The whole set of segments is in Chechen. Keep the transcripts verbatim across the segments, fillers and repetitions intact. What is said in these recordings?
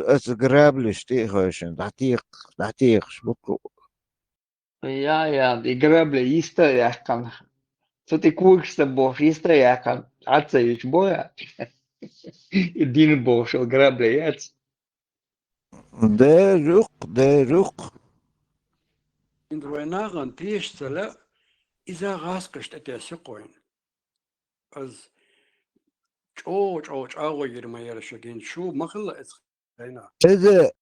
Аса граблеш тӀе а хевшина, дӀатекха, дӀатекхаш бу-кх. Я, я, и грабли йиста а яьккхина. Цу тӀе когаш ца бохуш, йиста а яьккхина, Ӏад ца йича боху я. И дина бохуш йолу грабли яц. Дерриг, дерриг. Вайн нахана теша ца лаьа, иза гӀаскхаш тӀетесна кхойна. Аз чӀогӀа-чӀогӀа чӀагӀо йира ма яра шо гина, шу ма хилла эцу хенахь. Иза,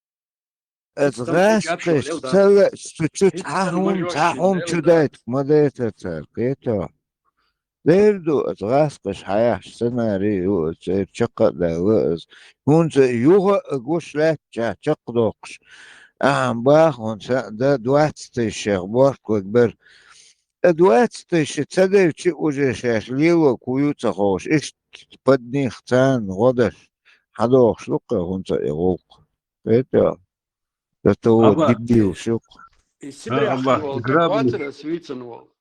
аса гӀаскхаш ца лаьа, шу чу цхьа хӀума, цхьа хӀума чу дайта ма дайтара цара, кхетий хьо. Дера ду, аса гӀаскхаш хьаяхьаш сценарий ю, аса церан чаккха а даьлла аса. ХӀунца юха а гуш лаьттачохь чекхдоккхуш, ахьа баха хӀунца дан двадцать тысячех бошка ваг бара. Ткъа двадцать тысяч ца девча уже шаьш лело кху ю ца ховш, иштта под них царна гӀо даш, хьадохуш ду-кх хӀунца и гӀуллакх. Кхетий хьо? Зато вот дебил шух. И Сибрехь волу, грабли. Вацара ас вийцина волу.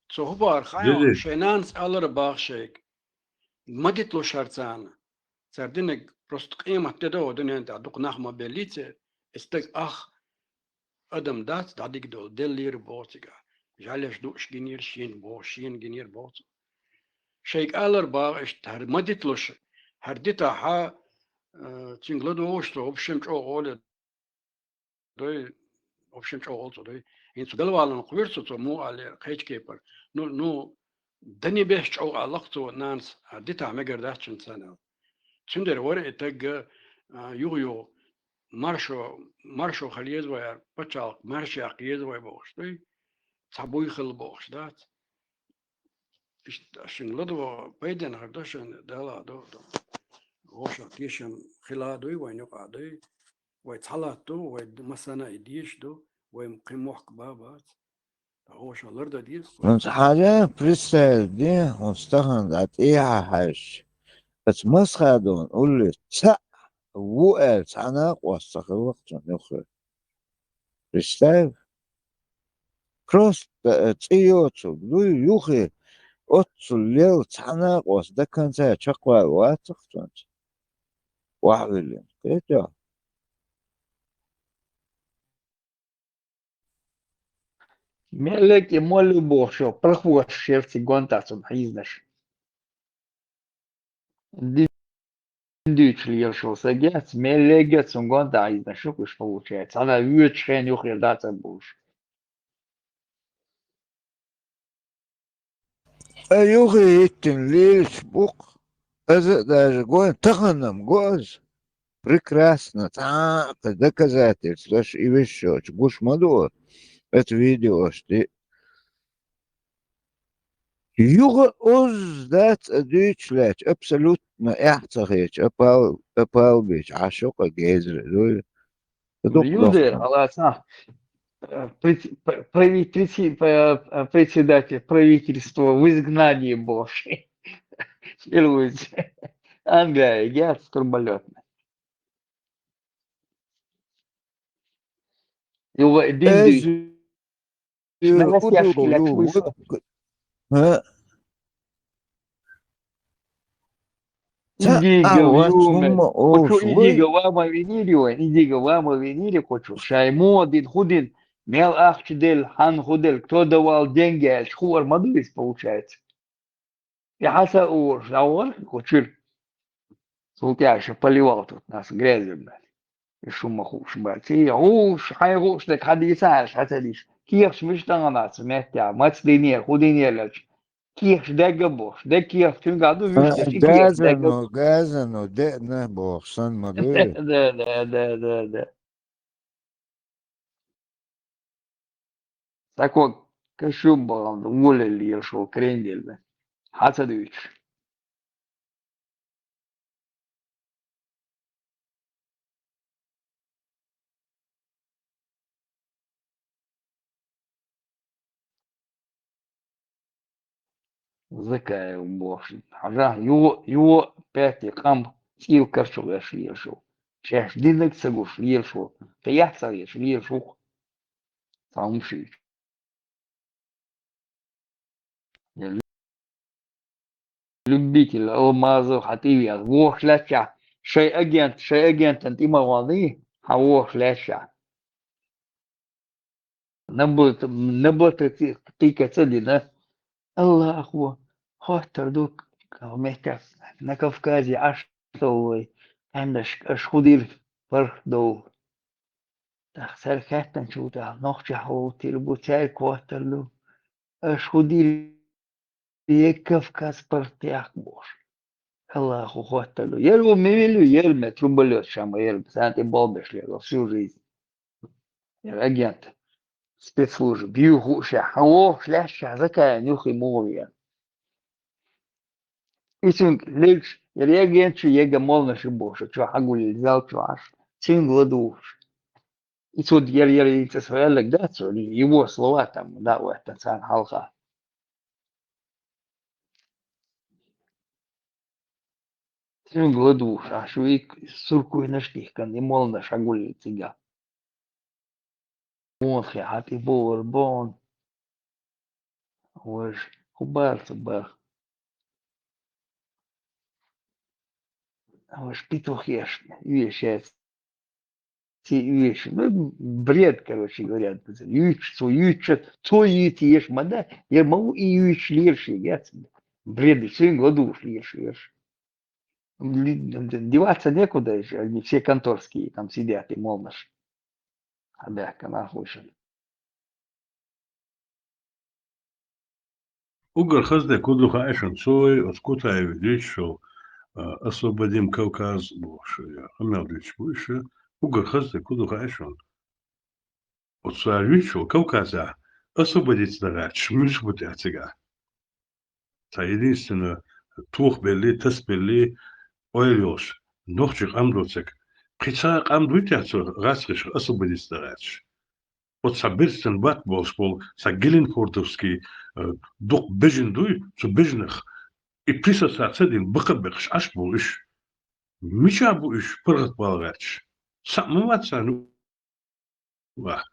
Цо хӀубар хайна, шайн нанас алара баха шайга. Ма диталуш хӀара царна. Цара динарг просто къемат де до, дуьнен тӀехь дукха нах ма беллий церан. И стаг ах адам дац, дӀадига долу, деллера боху цигахь. ЖӀаьлеш дууш гинера шена боху, шена гинера боху цо. Шайга алара баха иштта, хӀара ма диталуш, хӀара дитахь, а, цуьнга ладогӀуш цо, в общем, чӀогӀа оле дой, в общем, чӀогӀа олу цо дой. ХӀинца галвалан кхоьру цо, цо муха аллера, кхечу кепара. Ну, ну, дани беш чӀогӀа аллакх цо нанас, а, дитахь мегар дац шуна царна. Цуьндера вара и таг, а, юха-юха маршо, маршо хила еза вай, пачхьалкх марша яккха еза вай бохуш дой. Цхьа буй хила бохуш дац. Иштта шуьнан ладогӀа пайденна хир ду шуна, Дала а до, до. Вовшах тешам хила а дуй, вайн юкъа а дуй. Вай цхьа латта ду, вай массарна а и дезаш ду, вай кхин мохк бан бац. Ткъа вовшах лардан деза. ХӀунца хьажа, представь де, хӀунца тахана дӀа тӀехьа хьаьжча, аса Масхадовна уллера цхьаъ ву аьлла цхьа накъост ца хилла-кх цунна юххе. Представь. Просто, э, цӀе йоцург дуй, юххе оццул лелла цхьа накъост до конца чекхвала вацахь цуьнца. Охьавиллина. Кхетий хьо? Меллиг и молли бохуш, прохвош шерци гонтахь цунна хьийзанаш. Дин дуьйцуш лелаш волу стаг яц, меллиг а цунна гонтахь хьийзанаш ю-кх уьш, получается. Цхьана воьдучу хенан юххера дӀа а ца бууш. Ткъа юххе хӀиттина лелаш бу-кх. Аса а даже гой, тахана-м го аса. Прекрасно, цхьа а кхин доказательстваш и вешшочу гуш ма ду аса, аса видеош тӀе. Юха озза дац а дуьйцуш лаьтташ, абсолютно эхь ца хеташ, апал-, апал бечу Ӏаш ю-кх гезара, дуй. Юде, аласа, э, пред-, п-, прави-, преси-, п-, э, председатель правительства в изгнании бохуш. Ил вуьйцу. Англия, яц турбалётный. Юха дин дуьйцу. Шу на гостях шкилет вышла. Индиго, юме. Кху чу индиго вама винили вайн, индиго вама винили кху чу. Шай муха дин, хӀун дин, мел ахча делла, хьан хӀун делла, кто давал деньги аьлча, хуур ма ду иза, получается. И хьан сан ур, сан ур, кху чуьра. Цул тӀаьхьа ша поливал тут нас грязью, блядь. И шу ма хууш, блядь. И хууш, хьайн хууш, дерг хьан дийца аьлча, хьан ца дийш. Кехаш миш тахана ца меттехь, маца динера, хӀун динера лелча. Кехаш дегга бохуш, дегга кехаш цуьнга ду, вуьш деш, и кехаш дегга. Газано, газано, деъна бохуш, сан ма дуй. Да, да, да, да, да. Сако кашуб бахана, волелла ела шо кренделла. Хьан ца дуьйцуш? Закаев бохуш. Хьажахь, юха, юха паьтти къам цӀийла карчу гӀеш лелаш ву. Шаьш динарг ца гуш лелаш ву. Кхин яхь ца гӀеш лелаш ву-кх. Цхьа хӀума шийча. Я любитель алмазов, хьан тӀе веана. Вохуш лаьттачахь, шай агент, шай агентан тӀе ма валий, хьан вохуш лаьшшехь. Наб-, набатта кхийкаца дина. Аллахо хоттар ду, меттехь, на Кавказе Ӏаш долу вай, къаьмнаш, аша хӀун дийр паргӀатдовла. ТӀаккха цаьрга хаьттинчул тӀаьхьа нохчий хьалавоттийр бу, цаьрга хоттар ду. Аша хӀун дийр, е Кавказ паргӀатъяккха бохуш. Аллахо хоттар ду. Яр ву мивилла ю, яр ма трубалет ша ма яр, царна тӀе болх беш лело всю жизнь. Яр агент, спецслужба, юха хууш, хьан вохуш лаьшшехь Закаевна юххе муха веана. И цуьнга лелаш, яр агент шу, ега молнаш ю бохуш, чохь хьагуллий зал чохь Ӏаш, цуьнга ладугӀуш. И цо яр, яр, и цӀа со аьлларг дац, его слова там, да, ваьттан царна хьалха. Цуьнга ладугӀуш, Ӏаш ву и суркуйнаш дихкан, и молнаш хьагуллий цигахь. Муха хьан тӀе бовар бон. Важа, хӀун бара цу бара? Важа, петухешна, оьшуш яц. Ци оьшуш. Ну, бред, короче говоря. Юьйцуш, цо юьйцуш, цо юьйцуш еш ма дац, я ма ву и юьйцуш лелаш яц. Бред, цуьнга ладугӀуш лелаш еш. Ли-, деваться некуда, они все конторские там сидят и молнаш. Хьан баьхкина нах ву шуна. Уггар хаза дерг хӀун ду хаьа шуна, цо оцу Кутаевс дуьйцуш йолу, а, «Освободим Кавказ» бохуш, я къамел дуьйцуш бу уьш, уггар хаза дерг хӀун ду хаьа шуна? Оцу цара юьйцуш йолу Кавказехь освободиться дан гӀерташ муьлш бу тӀехь цигахь? Цхьа единственно тохабелли, тасабелли, ойла йолуш, нохчийн къам доцург. Кхин цхьа къам дуй тӀехь цу гӀазкхашха освободиться дан гӀерташ? Оцу цхьа бирстан бат болуш болу цхьа Геленфордовский, э, дукха бежан дуй, цу бежанах и присоединяться ца дина бакъ а бекхаш Ӏаш болу уьш. Мичахь бу уьш паргӀатбала гӀерташ? Цхьаъ ма вац царна ваха.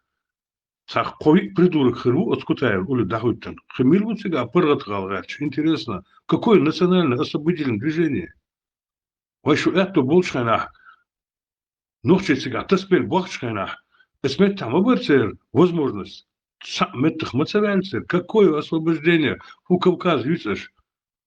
Цхьа кхо-виъ придурок хир ву оцу Кутаевн уллехь дӀахӀуьттина. Кхин мила ву цигахь паргӀатгӀала гӀерташ? Интересно, какое национальное освободительное движение? Вай шу аьтто болчу хенахь, нохчий цигахь тасабелла бохчу хенахь, эс меттахь ма бара церан возможность. Цхьаъ меттах ма ца ваьлла церан. Какое освобождение? ХӀун Кавказ юьйцу аша?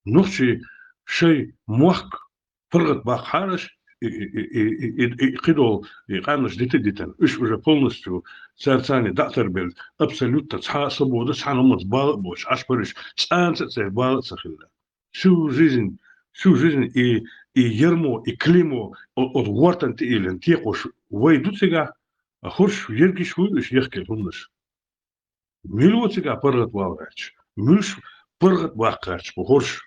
Нохчий шайн мохк паргӀатбаккхахьара аша, и, и кхидолу, и къаьмнаш дита а дитина. Уьш уже полностью цара царний дӀа а тарбелла, абсолютно цхьа а свобода, цхьа а нуманца бала а боцуш, Ӏаш бара уьш, цкъа а церан бала а ца хилла. Всю жизнь, всю жизнь и, и ярмо, и клеймо о-, оцу вортан тӀе а йиллина текхош вай ду цигахь, а хӀорш ерг йиш вуй уьш яхкина хӀуманаш? Мила ву цигахь паргӀатвала гӀерташ? Муьлш паргӀатбаккха гӀерташ бу хӀорш?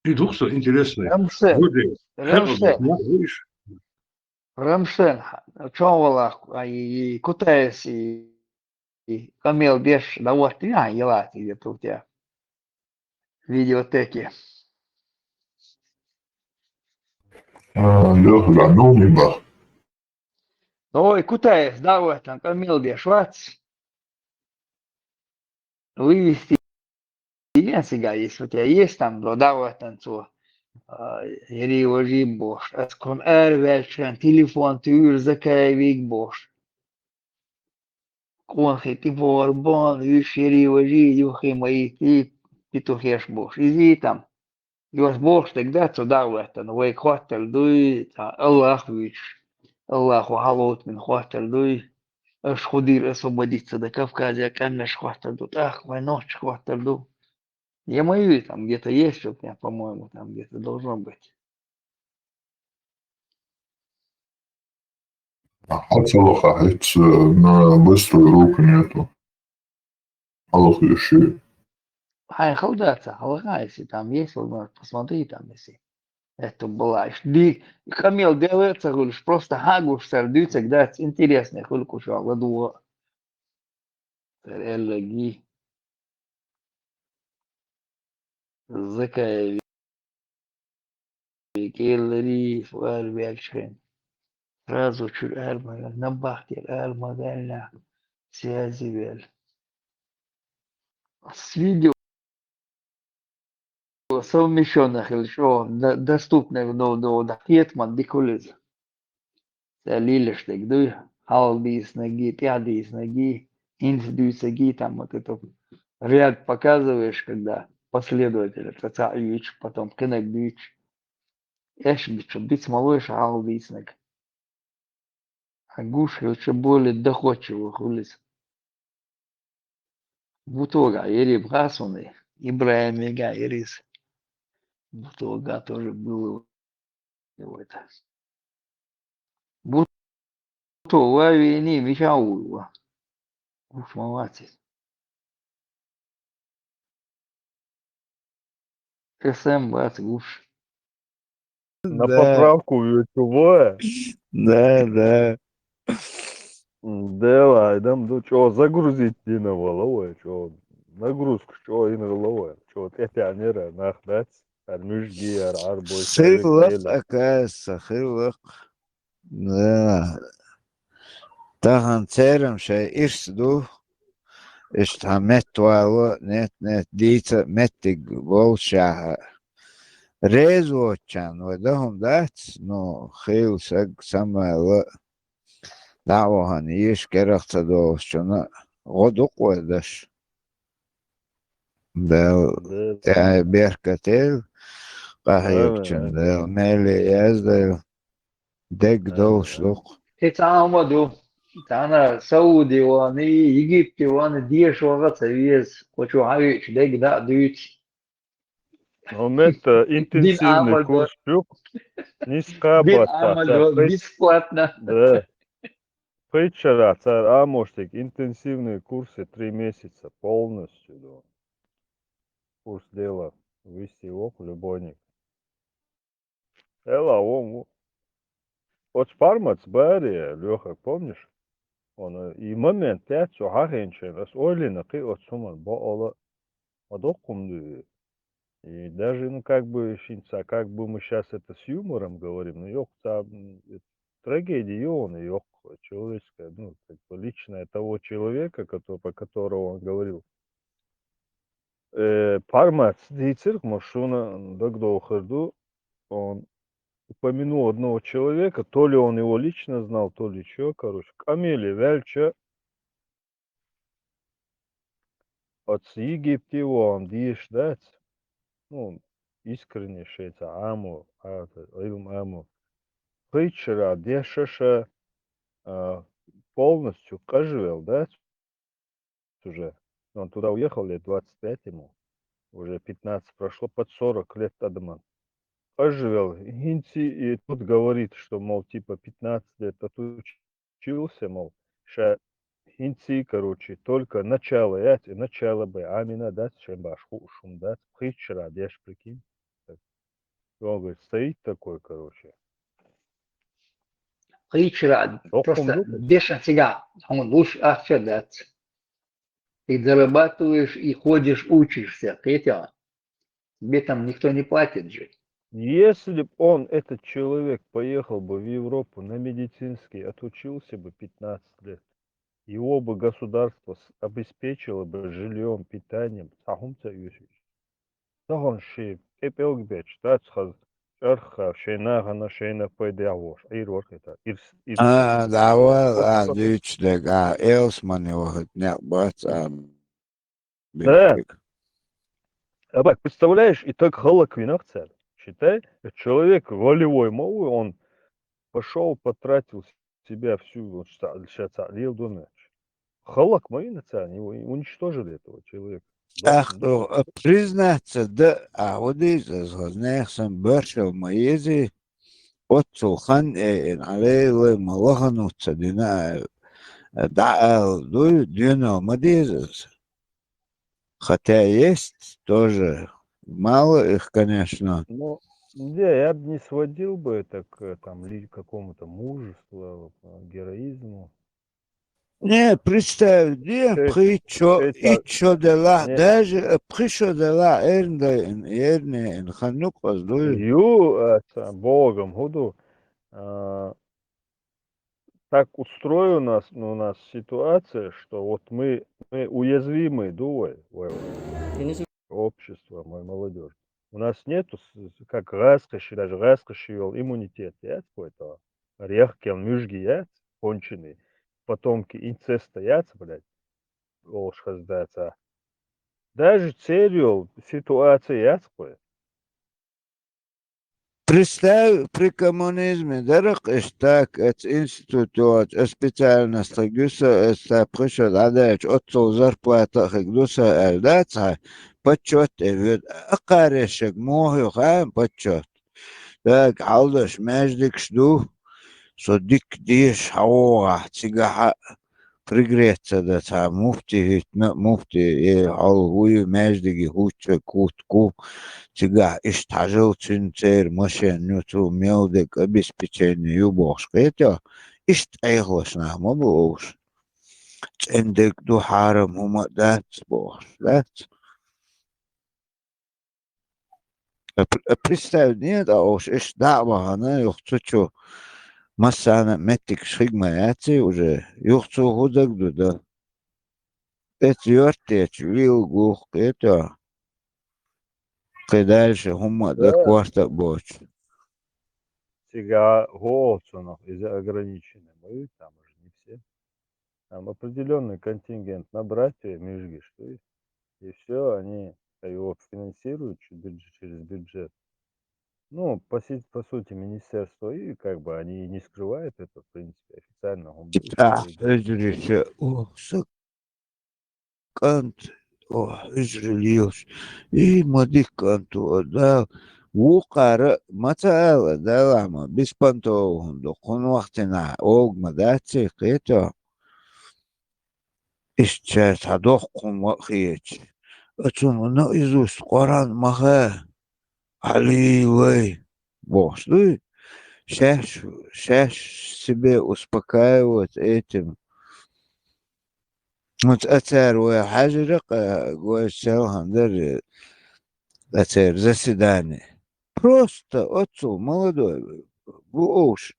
И ду-кх со интересный. Рамсен, Владимир, Рамсен, хьекъал нах ву уьш? Рамсен, чон валахь, а, и, и Кутаевс, и, и къамел деш дӀахӀоттийна хьан, ялахь, где-то у тебя в видеотеке? А, Лёха, да, ну, не бах. Ой, Кутаевс дӀахӀоттийна къамел деш вац. Вывести Янсига, если у тебя есть там, да, дӀахӀоттийна цо, а, яри важи бохуш. Ас кхунна араваьллачу хенахь телефон туьйра Закаевига бохуш. Къонахий тӀе бохур бан, уьш яри важи, юххе ма йитти, петухеш бохуш. Изий там. Йос бохуш дерг дац цо дӀахӀоттийна, вайга хоттар дуй, цхьа Аллах вуьйцуш. Аллахо хьалавойтина хоттар дуй. Аша хӀун дийр освободиться дан Кавказе, къаьмнаш хоттар ду, тӀаккха вайн нохчаш хоттар ду. Я ма юй, там где-то есть у меня, по-моему, там где-то должно быть. А хьо ца лохахь, хӀинца, э, на быструю руку нету. Хьалха уьш ю. Хьайн хала дац, хьалха, если там есть возможность, посмотри там, если это была. Ди-, къамел дела а ца хуьлуш, просто хьагуш цара дуьйцург дац, интересный хуьлу кху чохь ладугӀа. Цара аьлларг. Закаевига аьлларий, араваьллачу хенахь. Сразу чуьра ара ма ваьлла, набахтера ара ма ваьлла. Связи ваьлла. С видео совмещённый хилча, чӀоагӀа д-, доступный до, до, до, кхетаман дика хуьлу иза. Цара лелаш дерг дуй, хьалха дийцинарг, тӀаьхьа дийцинарг, хӀинца дуьйцург, там вот это вот ряд показываешь, когда последовательно цхьа цхьаъ юьйцуш, потом кхинарг дуьйцуш. Эшна чу биц ма лой шу хьалха дийцинарг. Хьан гуш хилча более доходчиво хуьлу иза. Бутогахь яри баха суна, ИбрахӀимегахь яри иза. Бутогахь тоже было в это. Бутогахь вений, мичахь вуй ва? Гуш ма вац иза. СМ бац гуш. На Да. поправку вуьйцуш. Да, да. М, Дела, айдам ду, чӀо загрузить дина вала вай, чӀо нагрузка чӀо йина вала вай, чӀо тӀетаьӀнера нах дац, ар муьжги, ар Ӏарбой, ар Хилла векъела. Оказывается, хилла. Да. Тахана церан шайн ирс ду. Иштта хьан меттавала, нет, нет, дийца меттиг болшахьа. Реза воцучарна вай дан хӀума дац, ну, хийла саг самавала, дӀа а вахана, йиша керах ца долуш чунна гӀо ду-кх вай даш. Дала Да, тӀаьхье беркате, къахьегачун Амин. Дала меле яздайла, дегга Амин. Долуш ду-кх. И цхьа а ма ду. Цхьана Сауди ван, Египте ван, деша ваха а ца веза, кху чу хьан веача дегга дӀа а дуьйцу. Ну, метта Дин интенсивный Ӏамал до. Курс ю-кх. Нисса кхаба Дин бац Ӏамал цара до, пхи-, бесплатно. Да. Пхийтта шарахь цара амош дерг интенсивные курсы три месяца полностью, да. Курс дела. Вести вокху любойник. Эла вон ву. Оцу Пармац баре, Лёха, помнишь? Он, э, и момент пять цо хьахийнчен, ас ойлина кхин оцу хӀуман бакъала, ма доккхум дуьйу. И даже, ну, как бы, шин ца, как бы мы щас это с юмором говорим, но йоккха ца, м, э, трагедия ю он йоккха, человеческая, ну, как бы личная того человека, кото-, про которого он говорил. Э, Пармац дийцира-кх, ма шуна дагадогӀур ду, он упомянул одного человека, то ли он его лично знал, то ли чё, короче, къамеле ваьлча, оцу Египте ван деша дац, ну, искренне шайца Ӏамо, а, Ӏилма Ӏамо, пхийтта шарахь дешаша, а, полностью къажвелла дац уже. Он туда уехал лет двадцать пять ему. Уже пятнадцать прошло, под сорок лет адаман. Къажвелла, хӀинца и тут говорит, что, мол, типа, пятнадцать лет отучился, мол, ша хӀинца, короче, только начало яц, и начало бай Ӏамийна дац, шайн баш хууш хӀума дац, пхийтта шарахь деш, прикинь. Так. И он говорит, стоит такой, короче. Пхийтта шарахь Доккхун просто ду. Дешан цигахь хьуна луш ахча дац. И зарабатываешь, и ходишь, учишься, кхетий хьуна? Тебе там никто не платит же. Если б он, этот человек, поехал бы в Европу на медицинский, отучился бы пятнадцать лет, его бы государство с-, обеспечило бы жильём, питанием, цхьа хӀума ца оьшуш. Тахана шен кӀепӀелг бечу, дац хаза, чӀархха, шайн нахана, шайна пайдехь волуш, Ӏийр вара хета, ирс, ирс. А, дӀавала, а, Оццо дуьйцуш дерг, а, Элсмане вахийта некъ бац, а, Да. Бехк. Абак, представляешь, и так халаквинах цара. Считай, этот человек волевой ма ву, он пошёл, потратил себя всю, вот, ша, ша цхьаъ леладо моьттуш. Халак ма вина царна, его уничтожили этого человека. Да, ТӀаккха, да. Э, признаться, да, а, вот иза, хаза нехан сан баршал ма езий, оццул хан эйна, Ӏалейлай ма лахануца дина, э, дӀаала дуй, доьнал ма деза аса. Хотя есть тоже мало их, конечно. Ну, да, я бы не сводил бы это к, э, там, ли-, какому-то мужеству, э, героизму. Не, представь, где Э, пхи шо, э, итт шо делахь, не. Даже, э, пхи шо делахь, эрна дай, эрна хан ю-кх аса дуй. Ю, э, ца-, Богом, хӀун ду, а, так устроена у нас, ну, у нас ситуация, что вот мы, мы уязвимые, ду вай, вай, вай. Общество, мой молодёжь. У нас нету, с- с- как гӀазкхаша, даже гӀазкхаша йола иммунитет яц кхы, то рехкел муьжги яц, конченый, потомки инцеста яц, блядь, олуш хаза дац. Даже церан йола ситуация яц кхы. Представь, при коммунизме дарах иштта, эца институт йоцу, эца специальность хиг ю со, эца тапхиша дӀадаьлча, оццул зарплата а хиг ду со аьлла, дац хьа, почёт тӀе воьду. Акхарешаг муха ю хаьа почёт? Дага хьалдаш маьждигаш ду, со дика деша хьавогӀахь, цигахь а пригреться дан цхьа муфти хӀиттина а, муфти, э, хьал вуй, маьждиге хӀуттачу кутку, цигахь иштта хьажал, цуьнан церан машен ю, цу мел дерг обеспечение ю бохуш кхетахь, иштта Ӏехалаш нах ма бу уьш. ЦӀена дерг ду, хьарам хӀума а дац бохуш, дац? А пр- а представь, нет, а уж иштта дӀа а бахана, юха цу чу массарна а меттигаш хиг ма яций уже, юха цо хӀун дагадо дан? Эца йоьртечу вилла гулх кхетахь, кхин дальше хӀумма а дан Да. Корта а боцуш. Цигахь хӀун олу цунах, иза ограниченный ма ю, там же не все. Там определённый контингент набрать вай муьжгаш, то есть, и всё, они его финансируют чу- бюджет, через бюджет. Ну, по, си- по сути, министерство, и как бы они и не скрывают это, в принципе, официально. Хьуна Типа, хьуьжарша, о, са кӀант, о, хьуьжарий лелаш. И ма дика кӀант ву, да, вукхара а ма ца ала, Далла ма, беспонтово хӀума ду, кхунна вахтина олуг ма дац ций кхетахь. Иштта ша цхьа доккха хӀума а хеташ. Оцунна наизусть Къуръан ма хаьа. Хьалий вай, бохуш дуй? Шаьш, шаьш себе успокаивать этим. Вот а цара вай хьаьжира-кх, вай селхана дара, а церан заседание. Просто оццул молодой бу уьш.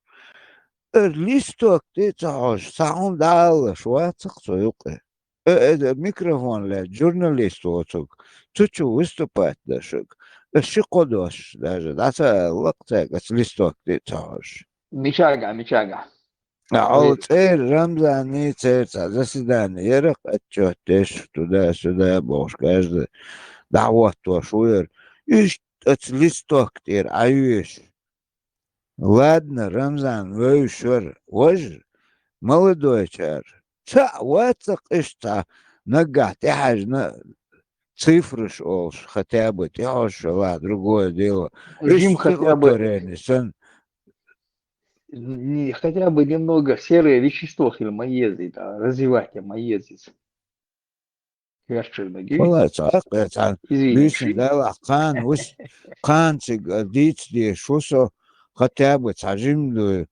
Эр листок тӀе а ца хьожуш, цхьа хӀума дӀаалалаш вацахь цо юкъе. Э, э, микрофон лаьцна журналист воцург, цу чу выступать дерг. Ас ши-кхо дош даже дӀа ца аьлла-кх цаьрга, ас листок тӀе а ца хьожуш. Мичахь, мичахь? А, хьо Вай- церан Рамзанний, церан цхьа заседание яра-кх, отчёт деш, туда-сюда бохуш, каждый дӀахӀоттош ву яра. Иштта ас листок тӀера Ӏайоьшу. Ладно, Рамзан вевзаш вара, важа, молодойчара. Цхьаъ вацахь иштта наггахь тӀехьаьжна цифраш олуш, хотя бы тӀехьожуш валахь, другое дело. Жим Иштта хотя бы стихотворение санна. Не, хотя бы немного серое вещество хила ма еза, да, развивать ма еза. Херчур ма гий. Вала, цхьа а кхетахь, Извини. Буьйсанна далахь, кхана вуьш, кхана цига дийца дезаш ву со, хотя бы цхьа жима дуй.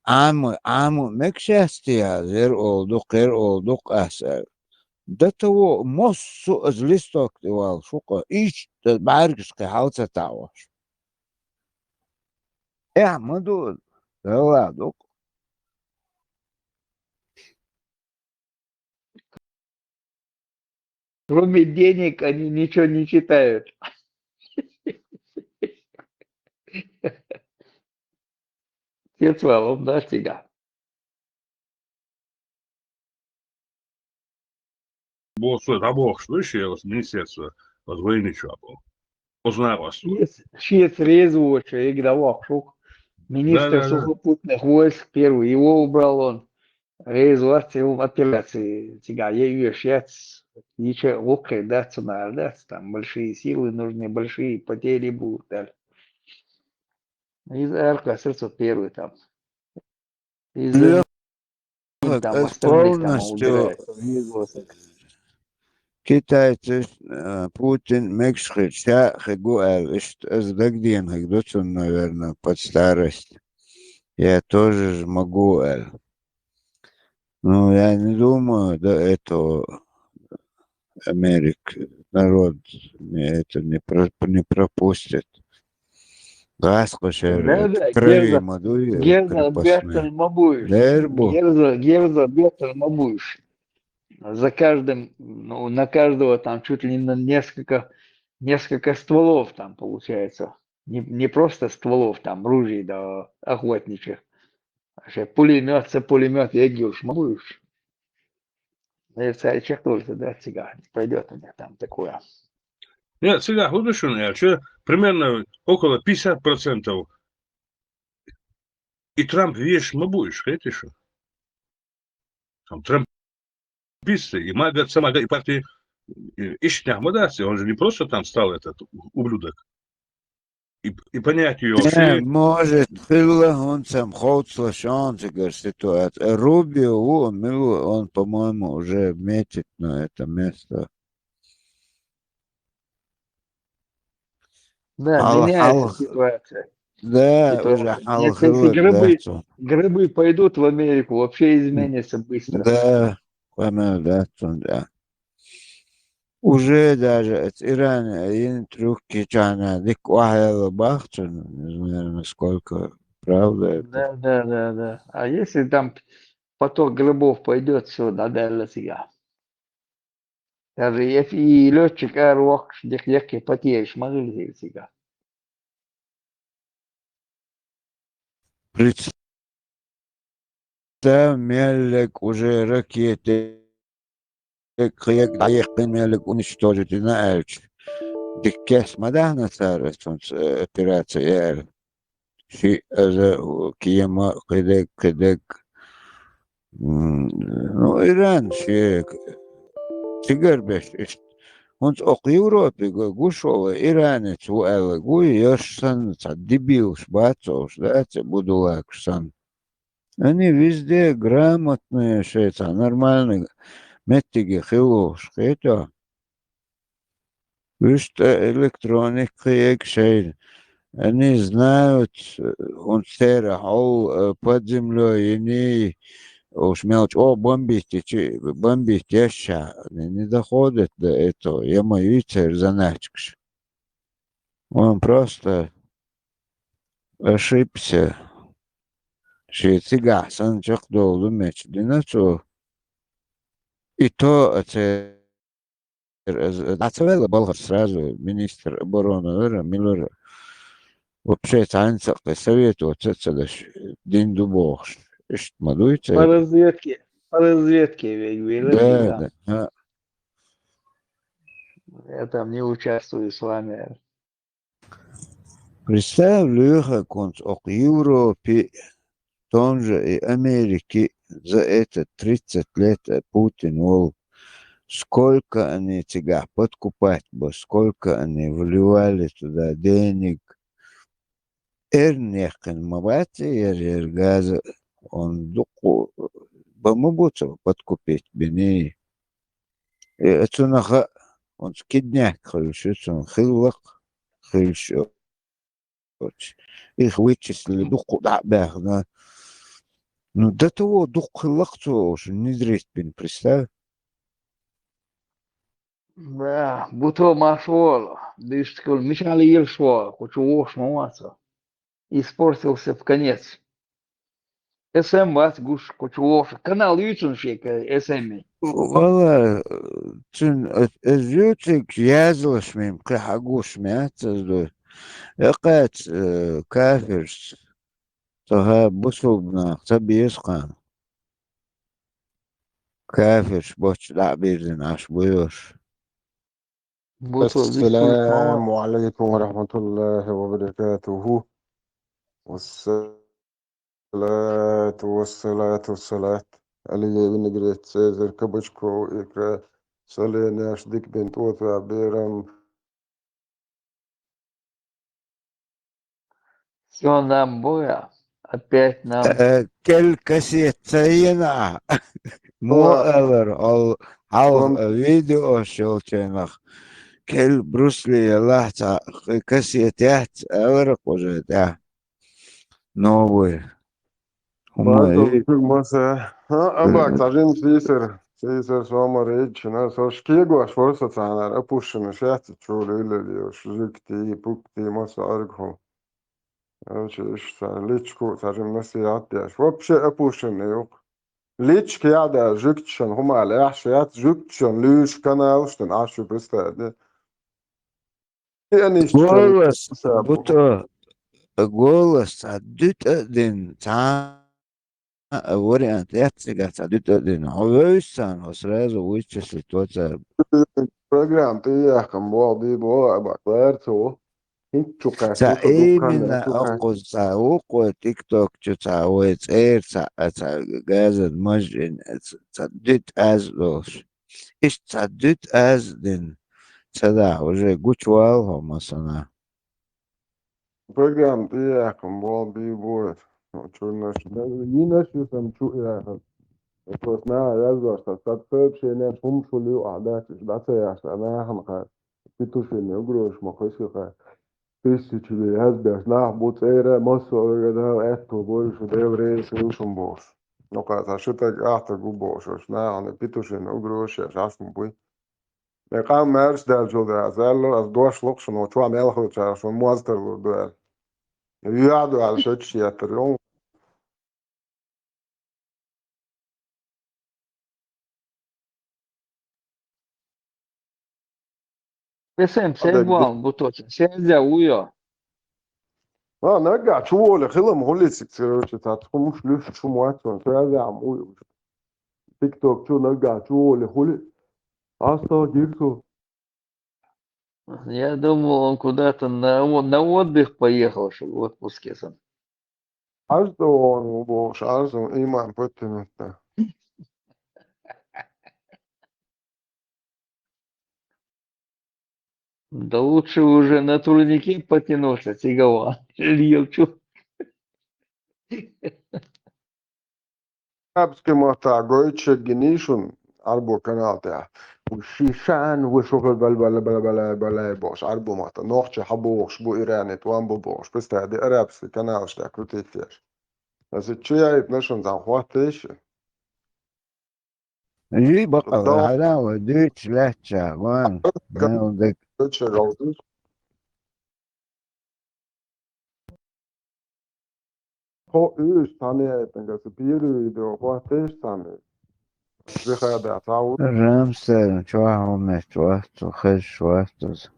Ӏама, Ӏама мегаш яц те, зер олу дукха, ер олу дукха ас аьлла. До того, массо а иза листок тӀе валлаш ву-кх, иштта бӀаьргаш кхин хьал ца таӀош. Эхь ма ду, Далла ду-кх. Кроме денег они ничего не читают. Цецвалом, да, цига? Бо со дӀабохуш ду шен оцу министерство, оцу вайначохь бо. Оцу накъосталла. Шеца, шеца реза воцуш, эгна воккхуш ву. Министр Да, да, да. сухопутных войск первый, его убрал он. Реза вац, цхьа хӀума операци цигахь ян оьшуш яц. Ничего, вукхе дац, цунара дац, там большие силы нужны, большие потери будут, аьлла. Иза аьлла кхаьчира цо первый там. Иза Леха, там ас остановись, там полностью убирает. Китайцаш, э, Путин мегаш хир, ша а хир ву аьлла, иштта аса дагадеана хир ду цунна, наверное, под старость. Я тоже ж могу аьлла. Ну, я не думаю, до этого Америка народ мне это не про-, не пропустит. ГӀазкхаша Да, да, крови герза, ма дуй, герза крепостные. Бертон ма буйш. Дер бу. Герза, герза бертон ма буйш. За каждым, ну, на каждого там чуть ли не на несколько несколько стволов там получается. Не, не просто стволов, там ружей да охотничьих. А ше пулемёт, ца пулемёт егьюш ма бу уж. Ну, и царь чекнулся, да, циган. Не пойдёт у них там такое. Нет, циган, вот что, примерно около пятьдесят процентов. И Трамп веш ма бу уж, хетиш? Там Трамп писцы, и мага, ца мага, и партии, и, и шнях ма дац, он же не просто там стал этот у- ублюдок. И, и понять ее. Не, может, хилла хӀунцам ховцла шанцигар ситуация. Рубио ву, милу, он, по-моему, уже метит на это место. Да, Хал- меняется хал- ситуация. Да, Типа, уже если хал хилла, грибы, да, цун. Грибы пойдут в Америку, вообще изменится быстро. Да, хӀама дац цун, да. Уже даже эт Иран ин трюк кичана дик вахьяла бахцун, не знаю, насколько правда это. Да, да, да, да. А если там поток грибов пойдет, все, да, да, для себя. Даже если и летчик аэровокш дих якки потеешь, могли для себя. Представь, меллик уже ракеты кхиек дӀаихкин меллик уничтожить дина аьлча. Диккес ма дахьна цара цунца, э, операция яьр. Ши аза кема кхидег, кхидег. М, Ну, Иран ши цигар беш иштта. ХӀунца окху Европе гу- гуш вала Иранец ву аьлла гуй, йош санна ца дебилш бац уж, да, ца будулакаш санна. Они везде грамотные, шайца нормальный меттиге хилуш, хето. Вуьшта электроник кхиег шайна. Они знают, э, он цера хьол, э, под землей, ини, уж мел чӀо бомбить, чи, бомбить яща, не, не доходит до этого. Я мою цер заначкаш. Он просто ошибся. Ши цигахь сан чекхдолу меч дина цо. И то а цер, дӀа ца ваьлла балхара сразу министр обороны вара, милара. Вообще цхьаьнца а кхин советоваться а ца даш, дин ду бохуш. Иштта ма дуй По церан? разведке, по разведке ведь вели, Да, да. Да. А, Я там не участвую с вами. Представь, Леха, кунц окху Европе, в том же и Америке за это тридцать лет, э, Путин вол. Сколько они цигахь подкупать бо, сколько они вливали туда денег. Эрнехкин ма бац, ер, ер газа, он дукху, ба ма бу ца подкупить бини. Э, цунах а, он киднек хилш, цун хиллак хилш. Их вычисли дукху дӀа а баьхна. Ну, до того дукху хиллак цо уж внедрить бин, представь. Да, бу то машвола, дыштскул, мишала йилшвола, кучу вошма ваца. Испортился в конец. С М вац гуш, кучу воша. Канал юйцун шека С М. Вала, цун, э, э, зуцик язлаш мим, кхи хьагуш мяц, аз ду. Экъац, э, кафирс. Таха бусулбнах ца беза кхана. Кафирш боч дӀа а бирзина Ӏаш буйош. Бусул السلام عليكم ورحمة الله وبركاته. والصلاة والصلاة والصلاة على النبي Цезарь Кабачков, икра соленеш дик бин тӀота берам. Всё, нам боя. Опять нам. Э, кел кассет ца йина. Мо алар, ол, хьалха видео шолченах. Кел Брусли ялахь ца кассет яц, алар кхуза тӀа. Новый. Маса. Ха, абак, цажим сисер. Сисер сомар ичина, со шкегош ворса цанар, апушшина шаца чули лелиош, жикти, пукти, маса аргху. Короче, иш ца личку цажим насият деш. Вообще апушшина юк. Личка яда жугташан хӀума лаьхьаш яц, жугташан луьйш каналаш дан Ӏаш ю представь де. Голос, буто, голос цхьа дуьтӀа а дина, цхьа а вариант яц цигахь цхьа дуьтӀа а дина. Хьо вевза царна, хьо сразу вычислить во цара. Программа тӀеяхкина боху, бий боху, а бакъ лара ца во. ХӀинца чу кхаьчна, ца именно дуккха а чу кхаьчна. Аккхуза ца вукхо тикток чу ца вай цӀера ца, ца газан мажин, ца, ца дуьтӀа аз долуш. Иштта цхьа дуьтӀа аз дина, ца дахь, уже гучувала хьо масана. Программа тӀеяхкина боху, бий боху. Чунаш, йинаш ю сан чу яхана. Просто наха яздош сан сад сообщениеш хӀумаш хуьлу ю ахь дац, уьш дӀа ца яхьаш, нахана кхара. Петушиный угрозаш ма кхуьссу кхара. Тысяча язбеш нах бу цӀера, массо а веган аьтту бу, шу Дела реза хуьлда шуна бохуш. Ну, кхара сан шу таг ахьтаг ву бохуш, уьш нахана Петушиный угрозаш еш Ӏаш ма буй. Ме къам маьрша даьллачул дац, аьлла, ас дош ло-кх шуна, чохь мел хилчара шуна моз тарлур ду аьлла. Юьхь ду аьлла, шайчу еттар ю. Эсэм, сен бу аьлла, бу точно. Сен зя ву йо? А, наггахь чу воле, хилам хулицик, короче, цхьа хӀумаш луьстуш хӀума вац ван, сен зя ма ву. Тикток чу наггахь чу воле хуьлу. Астагфирулла. Я думал, он куда-то на, на отдых поехал, что ли, в отпуске сан. Аш да он ву бохуш, аш да он иман подтянуть да. Да лучше уже на турнике потянуться, цигава, льевчу. Арабский маттахь гойтуш гиний шуна Ӏарбо канал тӀехь? Ву шишан, ву шуха бала, бала, бала, бала, бала бохуш, Ӏарбо маттахь. Нохчи хьан бохуш бу, Иране тӀом бу бохуш. Представь, де арабский каналаш тӀехь крутить еш. Аса чу яйтина шуна, цхьаьна хӀоттийша? Жи бакъал, хьара вай дуьйцуш лаьттача, ван, ган дек. Хьо уьш цхьаьна яйтина, аса первый видео хӀоттийша цхьаьна. Жихада цхьа ву. Рамсарна чохь хӀума меттиг вац, цо хезаш вац иза.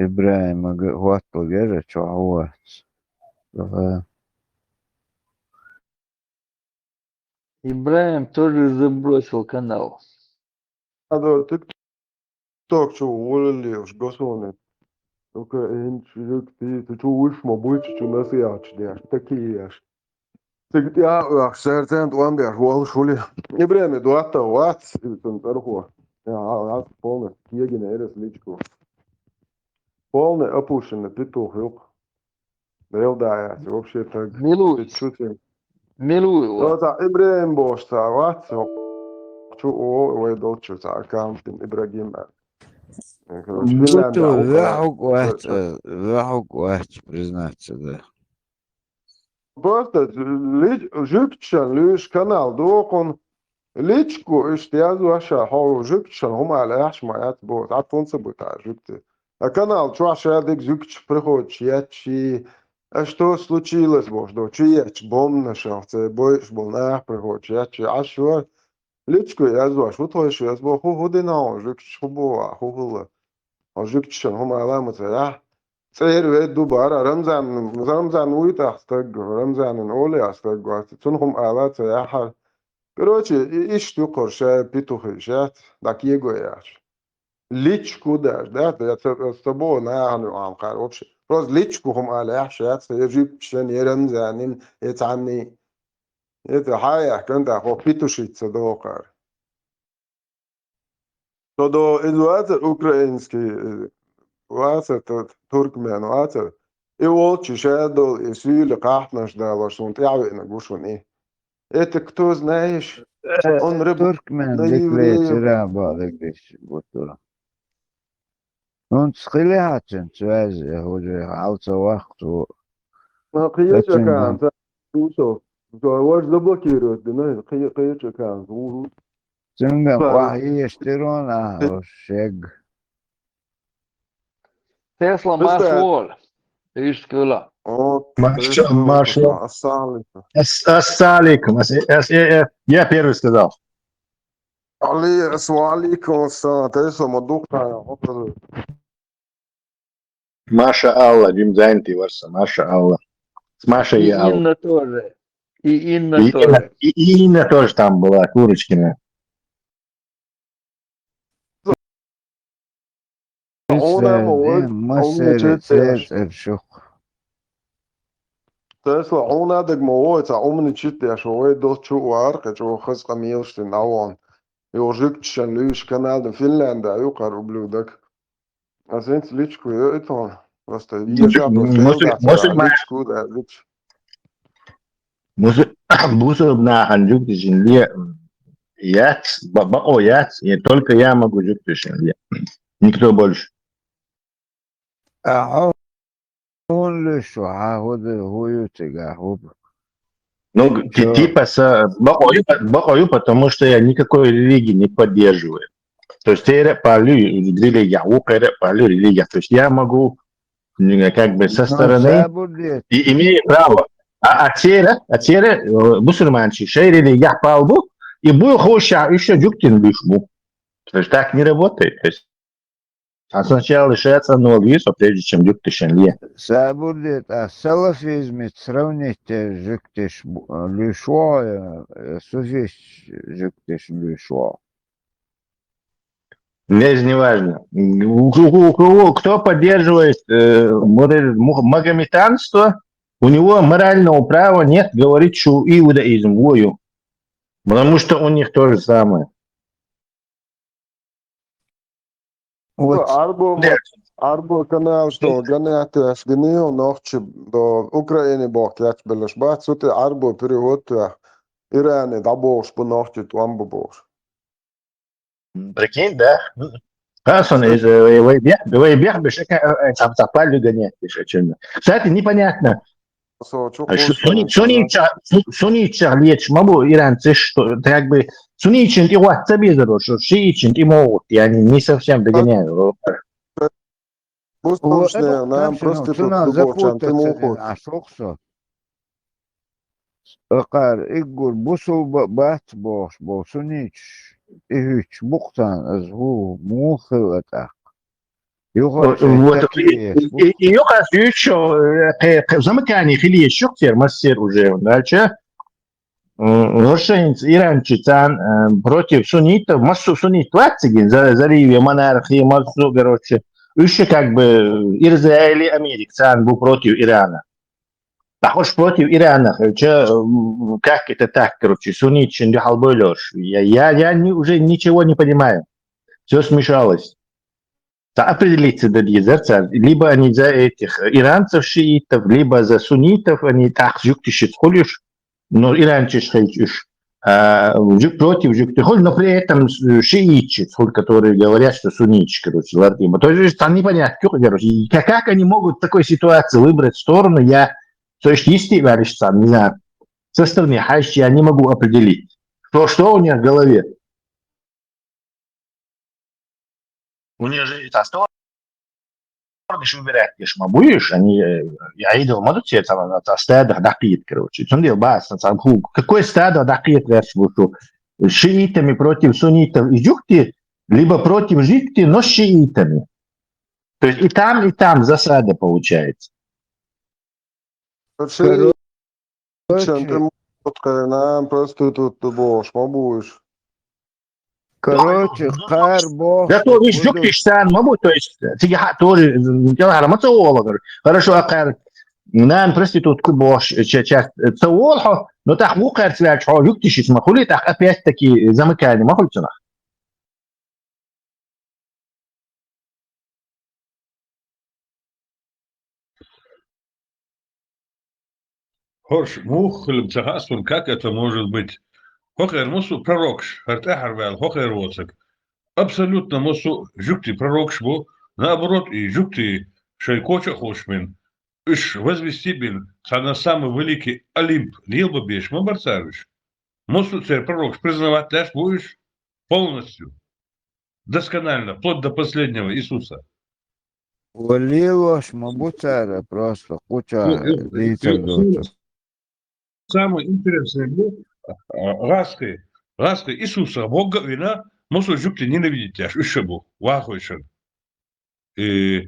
ИбрахӀима га-, хӀоттал гера чохь вац. Ага. ИбрахӀим тоже забросил канал. Надо тикток чу гӀоле лелаш, госуни. Только хӀинца жуьгти, цу чу вуьш ма буй, цу чу насихьаташ деш, таки еш. Цига тӀе а оьхуш, церан тӀом беш волуш хуьлу. ИбрахӀиме доттагӀа вац, иза цунна цӀархо. Я, а, а, полностью кегина эрас личку. Полный опущенный петух ю-кх. Дела да яц, вообще так. Мила ву иза? Чу цин. Мила ву иза? Цо цхьа ИбрахӀим бохуш цхьа вац, чу о, вай долчу цхьа аккаунт, Ибрагим аьлла. Короче, Финляндия ву, ваьхьуг вац, ваьхьуг вац, признаться, да. Просто ли-, жуьгташан луьйш канал дохун, личку иштта яз ваша, хьо жуьгташан хӀума ала аьхьаш ма яц боху, цхьа тунца бу та жуьгти. А канал чохь ша диг жуьгташ приходчу етташ, а что случилось бохуш до, чу етташ бомнашах, ца бойуш болу нах приходчу етташ, Ӏаш вара, личку яз ваша, хӀу тхойша яз боху, хӀу, хӀу дина хьо жуьгташ, хӀу боху, хӀу хӀула. Хьо жуьгташан хӀума ала ма ца яхь. ЦӀера вед ду бара, Рамзан, Рамзан вуй тӀаккха стаг, Рамзанан олий а стаг вац, цунна хӀума ала ца яхьара. Короче, и-, иштта ю кхуьра ша петухи шаьц, дӀа кего яц. Личку даже, да, я ца, ца боху нахана ю Ӏамкхара вообще. Просто личку хӀума ала яхь шаьц, я жуьгташан, я Рамзанин, я цхьанний. Это хьан яхкан тӀаккха, хӀо петушица доху кхара. Со до иза вацар украинский, э, вацар, тот туркмен вацар. И волчу ша долу, и суьйли кхахьнаш далош, суна тӀаьхьавеънарг ву шуна и. Это кто знаешь? Э, он рыб-, туркмен на дика евреев. Вечера баьлла гиш бу цо. ХӀунца хили хьацан цвязи, уже хьал ца ваккха цо. Ма кхечу аккаунт, Усов. Со ваш заблокировать дина, кхе-, кхечу аккаунт, ву. Цуьнга къахьеша тиро нах, шег. Тесла марш волу. Иштта хила. О, марш, марш волу. Ассалам алейкум. Ас-, ассалам алейкум. Ас-, ас-, э, э, я первый сказал. Али, ас-, ва алейкум ассалам. Тесла ма духтая, хопа. Маша Алла, Джим Зайнти Варса, Маша Алла. С Машей И Алла. Инна тоже. И Инна И Инна, тоже. И, и Инна тоже там была, Курочкина. Хьуна ма вой, Ден, ма хьуна сери, чуьйттеш. Сери, сери шух. Тесла, хьуна даг ма вой, ца хьуна чуьйттеш, вай дол чу вар, кхе чу хаз къамийлаш дин авон. Йо жуьгташан луьйш канал да Финлянда, ю къар ублюдок. Ас инц личку йо итон. Просто Мусу-, еша просто мусу-, елда, мусу-, личку да, лич. Мусу-, мусульманан жуьгташин ле яц, ба-, бакъо яц, я только я могу жуьгташин ле. Никто больше. А хьо-, хьуна луьйш ву, хьа хӀу ду, хӀу ю цига, хӀу бу? Ну, г-, ти-, Чё? Типа са-, бакъо ю, бакъо ю, потому что я никакой религии не поддерживаю. То есть церан палю религия, ву кхера палю религия. То есть я могу, м, как бы со Ну, стороны сабур де. И имею право. А, а церан, а церан, э, бусурманчи, шей религия пал бу, и бу хуша, ещё жуьгтин луьйш бу. То есть так не работает. То есть а сначала шаца нолгис, а прежде чем жуьгташин ле. Сабур де, а салафизм сравнить жуьгташ бу-, луьйш ву, э, суфист жуьгташ луьйш ву. Здесь не важно. У, у, у кого, кто поддерживает, э, вот это мух-, магометанство, у него морального права нет говорить, что иудаизм вою. Потому что у них то же самое. Вот. Арбо, Нет. Арбо канал, что гонять, ас гоню, нохчи до Украины бок, я тебе лишь бац, вот и Арбо перевод, я Иране, да богш, по нохчи, туам бу богш. Прикинь, да? Хасан, из, э, вай бех, вай бех, бешек, э, э, там запали гонять, бешек, чем. Кстати, непонятно. Со, чё А шу-, хочешь, суни-, конечно, сунича-, су-, сунича лечь мабу иранцы, что, как бы, суничен и ватца безаро, что шиичен и могут, я не, не совсем догоняю. Бу О, слушне, это нам вообще, просто ну, тут цена дубовчан, ты запутаться, муху. А что, что? Акъар, иггур, бусул ба-, бац бохш, бо сунич, и хич, бухтан, аз ху, муху атак. Юха Вот, чай вот, такие, и, и, и юха ещё, э, э, э, замыкание хили ещё, мастер уже, дальше. М, вообще, иранцы, цан, э, против суннитов, массу суннит ватсигин, за, за риве монархии, массу, короче. Ещё как бы Израиль и Америка, цан был против Ирана. Так уж против Ирана, хотя, м, как это так, короче, суннит, шин дюхал бойлёш. Я, я, я не, уже ничего не понимаю. Всё смешалось. Та определиться до дизерца, либо они за этих иранцев шиитов, либо за суннитов, они так жуктишит хулиш, но иранчиш хейчиш, а, жук против жук хуль, но при этом с-, шиитчи, хуль, которые говорят, что суннитчи, короче, лардима. То есть там непонятно, короче, и как, как они могут в такой ситуации выбрать сторону, я, то есть, если говоришь, там, не знаю, со стороны хаш, я не могу определить, что, что у них в голове. У них же это сто выбирать, конечно, будешь, они, э, я видел, могут себе там, это стадо дакит, короче. Цундел бас, там, ху, какое стадо дакит, короче, вот, шиитами против суннитов и жукти, либо против жукти, но с шиитами. То есть и там, и там засада получается. Короче, Центр мутка, нам просто тут бошма будешь. Короче, хар бо. Зато виш жуктиш сан мабу, то есть, тиги ха-, тоже, м, дела харамаца ола, говорю. Хорошо, а хар, нан проститутку бош, э, ча-, часть, э, ца олхо, но так ву хар свяч хо, жуктиш ма хули, так опять-таки замыкание ма хуль цунах. Хорш, мух хилим ца хаъ сун, как это может быть? Хохер мусу пророкш, хар тӀехьар ваьл, хохер воцаг. Абсолютно мусу жукти пророкш бу, наоборот, и жукти шай коча хошмин. Уж возвести бин, царна самый великий Олимп, лил ба беш ма бар цар уж. Мусу цер пророкш признавать даш бу уж полностью, досконально, вплоть до последнего Иисуса. Валилош ма буцара просто куча Ну, э, э, дийцар э, доцу. Самое интересное бу, а, гӀаскхи, гӀаскхи Иисуса Бога вина, мусу жукти ненавидеть яш, уж ша бу, вахойшан. И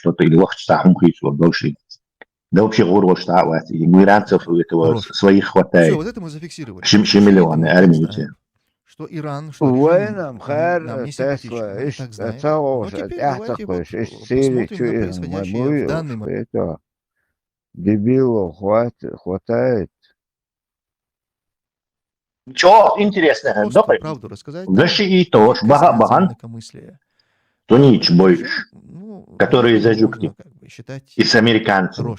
что-то или вахча цхьа хӀума хийцалур долуш. Да вообще гӀур волуш цхьа а вац. И у иранцев этого своих хватает. Ши, ши миллион армия ю церан. Вайна-м хаьрра Тесла, иштта ца гӀош, тӀаьхьа ца кхуьйсуш, иштта Сири чу ирна ма буй, это дебилов хват-, хватает. ЧӀогӀа интересно, докъий. Гаши и тош, баха-, бахан. Сунича бойуш, которые за жугтий. И с американцами.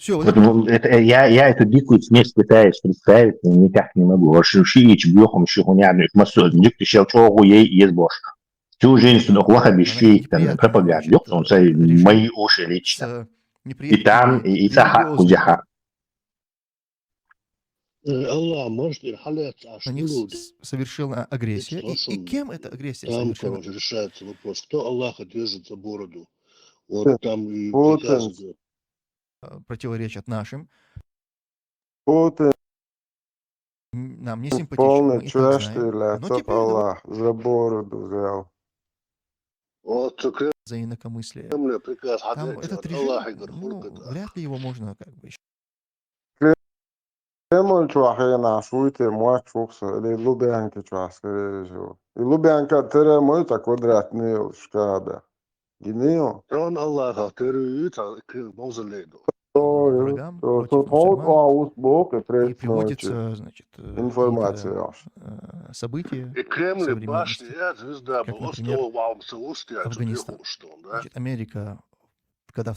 Потому это, э, я, я эту дикую смесь пытаюсь представить, но никак не могу. Вообще, шиича боьхам ши хӀун яьнна, массо а жугтий шел чӀогӀа ей еза бош. Цу женщину вахабиш шиитан пропаганда юкъ, он сай мои уши лично. И там, и, и цахьа, кузяхьа. Э, Аллах, может, и халец, а на них с-, с-, совершена агрессия. И, и кем эта агрессия совершена? Там, короче, решается вопрос, кто Аллаха держит за бороду. Вот там и Путин. Э, противоречат нашим. Путин. М, нам не симпатичен, мы и так знаем. Но теперь давай Аллах за бороду взял. Вот за инакомыслие. Там этот режим, ну, вряд ли его можно как бы ещё Кремль чохь хенахь шуй те мотташ ву-кх со, или Лубянка чохь, скорее всего. И Лубянка тера ма ю цхьа квадратный йолуш каба. Гинийо? Трон Аллаха тера ю цхьа мавзолей ду. Ой, врагам, то, против то, мусульман, то, а, уст боху, и приводится, значит, э, информация, какие-то, э, события в современности, как, например, Афганистан. Значит, Америка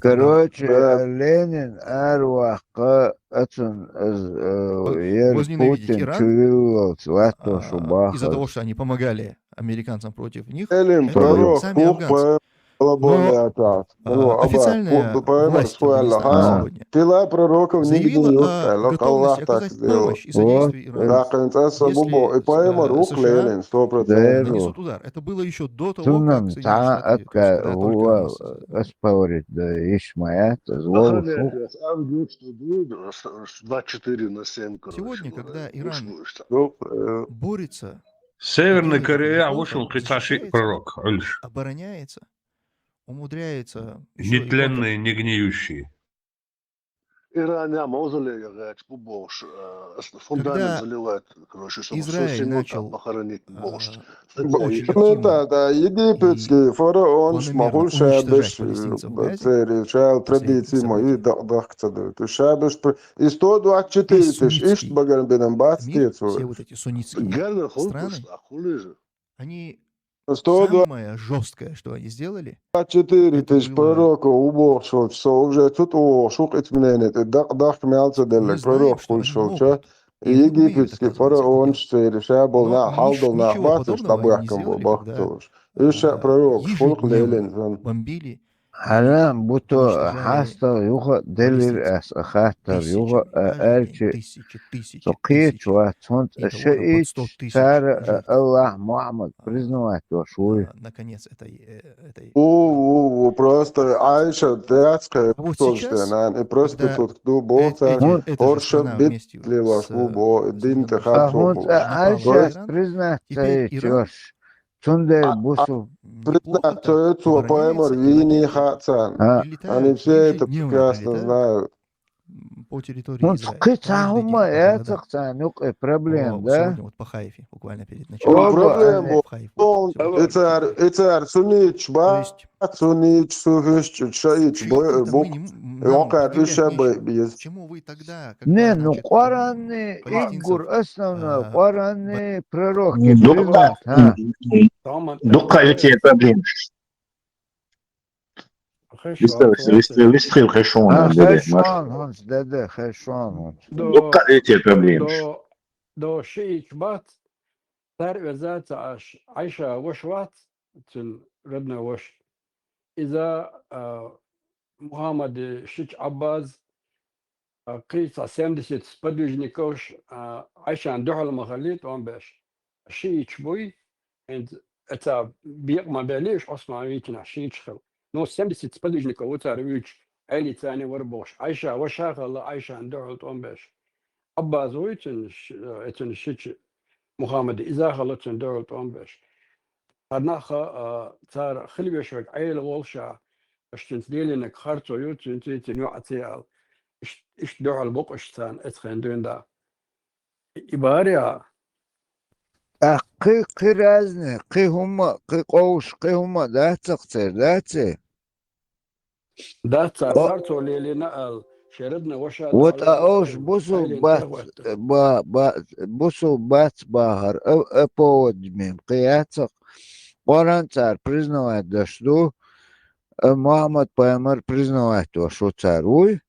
Короче, Ленин ара ваккха, ацун, э, яра Путин чу виллалц латтош ву бахар. Из-за того, что они помогали американцам против них, Ленин пророк, сами афганцы. Но официальная власть Афганистана сегодня заявила о готовности оказать помощь и содействие Ирану, если, э, США нанесут удар. Это было ещё до того, как Соединённые Штаты, то есть, когда только они с- Спорить, да, ишмаят, зло. Охранять вас август будет, с, с двадцать четыре на семь, короче, сегодня, когда Иран борется, Северная Корея вышел кхин цхьа шиъ пророк, Ӏуьллуш. Обороняется, умудряется ещё и контр- Нетленные, не гниющие. Иран я мавзолей гӀерташ бу бохуш, э, фундамент заливает, короче, чтобы Израиль начал, а, очень активно и планомерно уничтожать палестинцев в Газе. Церан шайла традиций ма ю, дахка ца ду. Ша беш пр-, и сто двадцать четыре теш иштта багарбина бац те цо. Все вот эти суннитские страны, они Сто двадцать четыре тысячи пророков ву бохуш волча, со уже цу тӀа вогӀуш ву, кхин цу мнене тӀе дакъа дахка мел ца делларг пророк хуьлуш волча, и египетский фараонаш церан ша болу нах, хьал долу нах бац уьш дӀабоьхкина бо бахка ца луш. Уьш ша пророкаш хуьлу-кх лелийна санна. Хьарам бу тхо, хьастагӀа юха а делира ас, а хаттар юха а аьлча, со кхеча вац, хӀунца шииташ цара а Аллахь Мухьаммад признавать дош вуй. Ву, ву, ву, просто Ӏайша дац кхе, тожа нана, и проститутка ду боху цара, хӀорш а битт лелош ву боху, дин тӀе харцо хӀунца хӀунца Ӏайшас признать ца йича йош. Цундела бусу. Признать ца йо цо, пайхамар вийний хаьа царна. Они все это прекрасно знают. ХӀунца кхин цхьа хӀумма яцара царна юкъе проблема, да? О, проблема бу. И цара, и цара сунниташ бац, сунниташ, суфисташ, шииташ бу, бу. Йоккхар уьш ша бай беза. Не, ну, Къуръанни, иггур основной, Къуръанни, пророкки признать, ха. Дукха ю те проблемаш. Вист, вист, вист хила хешон, а, деде, хешон, хӀунца, деде, хешон, хӀунца. Дукха ю те проблемаш. До, до шииташ бац, цара веза ца Ӏаш, Ӏайша ваша вац, цуьнан родной ваша. Иза, а, Мухьаммади шича Ӏаббас, а, кхин цхьа семьдесят сподвижниковш, а, Ӏайшан дуьхьал ма хиллий тӀом беш. Шииташ буй, хӀинца, эца бекъа ма белли, уьш Ӏусман вийцинехь шииташ хилла. Ну, семьдесят сподвижников ву цара вуьйцуш, Ӏелица царна вара бохуш. Ӏайша ваша хилла, Ӏайшан дуьхьал тӀом беш. Ӏаббас вуй цуьнан ш-, э, цуьнан шича Мухьаммади, иза хилла цуьнан дуьхьал тӀом беш. ХӀара нах, а, цара хила веш верг Ӏела волуш а, аша цуьнца лелийнарг харцо ю, цуьнца, цуьнан йоӀ а ца яла. Иш-, иштта дуьхьал бу-кх уьш царна эцхен дуьйна да. И бара а. ТӀаккха кхин, кхин разный, кхин хӀумма, кхин къовса, кхин хӀумма дац-кх церан, дац-и? Дац цара харцо лелийна аьлла, шайн родной ваша. Вот, а уьш бусулба бац, ба, ба, бусулба бац бахар, а, а повод мем кхин яц-кх. Къуръан цара признавать деш ду, а Мухьаммад пайхамар признавать дош ву цара, вуй?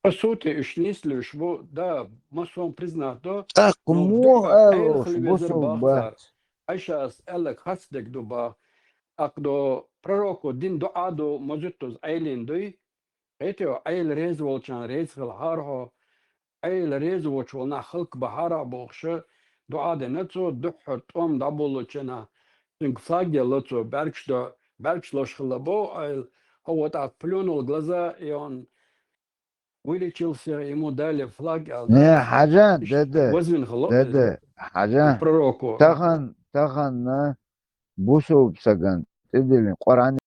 По сути, уьш нислуьйш бу, да, массо а признать до. ТӀаккха муха аьлла уьш бусулба бац? Ӏайшас аьлларг харц дерг ду баха. ТӀаккха до пророко дина дуӀа ду, мазуттаза Ӏелин дуй. Кхетий, Ӏела реза волчарна реза хилахьара хьо, Ӏела реза воцуш волу нах хӀаллакбахьара бохуш, дуӀа дина цо, дуьххьара тӀом дӀаболлучу нах. Цуьнга флаг елла цо, бӀаьргаш до, бӀаьргаш лозуш хилла боху Ӏела, хьо вот так плюнул в глаза, и он вылечился, ему дали флаг аьлла. Не, хьажа, деде, вазвина хилла, деде, хьажа. Пророко. Тахана, тахана бусулба стагана тӀедиллина Къуръан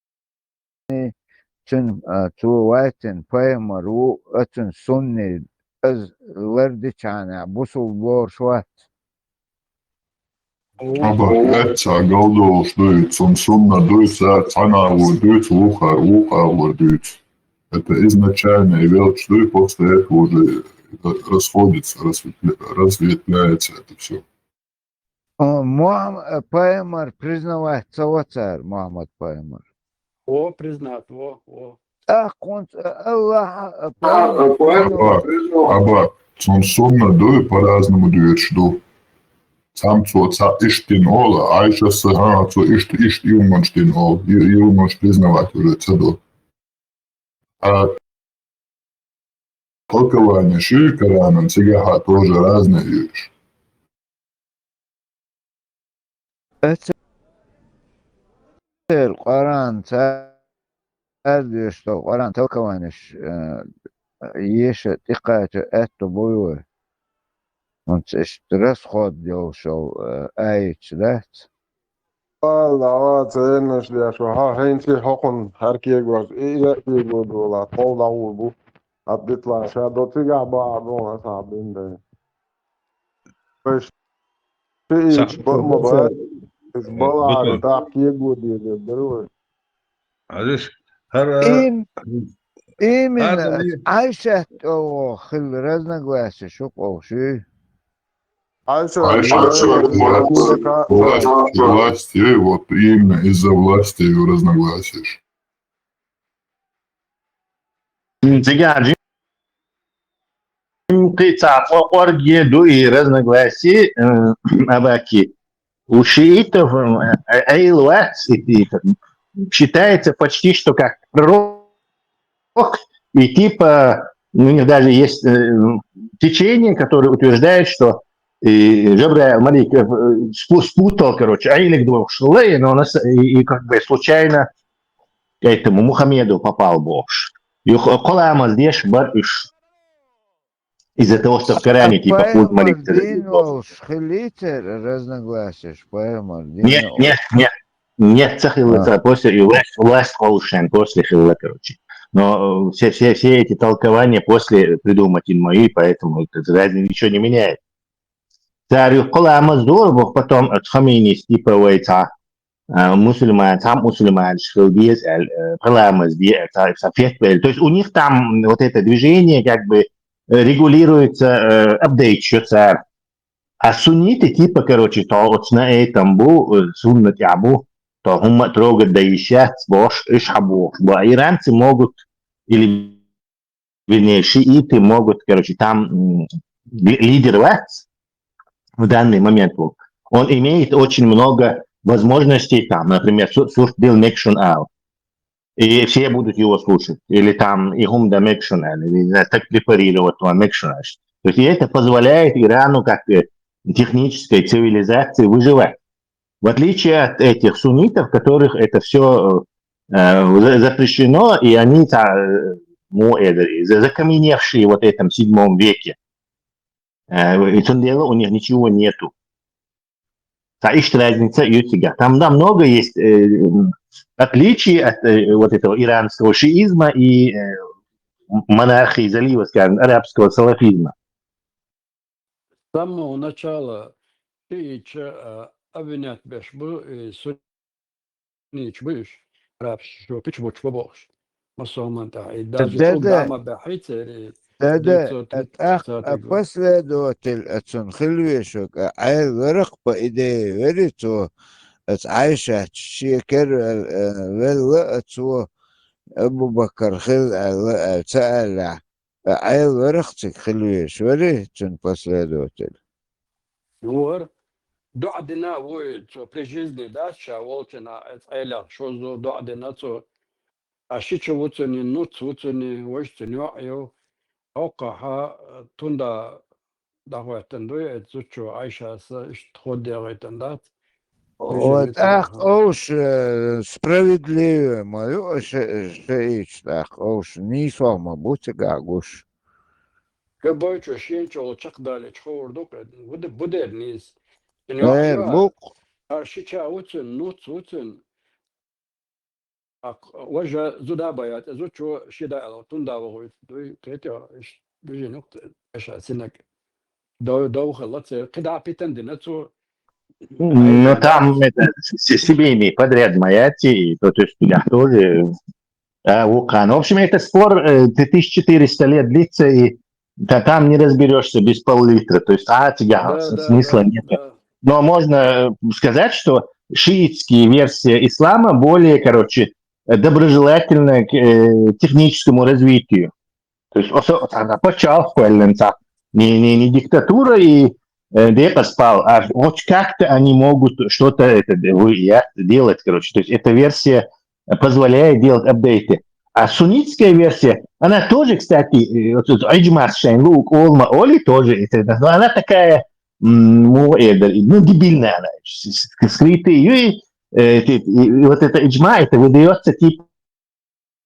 цуьнан, а, цо вайтина пайхамар ву, а цуьнан сунни, иза лардичхьана бусулба лоруш вац. Абарх аьццахь галдолуш дуй, цунна сунна дуй, цара цхьана агӀор дуьйцу, вукхара вукху агӀор дуьйцу. Это изначально и велча дуй, после этого уже расходится, разветвля-, разветвляется это всё. О, Мухьам-, э, пайхамар признавать ца во цара, Мухьаммад пайхамар. Во, признать во, во. ТӀаккха хӀунца, э, Аллахьа, э, пайхамар признавать. Аба, аба, цунна сунна дуй, по-разному дуьйцуш ду. Цхьамма цо цхьаъ иштта дина олу, Ӏайшас а, хӀан, цо иштта, иштта юхаманча дина олу, ю-, юхаманча признавать уже ца до. А толкование ши Коранан цигахьа тоже разные ю уьш. Эцел Къуръан цара доьшуш долу Къуръан толкованеш, э, еша тӀекхача аьтто буй вай. ХӀунца иштта расход йолуш йолу, э, аяташ дац? Алла, ца еннаш деш ву, хьо хӀинца хӀокхунна хӀара кегош, и, и кего долахь, тхов дӀагӀур бу. Хьан битла ша до цигахь бахьа боху аса хьан бин дай. Вай шииташ бакъ ма бац, иза балахьара тӀаккха кего дезар дара вай. Хьажаш, хӀара Им-, именно, хӀара Ӏайшат тӀе хилла разногласия шу къовший? Айса, власть, власть, власть, и вот именно из-за власти и разногласий. Цигара жимти ца орге ду и разногласия, э, абаки. У шиитов, э, э, айлвац, и, и считается почти что как пророк, и типа, ну, у них даже есть, э, течение, которое утверждает, что и Жабраил Малик, э, спу-, спутал, короче, айлик двух шулей, но он ос-, и, и как бы случайно к этому Мухаммеду попал бохуш. Юха кхоламаз деш бар уж. Из-за того, что в Коране, типа, пайхамар Малик дин волуш хилийтар разногласия, пайхамар дин Нет, нет, нет. Нет, ца хилла ца после, и власть, власть кхоллушен после хилла, короче. Но, э, все, все, все эти толкования после придумать мои, поэтому это разве ничего не меняет? Цар юха кхоламаз дора боху, потом, э, Хаменис, типа, вай ца, э, мусульман, цхьа мусульманаш хила деза аьлла, э, кхоламаз де, э, ца, ца фетва аьлла. То есть у них там вот это движение как бы, э, регулируется, э, апдейт шу цар. А сунниты, типа, короче, то вот на этом бу, э, сунна тӀехь бу, то хӀумма трогать даийша яц бохуш, уьш хьан бохуш бу. А иранцы могут, или, вернее, шииты могут, короче, там, м, ли-, лидер вац в данный момент. Вот. Он имеет очень много возможностей, там, например, су-, сурт дил мекшун ал. И все будут его слушать. Или там и хӀума да мекшун ал, или, не знаю, так препарировать вам мекшун аш. То есть и это позволяет Ирану как, э, технической цивилизации выживать. В отличие от этих суннитов, которых это все, э, э, за-, запрещено, и они та-, э, ну, э, за-, закаменевшие вот в этом седьмом веке. Э, и цундела у них ничего нету. Та иштта разница ю цигахь. Там, да, много есть, э, м, отличий от, э, вот этого иранского шиизма и, э, м-, монархии залива, скажем, арабского салафизма. С самого начала шиитча, а, обвинять беш бу, э, суннитча бу уьш, араб шу пича бучу бу бохуш. Масалан, тӀехь, и даже да, да, угдама баьхьийцари, да, да, дийцо а тӀаккха а тӀехь последователь а цунна хила вешаг а Ӏелварах, по идее, вери цо, аца Ӏайшат шен кер вел-, э, велла а цо, Абу-Бакар хила аьлла, аьлла, ца аьллехь, а Ӏелварах цига хила веш вари цуьнан последователь? Вара. ДоӀа дина вуй цо при жизни дац, ша волчунна эца Ӏелех шозза доӀа дина цо. А шича ву цуьнан, нуц ву цуьнан, важа цуьнан йоӀ ю. Хьокхахьа, тунда дӀахӀоьттина дуй, эца зудчо Ӏайшас иштта хӀода дегӀийтина дац. Ой, тӀаккха олуш, э, справедливый ма ю, ша-, шиитча тӀаккха олуш, нийсо ма бу цигахь гуш. Кабайчо шен чӀогӀа чекхдаллича хуур ду-кх, бу де-, бу дера нийса. Эр бу-кх. Ара шича ву цуьнан, нуц ву цуьнан. Ак-, важа зуда бая, тӀе зудчо ши да аьлла, тунда вахуьйту дуй, кхетий, иш, бижи нух, аша синаг. Дов-, дов хилла церан, кхидӀа питан дина цо. Ну, там это се-, семейный подряд ма яц, и то, то есть, да, тоже, а, вукхана. В общем, это спор, э, тысяча четыреста лет длится, и та-, там не разберёшься без пол-литра. То есть, а, цигахь смысла нет. Да, да, да. Но можно, э, сказать, что шиитская версия ислама более, короче, э, доброжелательна к, э, техническому развитию. То есть, осо-, она пачалх кхоьллина цхьа, не, не, не диктатура и, э, декъаза пал, а хоть как-то они могут что-то это, э, вы-, я-, делать, короче. То есть, эта версия позволяет делать апдейты. А суннитская версия, она тоже, кстати, э, вот, вот, иджмас шайн лук олма оли тоже, это, но она такая, м, ну, э, да, ну, дебильная она, с-, с-, скрытые, и, э, эти, и, и вот это иджма, это выдаётся типа,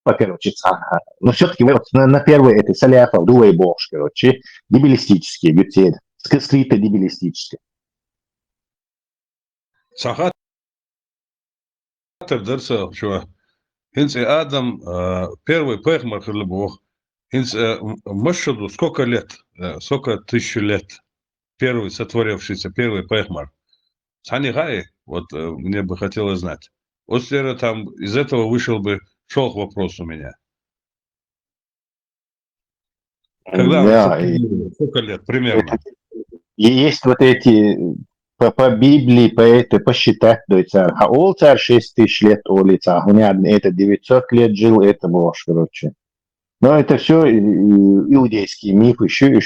короче, ца-, но всё-таки вот на, на первый это саляфов, дуэй бохуш, короче, дебилистические, гюцель, ск-, скрыто дебилистические. Цхьа хаттар дара сан чу. ХӀинца и Адам, а, первый пайхамар хилла боху. ХӀинца, а, м-, масса ду, сколько лет, а, сколько тысяч лет первый сотворившийся, первый пайхамар? Цхьанне хаьий? Вот, а, мне бы хотелось знать. Вот, наверное, там из этого вышел бы шёлх вопрос у меня. Когда он сотворил, сколько лет примерно? Есть вот эти по, по Библии, по этой, посчитать дой цар. Хьаоал цар шесть тысяч лет оли цар. Хьуна аьнна, это девятьсот лет жил, это бохуш, короче. Но это все иудейские мифы, еще,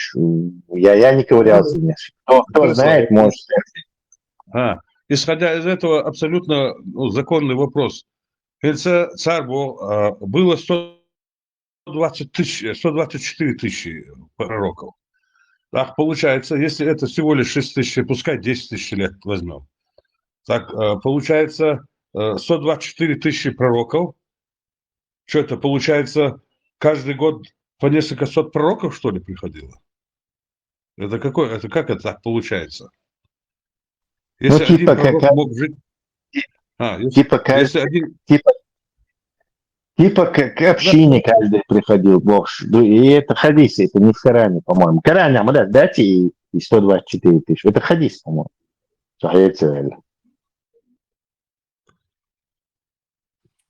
я, я не ковырялся в них. Кто, кто знает, может. А, исходя из этого абсолютно, ну, законный вопрос. Хенца цар бо, а, было сто двадцать тысяч, сто двадцать четыре тысячи пророков. Так получается, если это всего лишь шесть тысяч, пускай десять тысяч лет возьмем. Так, э, получается, э, сто двадцать четыре тысячи пророков. Что это получается? Каждый год по несколько сот пророков, что ли, приходило? Это какой, это как это так получается? Если Ну, один типа, пророк как- мог жить... А, если, Типа, как- если один... Типа, типа к, к общине каждый приходил, бохуш. Ну, и это хадисы, это не в Коране, по-моему. В Коране, а, да, дайте и, и сто двадцать четыре тысячи. Это хадис, по-моему. Сахьихь цевелла.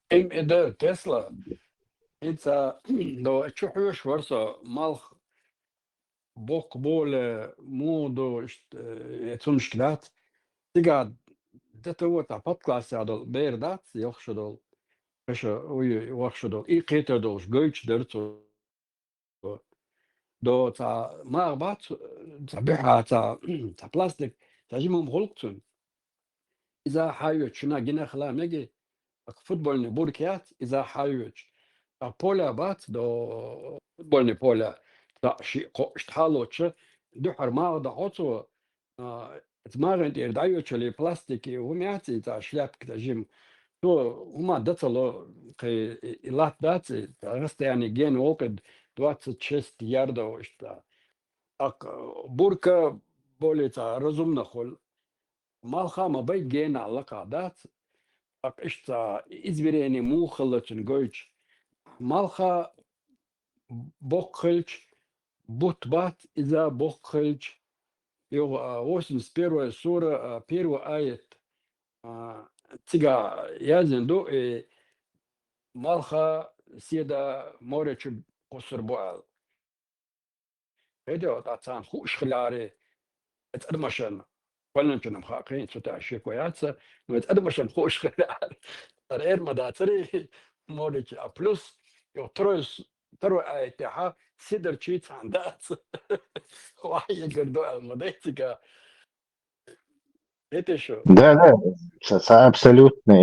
Им и да, Тесла. Ица, до чухуш варсо малх бок боле муду, э, цуншкилат. Тига, дата вот, а подкасса дол, бер дац, йохшо дол. Эша, уй, йохшо дол. И кхетер дол, гойч дерцу. До ца мах бац, ца биха, ца, ца пластик, ца жимум гулкцун. Иза хьайвечуна гинахла меги, ак футбольный буркият, иза хьайвеч. А поля бац, до футбольный поля, ца ши ко штхалоча, духар мах да хоцу, а, ца махен тир дайвечали пластики, умяци, ца шляпки, ца жим. То ума дацало, кхе и лат даци, ца расстояние ген окад двадцать шесть ярдов, ишта. Ак, э, бурка более ца разумно хол. Малха ма бай гена лака дац. Ак ишта измерение мухаллацун гойч. Малха бокхылч, бут бат иза бокхылч. Йо, а, восемьдесят первая сура, а, первый аят. А, цига язин ду, и малха седа море чу кусур буал. Эдо, та цан хуш хляре, эт адмашан, паланчунам хакин, цута шекояца, но эт адмашан хуш хляре. Ар эр ма дацари, молич, а плюс, йо, второй с-, второй аят, ха, сидр чи цан дац. Вай, я гордо, а модетика. Это что? Да, да, со- со- абсолютно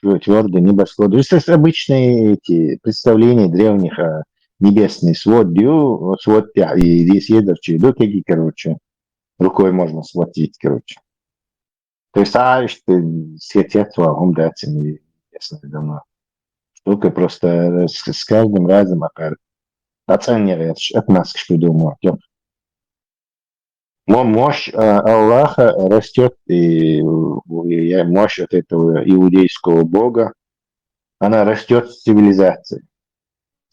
твердый небосвод. То есть это обычные эти представления древних о небесный свод, дю, свод, я, и здесь едерчи, до кеги, короче, рукой можно схватить, короче. То есть, а, что светец вам, да, цени, ясно, давно. Штука просто с, с каждым разом, а, оцениваешь, от нас, что думаю. Мо-, мощь, э, Аллаха растет, и, и я- мощь от этого иудейского бога, она растет с цивилизацией,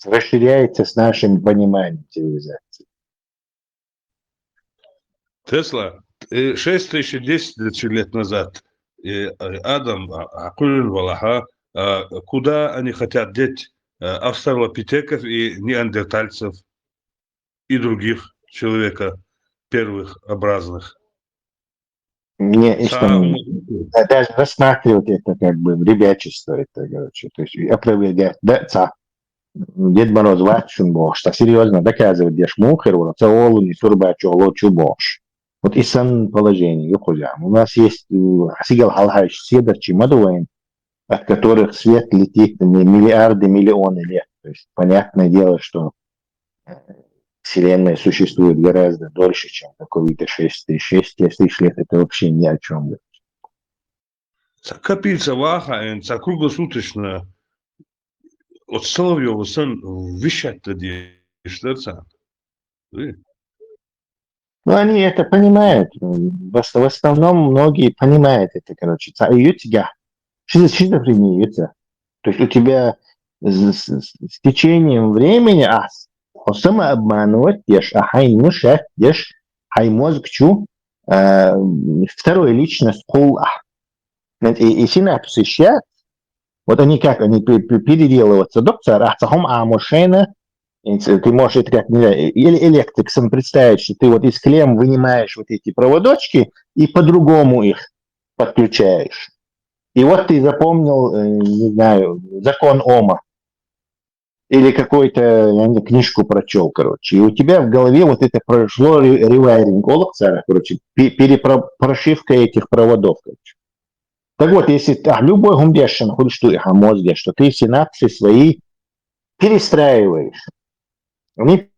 расширяется с нашим пониманием цивилизации. Тесла, э, шесть тысяч, десять тысяч лет назад, э, Адам, а, Акулин Валаха, а, куда они хотят деть, э, австралопитеков и неандертальцев, и других человека первых образных? Мне и что Самое- мне- да, даже рассматривать это как бы в ребячество, это, короче, то есть и опровергать, да, ца. Дед Мороз вачун бош, ца серьезно доказывать, деш мухер, вот, ца олу не сурбачу, олу чу бош. Вот и сан положение, юхузям. У нас есть, э, сигал халхайш седа чи мадуэн, от которых свет летит ми- миллиарды, миллионы лет. То есть, понятное дело, что э, Вселенная существует гораздо дольше, чем какие-то шесть тысяч, шесть тысяч лет. Это вообще ни о чем. Ца капельца ваха, эн ца круглосуточно от Соловьёва сан вещать-то деш, да, ца? Э, Ну, они это понимают. М, В ос- в основном многие понимают это, короче. Ца- ютига. Шизо- шизофрения, это. То есть у тебя с, с- с течением времени, а, с- самообманывать, ешь, а хай мушат, ешь, хай мозг чу, э, второй личность кул, а. Знаете, и, и синапсы ща, вот они как, они пе- пе- переделываться, доктор, а цахом а мошена, Ты можешь это как, не знаю, или электрик сам представить, что ты вот из клем вынимаешь вот эти проводочки и по-другому их подключаешь. И вот ты запомнил, э, не знаю, закон Ома или какую-то, я не, книжку прочел, короче, и у тебя в голове вот это прошло ревайринг, олох цара, короче, перепрошивка этих проводов, короче. Так вот, если а, любой гумбешин, хоть что их мозге, что ты синапсы свои перестраиваешь, они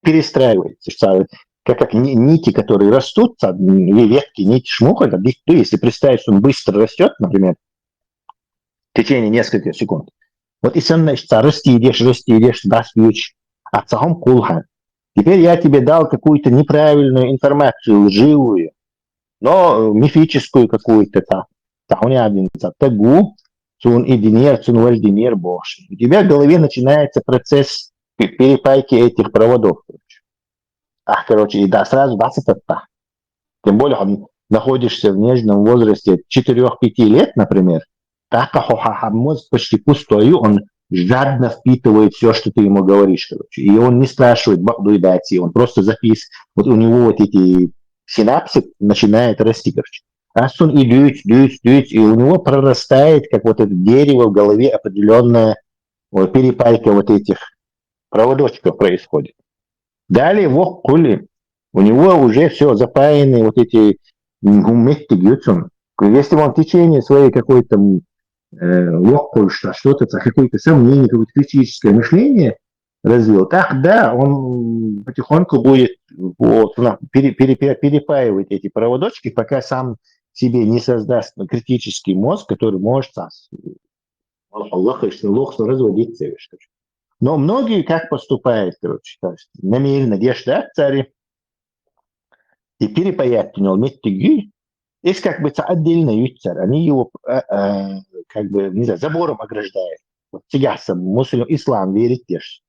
перестраиваются, как, как нити, которые растут, ветки, нити шмуха, да, ну, если представить, что он быстро растет, например, в течение нескольких секунд, вот и сан, значит, расти идешь, расти идешь, да, ключ, а цахом кулхан. Теперь я тебе дал какую-то неправильную информацию, лживую, но мифическую какую-то там. Тахуни один, тагу, цун и динер, цун валь динер боши. У тебя в голове начинается процесс перепайки этих проводов, короче. А, короче, и да, сразу двадцать отта. Тем более, он находишься в нежном возрасте четырёх-пяти лет, например, так мозг почти пустой, он жадно впитывает все, что ты ему говоришь, короче. И он не спрашивает бакдуй дати, он просто записывает. Вот у него вот эти синапсы начинают расти, короче. Раз он и дюйт, дюйт, дюйт, и у него прорастает, как вот это дерево в голове, определенная вот, перепайка вот этих проводочков происходит. Далее вок кули, у него уже все запаяны вот эти гумметты гюцун. Если он в течение своей какой-то э, вок куль, что что-то, какое-то сомнение, какое-то критическое мышление развил, так да, он потихоньку будет вот, пере, пере, пере, перепаивать эти проводочки, пока сам себе не создаст критический мозг, который может сам Аллах, что лох, что разводиться. Но многие как поступают, короче, намеренно деш да цари и перепаять у него меттиги, есть как бы отдельно юцар, они его а, а, как бы, не знаю, забором ограждают. Вот цигаса, мусульман, ислам верит деш.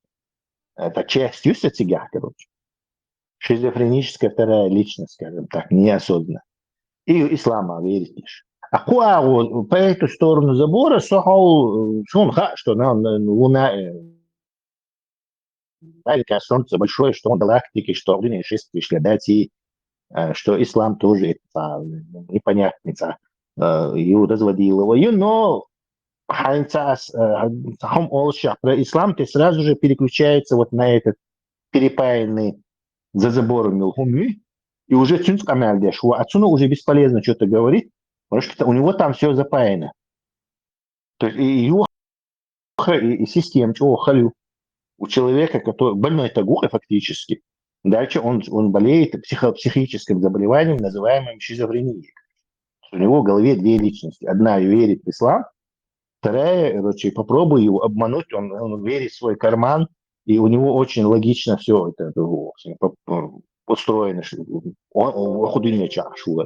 Это часть юса цигах, короче. Шизофреническая вторая личность, скажем так, неосознанно. И ислама верит лишь. А куагу по эту сторону забора сохал сунха, что нам луна маленькое солнце большое, что он галактики, что огненные шествия, следати, что ислам тоже это непонятница, его разводилово, но хайнца хом олшах про ислам, ты сразу же переключается вот на этот перепаянный за забором милхуми, и уже цюнц камяльдеш, отсюда уже бесполезно что-то говорить, потому что у него там все запаяно. То есть и юха, и, и система, чего халю. У человека, который больной тагуха фактически, дальше он, он болеет психо, психическим заболеванием, называемым шизофренией. У него в голове две личности. Одна верит в ислам, вторая, короче, попробуй его обмануть, он, он верит в свой карман, и у него очень логично все это устроено. Он худыня чашула.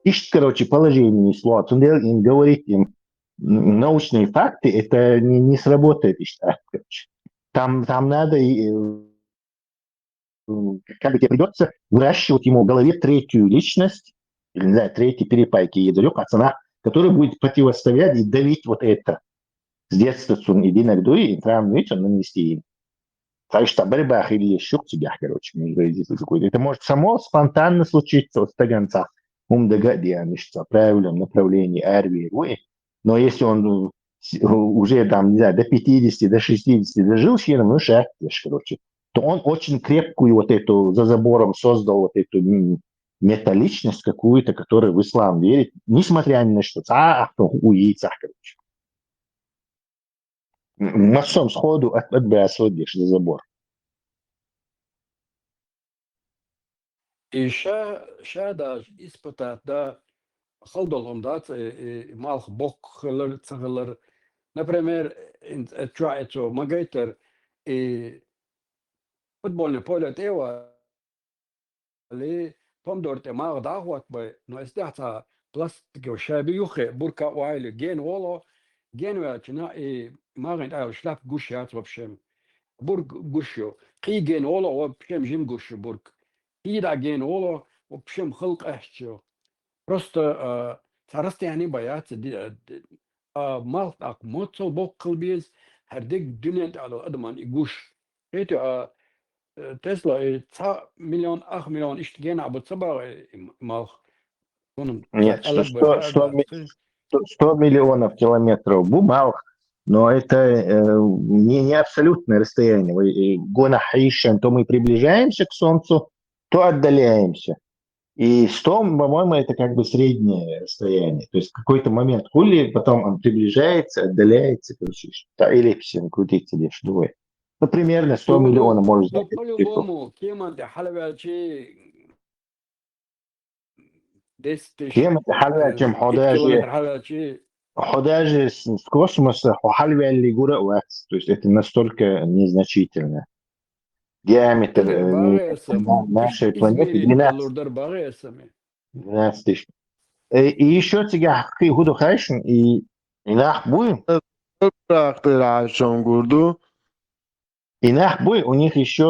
Ищет, короче, положение слова. Им говорит им научные факты, это не, не сработает. Там, там надо и как бы тебе придется выращивать ему в голове третью личность, или, не знаю, третий перепайки и далек пацана, который будет противостоять и давить вот это. С детства цун иди нагдуй, и там, видите, он нанести им. Так что борьба или щук тебя, короче, это может само спонтанно случиться вот в таганцах. Ум дагадианишца, правильном направлении арвируй. Но если он уже там, не знаю, до пятидесяти, до шестидесяти дожил, все равно шаг, короче, то он очень крепкую вот эту, за забором создал вот эту металличность какую-то, которая в ислам верит, несмотря ни на что. А, а, у яйцах, короче. Массом сходу от, отбрасывать за забор. И ша, ша даже испытать, да, халдолгом, да, малх бок хылыр, цыгылыр. Например, чуа это магайтер, и футбольный поле тева, ли помдор те маг да хват бай, но если ца пластик шаби юхе, бурка уайли, ген воло, ген вячина, и маген айл шляп гуш яц вообще. Бург гушо. Киген оло вообще жим гушо бург. Кидаген оло вообще хылк ахчо. Просто царастяни боятся малт ак моцол бок кылбез, хардег дюнен ало адман и гуш. Эти, а, э, Тесла, э, цхьа миллион, ах миллион иштта генахь бу ца багӀа, э, и м-, малх. Хьуна Нет, цхьа что, аллах бара что, что, ми- хьаьрдац. что- сто миллионов километров бу малх, но это э, не, не абсолютное расстояние. Вы, э, гонах ищем, то мы приближаемся к Солнцу, то отдаляемся. И сто, по-моему, это как бы среднее расстояние. То есть в какой-то момент хули, потом он приближается, отдаляется, короче, та эллипсия крутится лишь двое. Ну, примерно сто Ну, миллионов, ну, может ну, быть. по-любому, кеманте хьалаваьлчи, десять тысяч, Кеманте хьалаваьлчи, э, хьо итт даже, километр хьалаваьлчи, хьо даже с, с космоса хьо хьалаваьлли гура а вац. То есть это настолько незначительно. Диаметр Э, э, багӀе аса, на- нашей ис-, планеты измерить двенадцать. далур дар багӀе аса ме. Двенадцать тысяч. Э, И еще тебе хи худу хайшин, и, и нах буй. Практикашон гурду. И нах буй, у них еще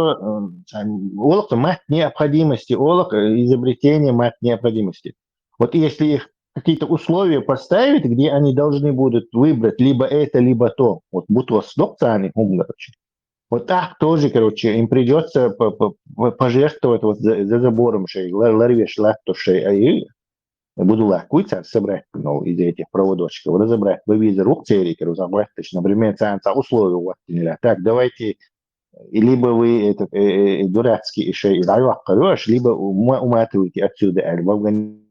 олох мат необходимости, олох э, изобретение мат необходимости. Вот если их какие-то условия поставить, где они должны будут выбрать либо это, либо то. Вот будто сдох цани, короче. Вот так тоже, короче, им придется по- по- по- пожертвовать вот за, за забором шей, лар- ларвеш латто шей, а и буду лакуй цар собрать, ну, из этих проводочков, разобрать, вывезти рук церикер, узагвать, например, цан ца условия вот, так, давайте, и либо вы этот э, э, дурацкий шей, либо ума- уматывайте отсюда, а в Афганистан,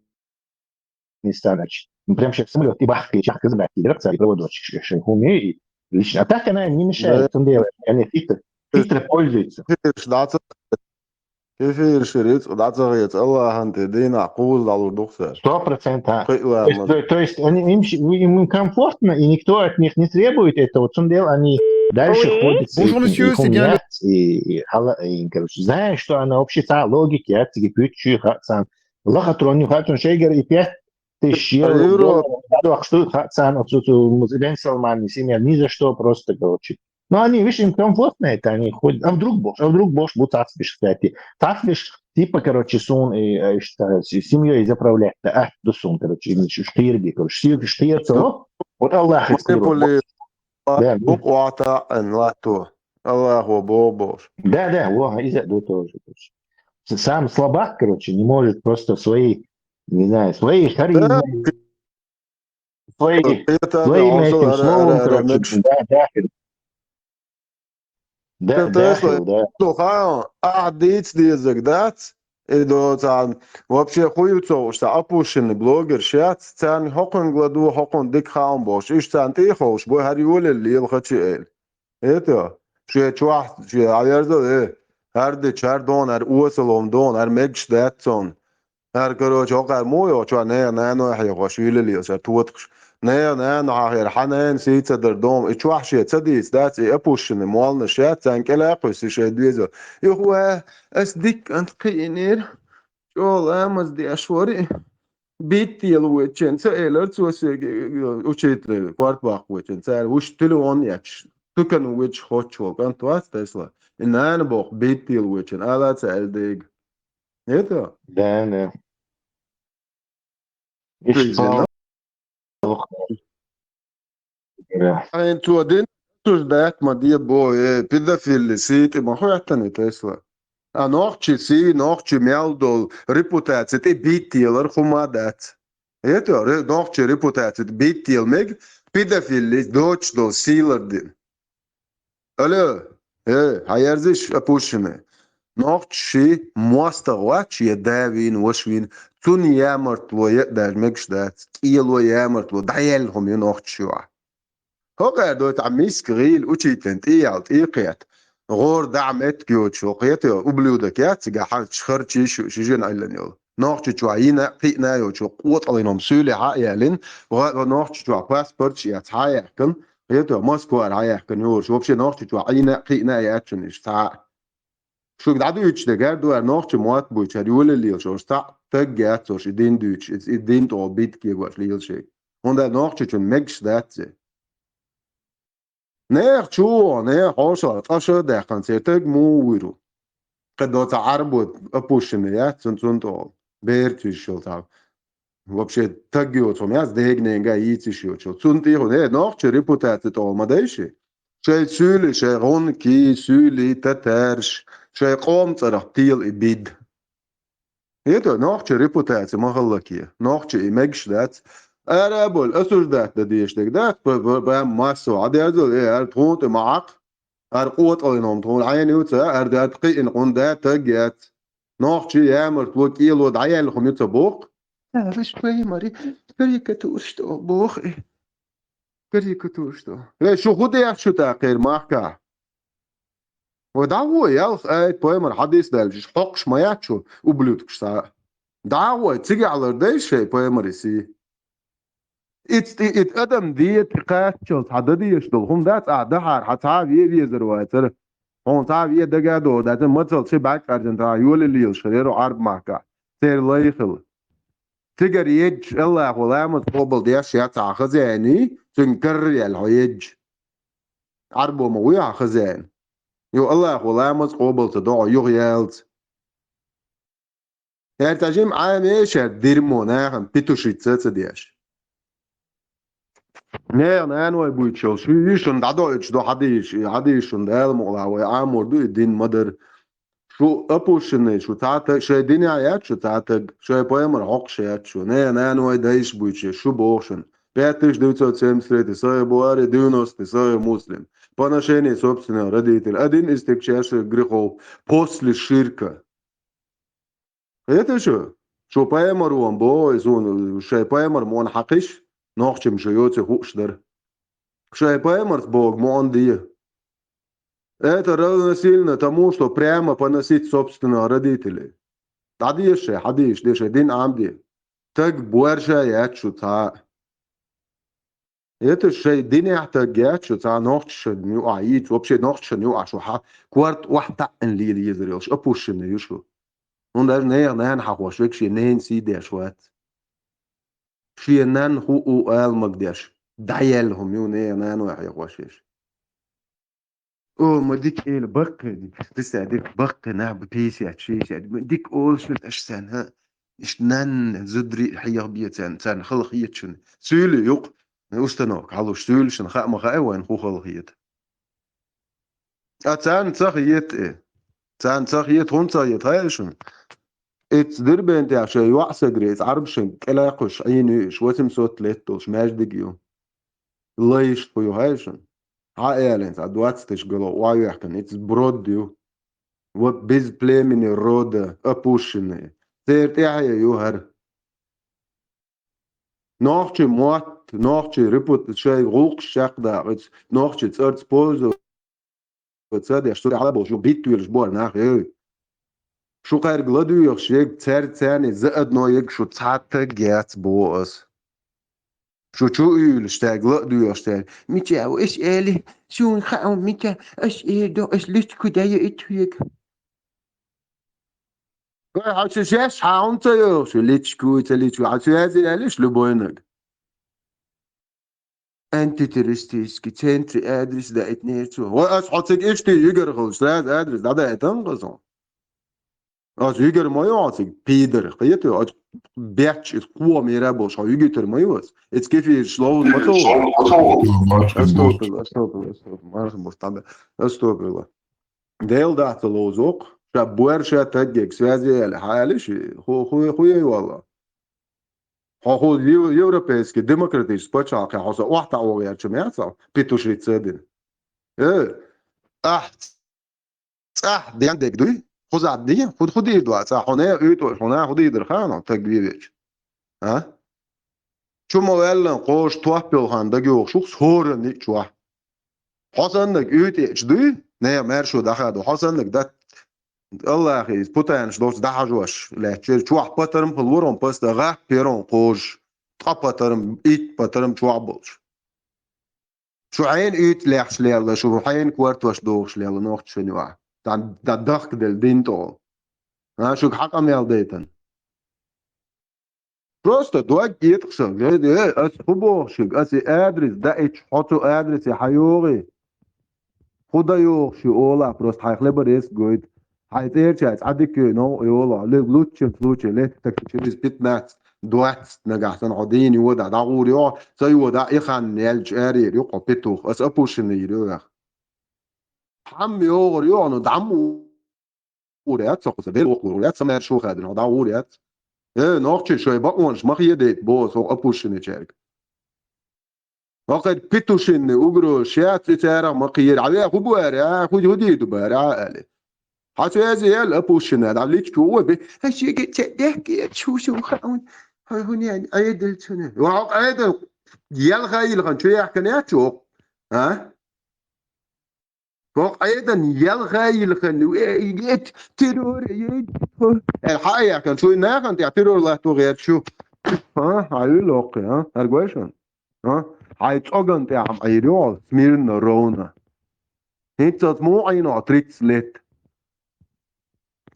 значит. Ну, прям сейчас самолет и бах, и чак забрать, и драк царь проводочек шей, шей, хуми, и лично. А так она им не мешает, Да. Тем дело, они хитро, хитро пользуются. Фирш даца. Кефир шириц, дацагъец, Аллаханте дина, куз далур духсар. Сто процентов. То есть, Кыйла то, то есть они, им, щ- им комфортно, и никто от них не требует этого. В чем дело, они дальше Oui. ходят, Bonjour, и- monsieur, и c'est bien. хумят, и, и хала- и, короче, знаешь, что она вообще та логики, я тебе пью, чё, ха- сан. Лохотрон, не хатун, шейгер, и пять тысяч евро. Евро. Долларов, да, что ха- сан, отсутствует, Бен Салман, семья, ни за что просто, короче. Но они, видишь, им комфортно это, они ходят. А вдруг Бош, а вдруг Бош будет ацбиш, кстати. Ацбиш, типа, короче, сун, и, э, что, с семьей заправлять, да, а, да сун, короче, им ещё штырги, короче, сил штырцо, вот Аллах их скрыл. Манипули Да, буквата эн лату. Аллаху бобош. Да, да, во, из этого тоже. Короче. С- Сам слабак, короче, не может просто свои, не знаю, свои харизмы, свои, Это своим он этим ара- словом, ара- короче, мекш- да, да, да, Тесла- да, да. Духа, а дийц дезаг дац. И доцан вообще хуюцо уж са опущенный блогер шац, цан хокон гладу, хокон дик хаун бош. Иш цан тихо уж бой хари уле лил хачи эль. Это, ше чуах, ше аверзо, э, хар де чар дон, хар уасалом дон, хар мегш датсон. Хар, короче, окар мой, о, чуа не, не, но, хе, хош, виле лил, ше туоткш. Не, не, но, хахер, ханен, сица дар дом. И чуах ше, цадиц, дац, и опущенный, молна ше, цан келя, хуси ше двизо. И хуа, эс дик, ант киинир. Чол, амаз диаш вори. Бит тиел уечен, ца элер цо сеге учитель, кварт вах уечен, ца уш телефон яч. Тукан уеч хоч вол, кан туас Тесла. И нан бох бит тиел уечен, ала ца эл дег. Это? Да, да. Ты Ишта знаешь? Да. Айн цо дин, туж дат ма дие бо, э, педофили сити ма хуяттани Тесла. А нохчи си, нохчи мял дол, репутаци ти бит тиелар хума дац. Это, ре- нохчи репутаци ти бит тиел мег, педофили доч дол силар дин. Алло, э, хьаярзиш опущенный. Нохчи мостагъ вач, я да вин, вош вин, цун ямартло, я даже мегш дац, киело ямартло, даял хум я нохчи ва. Хокар дойт а миск гил учитель тиял тикет. Гор да мет кёчо, кет ублюдок я, цига хал чхар чишу, шижен айлан йол. Нохчи чуа ина, пина йочо, кот алином сюле ха ялин, ва нохчи чуа паспорт я ца якан, кет Москва ра якан йош, вообще нохчи чуа ина, пина я чуниш ца. Шуг да дуч де гар дуар нохчи муат буч, ар юле лил шош ца, таг гацош, и дин дуч, и дин то бит ке гваш лил шег. Онда нохчи чун мегш дац зе. Нех чу, нех хошо, ташо дехан се таг му виру. Кад доца арбу опущенный я, цун цун то. Берти шо там. Вообще таг йо цом я, дегненга ици шо чо. Цун ти хо, не, нохчи репутаци то ма дайши. Шай суьйли, шай гӀунки, суьйли, татарш, шай къоман цӀарах тела и бида. ХӀета, нохчи репутаци ма хӀаллакье, нохчи и мегаш дац. Ара а болу, осуждать дан дезаш дерг дац, б-, б-, б-, массо а дерзал, э, ара тхуна тӀе ма Ӏакх, ара къотӀалина хӀума тхуна Ӏена ю ца, ара даьтта кхиъна хӀума да, таг яц. Нохчи ямартло, кӀело дӀаяьлла хӀума ю ца боху. Ара шу вай мари, карикатураш тӀе боху и. Карикатураш тӀе. Э, шу хӀун деш шу тӀаккха кхеран махкахь? Вай дӀагӀо, ялх аят пайхамар хьадис даьлча, хьокхуш ма яц шу, ублюдкаш схьа. ДӀагӀо, цигахь лардайша шайн пайхамаре сий. Ицци и адам дета кхаччалц хьан дан дезаш долу хӀума дац, ахьа дахьара хьан цхьа а вен везар вацара. Хьуна цхьа а вен дага а догӀу дац, мацалла ши бӀаьрг къарзина тӀехь йолалла лелаш хир яра Ӏарб махкахь, церан лай хила. Цигара еджаш Аллахо ламаз къобал деш яц хьан хазений, цуьнга карра яьлла хьо еджаш. Ӏарбо ма вуй хьан хазена. Ю Аллахо ламаз къобал ца до хьо юха ялца. ХӀара цхьа жима Ӏамеша дирмо нахана петушица а ца деш. Нехан нанавай буьйцуш йолу шу йиш шуна дӀадоуьйтуш ду хьадийша, и хьадийша шуна Дала мукъалахь вай Ӏамор ду и дин ма дара. Шу опущенный, шу цхьа таг, шайн динехь яц шу цхьа таг, шайн пайхамар хьокхуш яц шу, нехан нанавай дайша буьйцуш, шу боху шуна. Пять тысяч девятьсот семьдесят третий Сахих Бухари, девяностый Сахих Муслим. Поношение собственного родителя. Один из тягчайших грехов после ширка. Хета шу? Шу пайхамар вон боху, и суна шайн пайхамар муна хьакхиш, нохчим шу йоций хууш дара. Шайн пайхамарс боху муна де. Это равносильно тому, что прямо поносить собственного родителей. ДӀадеша шайн хьадийша, де шайн дин Ӏамде. Таг боьрша яц шу цхьа а. Это шайн динехь таг яц шу цхьа а, нохчашна юкъахь йийца, вообще нохчашна юкъахь шу хьан корта охьатаьӀна лела езар йолуш, опущенный ю шу. ХӀунда аьлча нехан нана хьахош верг шен ненан сий деш вац. Шен нанна хӀу у ала магадеш, дӀаяьлла хӀума ю нехан нанойх хьехош еш. О, ма дика эла, баккхий дика. Дисса дика, баккхий нах бу, пятьдесят, шестьдесят. Ма дика олуш шу аша царна, хӀа? Иштта нанна зударий хьехабе царна, царна хала хета шуна. Суьйли юкъа, установка хьалуш, суьйлашна хаа ма хаьа вайна хӀун хала хета. Ткъа царна ца хета и. Царна ца хета, хӀунда ца хета, хаьий шуна? Ицца Дербентехь шайн йоӀ сагре, иза Ӏарбашна кӀелхьакхуьйсуш Ӏийна ю уьш, восемьсот лет долуш маьждиг ю. Лайш кху ю, хаьий шуна? Хьан а ялийна, цхьа двадцать тысяч голов охьайоьхкина, иза брод ю. Вот без племени рода, опущенные. Церан тӀаьхье ю хӀара. Нохчи мотт, нохчи репут-, шайн гӀуллакхаш чекхдаккха, нохчи цӀарца пользоваться деш, цу тӀехь болуш ю битта велаш бу хӀара нах, эй. Шу кхаьрга ладоьгӀуш ерг, цаьрца царна заодно ерг шу цхьа таг яц боху ас. Шу чу уьйлуш цаьрга ладоьгӀуш цаьрга. Мича ву, аш эли, суна хаьа ву, мича, аш эр ду, аш личку дайа ит хьоьга. Вай, хьо шу шаьш хьан хӀунда ца йогӀуш, личку, ца личку, хьо шу яздина аьллаш, любойнаг. Антитеррористический центре адрес даийтинера цо. Вай, ас хьо цига иштта юьгара хилча, сразу адрес дӀадаийтан хаза. Ас юьгара ма ю хьо цига, пидар, кхета, ас бечча иза кхо мера болуш хьо юьгуьйтар ма ю ас. Эца кефираш ловза ма ца волу. Астопирла, астопирла, астопирла, марха бу, станда. Астопирла. Дела дахь ца ловза вокху, ша боьрша таггег связи яьлла, хьан аьлла ши, ху-, ху-, ху яй валла. Хьо ху ев-, европейский демократический пачхьалкхе хьо со охьатаӀо гӀертачу меца, петушица а дина. Э, ахь цӀахь ден дерг дуй? Кхузахь ден? Ху, ху дийр ду ахь цӀахь? Хьуна уьйтӀо, хьуна ху дийр дара хаьа, хьо таг вевеча? А? Чу ма ваьллан кхожа топ йолу хан дагайогӀуш ву-кх хӀоранна а чохь. Хьо саннаг уьйтӀечу дуй? Нехан маьршо даха ду. Хьо саннаг дат-, Аллахе иза путанаш доцу дӀахьажош лаьттачу. Чохь патарм хила вара хьуна паста, гӀатта перон кхожаш. Ткъа патарм, итт патарм чохь болчу. Шу хьенан уьйтӀа лехча лелла, шу хьенан кортош дохуш лелла нохчашна юкъахь? Дан, дан дахка делла дин тӀе. А, шуьга хьан къамел дайтан? Просто дог гетӀа сан. Э, э, ас хӀун боху шуьга? Ас и адрес даийтча, хьо цу адресе хьан йогӀий? ХӀун дан йогӀуш ю олахь, просто хьайн хлеба резко гойту. Хьайн цӀерачаьрца Ӏа дика йой новкъа йолахь. Ле-, лучшем случае, летта так через пятнадцать, двадцать нагахь санна хьо дийна йодахь, дӀагӀур йохь, ца йодахь, и хан яьлча арийр ю хьо петух. Ас опущенный йир ю вех. Хьамма йогӀур ю хьуна, дӀа ма гӀур яц со кхуза, бел воккхалур яц, со маьрша ву хадина, хьо дӀа гӀур яц. Э, нохчий, шоай бакъонаш ма хедайта, боху со опущенныйчаьрга. Хьо кхайр петушинный угрозаш яц, и царах ма кхера, хьан веа хӀу бу аьлла, а, хӀу, хӀу дийр ду бара, а, аьлла. Хьан цу язе яьлла опущенный, дӀа личка ву, бе, хьан шега ца дехке, шу, шу, ха, хьун, хьун, хьун, ян, Ӏедал цуна. Ва хьо Ӏедал, ял хайла хан, чу яхкана яц чу, а? Бокъ Ӏедан ялхайилхан, э, э, террор, э, э, э, хьа яхкан, шуй нахан тӀе террор латто гӀерташ ю. А, хьаюй локхи, а? ХӀара гой шун? А? Хьай цӀоган тӀе хьам Ӏийр ю хьо, смирно, ровно. ХӀинццалц муха Ӏийна хьо тридцать лет?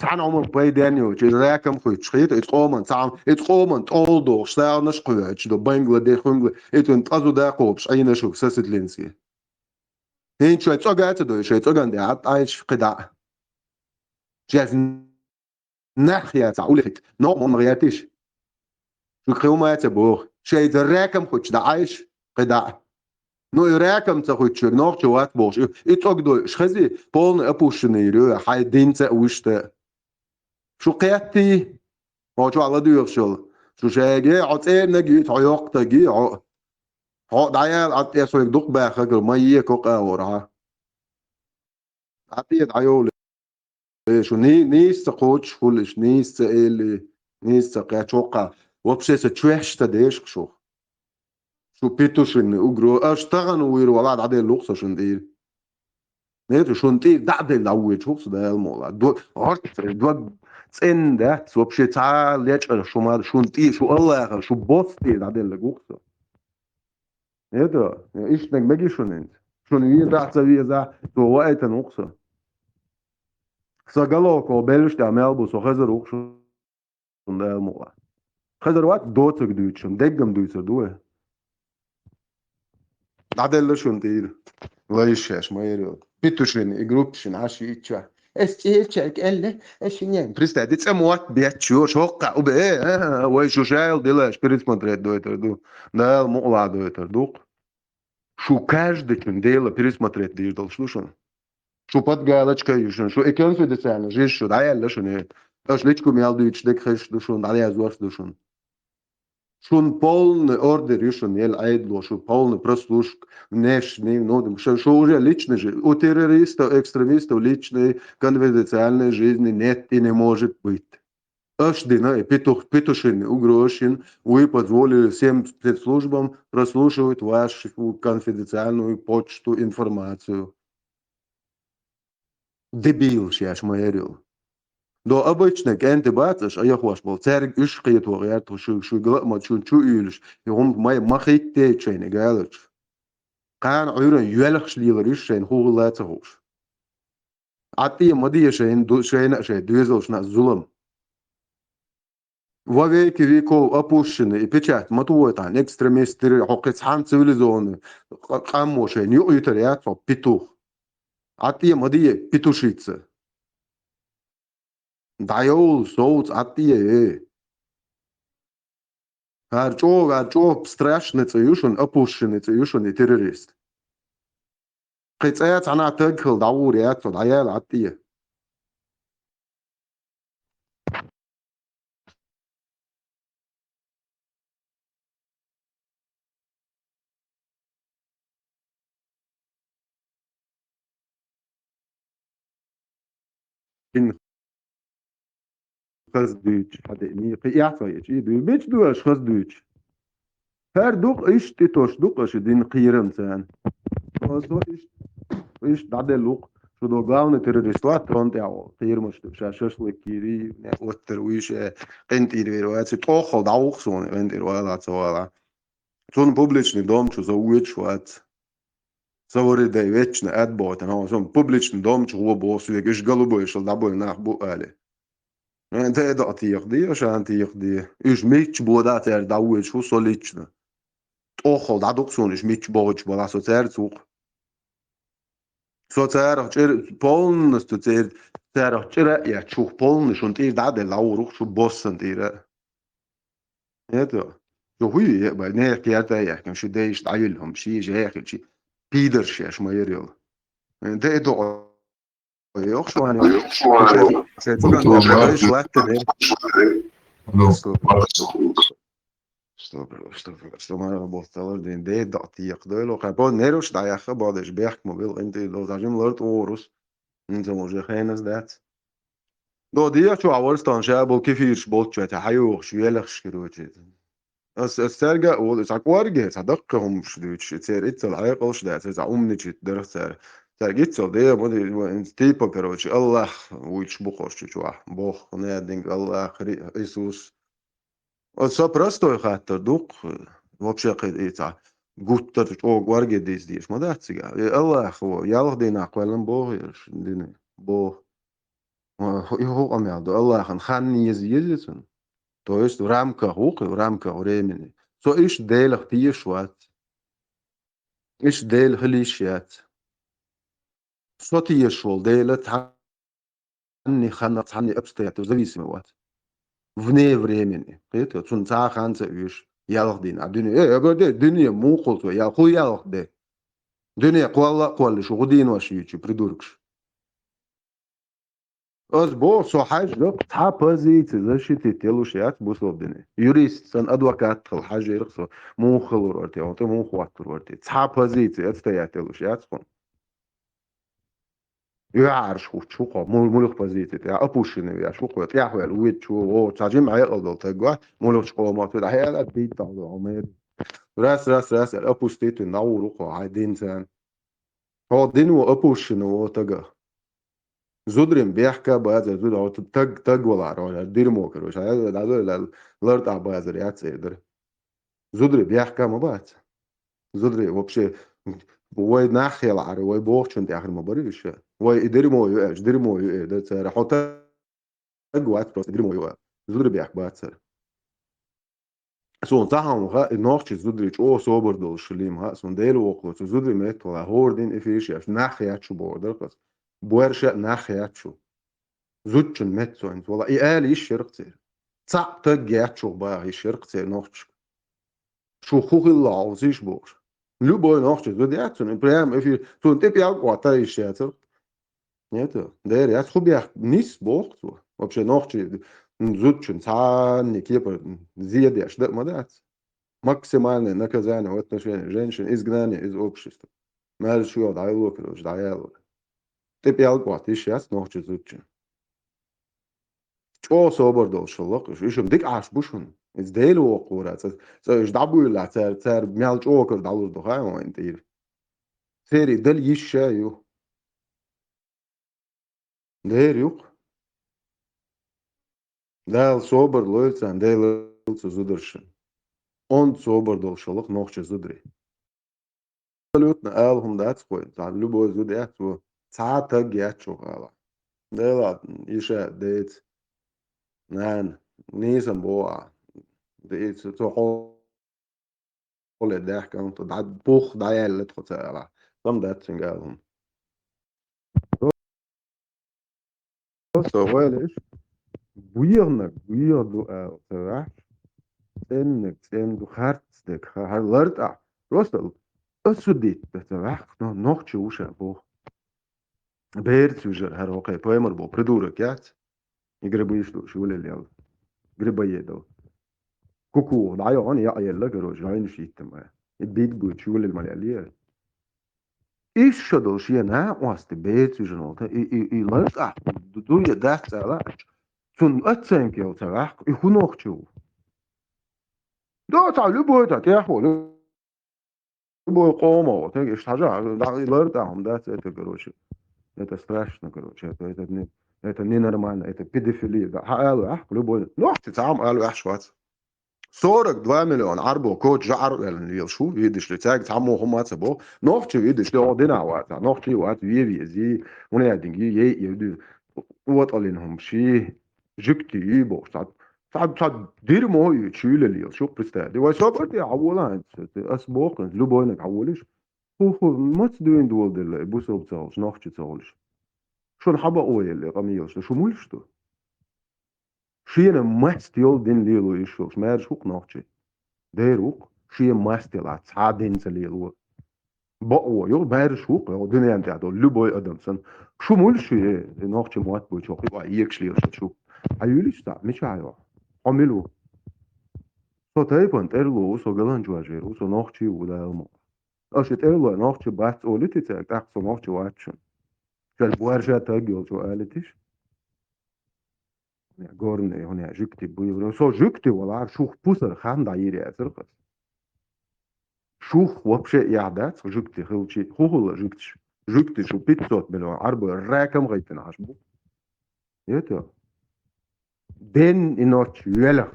Цхьана Ӏумар пайден йоцуш, иза раком хуьттуш хета, иза къоман цхьа, иза къоман тӀол дохуш, сагӀанаш кхоьттуш, до Бангладеш, Хунгла, иза вайн ткъа зуда кхобуш Ӏийна шуьга Сосветлинский. ХӀинца шоай цӀога а ца дой, шоай цӀоган тӀе Ӏа Ӏайша кхидӀа. Шаьш нах яцахь улихит, нохмон ма гӀертиш. Шуьга кхин хӀума а ца боху. Шайца раком хуьттуш дӀа Ӏайша кхидӀа. Ну, и раком ца хуьттуш верг нохчо вац бохуш. И, и цӀога дойуш хези, полный опущенный йир ю, хьайн динца а вуьшта а. Шу кхеттий, хьо чохь ладоьгӀуш йолу. Шу шайга, хьо цӀерниг а йита, хьо йоккхатаг а, хьо, хьо дӀаяла Ӏад тӀе соьга дукха баьхкагара, ма е кокъа а вара, хьа. Ӏад тӀе дӀайовлий. Э, шу ни-, нийса ца кхочуш хуьлуш, нийса ца элли, нийса ца кхаьчча хӀокху. Вообще сан чоьш ца дешахь шух. Шу петушинный угро-, аша тахана вуьйр вала дӀаделла ву-кх со шуна тӀийра. Нет, шуна тӀийра дӀа а делла дӀавоьдуш ву-кх со Дала мукъ лахь. До-, гӀорт, дог цӀена дац, вообще цхьа а лечкъар шу ма, шуна тӀе, шу Аллахьа, шу босса тӀе дӀаделларг ву-кх со. Это, иштаниг мегий шуна хӀинца? Шуна везахь а, ца везахь а, цо ваийтина ву-кх со. Сан галоко беллаш тӀехь мел бу, со хезар ву-кх шуна Дала мукъ лахь. Хезар вац доцург дуьйцуш шуна, деггам дуьйцур ду вай. ДӀаделла шуна тӀийра. Лайш шаьш ма яра йолу. Петушин, и группашин, Ӏаш йиъччохь. Ас цӀерачаьрга аьлла, ас шиннен. Представь, ди цӀа мотт бетташ йош, хӀоккха, убе, э, э, э, вай шу шайла делаш пересмотреть дойтар ду. Дала мукъ лахь дойтар ду-кх. Шу каждый чун дела пересмотреть дийр долуш ду шуна. Шу подгалочка ю шуна, шу и конфиденциально жиз шу дӀаяьлла шуна. Аша личку мел дуьйцуш дерг хезаш ду шуна, дӀаяздеш ду шуна. Шуна полный ордер ю шуна, ел Ӏедало, шу полный прослушка, внешний, внутренний. Шу, шу уже личный жи-, у террористов, экстремистов личной конфиденциальной жизни нет и не может быть. Аша дина и петух-, петушинный угрозашна, вы позволили всем спецслужбам прослушивать вашу конфиденциальную почту, информацию. Дебилаш еш ма яра йолу. До обычный кӀентий бац аша айхош болу. Цаьрга уьш кхето гӀерта шу, шу гала а ма шуна чу уьйлуш. И хӀума ма, ма хиттийта шайна галарчу. Кхана Ӏуьйранна йоьлхуш лелар уьш шайна хӀун хилла а ца хууш. Ӏад тӀе ма де шайна ду-, шайна а шайн доьзалшна а зулам. Во веки веков опущенный и печать ма тухой тхьайна, экстремист, террор, хьо кхин цхьана цивилизованный къ-, къамо шайна юкъа йитар яц хьо, петух. Ӏад тӀе ма де, петушица. ДӀайовла совца Ӏад тӀе, э. ХӀара чӀогӀа, хӀара чӀогӀа страшный цӀе ю шуна, опущенный цӀе ю шуна и террорист. Кхин цӀа цхьана таг хила дӀагӀур яц хьо, дӀаяла Ӏад тӀе. Ин хаза дуьйцуш, хьан деъний, кхин эхь ца йича, и дуьйцу. Бича ду аша хаза дуьйцуш. ХӀара дукха иштта тӀетош дукха аша дина кхерам царна. Со иштта, иштта дӀаделла ву-кх. Шу до главный террорист вац, трон тӀехь волу. Кхерамаш ду, ша шашлык йийр, оттар вуьйш, э, къинтӀера вер вац. ТӀоххал дӀавух суна, къинтӀера вала, ца вала. Цунна публичный дом чу со воьдуш вац. Со вари дай вечно отбойтан. Хьо, сон публичный дом чу гӀо боху соьга, уьш голубой шал дӀабой нах бу али. Э, дай докъа текхаде, шана текхаде. Уьш мичча бода цаьрга дӀавоьдуш ву со лично. ТӀоххал дӀадукха суна уьш мичча бохучу балахь, со цаьрца ву-кх. Со царах чӀир-, полностью цер-, царах чӀира а эцча, шух полный шуна тӀера дӀа а делла, дӀагӀур ву-кх шу боссана тӀера. Это, шу хӀуй, э, бай, нехан керта а яхкина, шу дайша дӀаюьллу хӀума, ши жехи, ши пидарш еш ма яра йолу. Э, дай докъа Ой, йохуш ван йо. Шен цуган деш латтанер. Стоп. Стоп, стоп, стоп, мара ботталар дин. Де дати якъ дойло. Хапо неруш да яха бодеш бехк мо бил инти до зажим лорд орус. Инза може хенас дац. До дия чу аварстан ша бол кефирш болт чу та хаюш велахш кирочи. Ас ас царга ол ца кварге ца дакка хумш дуч цер ицал айкъалш да цер ца умничит дарах цар. Цар гицал де мо типа, короче, Аллах уйч бухош чу чуа. Бог не динг Аллах Иисус. Ас со простой хаттар дук вообще кы ица. Гуттар чо кварге дис диш ма да цига. Аллах во ялх дина квалан Бог дини. Бог. И хукъам ял ду Аллахын хан низ езесун. То есть в рамках ухы, в рамках времени. Со иш делах пиеш ват. Иш дел хилиш яц. Со тиеш вол дела цанни хана цанни обстоятельств зависимый ват. Вне времени. Кыйты цун ца ханца уьш. Ялх дин. А дунья, э, я говорю, дунья мухул со, я ху ялх де. Дунья квалла кваллиш, ху дин ваш ючи, придуркш. Аз бо со хьаждак цхьа позиция защитить делуш яц бусурдини. Юрист сан адвокат хал хьажирх со мух халур варти, он ты мух ваттур варти. Цхьа позиция отстоять делуш яц хун. Юарш хуч хукъо, мул мулх позиция. Я опущенный я шукъо, тяхвел уит чу, о, цажим айкъал дол тагва, мулх чкъо ма ту, хяла бит дол умер. Раз, раз, раз, опустить на урухо, ай дин сан. Хо дин во опущенный во тага. Зудрим бехка базар, зуд, а вот таг, таг валар, валар, дерьмо, короче. А я даже ла-, ларта базар, я цедр. Зудри бехка ма бац. Зудри вообще, вай нахел ар, вай бохчун тяхр ма бари више. Вай и дерьмо ю, эш, дерьмо ю, э, да цара. Хо таг вац просто дерьмо ю. Зудри бех бацар. Сун цахан ха, и нохчи зудри чо собар дол шлим ха, сун дел вохло, цу зудри мет вала, хордин и фиш яш, нах ячу бордар кас. Буэрше нах ячу. Зудчун мет соин, вала, и али иш шерк цер. Цап таг ячу ба иш шерк цер нохчик. Шу хухилла алзиш бохш. Любой нохчи зуд яцун, и прям эфир, сун тип ял квата иш яцер. Нет, дер яц хубях нис бохту. Вообще нохчи зудчун цанни кепа зиедеш да мадац. Максимальное наказание в отношении женщин, изгнание из общества. Мэр шуё дайло, короче, даяло. Тип ял кват иш яц нохчи зудчун. Чо собар дол шаллак, ишум дик аш бушун. Из дел вокура, ца, ца иш дабуйла, цар, цар мял чо кар далур дохай он тир. Сери дал иш ю. Дер юк. Дал собар лойцан, дел лойцу зудыршин. Он собар дол шаллак нохчи зудри. Абсолютно алхум дац кой. Ца любой зуд яц во. Ца таг ячу хала. Дела иша дец. Нан, нисам боа. Дец, цо хо-, холе дехкан, то да пух да яллет хо цала. Там дац сингалхум. Просто валиш. Буйгънаг, буйгъ ду а цаваш. Ценнаг, цен ду харцдаг, ха-, хар ларта. Просто осудить да цаваш, но нохчи уша бо. Берц уже хар окей, поймар бо, придурок яц. И грибы ишду, шулел ял. Грибоедов. Куку, да я он я елла, короче, райнуш иттем. И бит бу, шулел мал ялия. Иш шадал шия на, уасты бецу жан олта, и, и, и ларта, ду-, дуя да цала, цун оценки ол цавах, и хунохчу. Да, та любой, та, тяхо, любой кома, вот, так, иш тажа, да, и ларта, он, да, это, короче, это страшно, короче, это, это не, это ненормально, это педофилия, да, ха, алу, ах, любой, ну, ты там, алу, ах, швац. Сорок два миллион арбо коч жар велн вил шу, видишь ли, цяг цамо хума цабо. Нохчи, видишь ли, о дина ваца, нохчи вац, ве ве зи, уна динг, е, е, ди, вот алин хум ши, жикти, и бо, сад, сад, сад, дерьмо, и чули лил, шу представь. Ди вай собар ди авула, ас бо, любой нак авулиш. Ху, ху, мац дуин дуол дилла, бусоб цаулш, нохчи цаулш. Шун хаба оел, камил, шу мулш ту. Шена маст йол дин лело ишшулш, мэр шук нохчи. Дэр ук, шен маст йола, ца дин ца лело. Бакъо ю, маьрша ву-кх, йо, дуьнен тӀехь долу любой адам санна. Шу муьлш ю, э, нохчийн мотт буьйцу, хӀокху а екаш лелаш шу? Хьан юьлиш цхьаъ, мичахь йо? Хьо мила ву? Со тайпана тӀерло ву, со галанчу вежарий ву, со нохчий ву, Дала мукъ. Аша тӀерло нохчий бац олитий цаьрга, тӀаккха со нохчий вац шуна. Шаьш боьрша таг йолчу алитиш? Горный, хӀуна жуьгти буй. Со жуьгти валахь, шух пусар хан дӀайийр яцара хас. Шух вообще яхь дац, жуьгти хилчи, хӀу хӀула жуьгтиш. Жуьгти шу пятьсот миллион Ӏарба раком гӀайтина хьаш бу. Это. Ден и ночь велах.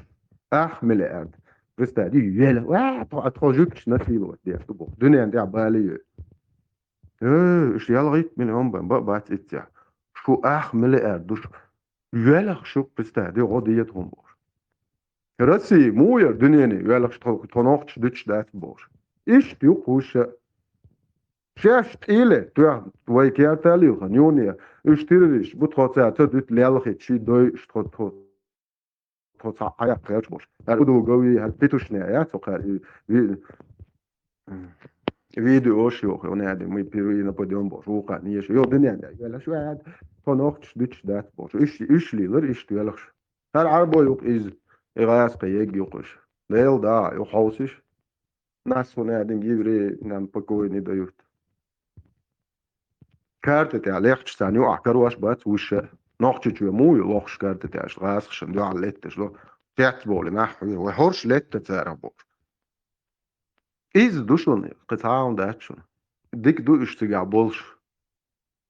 Ах, миллиард. Представь, велах. Ва, тхо, тхо жуьгтиш насиловать деш ду бу. Дуьнен тӀехь бали ю. Э, уьш ялгӀитта миллион бан, ба, бац иццехь. Шу ах миллиард душ. Велах шу, представь, де гӀо дета хӀун бохуш. Россия муха яра дуьнене велахаш тхо, тхо нохчаш дуьтуш дац бохуш. Иштта ю кхуша. Шаьш тӀиле, тоьхна вай керта лилхана, юне, уьш террористаш бу, тхо цара ца дуьту лелхи, ши дой, уьш тхо, тхо, тхо цхьа хьаяккха хелча бохуш. ХӀара удугов и, хӀара петушня яц, хӀара и, ви-, видео шу йоху, хӀуна аьлла, мы впервые нападём бохуш, вукхарна еша. Йо, дуьнен дай, велаш ваьд, тхо нохчаш дуьтуш дац бохуш. Уьш, уьш лелар, иштта велахаш. ХӀара Ӏарбой юкъа иза, и гӀазкхи егга юкъа уьш. Дела да, ю хьовсиш. Нас хӀуна аьлла, еврей нам покой не дают. Карта тӀехь лехча царна юкъахь карош бац вуьш а. Нохчичо муха ю лохуш карта тӀехь, гӀазкхашна дуьхьал летташ ло. Цец боху нах хьуьйра, вай хӀорш летта царах бохуш. Иза ду шуна, кхин цхьа а хӀума дац шуна. Дика ду уьш цигахь болуш.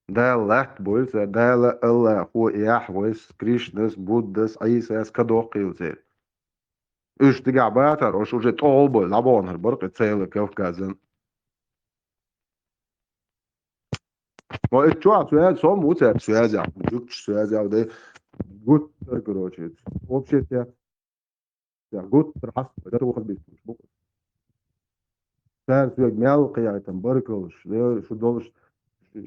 Дала латта бойла цара, Дала Аллахо, Яхьвас, Кришнас, Буддас, Ӏийсас кадоккхийла церан. Уьш цигахь бацара, уьш уже тӀогӀал бойла, дӀабаханхьара бара кхин Цхьайолу Кавказан. Ма и чохь соьза, со ма ву цаьрца соьзехь, жуьгташ соьзехь, де, гуттар, короче, вообще те, те, гуттар хьаста, да, тохар биташ бу. Цара соьга мел кхиайтам, баркаллаш, де, шу долуш,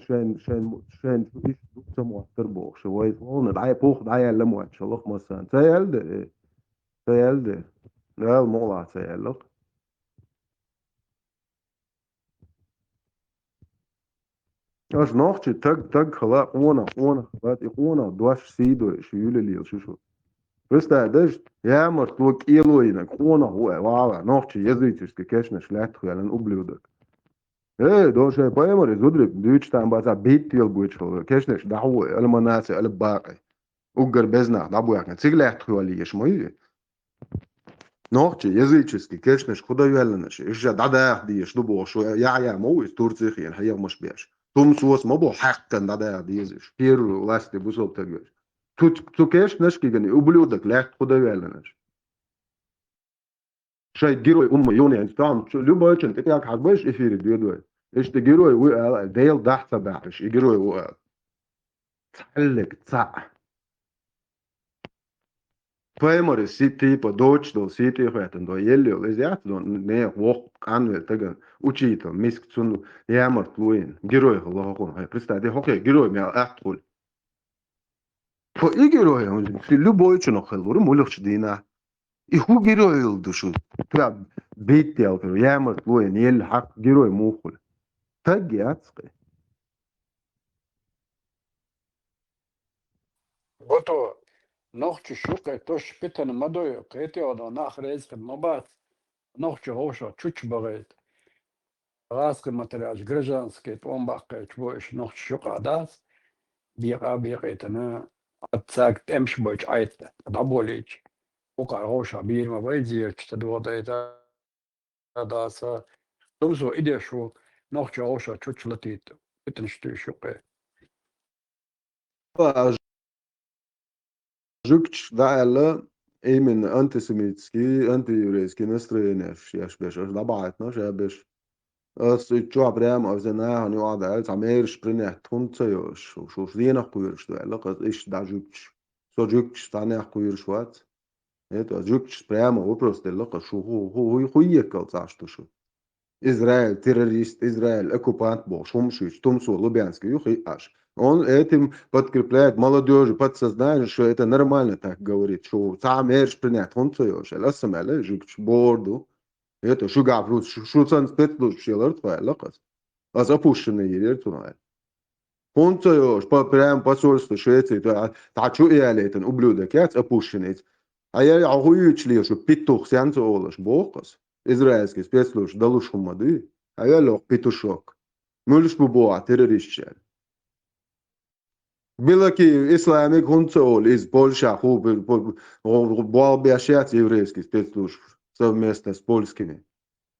шайн, шайн, шайн шу иштта ду ца моттар бохуш, вай, полна, дӀай, пух, дӀаяьлла мотташ, лах массарна. Ца яьлла де, э? Ца яьлла де? Дала мукъалахь ца яьлла-кх. Аша нохчий таг, таг хала, къонах, къонах хала, и къонах дош сий дой, шу юьлалийла шу шу. Представь, даже ямартло кӀело йинарг къонах ву, э, вала, нохчий языческий кешнаш лаьттах ваьллан ублюдок. Эй, до шайн пайхамар, и зударий, дуьйцу там баца, битта ел буьйцу хала, кешнаш дахьа ву, алманаций, албакъий. Уггар беза нах дӀабоьхкина. Цига лаьттах йоллиеш ма ю. Нохчий, языческий кешнаш кху дан йоьлланаш, уьш дӀадаха дезаш ду бохуш, Яхьъя ма ву иза Турци хиъна хьехамаш беш. Тумсос ма бу хьаьккхина дӀадаха дезаш. Первый власти бусалба тагаш. Цу, цу кешнашкиган и ублюдок лаьтта кху дан йоьлланаш. Шайн герой умма юнен, там, любой чун тӀекъяк хьарбайш эфире доьдой. Иштта герой вуй ала, Дела дахь ца баьхьаш, и герой ву ала. Цхьаьллиг цхьаъ. Паймаре сий типа, доцуш долу сий тӀе хӀоьттина до, елла йолу, иза яц до, нехан воккха къанвелла тагана, учитал, миска цунна ямарт луйина, герой хилла хӀокхуна, хьайн, представь, де хӀокхе герой мел атта хуьлу. Тхо и герой, хьуна, ши любой чунах хилла лура, муьлхачу дийнахь. И хӀун герой йолу ду шу? Тхоьга битта ял хир, ямарт луйина, елла хьакха герой муха хуьлу? Таг яц кхе. Гото, нохчаш ю кхе, тосуш питана ма дой, кхетий оно, нах реза хир ма бац, нохча гӀовшах чучча бахийта. ГӀазкхи материалаш, гражданский тӀом баккхийча бу, уьш нохчаш юкъахь дац, бекъа а бекъийтина, цаьрга тӀемаш бойчу Ӏайтта дӀаболийча, укхара гӀовшах бийр ма бай, зерачу ца догӀу дайта. Даса, тумсо и деш ву, нохча гӀовшах чучча латийта, питанаш туьйш ю кхе. А жуьгташ дӀааьлла, именно антисемитский, антиеврейский настроениеш еш беш, аша дӀабахьийтина ша беш. Ас и чохь прямо аса нахана юкъа даьлла, цхьа мераш принять хӀунда ца йо аша, шу, шу денах кхоьруш ду аьлла, ас иштта дӀа жуьгташ. Со жуьгташ цхьаннех кхоьруш вац. Это жуьгташ прямо вопрос делла-кх, шу хӀу, хӀу, хӀу, хӀу еккалц Ӏаш ду шу? Израиль террорист, Израиль оккупант бохуш, хӀума шуьйцу, тумсо Лубянский ю хиъ Ӏаш. Он этим подкрепляет молодёжи подсознание, что это нормально так говорить, шу цхьа мераш принять хӀунда ца йо аша, аьлла, аса ма аьлла, жуьгташ бор ду. Это шуьгахь плюс, шу, шу санна спецслужбаш ялар тхо аьлла-кх ас. Ас опущенный йир яра цунах аьлла. ХӀунда ца йоуш, по-, прям посольство Швеции, та-, та чу и ялейтан ублюдок яц опущенный. А я, а хуючли, шу петух сянца олаш, бохас. Израильский спецслужб далуш хумма дуй. А я лох петушок. Мулш бу боа террористча. Билакиев Исламик хӀунда ца олу, из Польша ху-, бу-, бу-, бу-, бу-, беш яц еврейский спецслужб совместно с польскими.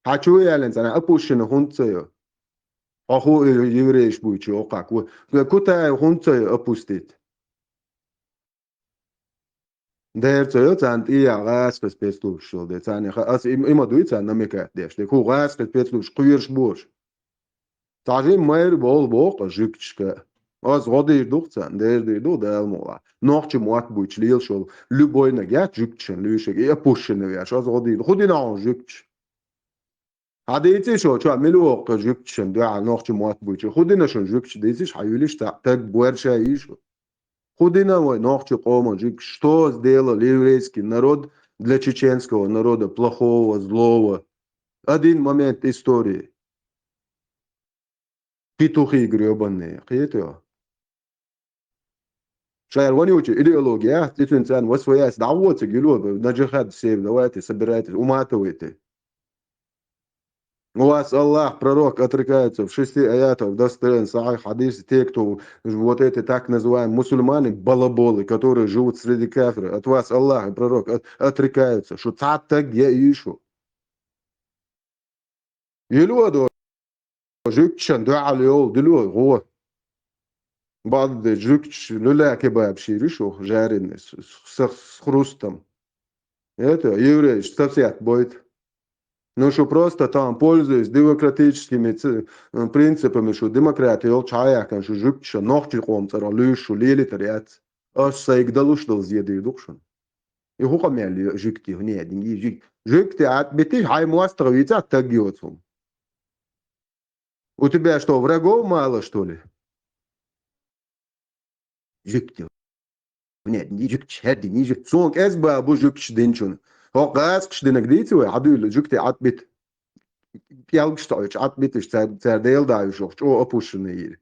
Хьа чу ялен цана опущенный хӀунда ца йо? Хьо ху еврейш буй чу окхак. Ку-, Кутаев хӀунда ца йо опустить? Дера ца йо, царна тӀе яхьа гӀазкхи спецслужбаш йолу де. Царна ха-, ас им-, има дуй царна намекат деш. Де ху гӀазкхи спецслужбаш кхоьруш бош. Цхьа жин майра болу боху жуьгташка. Ас гӀо дийр ду-кх царна, дера дийр ду, Дала мукъ лахь. Нохчи мотт буйчу лелаш волу любойнаг яц жуьгташан луьйшиг, и опущенный веш, ас гӀо дийр ду. ХӀун дина хьуна жуьгташ? Хьан дийций шу, чохь мила воккху жуьгташан дуьхьа нохчи мотт буйчу? ХӀун дина шуна жуьгташ, дийциш хьан юьлиш цхьаъ таг буьрша йийшу? ХӀун дина вай нохчи къоман жуьгташ? Что сделал еврейский народ для чеченского народа плохого, злого? Один момент истории. Петухи грёбаные, кхетий хьо? Шайра ван ючу идеология, цицун царна вас ваяс дӀавоциг юло, на джихад все, давайте, собирайтесь, уматывайте. У вас Аллах, пророк отрекаются в шести аятах, достоверен сахих хадис, те, кто вот эти так называемые мусульмане, балаболы, которые живут среди кафиров, от вас Аллах и пророк от-, отрекаются, что цхьаъ таг я ишу. Йило до, жуьгташан дуьхьал йолу дило гӀо. Бадде жуьгташ луьла кебаб шийри шу, жареный, с, с, с хрустом. Это, еврейш, совсет бойт. Ну, шу просто там, пользуясь демократическими ц-, принципами, шу демократия йолчу хьаяхкана, шу жуьгташа нохчи къом цӀарах луьйш шу лелитар яц. Ас сайга далуш долу зедий ду-кх шуна. И хӀу къамел ю, жуьгти, хӀун яа динги, жуьг-, жуьгти Ӏад битиш, хьайн мостагӀа вийца таг йоцу хӀума. У тебя что, врагов мало, что ли? Жуьгти. ХӀун яа динги, жуьгташ, хӀер динги, жуьгти. Суна кӀезга бан бу жуьгташ динчунна. ХӀокху гӀазкхаш динарг дийци вай, хьан дуьйла, жуьгти Ӏад бита. ПӀелгаш тоьчу Ӏад биташ, цара, цара Дела дӀа уьш, чӀогӀа опущенный йира.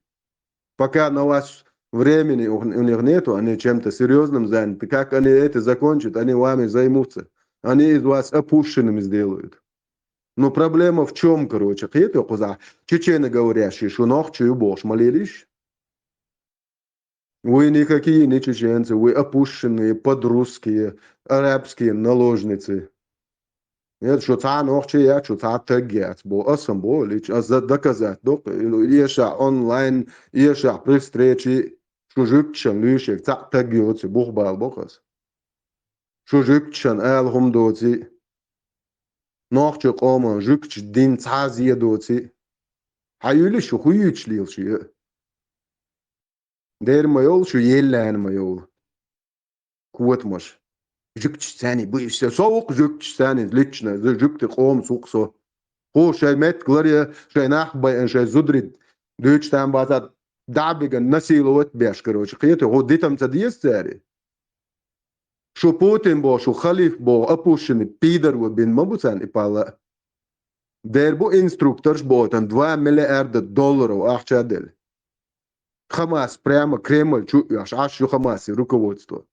Пока на вас времени у, у них нету, они чем-то серьёзным заняты. Как они это закончат, они вами займутся. Они из вас опущенными сделают. Ну, проблема в чём, короче, кхетий кхузахь? Чеченоговорящие шу нохчий ю бохуш ма лелийша. Вы никакие не чеченцы, вы опущенные, подрусские, арабские наложницы. Нет, шу цхьа нохчи яц, шу цхьа таг яц, бо, ас ма бо, лич, ас за-, доказать доккху, эша онлайн, эша при встрече, шу жуьгташан луьйшег цхьаъ таг йоци, бух бала бокху ас. Шу жуьгташан ала хӀума доци, нохчи къоман жуьгташ дин цхьа зе доци. Хьан юьлиш шу хуьйцуш лелаш ю? Дера ма йолу шу, еллаьна ма йолу. Котамаш. Жуьгташ царний буьйса. Со ву-кх жуьгташ царний, лично, жуьгти къомас ву-кх со. ХӀу шайн меттиг ларъян, шайн нах байъан, шайн зударий дуьйцуш там бацахь, дӀа а биган, насиловать беш, короче, кхетий, хӀу дитам ца деза цаьрга? Шу Путин боху, шу халиф боху, опущенный пидор ву бина ма бу царна и пала. Дера бу инструкторш боху, тан два миллиарда долларов ахча делла. Хамас прямо Кремль чу оьхуш, Ӏаш ю Хамаси руководство.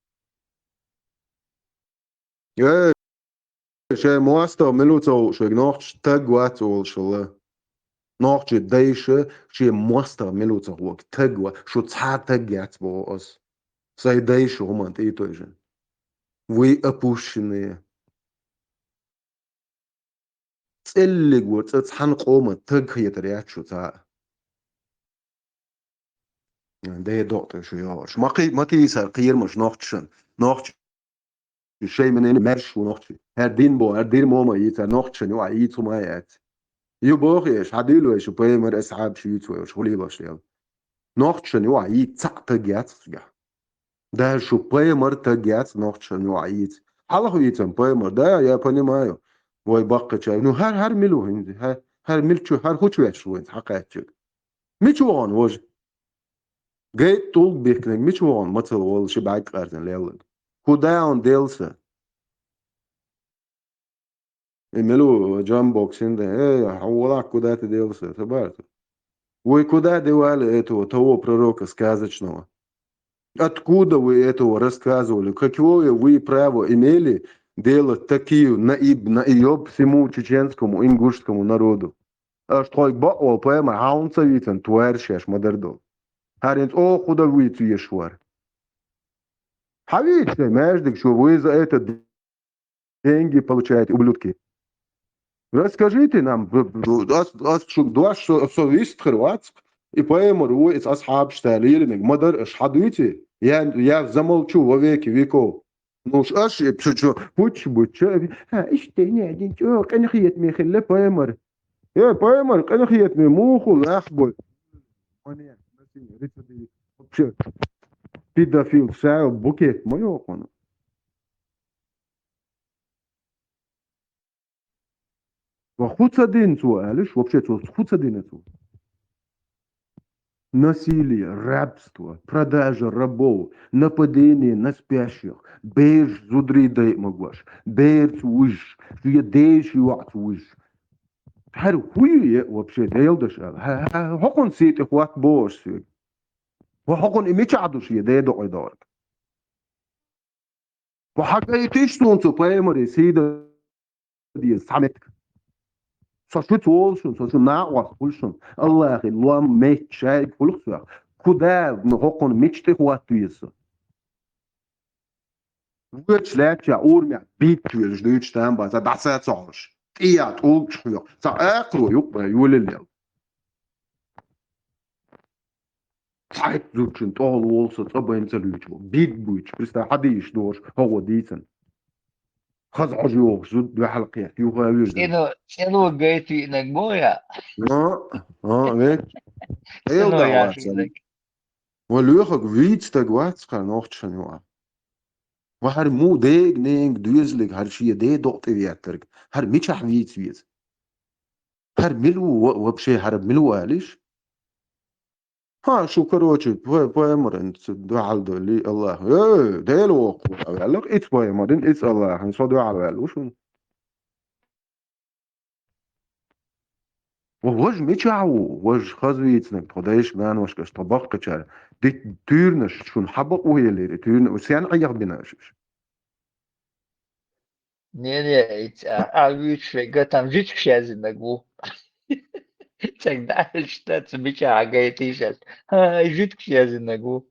Э, шайн мостагӀа мила ву ца хууш верг нохчаш таг вац олушалла. Нохчий дайша шен мостагӀа мила ву ца хууш верг таг ва-, шу цхьа таг яц боху ас. Сайн дайша хӀуманна тӀе а тойжина. Вы опущенные. ЦӀеллиг ву цӀа цхьана къоман таг хетар яц шу цхьа а. Ден докъ тӀе шу йогӀуш. Ма кхи-, ма тийсар кхерамаш нохчашан. Нохчи шайн минийн маьрша ву нохчи. ХӀара дин бо, хӀара дира мо ма йийцар, нохчашан юкъахь йийца хӀума а яц. Ю боху еш, хьан дуьйла вай шу пайхамар асхьабаш юьйцу вай, уьш хӀу лелош лела. Нохчашан юкъахь йийца цхьаъ таг яц цигахь. Даже шу пайхамар таг яц нохчашан юкъахь йийца. Хьалха вийцан пайхамар, да, я понимаю. Вай баккхача. Ну, хӀара, хӀара мила ву хӀинца? ХӀара, хӀара мила чу, хӀара хӀу чу веш ву хӀинца, хьан кхаьччиг? Мича вахана важа? Гайта тӀулг бихкинарг мича вахана мацалла волу ши бӀаьрг къаьрзина лелларг? Куда он делся? И мила ву Джамбок синда? Эй, хьо волахь, куда ты делся? Ца бара цо. Вы куда девали этого, того пророка сказочного? Откуда вы этого рассказывали? Какое вы право имели делать такие наиб, наеб всему чеченскому, ингушскому народу? Аш тхойг баъо пайхамар хьаунца вицан, тварь шеш мадар дол. Харин цо худа вицу ешвар. Хавит шей, междик, что вы за это деньги получаете, ублюдки. Расскажите нам, б-, б-, ас, ас шу, дуаш со, со вист хрватск, и пайхамар ву, и асхаб штали, или мег мадар аш хадуйте, я, я замолчу во веки веков. Ну, ш-, аш, и чё, чё, пуч, буча, а, иште, не, один, чё, кенхиет мехилле пайхамар. Э, пайхамар, кенхиет ме, муху, лахбой. Вообще, педофил, вся букет, моё. Ва ху ца дин цо, алиш, вообще цо ху ца дин цо. Насилие, рабство, продажа рабов, нападение на спящих, берш зудрий дай магош, берц уж, шуя деш юац уж. Хар хуй е вообще, делдаш ал. Ха, ха, хокон сети хват бош сюг. Ва хокон имичадуш е дедо ойдорг. Ва хакайтиш сунцу пайхамари сида диз самет. Со шу цолшун, со шу наъвас хулшун. Аллахи луам меч шайг хулх суях. Куда, ну, хокон мечты хват туесу. Вуч ляча урмя бит туелш дуч там ба, за даса цолш. Тия тулч хуях. Са акру юк ба юлелел. Цайт зурчин тол волса, цабайнца лючу. Бит буч, приста хадиш дош, хого дицан. Хаз ожи ох, зуд вахал кият, юха вирзан. Эно, эно гайти нагмоя. А, а, век. Эл Эно да я вацан. Шилек. Ва лёхак виц так вац ка нохчан юа. Ва хар му дег ненг дюзлик хар шие де доти вияттерг. Хар мичах виц виц. Хар милу во-, вообще хар милу алиш. Ха, шу, короче, по-, поэморен, ц-, дуал доли Аллах. Э, дел вок, авялак, иц поэморен, иц Аллахен, со дуал вялушун. Ва-, вож мичаву, вож хазвицнак, тхо дайш ган вашкаш, тхо бахкачар. Дит тюрнаш, шун хабак уелери, тюрн-, сян аях бинашиш. Не, не, ит-, а, а вичвега там жичк шязинагу. Так дальше, да, цмича агайтишас. А, жичк шязинагу.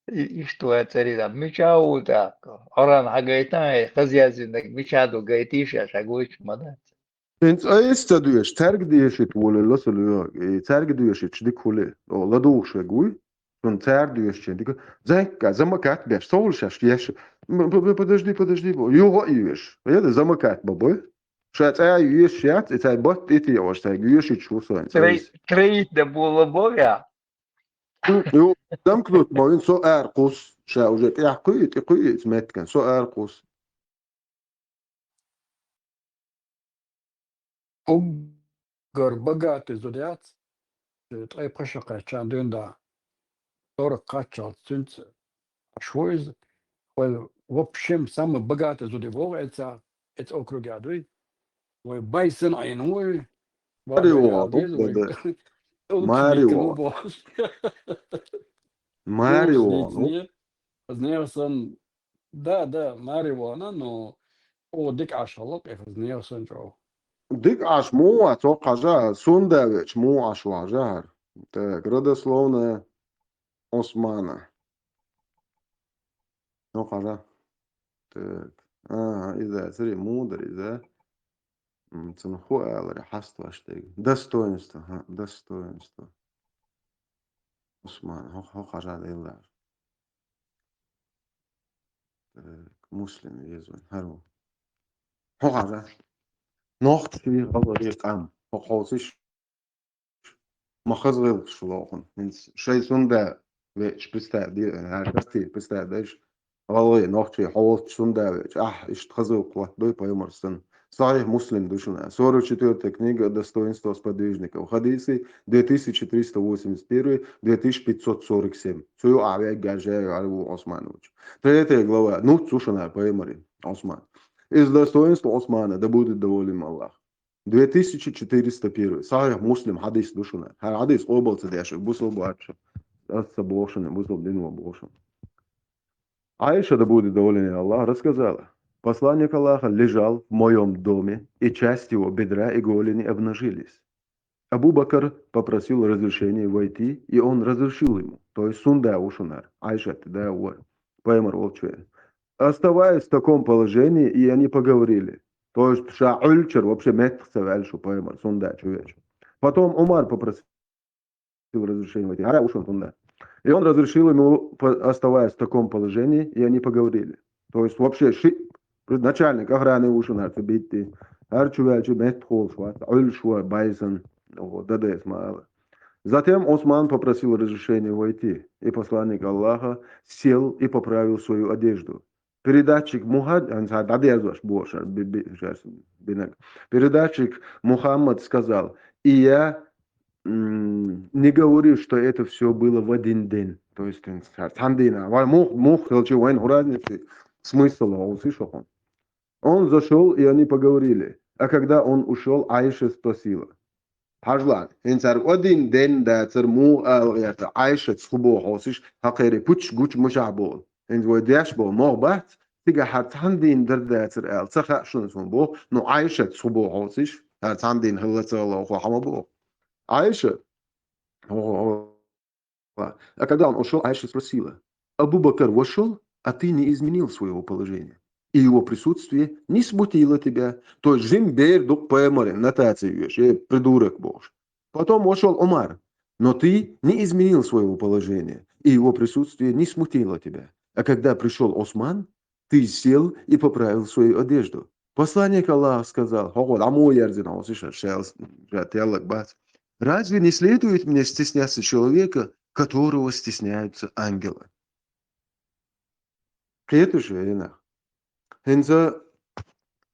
И, и что я цари там, мича ута. Оран агайта, хазязинаг, мича до гайтишас, агуч мадац. Инц айс цадуеш, царг дешит воле лосулю, и царг дешит чдик хуле. О, ладугшагуй. Шун цар дюшчен. Дика, зайка, замыкать беш, соул шаш, еш. М, п-, п-, подожди, подожди, бо. Юго юш. Я да замыкать, бабой. Ша цай юш шат, и цай бот, и ты его, цай юш и чу сон. Крей-, креит да было бо, я. М, ю, замкнуть, бо, ин со ар кус. Ша уже тя куй, ты куй, сметкан, со ар кус. Уггар богатый зуд яц, э, ткъе пхи шо кхаьччан дуьнда, сорок кхаччалц цуьнца швойз, вай, в общем, самый богатый зуд вогӀ эца, эца округе дуй. Вай байсан Ӏин вуй. Марио, вай, да, да. Марио. Марио. Знесан Да, да, марихуана, но о дик Ӏаш хьалла, кхы хазна яхсан чӀо. Дик Ӏаш муха вац, хьо хьажа, сунда веч муха Ӏаш вахьа жахар. Так, родословная Османа. Ну, хьажа. Так. Ага, иза, смотри, мудар, иза. М, цун ху алари, хьаст ваштег. Достоинство, ха, достоинство. Осман, хьо, хьо хьажа деллар. Так, Муслим везун, хьару. Хьо хьажа. Нохчий гӀалгӀай къам. Хьо хьовсиш. Ма хазгӀелхаш лохун. ХӀинца шай сунда веч, представь, ди-, хӀара гасти, представь, дайш. ГӀалгӀай, нохчий, хьовсуш сунда веч. Ахь, иштта хазгӀелх латтадой пайхамар санна. Сахьихь Муслим ду шуна. Сорок четвёртая книга «Достоинство сподвижников». Хадисы две тысячи триста восемьдесят первый, две тысячи пятьсот сорок семь. Цу ю ахь вегга жай гӀарву Османович. Третья глава. Ну, цу шуна пайхамари, Осман. Из достоинства Османа, да будет доволен Аллах. Две тысячи четыреста первый. Сахьихь Муслим хьадис ду шуна. ХӀара хьадис къобал ца деш, бусалба вац шу. Ас ца боху шуна, бусалба дин ва боху шуна. Айша, да будет доволен Аллах, рассказала: «Посланник Аллаха лежал в моем доме, и часть его бедра и голени обнажились. Абу Бакр попросил разрешения войти, и он разрешил ему». То есть сунда ушунар, Айша да ур, пайхамар волчу. «Оставаясь в таком положении, и они поговорили». То есть ша Ӏуьллучара вообще меттах ца ваьлла шу пайхамар, сунда чу веача. Потом Умар попросил разрешения войти. ХӀара ушун сунда. И он разрешил ему, по- оставаясь в таком положении, и они поговорили. То есть вообще ши начальник охраны ушунар ца битти. ХӀара чу ваьлча меттах волуш вац, Ӏуьллуш ву, байсан, о, дадес ма ала. Затем Осман попросил разрешения войти, и посланник Аллаха сел и поправил свою одежду. Передатчик муха, ан ца дадезваш бошар, би- би- шас бинаг. Передатчик Мухаммад сказал: «И я, м, не говорю, что это все было в один день». То есть, ин ца цхьана дийнахь, ва мух, мух хилча вайн хӀу разница, смысл хӀу си шохун. Он зашел, и они поговорили. А когда он ушел, Айша спросила. Хьажлан, хӀинца цара один день дацара, муха ала гӀерта, Айшаца хӀу боху хьовсиш, хьакхери пуч гучу мушахь боху. ХӀинца вай деш боху, мох бац, цигахь хӀара цхьана дийна дар дацара аьлла, ца хаьа шуна суна боху, ну Айшаца хӀу боху хьовсиш, хӀара цхьана дийна хилла ца хилла хьо хьан ма боху. Айша, хӀо, хӀо, А когда он ушёл, Айша спросила: «Абу Бакр вошёл, а ты не изменил своего положения? И его присутствие не смутило тебя?» То есть жим бер дукха пайхамаран нотаци веш, э, придурок бохуш. «Потом вошёл Умар, но ты не изменил своего положения, и его присутствие не смутило тебя. А когда пришёл Осман, ты сел и поправил свою одежду». Посланник Аллаха сказал: «ХӀокхо дӀамо ерзина хьо, ша, ша, ша теллаг бац. Разве не следует мне стесняться человека, которого стесняются ангелы?» Кхеташ вай, нах? ХӀинца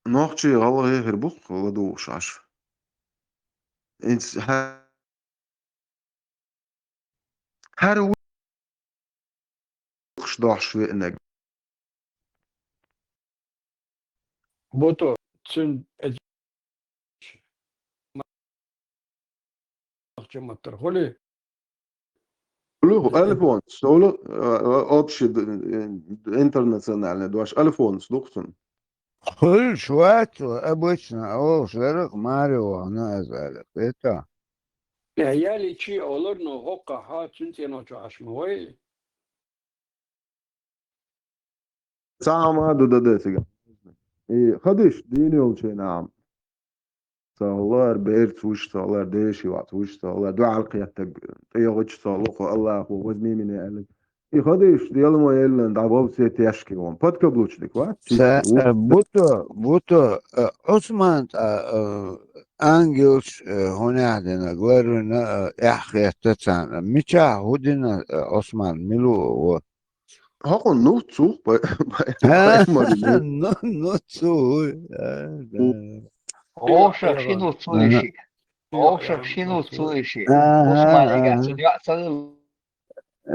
нохчий гӀалгӀай хир бу-кх ладугӀуш Ӏаш. ХӀинца хьа- хӀара ву-, дохуш веанарг. Бото, цуьнан эц-, маттара хуьлий? Луьху, Альфонс, солу, э, общий, э, интернациональный дош, Альфонс ду-кх цуьнан. Хуьлуш вац, обычно, олуш дара-кх, маре вахана аза аьлла, кхета. Э, яличи олар, но хӀоккхахьа цуьнан цӀено чу Ӏаш ма вай. Цхьа хӀума а ду дан деза цига. И хадиш дийна йолчу хенахь. Ца хӀаллара берца вуьш, ца хӀаллара деши вац вуьш, ца хӀаллара дуьхьал кхеттаг тӀегӀачу ца хӀалло кху Аллахо возьми меня аьлла. И хадиш, Дела ма еллан, дӀа вовсе тешки вон. Подкаблучник вац? Ца, э, буто, буто, э, Ӏусман тӀа, э, ангелш, э, хӀунех дина, гларвина, э, эхь хетта царна. Мичахь хӀу дина, э, Ӏусман, мила ву? ХӀокхун нуц ву, пай-, пай-, А, пайхамаран нуц. Ну, ну, цу, а, да. У. Оша ши нуц ву иши. Ага. Оша ши нуц ву иши. Ага, Ӏусман ага. Цуьнан йоӀ ца хилла.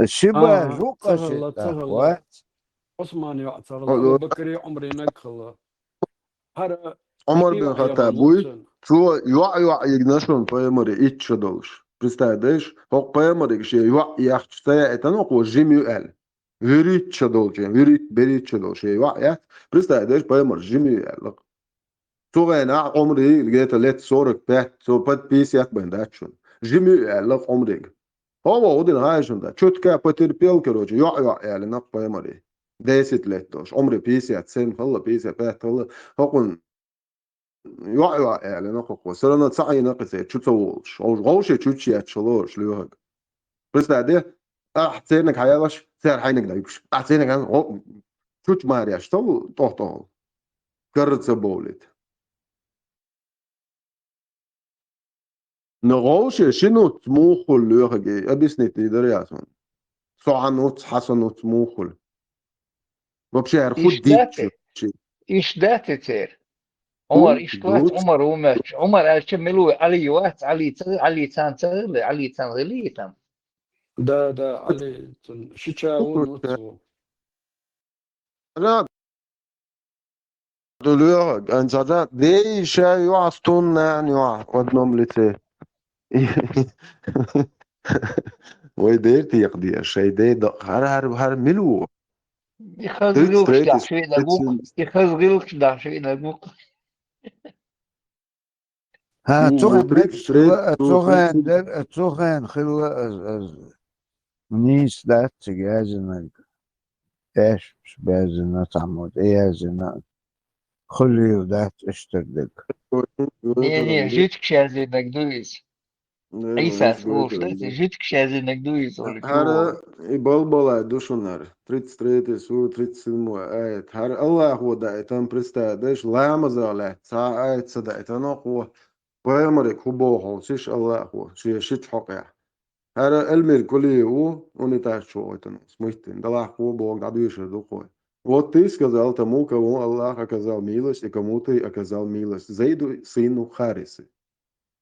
Ши бан ага, жукъа ца хилла, ца хилла. Ва? Ӏусман йоӀ ца хилла, Абу Бакри Ӏумаринаг хилла. ХӀара Ӏумар бин Хаттаб буй, цо йоӀ-йоӀ йигна шуна пайхамаре итт шо долуш. Представь, дайш, хӀокху пайхамарига шен йоӀ яхча ца яийтина, хӀокхо жима ю аьлла. ВуьрхӀитта шо долчу, вуьрхӀитта, берхӀитта шо долчу шен йоӀ яц. Представь, дайш, пайхамар жима ю аьлла. Цу хенахь Ӏумаре где-то лет сорок пять, со под пятьдесят бен дац шуна. Жима ю аьлла Ӏумарига. ХӀо-, хӀо, хӀу дина хаьа шуна, да? Чутка потерпел, короче, йоӀ-йоӀ аьллина пайхамаре. Десять лет долуш. Ӏумаре пятьдесят семь хилла, пятьдесят пять хилла. ХӀокхунна йоӀ-йоӀ аьллина кху. Всё равно цхьа Ӏийна кхин церан чу ца волуш. Вовш-, вовше чу чу етташ лоруш лоьхург. Представь де, ахь церниг хьаялаш, цара хьайниг дайгуш. Ахь церниг хьан-, гӀо-, чу чу мареш ца ву тӀохтохула. Карра ца бовлийта. Но вовше ши нуц муха хуьлу лоьхург, объяснить дийр дара яц хьуна. Со хьан нуц, хьан со нуц муха хуьлу. Вообще, хӀара хӀун дийцча? Иштта дац и церан? Ӏумар, иштта вац, Ӏумар ву моьттуш. Ӏумар аьлча, мила ву, Ӏали вац, Ӏали ца, Ӏали царна ца хилла, Ӏали царна хилий там? Да, да, Ӏали цун шича ву, нуц ву. Ра- Лоьха, анцада, дей ша юахь, стунна юахь, в одном лице. Вай дер текхаде, шай дей да, хар, хар, хар милу. И хазгилкш да швейна гук, и хазгилкш да швейна гук. Ха, цугӀан мегаш хила, цугӀан дер, цугӀан хила аз, аз. Нийса дац цига яздинарг. Эшпаш баьзина, цхьаммо тӀеяздина. Хуьлийла дац иштар дерг. Не, не, жуьтигаш яздинарг ду иза. Ӏийсас олуш дац, жуьтигаш яздинарг ду иза, олуш. ХӀара и балбалай ду шуна хӀара. Тридцать третья сура, тридцать седьмой аят. ХӀара Аллахо даийтина, представь, дайша ламазах лаьцна цхьа а аят ца даийтина кхо. Пайхамарга хӀун боху хьовсийша Аллахо, шен шича хьокъехь. ХӀара Эльмир Кулиев ву, унитаз чу гӀойтина, смуьйттина, далахь кхо боху дӀадоьшур ду кхо. Вот ты сказал тому, кого Аллах оказал милость, и кому ты оказал милость. Зайду сыну Харисы.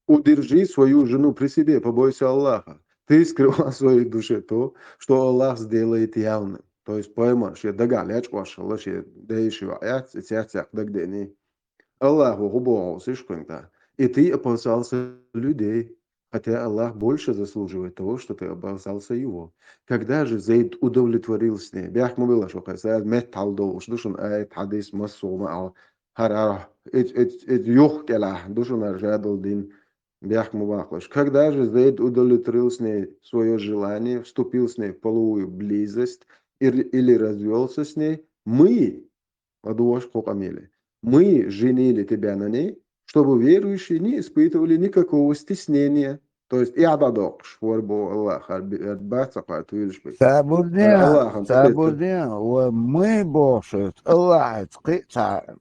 Удержи свою жену при себе, побойся Аллаха. Ты скрывал в своей душе то, что Аллах сделает явным. То есть, пайхамар шен дагахь лечкъош хилла, шен дайша юкъа яц, и цецех дагадеъний. Аллахо хӀун боху хьовсийша кхуьнга тӀаккха. И ты опасался людей, хотя Аллах больше заслуживает того, что ты опасался его. Когда же Зайд удовлетворил с ней? Бехк ма билла шо кхайса, аз метта хьалдолуш ду шуна аят, хьадис, массо а ма а. ХӀара, хӀара, эц-, эц-, эц юха кӀелахь ду шуна хӀара ша долу дин, бехк ма баккхалаш. Когда же Зайд удовлетворил с ней своё желание, вступил с ней в половую близость ир-, или развёлся с ней, мы, ладугӀуш кху къамеле, мы женили тебя на ней, чтобы верующие не испытывали никакого стеснения. То есть, эхь дӀадоккхуш, хӀора боху Аллах, хӀара би-, хӀара бац, хӀара туьйлуш бу. Сабур де, Аллахана сабур де, ва мы бохуш, Аллахьаца кхин а цхьа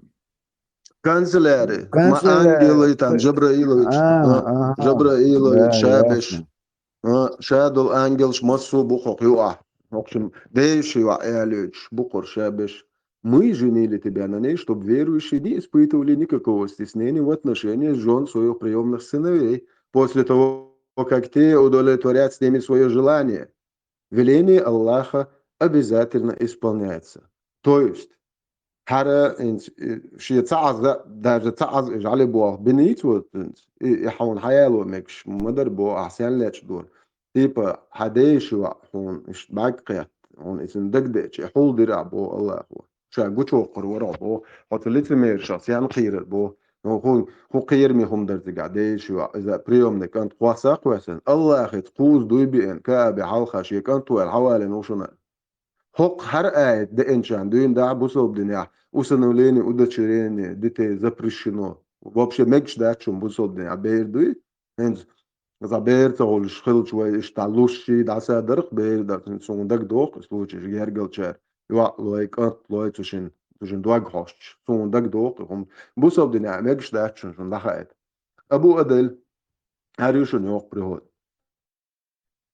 Канцеляри, ма ангелы там, Жабраилович, а, Жабраилович, ша беш. А, ша долу ангелш массо а бу хӀокху юкъахь. ХӀокху шун дайша юкъахь аьллачу бу кхура ша беш. Мы женили тебя на ней, чтоб верующие не испытывали никакого стеснения в отношении жён своих приёмных сыновей, после того, как те удовлетворят с ними своё желание. Веление Аллаха обязательно исполняется. То есть, хӀара, инц-, э, шен ца Ӏаза, даже ца Ӏаза и жӀали боху бинийца вот, инц-, и, и хьуна хьаяло мегаш ма дара боху, ахь сен лечкъа дора. Типа, хьан дайша юкъахь хьуна иштта бӀаьрг кхетта, хьуна иза дагадеъча, и хьулдира ахь боху Аллахо. Ша гучувоккхур вара хьо боху, хьо цу лицемершах сен кхийрар боху. Ну, хӀун, хӀун кхераме хӀума дара цигахь, дайша юкъахь, иза приёмный кӀант кхосса а кхоьссина, Аллахьаца кхузза дуй биъна, Каабе хьалха шен кӀант ваьлла хьавалийна ву шуна. ХӀокху хӀара аят деъначарна дуьйна дахьа бусалба динехь усыновление, удочерение детей запрещено. Вообще мегаш дац шуна бусалба динехь бер дуй. ХӀинца иза бер ца хуьлуш хилча вай иштта луш ший дӀасадарх бер дар. Суна дагадоху и случай, гергалчара йоӀ лой, кӀант лой цу шин, цу шин дог хьоштуш. Суна дагадоху и хӀума. Бусалба динехь мегаш дац шуна, шуна дӀахаийта. Абу Адель, хӀара ю шуна йоккха приход.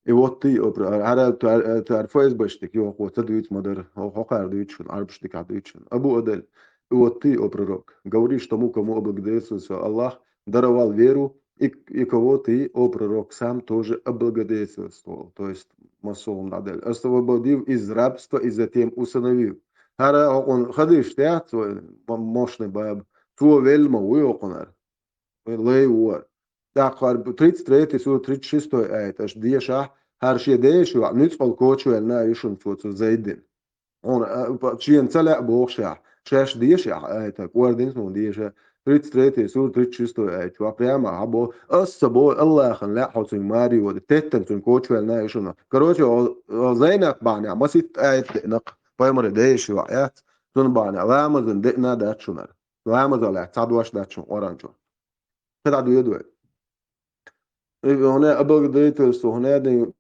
И вот ты, о пр-, ара, ара, ара, ара ФСБшник, йохо, ца дуьйцу ма дара, хӀо-, хӀокхара дуьйцу шуна, Ӏарбашника дуьйцу шуна. Абу Адель, и вот ты, о пророк, говоришь тому, кому облагодетельствовался Аллах, даровал веру, и, и кого ты, о пророк, сам тоже облагодетельствовал, то есть массо а хӀума дӀаделла, освободив из рабства и затем усыновив. ХӀара хӀокхуьнан хадиш тӀехь, цо мо-, мощный баба, цо велла ма вуй хӀокхуьнара. Вай лай ву хӀара. ТӀаккха хӀара тридцать третий сура, тридцать шестой аят аша дешахь, хӀара шен дайша юкъахь нуьцкъала кочавелла а ю шуна цо цу Зайдина. Хьуна, а, па-, шена ца лаьа бохуш ахь, шаьш дешахь аят, кӀордина суна деша. Тридцать третий сура, тридцать шестой аят чохь прямо хьан боху, аса ца боху, Аллахьана лаьа хьо цуьнга маре вада, теттана цуьнга кочавелла а ю шуна. Короче, о, о Зайнап бахьанехь маситта аят деъна-кх, пайхамаран дайша юкъахь яц, цунна бахьанехь ламазан деъна а дац шуна хӀара. Ламазах лаьцна цхьа дош дац шуна Къуръан чохь. Кхин дӀа доьду вай. И хӀуна облагодетельство, хӀуна дин,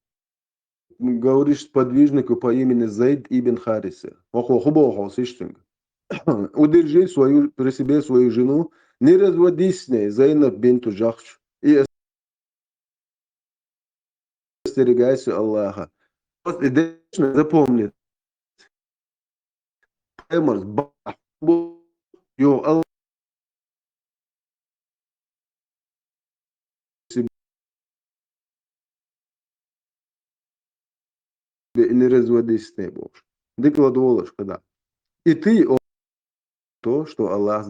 говоришь сподвижнику по имени Зайд ибн Хариса. ХӀокхо хӀун боху хьо, сиш цуьнга? Удержи свою, при себе свою жену, не разводись с ней, Зайнаб бинту Джахш. И остерегайся Аллаха. Просто и дальше запомни. Паймар, бахьбу, йо, Аллах, не разводись с ней, бохуш. Дика ладогӀалаш, когда. И ты, о, то, что Аллах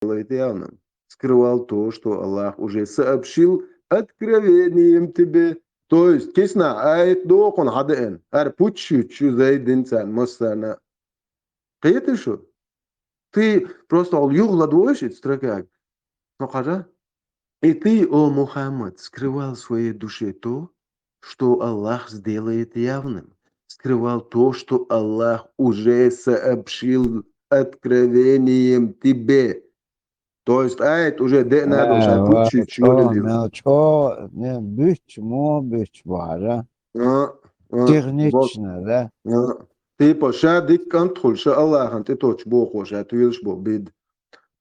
сделает явным. Скрывал то, что Аллах уже сообщил откровением тебе. То есть, кисна аят дохун хьадаэн, ар пуччучу Зайдин цан массана. Кхеташ шу? Ты просто ол югла двоишь строкаг. Ну, хажа? И ты, о Мухаммад, скрывал в своей душе то, что Аллах сделает явным. Скрывал то, что Аллах уже сообщил откровением тебе. То есть аят уже де надо, ша пуччучу. Чё, не, буч, мо, буч, бара. Технично, да? Типа, ша дик кантхул, ша Аллахан ты точ бохо, ша ты вилш бо бид.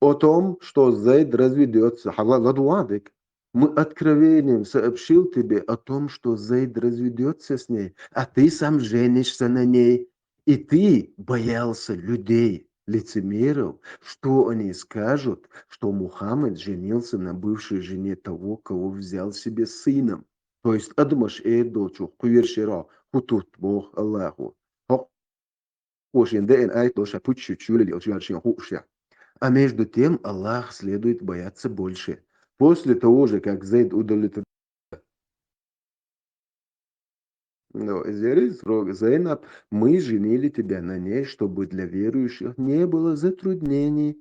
О том, что Зайд разведется, хала ладуадик. Мы откровением сообщил тебе о том, что Зайд разведется с ней, а ты сам женишься на ней. И ты боялся людей, лицемеров, что они скажут, что Мухаммад женился на бывшей жене того, кого взял себе сыном. То есть, адамаш эддолчу, кхуьершеро, хутут бох Аллаху. Хо-, хошен дэн айт доша пуччу чулили, очугар шен хушья. А между тем Аллах следует бояться больше. После того же, как Зайд удовлетворил Но из Зейнаб, мы женили тебя на ней, чтобы для верующих не было затруднений.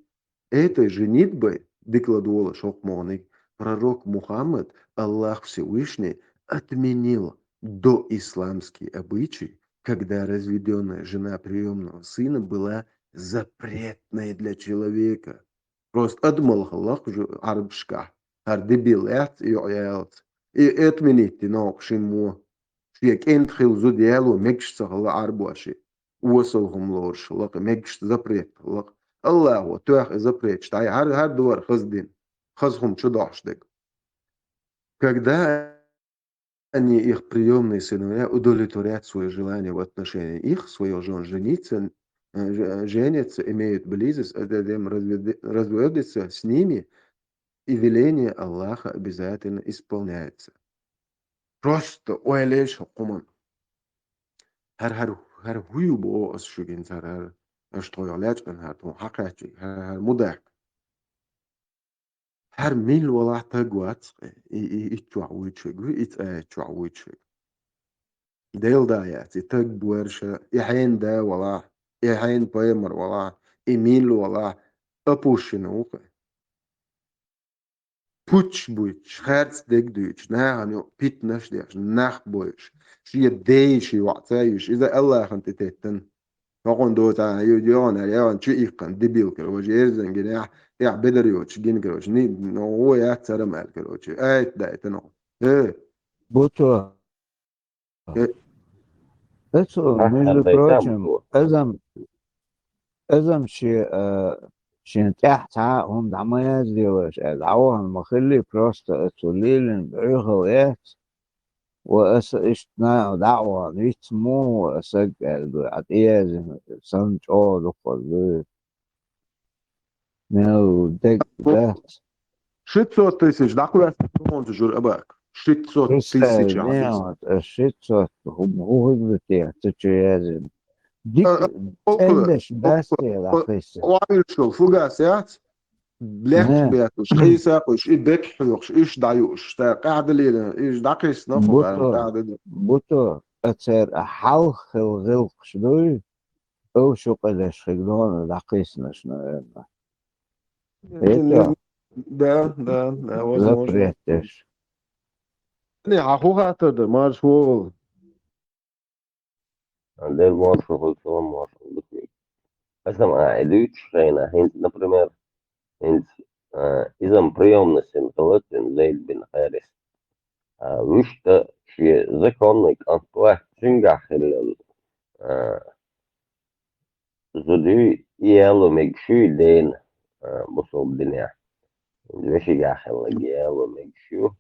Этой женитьбой, дыкладуола шокмоник, пророк Мухаммад, Аллах Всевышний, отменил доисламский обычай, когда разведенная жена приемного сына была запретной для человека. Просто адмал халлах жу арбшка. Хар дебил эт, ю аялц. И отменить но шиму. Ши кент хил зуд ялу мегш ца хала арбуаши. Уосал хум лорш лак мегш запрет лак. Аллаху тох запрет. Штай хар, хар дуар хаздин. Хаз хум чудаш дег. Когда они, их приемные сыновья, удовлетворят свое желание в отношении их, своих жен, жениться, э, же-, женятся, имеют близость, а затем разведы-, разводятся с ними, и веление Аллаха обязательно исполняется. Просто ойлеш хукуман. Хар, хар, хар хую бо ас шугин цар, хар, аш тхой лячкан хар, тхой хакачи, хар, хар мудак. Хар мил вала таг вац, и, и, и чуа вуйчугу, и цая чуа вуйчугу. Дел да яц, и таг буэрша, и хен да вала, и хен паймар вала, и мил вала, апушин ухе. Пуч буч, харц дег дуч, нахан ю питнаш деш, нах буч, ши дейши ваца юш, иза Аллахан тететтен. Хокон дота, ю, ю, ю, ю, ю, чу иккан, дебил, короче, эрзен гине, я, я, бедар ю, чу гин, короче, ни, но, о, я, царам эл, короче, айт, да, это, но. Э. Буто. Э. Это, между прочим, эзам, эзам ши, э, шин тяхта, он дамаяз делаешь, э, да, он махали просто, это, лилин, брюхал, э, Ва аса иштта дагӀва виц мо ва аса аьлла, Ӏад иязина сан чӀогӀа дукха ду. Мел дег дац. Шестьсот тысяч дӀакхувс тхонца жур абак. Шестьсот тысяч. Шестьсот хӀу-, хӀу хӀуг бу те, ца чу язина. Дика, а, а, цӀендеш окла, басте окла, лахиса. Оалуш йол фугас яц? Блехк бетуш, хиса куш, и бек хьюхш, иш даюш, та къаьдалина, иш дакхисна ху, буто, къаьдалина. Буто, ацер а хьалх хил гилкш дуй, ов шу къедеш хиг дона дакхиснаш, наверное. Это да, да, да, возможно. Запретдеш. Не, а ху хатада, марш вол. Дер маршал, салам маршал, бутник. Аса ма, а, дуьйцуш хьайна, хӀинца, например, хӀинца, а, иза-м приёмный сын хилац, Зайд бин Харис. А, вуьшта шен законный кӀант вац, цуьнгахь хилла, а, зуди и яло мегаш ю дена, а, бусалба динехь. Вешигахь хилла яло мегаш ю.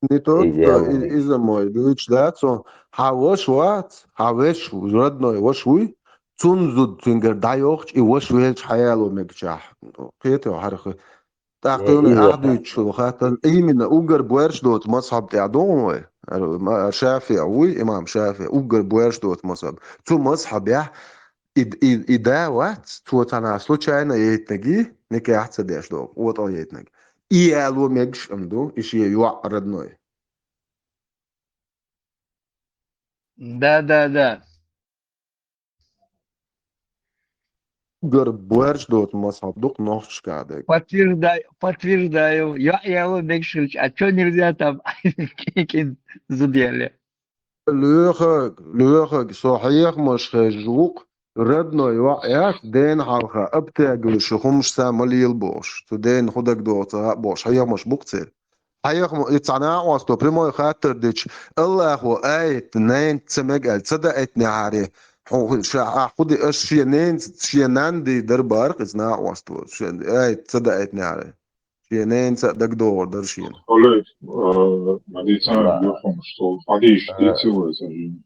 Не только иза мой, дуьйцуш дац он. Хьан ваша вац, хьан вешан родной ваша вуй, цунна зуда цуьнгара дӀайохчу и ваша велча хьаяло мегачахь. Кхетий хьо хӀара хи? ТӀаккха юна ахь дуьйцуш хила хаттар, именно уггар боьрша доцу мазхьаб тӀехь ду вай. ХӀара ма-, ШафиӀ вуй, имам ШафиӀ, уггар боьрша доцу мазхьаб. Цу мазхьабехь И, и, и да вац, цо цхьанахьа случайно яйтнарг, никахь ца деш догӀу, къотӀал яйтнарг. И яло мегаш ам ду, и шен йоӀ родной. Да, да, да. Гар боарш доцу мазхьаб ду-кх нохчашкахь дерг. Подтверждаю, подтверждаю. ЙоӀ яло мегаш хилча, а чё нельзя там кин зуда яле? Лоьхаг, лоьхаг, со хьехамаш хезаш ву-кх, родной йоӀ яц, дена хьалха обтягивающий хӀумнаш цхьа ма лела бохуш, цу дена хӀун дагадогӀу ца хаьа бохуш, хьехамаш бу-кх церан. Хьехама, и цхьа накъосто прямой хаттар дича, Аллахо аят ненца ца мега аьлла, ца даийтинехьара, хьо, ша, ахь хӀун ди, аша шен ненца, шен нанна дийр дара боху-кх иза накъосто, шен аят ца даийтинехьара. Шен ненца а дагадогӀур дара шена. Олег, э, ма дийца Да. юххьамаш, сол хьадийша Э, дийци вай сан жин.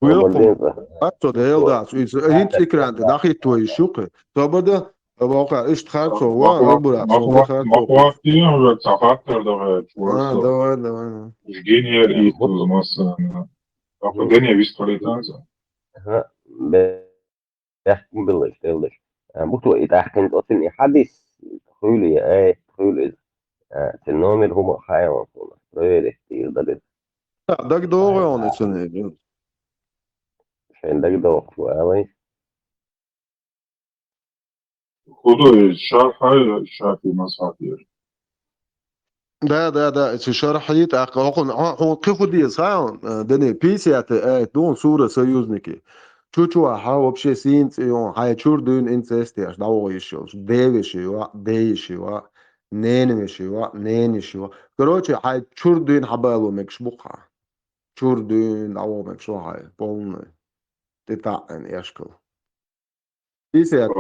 Вилху, Обалденца. Аццо Дела дац, иза хӀинца экран тӀе дӀахӀитто йиш ю-кх. Собарда, ваха, иштта харцо, ва, Махва-, Рабура, махва-, сон харцо. Махвахти уже ца хаттар даха, чувство. А, давай, давай, давай. Уж гинер Э, и вот. Туз массана. Аха, Ну. Дане вист халитанца. Аха, бе-, бехкам беллаш, деллаш. Э, буту и тӀаьхкина оцин и хьадис, хуьлу я, э, хуьлу иза. Э, цин номер хӀума хайван суна. Проверить дийр дагад. Ха, дагадогӀу хьуна цуьнан. Шайн дагадогӀу алай. ХӀун ду иза, шархьа я Шафи мазхьабера? Да, да, да, цу шархьи тӀаккха хӀокхун, хьо-, хьуна кхин хӀун деза хаьа, э, Дани, пятьдесят аят ду хьуна сура Союзники. Чу-чу хьан вообще сийна цӀе йогӀу, хьайн чуьра дуьйна инцест еш, дӀавогӀу йиш йолуш. Девеши йоӀ, дейиши йоӀ, ненавеши йоӀ, нениши йоӀ. Короче, хьайн чуьра дуьйна хьан бало мегаш бу-кх хьан. Чуьра дуьйна дӀавогӀу мегаш ву хьайн, полный. ТӀетаӀӀина эшкал. Исаят, Э,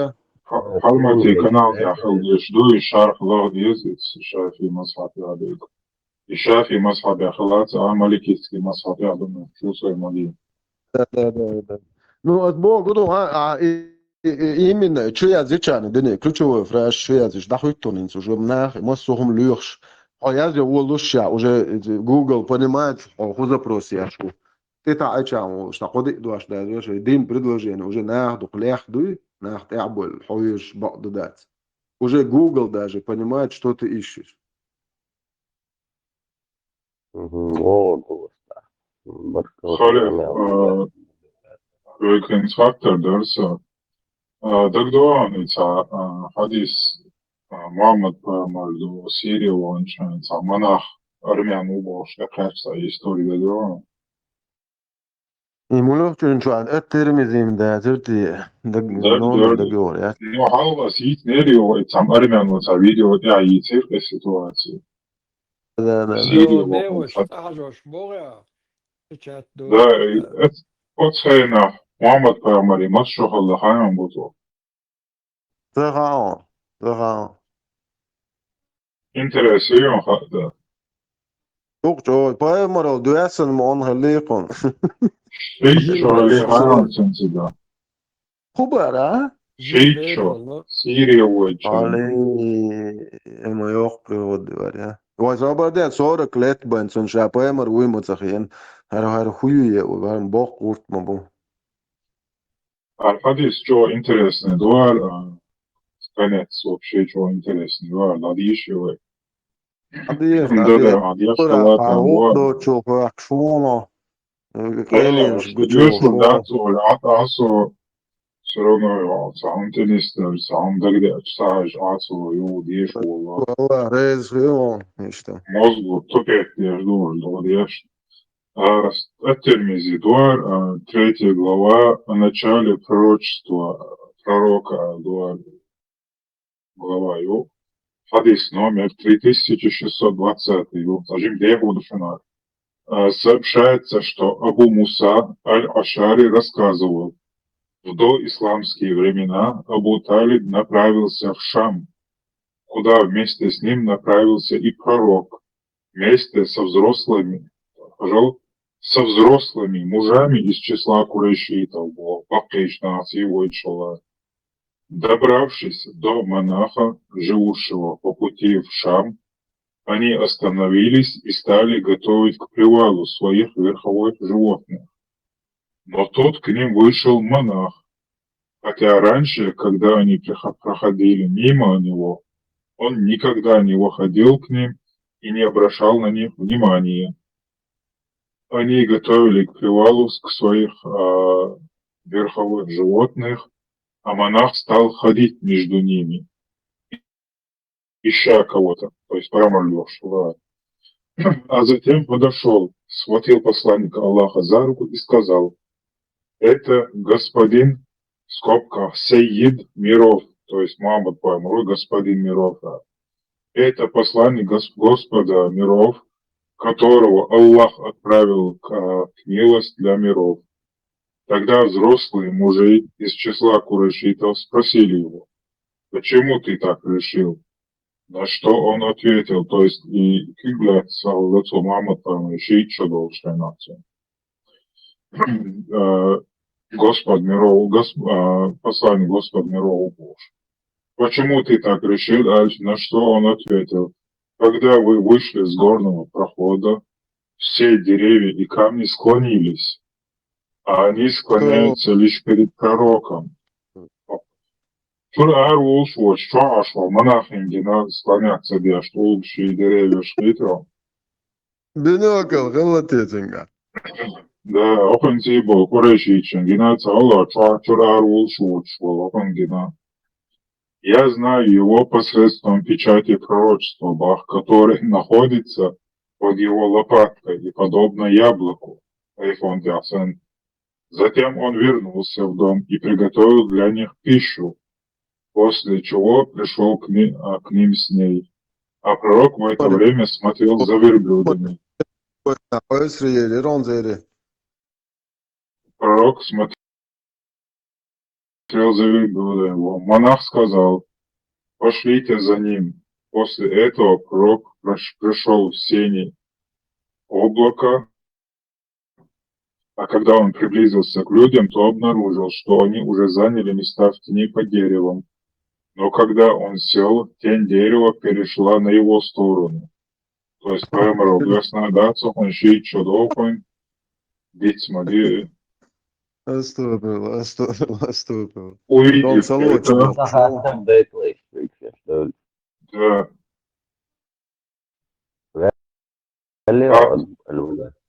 ай. Ха-, Халмати канал тӀехь хила дезаш ду, и шарх лаха деза, и Шафи мазхьаб яхьа деза. И Шафи мазхьаб яхьа лаца, а маликитский мазхьаб яхьа ду, чувствуй ма дий. Да, да, да, да. Ну, от Бога, ну, а, а, и, и, и именно, чу яздича, Дани, ключевой фраз, чу яздича, дӀахӀуьтту хьуна хӀинца уже нах, массо а хӀума лоьхуш. Хьо язъя волуш ша, уже Google понимает, хьо хӀун запрос еш ву. ТӀетаӀийча волуш, сан кхо-диъ дош даьлла, шайн дин предложение уже наха дукха лехна дуй, наха тӀаьхьабойла, хьо везаш бакъ ду дац. Уже Google даже понимает, что ты ищешь. Мгм. О, просто. Баркалла, Хале, Рамил. А, векин фактор дара со. А, дагадогӀу хьуна и цхьа, а, хьадис, а, Мухьаммад пайхамар ду Сири ваханчохь цхьа монах армян ву бохуш тӀекхаьчча цхьа история дагадогӀу хьуна? И муьлхачун чохь ат-Тирмизим дацар те, даг-, Даг-, номер даг-, дагайора, яц? Ну, хьалха ас йийцинера йогӀу, и цхьа армян ву цхьа видео тӀехь йийцира и ситуацию. Да, да, да. Сири Ну, вахана мелаш цхьа цӀа хьажош боху я? Печать ду. Да, и Да. эц-, оцу хенахь Мухьаммад пайхамар и массо а хала ханна бу цо. Ца хаьа, ца хаьа. Интерес ю хаа, да. Чукъ чӀогӀа пайхамарал доьссина ма он хилли кхуна. Шийтта чо хилли ханна цуьнца да. Ху бара? Шийтта чо. Сири войча. Али, эма йоккхи гӀодди вара, я. Вай собар де сорок лет бен цун ша пайхамар вуй ма ца хиъна. ХӀара, хӀара хӀу ю е, вай боккха гӀурт ма бу. А хьадис чӀогӀа интересный дуара, а, конец вообще чӀогӀа интересный дуара, ладийша вай. Хьадис, Да, да, хьадис. Хьадис Пура салат хьан там гӀурт вот. Доцу хӀокху шуна. Э, къайлинаш гучу доьшур шуна. Дац олу, Ӏа, Ӏа со всё равно йо, цхьа хӀума тӀе нисдара, цхьа хӀума дагадеача, ца хьажа, Ӏа цо йо, деша волу. Аллах реза хила, иштта. Мозгу тупеть деш ду, деш. А, Ат-Тирмизи дуар, а, третья глава, о начале пророчества, пророка дуар, глава ю. Хьадис номер три тысячи шестьсот двадцатый ю. Сажим деху душана. А, сообщается, что Абу Муса аль-Ашари рассказывал: в доисламские времена Абу Талиб направился в Шам, куда вместе с ним направился и пророк, вместе со взрослыми, пожал-, со взрослыми мужами из числа курайшитов, бо-, баккхийчу наций вайчула. Добравшись до монаха, живущего по пути в Шам, они остановились и стали готовить к привалу своих верховых животных. Но тут к ним вышел монах, хотя раньше, когда они прихо- проходили мимо него, он никогда не выходил к ним и не обращал на них внимания. Они готовили к привалу к своих а, верховых животных, а монах стал ходить между ними, ища кого-то, то есть прямо лёг, да. А затем подошёл, схватил посланника Аллаха за руку и сказал: «Это господин, в скобках, Сайид миров», то есть Мухаммад Пайгамбар, господин миров, да. «Это посланник Гос- Господа миров, которого Аллах отправил как милость для миров». Тогда взрослые мужи из числа курайшитов спросили его: «Почему ты так решил?» На что он ответил, то есть и кибла саллату Мухаммад Пайгамбар шиит шо долча наци. Э, Господь миров, Гос- э, посланник Господь миров боши. «Почему ты так решил?» Альч, на что он ответил: «Когда вы вышли с горного прохода, все деревья и камни склонились, а они склоняются лишь перед пророком». Чур ар улш воч, чур аш ва, монахин гина склоняться деш, улг ши деревья шхитро. Бинокал, гылла тецинга. Да, охин цибол, курайшичин гина цала, чур, чур ар улш воч, вол, охин гина. «Я знаю его посредством печати пророчества, бах, который находится под его лопаткой и подобно яблоку». Айфон тясен. Затем он вернулся в дом и приготовил для них пищу, после чего пришёл к, ни- а, к ним с ней. А пророк в это время смотрел за верблюдами. Ойсрели, ронзери. Пророк смотрел за верблюдами. Монах сказал: «Пошлите за ним». После этого пророк прош- пришёл в сени облака, а когда он приблизился к людям, то обнаружил, что они уже заняли места в тени под деревом. Но когда он сел, тень дерева перешла на его сторону. То есть, Пайгамбар, ясно, да, цо охин шиит шо долча охин, бицма ди. Астагфирулла, астагфирулла, астагфирулла. Увидев это, да.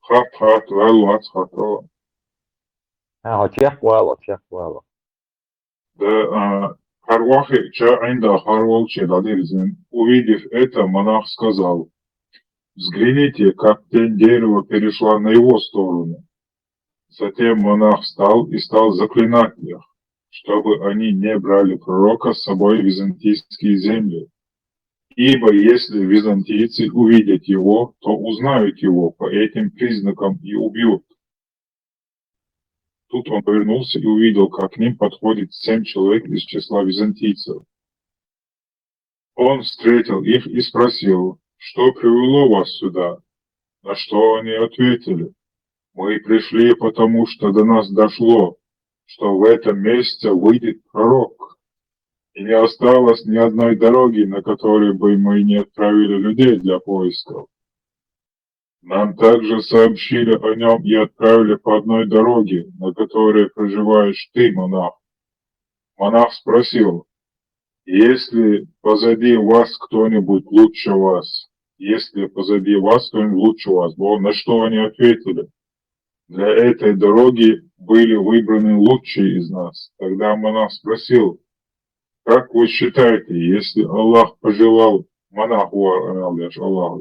Хап, хап, валлахи, хап. А, чехвала, чехвала. Да, а, харвахи ча инда харвал че дадирзин. Увидев это, монах сказал: «Взгляните, как тень дерева перешла на его сторону». Затем монах встал и стал заклинать их, чтобы они не брали пророка с собой в византийские земли. Ибо если византийцы увидят его, то узнают его по этим признакам и убьют. Тут он повернулся и увидел, как к ним подходит семь человек из числа византийцев. Он встретил их и спросил: «Что привело вас сюда?» На что они ответили: «Мы пришли, потому что до нас дошло, что в этом месте выйдет пророк, и не осталось ни одной дороги, на которой бы мы не отправили людей для поисков. Нам также сообщили о нём и отправили по одной дороге, на которой проживаешь ты, монах». Монах спросил: «Есть ли позади вас кто-нибудь лучше вас? Есть ли позади вас кто-нибудь лучше вас?» Вол, на что они ответили: «Для этой дороги были выбраны лучшие из нас». Тогда монах спросил: «Как вы считаете, если Аллах пожелал», монах вол, Аллах,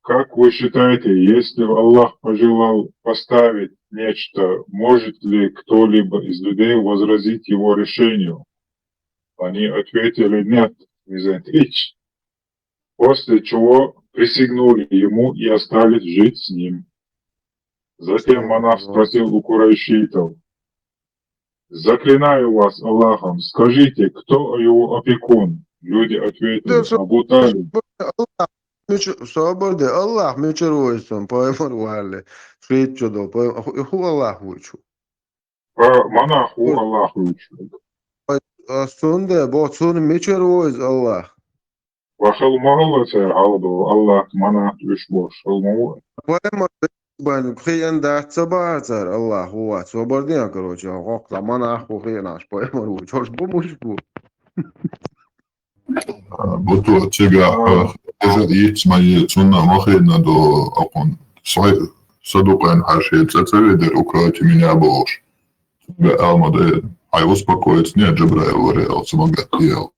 «Как вы считаете, если Аллах пожелал поставить нечто, может ли кто-либо из людей возразить его решению?» Они ответили: «Нет, византийцы». После чего присягнули ему и остались жить с ним. Затем монах спросил у курайшитов: «Заклинаю вас Аллахом, скажите, кто его опекун?» Люди ответили: «Абу Талиб». Собар де, Аллах мичара вайсан, Пайгамбар вале, шиит шо дола, Пайгамбар, ху Аллах вуйчу. Монах ху Аллах вуйчу. А сунда, бо цун мичара вайз Аллах. Ва хел ма хала цар хьалдо, Аллах монах уьш бош, хел ма ву. Пайгамбар Бан, кхиъна дац ца бацар, Аллах ву вац, собар ден, короче, хӀокху дӀа монах ву хиъна, аш пайхамар ву, чорш бу муш бу. Буту цигахь, а, эжа ийц ма е, цунна ма хиъна до, акхун, сай, садукъайн хьаьший цӀа ца ведар, укроти меня бохуш. Цунга алма де, хьай успокоиться, не, Джабраил варе, ал ца ма гатте, ал.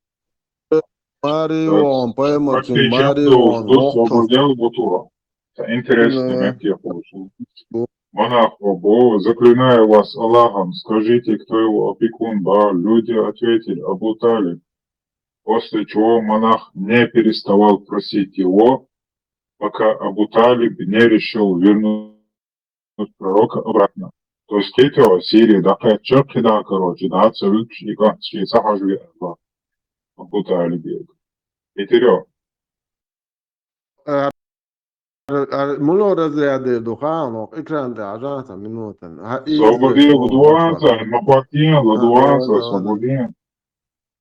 Марион, поймал, Марион, освободил Бутура. Интересный момент я получил. Монах: «О, заклинаю вас Аллахом, скажите, кто его опекун, ба?» Люди ответили: «Абу Талиб». После чего монах не переставал просить его, пока Абу Талиб не решил вернуть пророка обратно. То есть, кхетий, Сирия дӀакхаьчча, кхидӀа, короче, дӀа ца вуьгуш, и кӀант шен ца хьажа веара Абу Талибе. Кхетий? Ар-, ар-, муно разрядер ду хаьа, но экран тӀе хьажахьа цхьа минута. Хьа, и Свободен, ладуванца, ма хӀоттийна, ладуванца, свободен.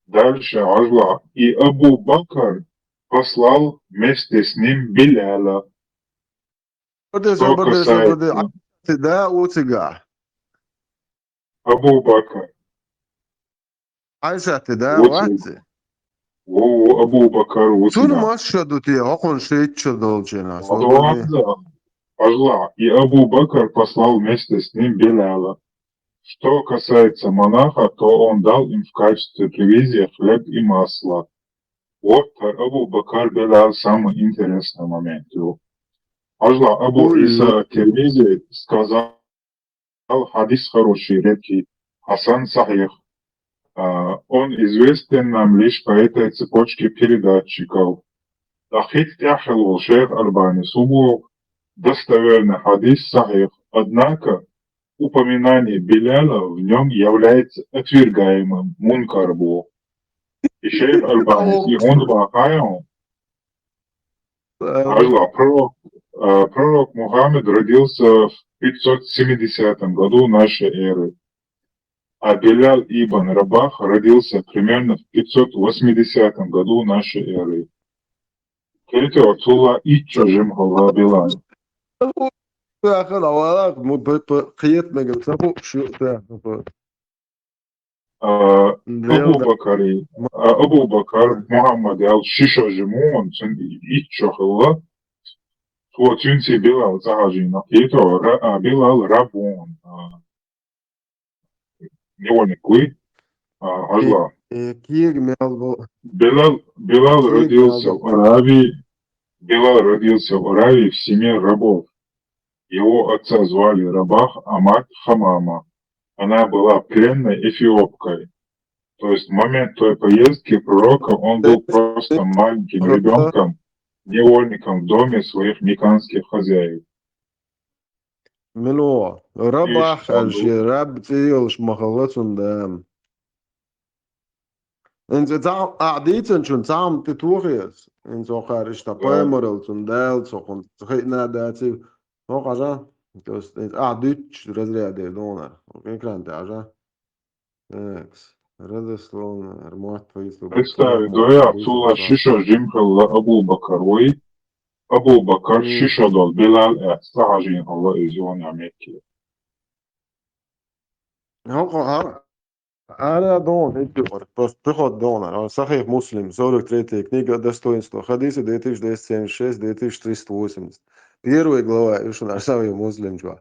Дальше хьажал. И Абу Бакр послал вместе с ним Биляля. Подожди, подожди, подожди. Айшатти да ву цигахь? Абу Бакр. Айшатти да ву цигахь? Вац? Ву, ву, Абу Бакр ву цигахь. Цунна масса шо ду те, хӀокхунна шийтта шо долчу хенахь? Ладуванца. Хьажал, и Абу Бакр послал вместе с ним Биляля. Что касается монаха, то он дал им в качестве привизии хлеб и масло. Вот хӀара Абу Бакр, Биляль самый интересный момент ю. Хьажал, Абу Иса Тирмизи сказал, хьадис хороший, редкий, хьасан, сахьих. А, он известен нам лишь по этой цепочке передатчиков. ТӀаккха хӀинца тӀаьхьа хилла волу шайх Албанис хӀун боху: достоверный хьадис, сахьих. Однако упоминание Биляля в нём является отвергаемым, мункар боху. И шайх Албанис и хӀунда боху хьайна? Хьажал, пророк, а, пророк Мухаммад родился в пятьсот семидесятом году нашей эры. А Биляль ибн Рабах родился примерно в пятьсот восьмидесятом году нашей эры. Кхетий, цул а итт шо жима хилла Биляль. Яхана вала, м, п-, п-, кхета мегар ца хууш ю, тӀаккха. А, Абу Бакари, а, Абу Бакар, Мухаммад аьлла, ши шо жима ву, цуьнан итт шо хилла. Цо цуьнца Биляль цӀа хьажийна. Кхетий, ра-, а, Биляль раб ву, а, невольник вуй, а, хьажал. Э, кега мел бу. Биляль, Биляль родился в Аравии. Биляль родился в Аравии в семье рабов. Его отца звали Рабах, а мать Хамама. Она была пленной эфиопкой. То есть в момент той поездки пророка он был просто маленьким ребёнком, невольником в доме своих миканских хозяев. Мила ву? Рабах аьлла, шен раб цӀе йолуш ма хилла цуьнан да. ХӀинца цхьа а дийцинчунна цхьа а тӀе тохийша. ХӀинца хӀокхара иштта пайхамаралла цунна Дала цо хӀунда хиъна а даций. ХӀокху хьажа. То есть, хӀинца ахь дуьтучу разряде догӀу нах. Экран тӀе хьажа. Такс. Родословная, мотт вайса. Представь, доя, цул а ши шо жима хилла Абу Бакар вуй. Абу Бакар ши шо долу Биляль аьлла цӀа хьажийна хилла иза юха а Мекке. ХӀокху хьа-, ара догӀу, хӀинца юкъара, просто пехот догӀу нах. Сахих Муслим, сорок третья книга, достоинство хадиса, две тысячи двести семьдесят шесть, две тысячи триста восемьдесят. Первая глава, и шуна Сахих Муслим чохь.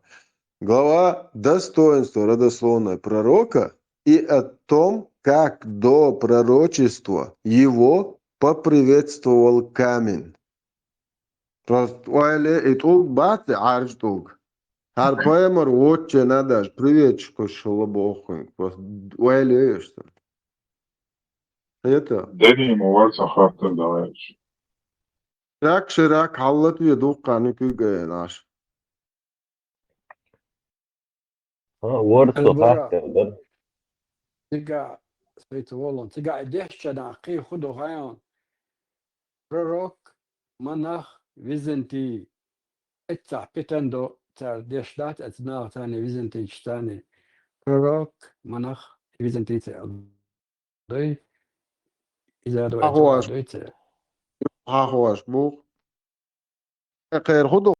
Глава «Достоинство родословной пророка и о том, как до пророчества его поприветствовал камень». Просто ойла е, и тӀулг бац, и Ӏаьржа тӀулг. ХӀара пайхамар воцучу хенахь даже приветчик кхуьссуш хилла боху хӀинца. Просто ойла е аша цунна. Хета? Дани ма вара сан хаттар дӀахаьттича. Шак шерак хьаллатве дуккха а никуьйга а наш. А, вара со хаттар дара. Цига, сайца волун, цига и дешча нах кхин хӀун ду хьайна? Пророк, монах, византий. Эццахь питан до цара деш дац, эцу наха царна византийчу царна. Пророк, монах, византийца. Дуй? Иза дуй, хьахош. Дуй цара. Хьахош бу. Кхера хӀун ду?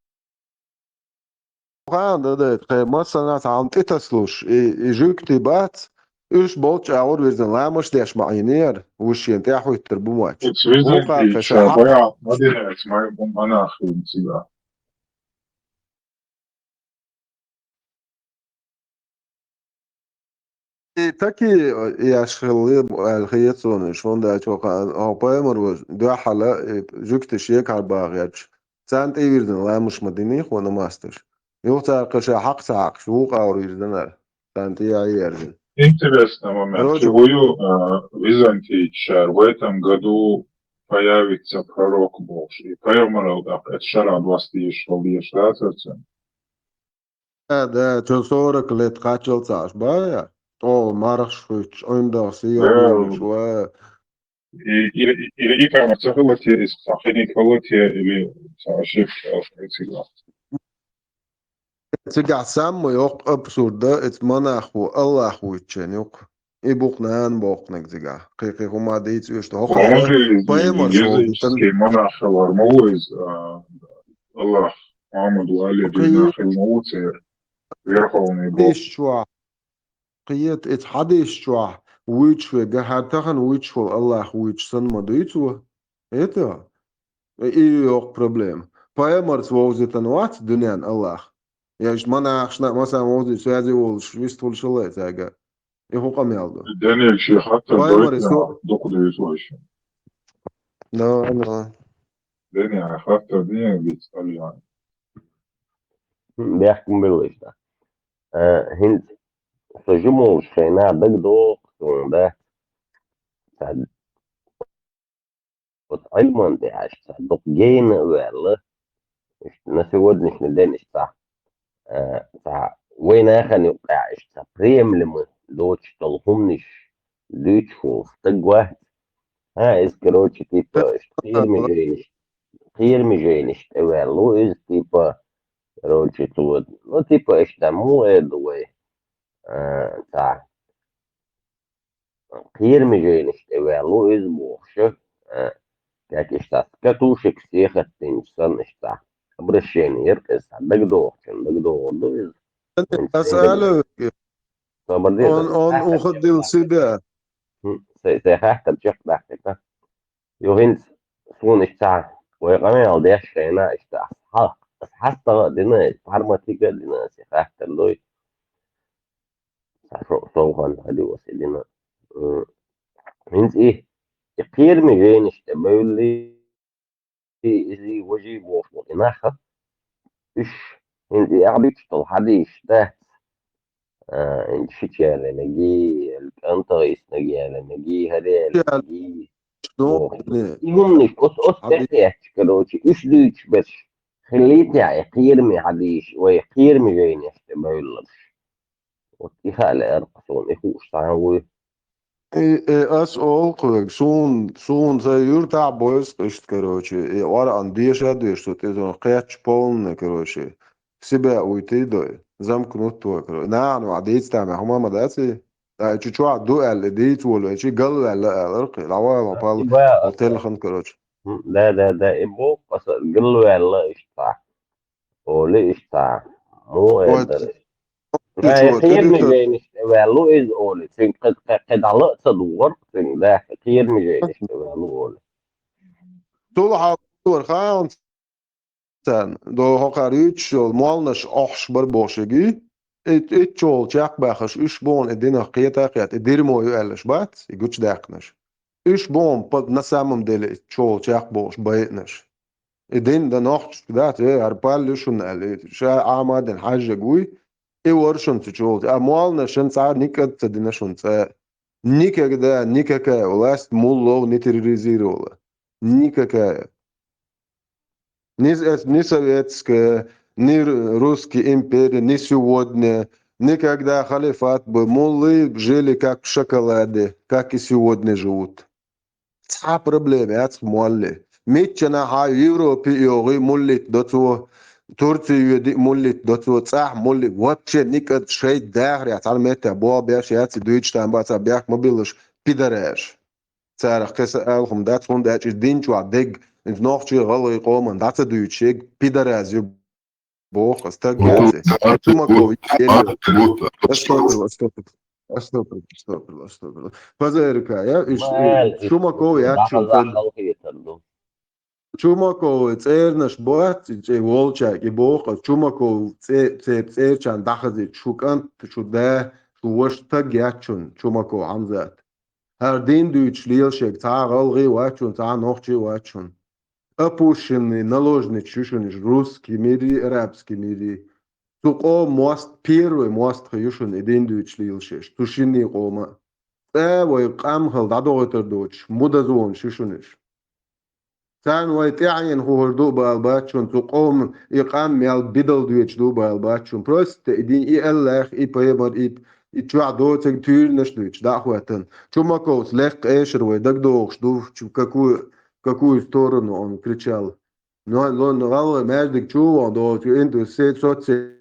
Хан да, да, тхе массана цхьа хӀама тӀетаслуш, и, и жуьгти бац, уьш болчу агӀор вирзина ламаш деш ма Ӏийнера, вуьш шена тӀаьхьахӀуьттур бу моч. Вукхар кхин ша хьа- баягӀ ма динеца, ма, ма нах хилла цига. И таки, э, еш хилла аьлла хета суна, шуна даьчо хаьа, хьо пайхамар ву, дуьххьала, э, жуьгташ егахьара бахарчу, царна тӀе вирзина ламаш ма динийхьа намаз деш. Юха цара кхин ша хьакха ца хьакхаш, вукху агӀор вирзинера, царна тӀе а ерзина. Интересный момент. Короче, хӀу ю, а, византийчара в этом году появится пророк бохуш. И пайхамарал тӀаккха эцу шарахь доссийша хила дезаш дацара цуьнан? Да, да, цо сорок лет кхаччалц Ӏаш бара, тӀо мархаш хуьттуш, Ӏуьндах сиха волуш ва. И, и, и, и кама ца хила те, иза ца хиниг хила те, или ца ошибка, цига. Цигахь самма йоккха абсурда, эца ма нах ву, Аллах вуьйцучен юкъа. И бу-кх нана бохкунаг цигахь. Кхин-кхин хӀума дийца уьш ду. ХӀокху пайхамар шолгӀа языческий монах хилар ма ву иза, а, Аллах, Мухаммад валли дина хила ма ву церан верховный бог. Хьадисаш чохь, кхета, эца хьадисаш чохь вуьйцуш верг, хӀара тахана вуьйцуш волу Аллах вуьйцуш санна ма дуьйцу ву? Это и йоккха проблема. Пайхамарца вовзийтина вац дуьненна Аллах. Я иштта монахашна а, массарна вовзийта, связи волуш, вистхуьлуш хилла цаьрга. И хӀун къамел ду? Даниэл шен хаттар пайхамаре дойтина со дукха дуьйцу вайша. Да, да. Даниэл хаттар дийна виц, Альян. Бехкам белла иштта. Э, хӀинца со жимолуш хенахь дагадогӀу суна, да? Цхьа вот Ӏилман тӀехь аьшка цхьа дукха гена а ваьлла, иштта на сегодняшний день иштта, э, цхьа вайн нахана юккъехь иштта цхьа приемлемо доцуш долу хӀуманаш дуьйцуш волу стаг вац. А, иза, короче, типа, иштта кхераме жайнаш, кхераме жайнаш тӀе ваьлла ву иза, типа, короче, цо, ну, типа, иштта муха эр ду вай, э, цхьа кхераме жайнаш тӀе ваьлла ву иза бохуш, э, как иштта катушек сехат динчу санна иштта обращение яра иза, дагадогӀучун дагадогӀур ду иза. Аса ала, собар де, он, он уходил в себя. Хм, сай, сай хаттар чекхдаккхийта. Юха хӀинца суна иштта вай къамел деш хенахь иштта хьа-, хьастагӀа а дина, парматига а дина, сай хаттар дуй. Цхьа со-, совгӀат хьадиос и дина. М, хӀинца и, и кхераме жайнаш тӀе бевлли, иза важий бохуш болу и нах, уьш хӀинца и ахь дуьйцуш долу хьадисаш дац, а, хӀинца шича яьллинаргий, кӀантах йиснарг яьллинаргий, хӀара яьллинаргий. И хӀуманаш, оцу, оцу тӀе а эцча, короче, уьш дуьйцуш берш хиллий те и кхераме хьадисаш, вай кхераме жайнаш тӀе бевлларш? Вот и хаа лаьара-кх суна, и хууш цхьаьна вуй. И, и ас олу-кх вайга, суна, суна сайн юьртахь а бойзу-кх иштта, короче, и Къуръан деша а дешаш, цо тӀе зон кхетча полна, короче, себя уйти дой, замкнуть вой, короче. Нахана вахь дийца тамехь хӀума ма дац и? Ткъа и чу чохь ду аьлла, и дийца волу, и чу галваьлла алара-кх, дӀавала пал, телхан, короче. М, да, да, да, и боху аса, галваьлла иштта. Олий иштта, муха эр дара? Ай, кхераме жайнаш тӀе ваьлла ву иза, олий. Цуьнга кхе, кхе, кхе дӀала а ца догӀура цуьнга, да, кхераме жайнаш тӀе ваьлла ву, олий. Цул хьалхара хаалца царна, до хӀокхара юьйцуш йолу молланаш охьуш бара бохуш егий, и, итт чолу чекхбаьхаш, уьш боху и динах кхета а кхета, и дерьмо ю аьллаш бац, и гучудаьккхинарш. Уьш боху, на самом деле, итт чолу чекхбохуш байинарш. И дин дан нохчашка дац, э, хӀара пал ю шуна аьлла, и ша Ахьмадин хьаьжжаг вуй, и вара шуна цу чу волчу. А молланашна цхьа а никъ а ца дина шуна цкъа. Никогда, никакая власть муллов не терроризировала. Никакая. Ни, с-, ни советская, ни р-, русские империи, ни сегодня, никогда халифат был. Муллы жили как в шоколаде, как и сегодня живут. Цхьа проблема яц-кх молле. Миччанахь а Европе а йогӀий муллит до цо, Турци йоьдий муллит до цо, цӀахь муллит, вообще никъа шайга дахарехь цхьана меттехь болх беш яц и дуьйцуш там бац, цхьа бехк ма биллаш, пидораш. Царах кхин са ала хӀума дац, хӀунда аьлча иза дин чохь дерг, иза нохчий, гӀалгӀай къоман дӀа ца дуьйцуш ерг пидораш ю. боху ас, таг яц. Чумаков, астагфирулла, астагфирулла, астагфирулла, астагфирулла, астагфирулла. Пазарика, я, иш, Шумаков яц шун таг. Чумаков цӀернаш бац, и цӀе волчаьрга, и боху ас, Чумаков цӀе-, цӀе-, цӀерачарна дӀахазийта шу кӀант, шу да, шу ваша таг яц шун, Чумаков Хьамзат. ХӀара дин дуьйцуш лелаш ерг цхьа а гӀалгӀа вац шун, цхьа а нохчи вац шун. Опущенный, наложница ю шуна уьш, русский мир и, арабский мир и. Цу къоман мост-, первый мостагӀий ю шуна и дин дуьйцуш лелаш ерш, цу шинне къоман а. ЦӀа вай къам хила дӀадохуьйтур доцуш, мудазонаш ю шуна уьш. Царна вай тӀаьхьенна хӀуттур ду а бала бац шуна, цу къоман и къам мел бидала доьдуш ду а бала бац шуна. Просто и дин, и Аллах, и пайхамар, и, и чохь доцург туьйранаш а дуьйцуш, дӀа а хӀоьттина. Чумаковс лекха эшар вай дагадогӀуш ду, чу-, какую, какую сторону он кричал. Но, но, но гӀалгӀай маьждиг чу а вахана доцург, инту се-, соцсеть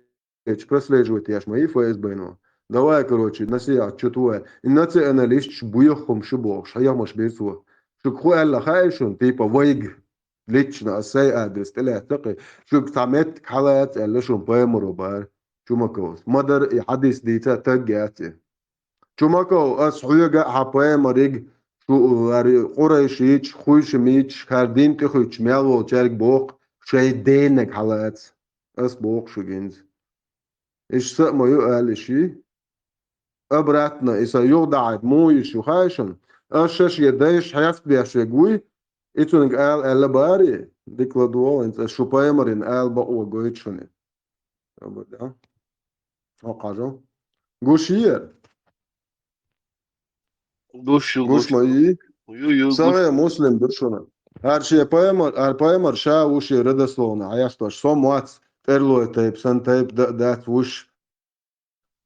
Эча прослеживать еш ма йий ФСБ-но. Давай, короче, насихьат чу тухай. И националисташ боьха хӀума шу бохуш, хьехамаш бира цо. Шуьга хӀун аьлла хаьий шуна, типа, вайга, лично, ас сайн адрес тӀелаьцна кхин, шуьга цхьа меттиг хьалаца аьлла шуна пайхамаро бара, Чумаковс. Ма-дарра и хьадис дийца таг яц и. Чумаков, ас хьоьга а, хьан пайхамариг, шу, ари, къурайшийча, хуйшамийча, хӀара дин тӀехуьттуш мел волчаьрга боху, шайн денаг хьалаца. Ас боху шуьга инза. Иштта а ма ю, ала йиш йий. Обратно, и сан юха дахьийта муха йиш ю хаьий шуна? Ас шаьш я дайша хьестабеш верг вуй, и цунга ала аьлла барий, дика ладогӀа, хӀинца ас шу пайхамарна ала бакъо гойту шуна. Абада. Хьо кхажал. Гуш яра? Гуш ю, Гуш гуш ма ю. Йий? Ю, ю, гуш. Сахьихь Муслим ду шуна. ХӀара шен пайхамар, хӀара пайхамар ша ву шен родословно хьестош. Со моц тӀерлой тайпа, сан тайпа да-, дац вуш.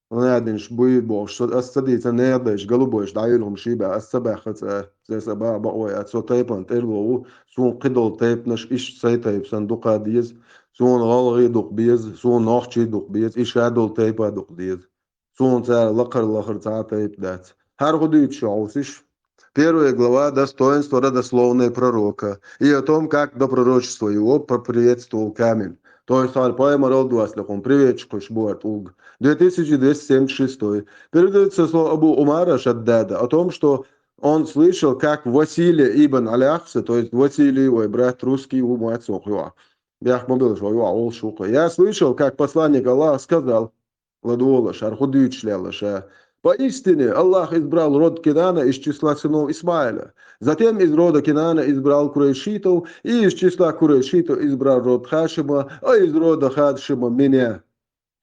Ванадинаш буй бохуш, со, ас ца дийца, нехан дайша, голубойша дӀайолу хӀума ший баьхна, ас ца баьхна цӀа, цӀа сан баха бакъо яц, со тайпана тӀерло ву, суна кхидолу тайпанаш иштта сайн тайпа санна дукха деза, суна гӀалгӀий дукха беза, суна нохчий дукха беза, и ша долу тайпа дукха деза. Суна цара лакхара-лахара цхьа а тайпа дац. ХӀара хӀун дуьйцу шу, хьовсийша? Первая глава, достоинство родословной пророка и о том, как до пророчества его поприветствовал камень. То есть хӀара пайхамар алла доцу лекхуна привет кхуьссуш бу хӀара тӀулг. Две тысячи двести семьдесят шестой. Передается слово Абу Умара Шаддада о том, что он слышал, как Василий ибн Аляхса, то есть Василий, вай брат русский, ву моьтту цунах юкъахь. Бехк ма билла, вай юкъахь волуш ву-кх. Я слышал, как посланник Аллаха сказал, ладогӀалаш, хӀара хӀун дуьйцуш лелла ша. Поистине, Аллах избрал род Кинана из числа сынов Исмаиля. Затем из рода Кинана избрал курайшитов, и из числа курайшитов избрал род Хашима, а из рода Хашима меня.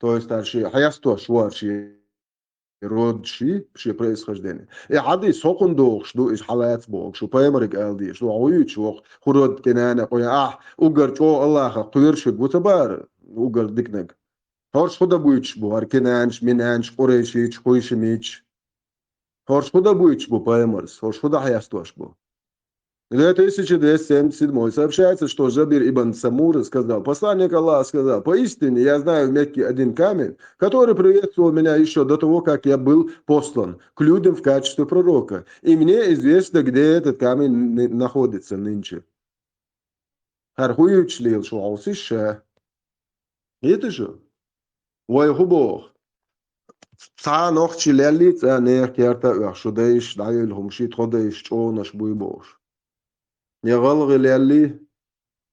То есть, хӀара шен хьестош ву хӀара шен род ший, шен происхождение. И хьадис хӀокхунна догӀуш ду, иза хьалаца боху, шу пайхамариг ала дезаш ду, хьо вуьйцуш воху, хӀун род Кинана, кхуьнан ахь, уггар чӀогӀа Аллаха кхоьруш верг ву ца бара, уггар диканиг. ХӀорш хӀун дан буьйцуш бу, хӀара Кинанаш, Минанаш, Къурайшийча, Хуйшамийча? ХӀорш хӀун дан буьйцуш бу пайхамарс? ХӀорш хӀун дан хьестош бу? Две тысячи двести семьдесят седьмой. Сообщается, что Джабир ибн Самура сказал, посланник Аллаха сказал: «Поистине, я знаю в Мекке один камень, который приветствовал меня еще до того, как я был послан к людям в качестве пророка. И мне известно, где этот камень ны- находится нынче». ХӀара хӀун юьйцуш лела шу хьовсийша? Хеташ ю? Вай хӀун боху? Цхьа нохчи леллий цӀа нехан керта а оьхуш, шу дайша дӀайолу хӀума ший, тхо дайша чӀогӀанаш буй бохуш. Я гӀалгӀи леллий,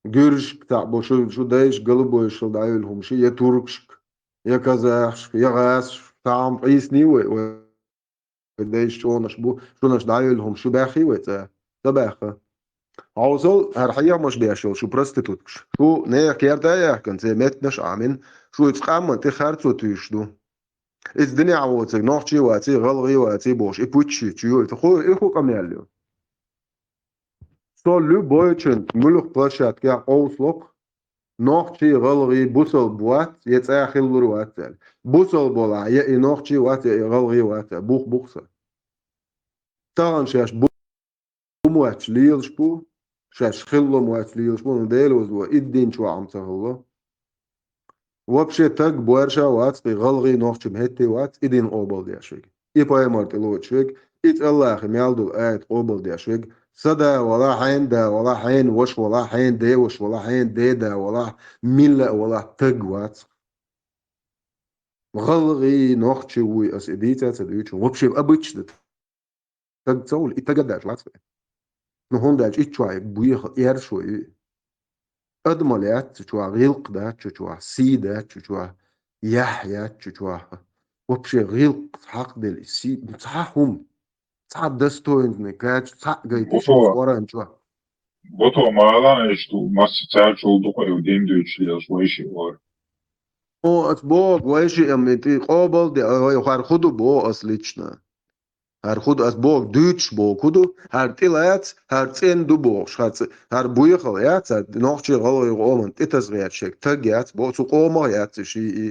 гуьржашка цхьаъ бу шу, шу дайша голубойшал дӀайолу хӀума ший, я туркашка, я казахашка, я гӀазашка, цхьа хӀума къийсаний вай, вай дайша чӀогӀанаш бу, шунаш дӀайолу хӀума шу баьххий вай цӀа? Ца баьхха. Хьовсал, хӀара хьехамаш беш йолу шу проституткаш. Шу нехан керта а яьккхина, церан меттанаш а Ӏамина, шу иза къаман тӀе харцо туьйсуш ду. Иза динехь воцург нохчий ваций, гӀалгӀий ваций бохуш, и пуччи чу ю, и хӀу, и хӀу къамел ю? Со любойчун муьлхха площадкехь къовсало-кх, нохчий, гӀалгӀий, бусалба вац, я цӀа хиллур вац аьлла. Бусалба валахь, я и нохчий вац, я и гӀалгӀий вац аьлла. Бух бу-кх сан. Тахана шаьш бу моьттуш лелаш бу, шаьш хилла моьттуш лелаш бу, но Делан вазо, и дин чохь а ца хилла. Вообще таг боьрша а вац, и гӀалгӀий, нохчий хӀетте а вац, и дин къобалдеш верг, и пайхамар тӀелоцуш верг, и цӀа Аллахьан мел долу аят къобалдеш верг, Са да вала, хьен да вала, хьен ваша вала, хьен де ваша вала, хьен де да вала, милла а вала, таг вац. ГӀалгӀай, нохчий вуй, ас и дийца ца дуьйцу. Вообще, обычно таг ца хуьлу, и тага даьш вац вай. Ну, хӀунда аьлча итт чохь буьйха эршо ю. Адамал яц цу чохь, гӀиллакх дац цу чохь, сий дац цу чохь, яхь яц цу чохь. Вообще гӀиллакх хьакхаделла, сий, цхьа хӀума, цхьа достойный качество, цхьаъ гайта шу Бото, Къуръан чохь. Бото, ма ала аьлча ду, масса цаьрчул дукха ю дин дуьйцуш лелаш вайши вара. О, ас боху, вайши эм, и тӀе къобал де, ой, хӀара хӀун ду боху ас лично. ХӀара хӀун ду, ас боху, дуьйцуш боху хӀун ду, хӀара тӀе лаца, хӀара цӀена ду бохуш, хӀара цӀе-, хӀара буьйхал яц, хӀара нохчий, гӀалгӀай къоман тӀе таса гӀерташ шега таг яц боху, цу къомах яц и шиъ и.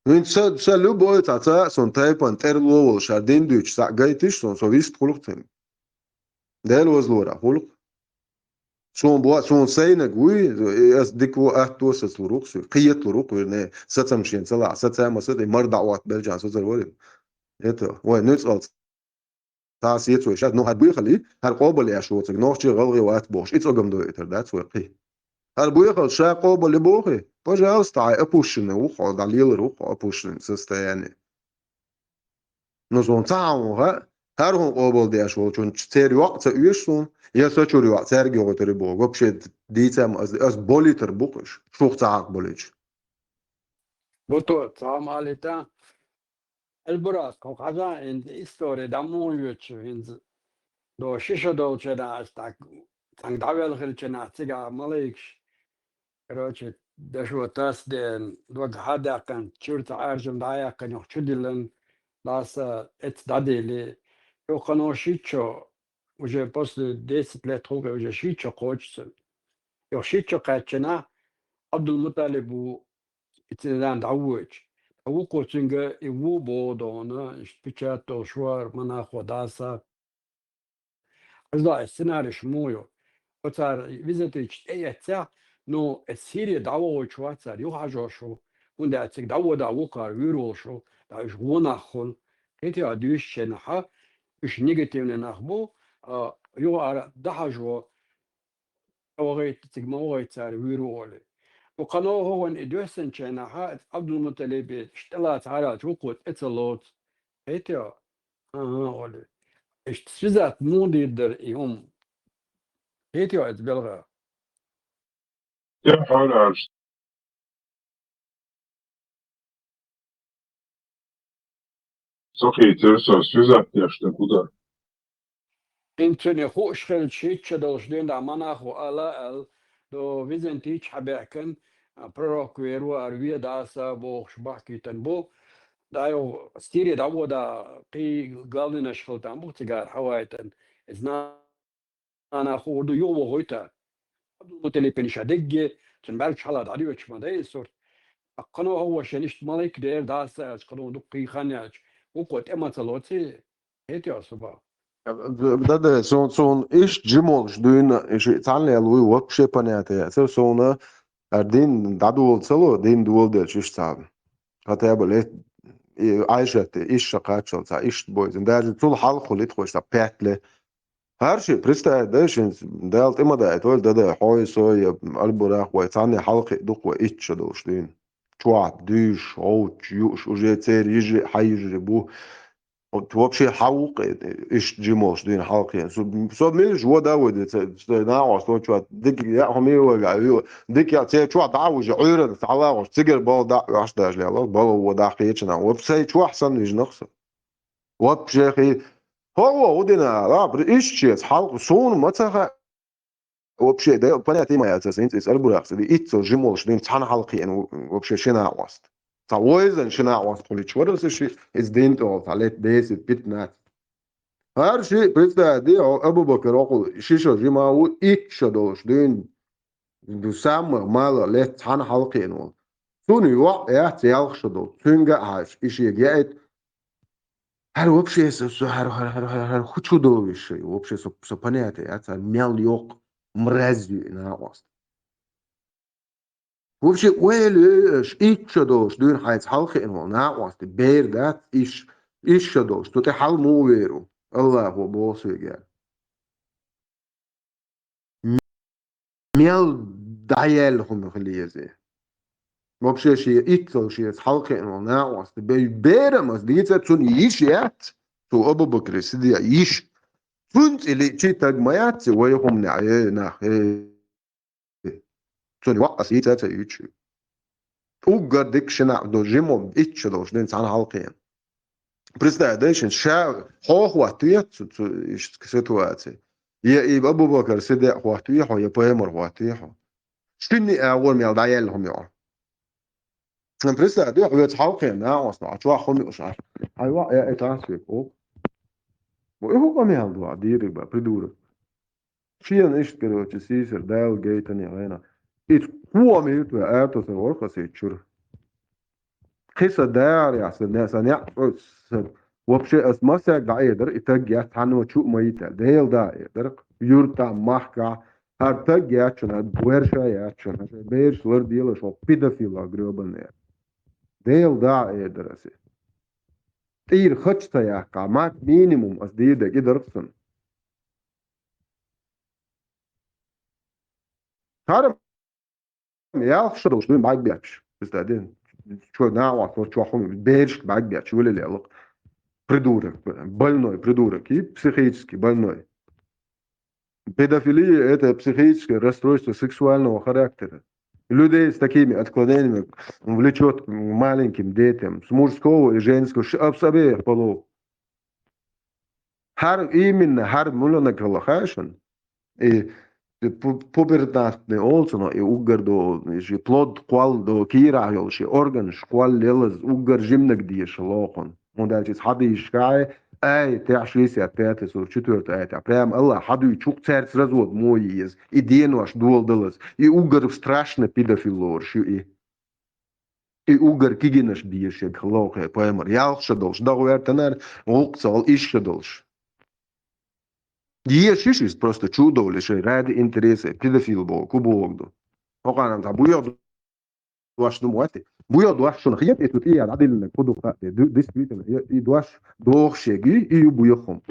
ХӀинца сан, сан любой цхьа цхьа а сон тайпана тӀера ло волуш, хӀара дин дуьйцуш цхьаъ гайтиш сон, со вист хуьлу-кх цуьнга. Дела вазлора хуьлу-кх. Суна бо-, суна сайнаг вуй, ас дика ву, атто сацлур ву-кх суьйра, кхеталур ву-кх вернее, сацам шен ца лахь, саца а ма саца, и мар дӀа а отта белчан сацар варим. Это, вай, нуьцкъала цхьа сецо шаьш, ну, хӀара буьйхалий, хӀара къобал еш воцург, нохчий, гӀалгӀай вац бохуш, и цӀогам дойтар дац вай кхин. ХӀара буьйхал ша къобал и бохий, пожалуйста, хьайн опущенный ву-кх хьо, дӀалелар ву-кх хьо опущенный состояние. Ну, суна ца хьан ву хаьа, хӀара хӀун къобал деш волчун церан йоӀ ца оьшу суна, я са чуьра йоӀ цаьрга йогӀуьйтур ю боху. Вообще, дийца ма ас, ас болийтар бу-кх уьш, шух ца хьакхаболуьйтуш. Бото, цхьа ма алита, Эльбурас, хьо хьажа, хӀинца истори дӀа муха йоьцу, хӀинца до шиша долчу хенахь, ас так, цхьаьнга дӀавелла хилчу хенахь, цигахь малайкаш, короче, дашо тасдеана, дог хьа а даьккхина, чуьра цхьа Ӏаьржам дӀа а яьккхина, юха чу диллина, дас а эцца дӀадели. Юха кхано шийтта шо, уже после десять лет хӀокху уже шийтта шо кхочу цуьнан. Юха шийтта шо кхаьччинахь, Абдулмуталиб ву, и цуьнан дӀавоьдуш. Ткъа вукхо цуьнга и ву боху дона, иштта печать долуш вара, монахо дас а. Хьажал, и сценарийш муха ю. Оцара византийцаш тӀеэццехь, ну, эцу Сири дӀавахуьйтуш вац цара, юха хьажош ву, хӀунда аьлча цига дӀаводахь ву кхара, вуьйр волуш ву, дӀа уьш вон нах хуьлу. Кхетий хьо, дуьйцучу хенахь, уьш негативный нах бу, а, юха ара дӀахьажо, ма вахийта, цига ма вахийта цара вуьйр ву олий. Ткъа кхано хӀокхуьнан и доьссинчу хенахь, Абдулмуталибе тӀелаца хьараьлча, вукхо тӀе ца лоцу. Кхетий хьо? ХӀан-хӀа, олий. Иштта связать муха дийр дара и хӀума? Кхетий хьо иза белхах? Ца хийцира со, связать деш дерг хӀун дара. ХӀинца цуьнан хууш хилча, шийтта шо долуш дуьйна дӀа монахо ала аьлла, до византийцаш хьабаьхкина, а, пророк вер ву, ара вен дас а бохуш бахкийтина бу. ДӀа юха Сири дӀаводахь кхин главныйш хила там бу цигара хьаваийтина. Иза нана хуур ду, юха вохуьйту. Абдулмуталипин ша дегге, цуьнан баьрчу хьала дӀадоьдуш ма дай иза сурт. Кхано хӀокхо шен иштта малик дера дас а аьлча, кхано дуккха кхий хан яьлча, вукхо тӀе ма ца лоций? Кхетий хьо, Субах? Да, да, суна, суна иштта жима волуш дуьйна, и шиъ цхьаьна лела вуй, вообще понятие яц. Суна хӀара дин дӀадола ца ло, дин доладелча иштта цхьа. Хотя бы лет, и Ӏайшатте иштта ша кхаччалц цхьа иштта бойзина. Даже цул хьалха хуьлу итхуш цхьа пять лет. ХӀара шиъ представить дай шуна, Дала тӀе ма даийтойла, да, да, хьой, сой, я Аль-Бурах, вай цхьаьна хьалакхиъ ду-кх вай итт шо долуш дуьйна. Чохь дуьйш, гӀовташ, юуш, уже церан йижи а, хьан йижари бу. Вот вообще хьан ву-кх иштта жима волуш дуьйна хьалакхиъна? Со, со милаш вода вай де, ца, ца, накъост ван чохь, дика яа хӀума вайга, ю, дика яа, церан чохь дӀа а вужа, Ӏуьйранна схьалагӀош, цигара бала дӀа а оьхуш даже лела, бала вода кхечанахь. Вот сайн чохь санна вижина-кх со. Вообще хи-, хӀо, хӀо, хӀу дина, ла, при-, иштта шеца хьалкха, суна ма ца хаьа. Вообще, да, понятие ма яц аса, хӀинца иза Аль-Бурах ца ди, итт цо жима волуш дина цхьаьна хьалакхиъна вообще ши накъост. Цхьа вайзан ши накъост хулича вара аса ши, иза дина тӀехула цхьа лет десять-пятнадцать. ХӀара шиъ, представь ди, хьо Абу-Бакр оккхул ши шо жима ву, итт шо долуш дуьйна, ду саммах мала лет цхьаьна хьалакхиъна волу. Цунна йоӀ яц ялх шо долу, цуьнга а хьаьжча, и шега яийта. ХӀара вообще со, со, хӀара, хӀара, хӀара, хӀара, хӀара хӀу чу довлуш шай? Вообще со, со понятие яц, хӀара мел йоккха мразь ю и накъост. Вообще ойла йой аша, итт шо долуш дуьйна хьайца хьалакхиъна волу накъост, бер дац иш, иш шо долуш, цу тӀе хьал муха вер ву? Аллахо боху соьга. Мел дӀаяьлла хӀума хила еза. Вообще шен иццал шеца хьалакхиъна волу накъост бе-, берам ас дийца, цунна йиш яц, цу Абу-Бакри Сиддикъа йиш. Цунна цӀе лиъчий таг ма яц, вай хӀуманехь, э, нах, э. Цунна ваккха ас йийца а ца юьйцуш. Уггар дика шинахь до жимо итт шо долуш дина цхьаьна хьалакхиъна. Представь, дай шин ша хьо хӀоттаве цу, цу, иштта ситуаци. Я и Абу-Бакар Сиддикъ хӀоттаве хьо, я пайхамар хӀоттаве хьо. Шинна а агӀор мел дӀаяьлла хӀума йо. Ам представь, дуьхьа веца хьалакхиъна накъост, а чохь хӀума юуш Ӏаш. Хьайн ваъ, я и тӀаьхьа соьга, оха. Бо и хӀу къамел ду, а дийриг ба, придурок. Шена иштта, короче, сийсар Дала гайтане гӀайна. И кхо ма ю тхоьга, атосар вара хасийта чуьра. Кхин сан дагӀарехь, сан не-, сан неӀ, сан, вообще ас массаьрга дӀаэдар, и таг яц, цхьанна чу а ма йита, Дела дӀаэдар, юьртахь, махкахь, хӀара таг яц шуна, хӀара ваьрша яц шуна, хӀара шайн бераш ларделаш хӀокху педофилах грёбанера. Дела дӀаэдар ас и. ТӀера хача ца яккхахь, мак минимум ас дийр дерг и дара-кх сан. ХӀара ялх шо долуш дуй бӀаьрг бетташ. Иза дан. Чо накъост, чохь хӀума, берашка бӀаьрг бетташ, валил ялакх. Придурок, больной придурок, и психически больной. Педофилия — это психическое расстройство сексуального характера. Людей с такими отклонениями влечёт к маленьким детям, с мужского и женского, ш-, аб-, с обеих полов. ХӀара именно, хӀара муьланаг хила хаьа шуна? И пу-, пубертатный олу цунах, и уггар до, и ши плод кхолла до, кийрахь йолу ши органаш кхолла лелаза, уггар жиманаг дезаш лохун. ХӀунда аьлча иза хьадийшахь, ай, тӀехь шестьдесят пятый сура, четвёртый аятехь. Прямо Аллах хьадуьйчу, цаьрца развод мо еза, и денош доладалаза, и уггар страшно педофил лоруш ю и. И уггар кигинаш дезаш ерг хилла ву кхе пайхамар. Ялх шо долуш, дагӀа вертанара, гӀуллакх ца гӀал иш шо долуш. Дезаш иза просто чу а довлий шайн ради интереса, педофил боху, ку боху ду. ХӀокхарна цхьа буьйху дош ду ма вац те. Буьйху дош шуна хета, и цу тӀе а дӀадиллинарг ку ду хаьа те. Ду-, действительно, и, и дош дохуш ерг, и, и ю буьйху хӀума.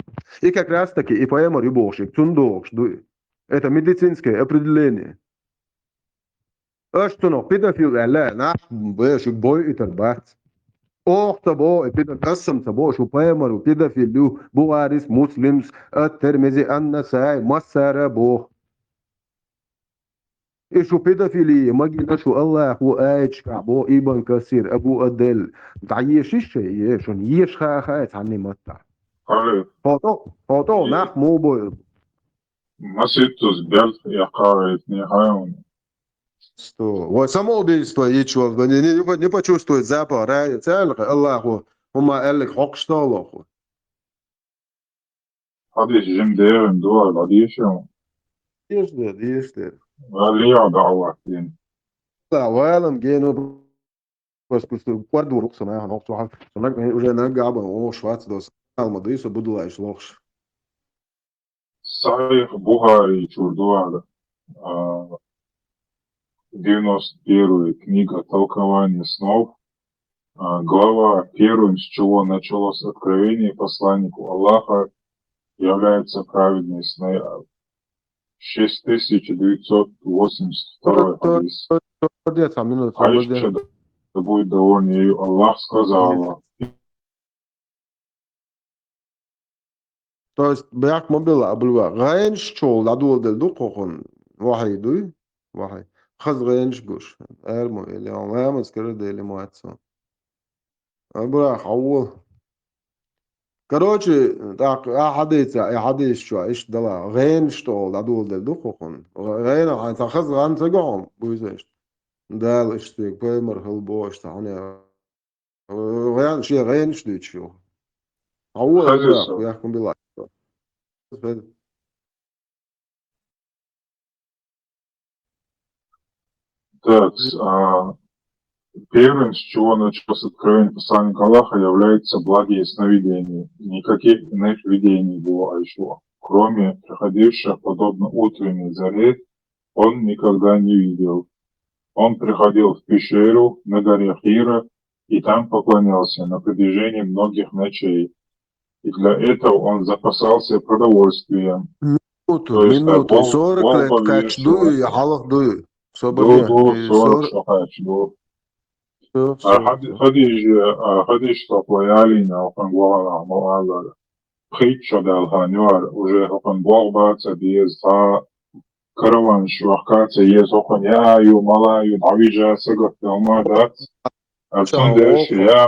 И как раз таки и пайхамар ю бохуш ерг, цунна дохуш ду и. Это медицинское определение. Аша цунах педофил аьлла, нах бе шуьга бой итар бац. Оха ца боху, и педофил, аса-м ца боху, шу пайхамар ву, педофил ю, Бухарис, Муслимс, Ат-Тирмизи, Ан-Насаи, массара а боху. И шу педофилия магина шу Аллах ву аьлча, боху Ибн Касир, Абу Адель. ДӀаешиш шай, е, шуна еш хаа хаа цхьанний маттахь. Алло. Хото, хото, нах мо бой. Маситтус бялт яккхарайтни хьайван. Что? Вай самоубийство ичвал, не, не, не по-, не почувствует запах рая, цаьлха Аллаху, хӀума аьллиг хьокхуш толоху. Хьадис жим деран дуар, хьадисам. Деш дер, деш дер. Алия даъват дин. Да, валам гену. Просто куьрдур уксана, нохчо хьан. Со наг, уже наг габа, о, швац дос. Алма дой, со будулаеш лохш. Сахих Бухари чур дуар, а, девяносто первая книга «Толкование снов», а, глава первым, с чего началось откровение посланнику Аллаха, является праведные сны. Шесть тысяч девятьсот восемьдесят второй хадис. Молодец, а минут, молодец. Айша, да будет довольна ею Аллах, сказала: То есть, бехк ма билла, Абулва, гӀенаш чул дӀадоладелла ду кхухун, вахьий дуй? Вахьий. Хаза гӀенаш гуш. Эр мо или, ламаз кара дели мо аццо. Абура, хьаввал. Короче, тӀаккха а хьадийца, и хьадийс чу, иштта дала, гӀенаш чул дӀадоладелла ду кхухун. ГӀена хьан ца хаза гӀан ца гохьун, буйза иштта. Дала иштта пайхамар хила боху иштта хьуна. ГӀен-, шен гӀенаш дуьйцуш ю. Хьан ву Хаза Абрах, со. Яхкун била. Так, а, первым, с чего началось откровение посланника Аллаха, является благие сновидения. Никаких иных видений не было, а еще, кроме приходивших подобно утренней заре, он никогда не видел. Он приходил в пещеру на горе Хира и там поклонялся на протяжении многих ночей. И для этого он запасался продовольствием. Минуту, минуту, сорок лет кхаьчча дуй, хьалха дуй. Собар де, сорок кхаьчча дуй. Хадижа, Хадижа тохла ялийна, хӀокхуьнан гӀолла ма аллара. Пхийтта шо даьлла ханна юара, уже хӀокхуьнан болх бан ца беза, цхьа караван шорта ца еза, хӀокхуьнан яа ю, мала ю, дӀавижа сагатдала ма дац. А цундела шен яа,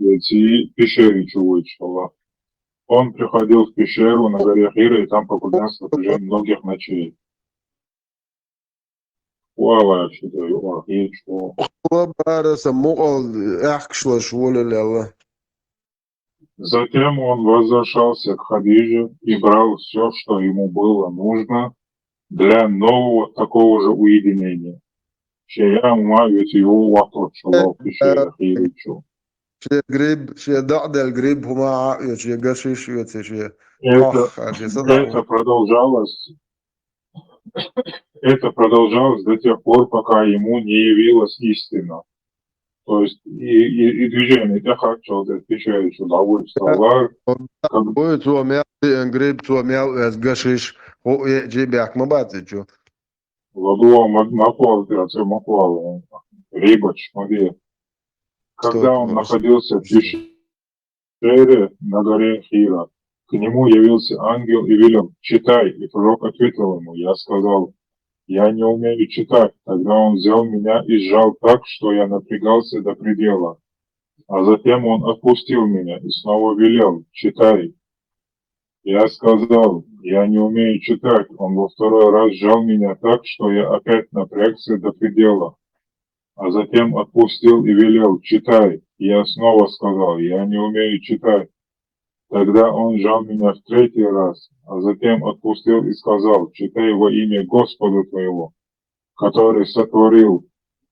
веций пещере чу вуьйцуш хилла. Он приходил в пещеру на горе Хира и там погружался на протяжении многих ночей. Валлахьи, да, юкъа хӀечу. Ва бара сан мукъал аьхкашлаш волалла. Затем он возвращался к Хадиже и брал все, что ему было нужно для нового такого же уединения. Шен яа хӀума веций ву вахточу ло пещера хилчу. Шен гриб, шен даӀдел гриб хӀума а веций, шен гашиш веций, шен хьох а, шен садаӀ. Это продолжалось Это продолжалось до тех пор, пока ему не явилась истина. То есть и, и, и движение тӀекхаччалц, отвечающий Дауд Сталар, как бы Ой, цо мел, э, гриб, цо мел, э, гашиш, хӀу, э, жи бехк ма бац и чу. Ладуа ма-, ма кхолла, цо ма кхолла, рибач, ма де. Когда он находился в пещере, пещере на горе Хира. К нему явился ангел и велел: «Читай». И пророк ответил ему: «Я сказал: я не умею читать». Тогда он взял меня и сжал так, что я напрягался до предела. А затем он отпустил меня и снова велел: «Читай». Я сказал: «Я не умею читать». Он во второй раз сжал меня так, что я опять напрягся до предела, а затем отпустил и велел: «Читай». Я снова сказал: «Я не умею читать». Тогда он сжал меня в третий раз, а затем отпустил и сказал: «Читай во имя Господа твоего, который сотворил,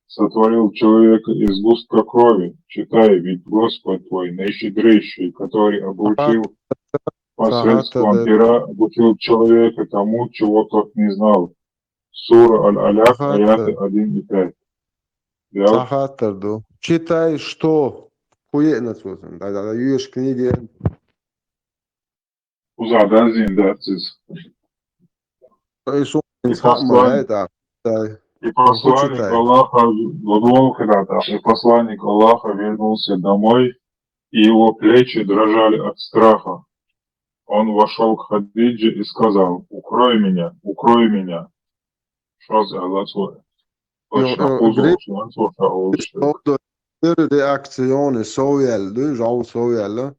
сотворил человека из сгустка крови. Читай, ведь Господь твой наищедрейший, который обучил посредством пера, обучил человека тому, чего тот не знал». Сура Аль-Алякъ, аяты один и пять. Цхьа хаттар ду. Читай, что? ХӀун еана цо сан? Да, да, да, юьш книга. Кхузахь дазийна дац иза. И посланник Аллаха, и посланник Аллаха вернулся домой, и его плечи дрожали от страха. Он вошёл к Хадидже и сказал: «Укрой меня, укрой меня». Шозза аьлла цо. Точно кхузахь ван цо ша олуш. Реакционный, совъяьлла ду, жал совъяьлла.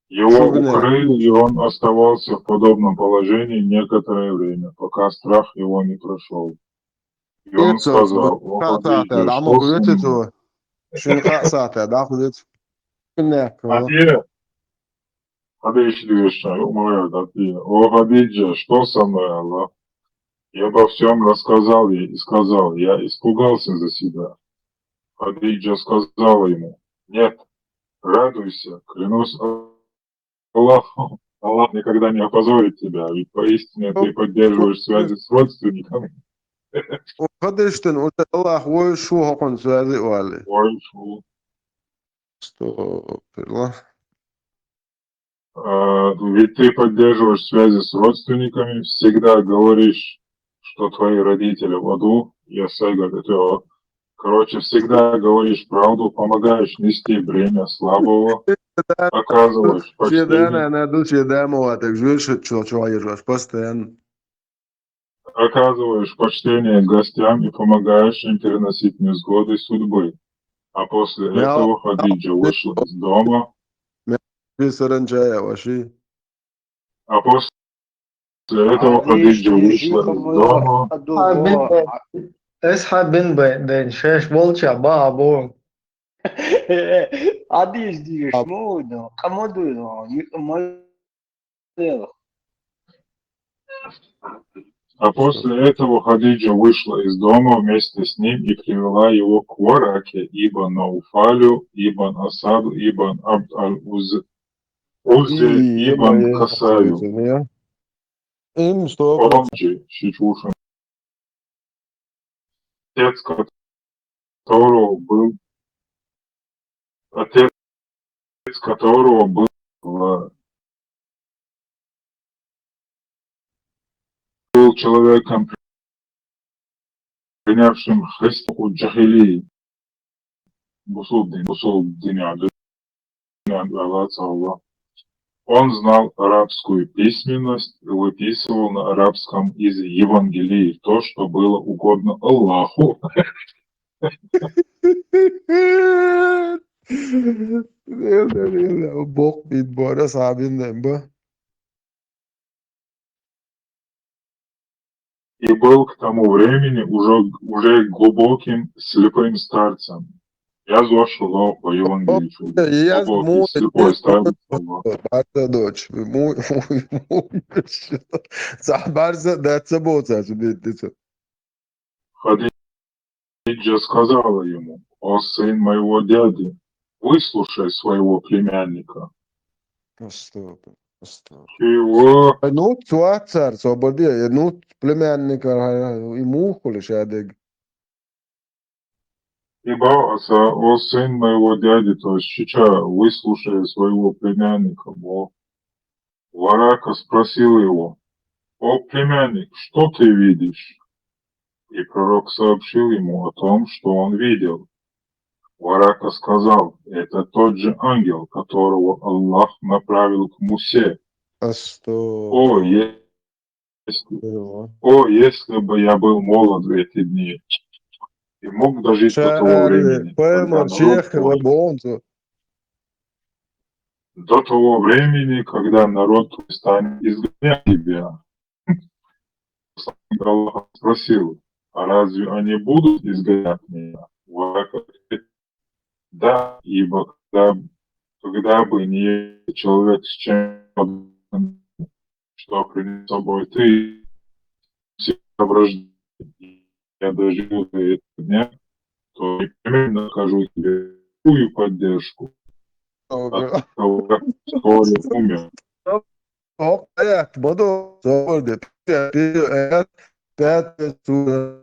Его укрыли, и он оставался в подобном положении некоторое время, пока страх его не прошёл. И он сказал: «О, Хадиджа, что со мной?» Шуна кхаа сахьта дӀахуьлуьйту. Хадиджа, Хадиджа, дивишна, ю ма вер, да, ти. «О, Хадиджа, что со мной, Аллах?» Я обо всём рассказал ей и сказал: «Я испугался за себя». Хадиджа сказала ему: «Нет, радуйся, клянусь Аллахом, Аллах никогда не опозорит тебя, ведь поистине ты поддерживаешь связи с родственниками». Хадиджа, уже Аллах вовзаш ву хӀокхуьнца связи валле. Вовзаш ву. Астагфируллах. А, ведь ты поддерживаешь связи с родственниками, всегда говоришь, что твои родители в аду, я сайга это, короче, всегда говоришь правду, помогаешь нести бремя слабого, оказываешь почтение. Шен да-нана ду, шен да-ма ватарг, жуьйш чо-, чо езаш, постоянно. Оказываешь почтение гостям и помогаешь им переносить невзгоды судьбы. А после этого Хадиджа вышла из дома. А после этого Хадиджа вышла из дома. Ас хьан бин бен, шаьш болча баха бу. Хадиджа дийш, муха ду, къа ма ду, ма А после этого Хадиджа вышла из дома вместе с ним и привела его к Вараке ибн Науфалю, ибн Асаду, ибн Абд аль-Уз-, Узе, ибн Касаю. Им что? Отец, отец которого был, отец которого был Аллах. Был человеком, принявшим христианство джахили. Бусул дин, бусул дин, Аллах. Он знал арабскую письменность и выписывал на арабском из Евангелий то, что было угодно Аллаху. Бог бит бора сабин ба. И был к тому времени уже, уже глубоким слепым старцем. Я зашел по Евангелию. Я глубокий слепой старец. Барса дочь. Муй, муй, муй. Ца барса да ца боца субит. Хадиджа сказала ему: «О сын моего дяди, выслушай своего племянника». Чего? Ну, цуацар, собади, ну, племянника, и мухули шадег. И Бааса: «О сын моего дяди», то есть сейчас, «выслушай своего племянника», бо. Варака спросил его: «О племянник, что ты видишь?» И пророк сообщил ему о том, что он видел. Варака сказал: «Это тот же ангел, которого Аллах направил к Мусе». О, если, о, если бы я был молод в эти дни и мог дожить до того времени, когда народ твой, до того времени, когда народ твой станет изгонять тебя. Аллах спросил: «А разве они будут изгонять меня?» Варака ответил: «Да, ибо когда, когда бы не человек с чем, что принес с собой ты, все соображения, я дожил до этого дня, то непременно окажу тебе такую поддержку, от того, как вскоре умер». Ох, аят, бадо, собади, аят, пятая сура.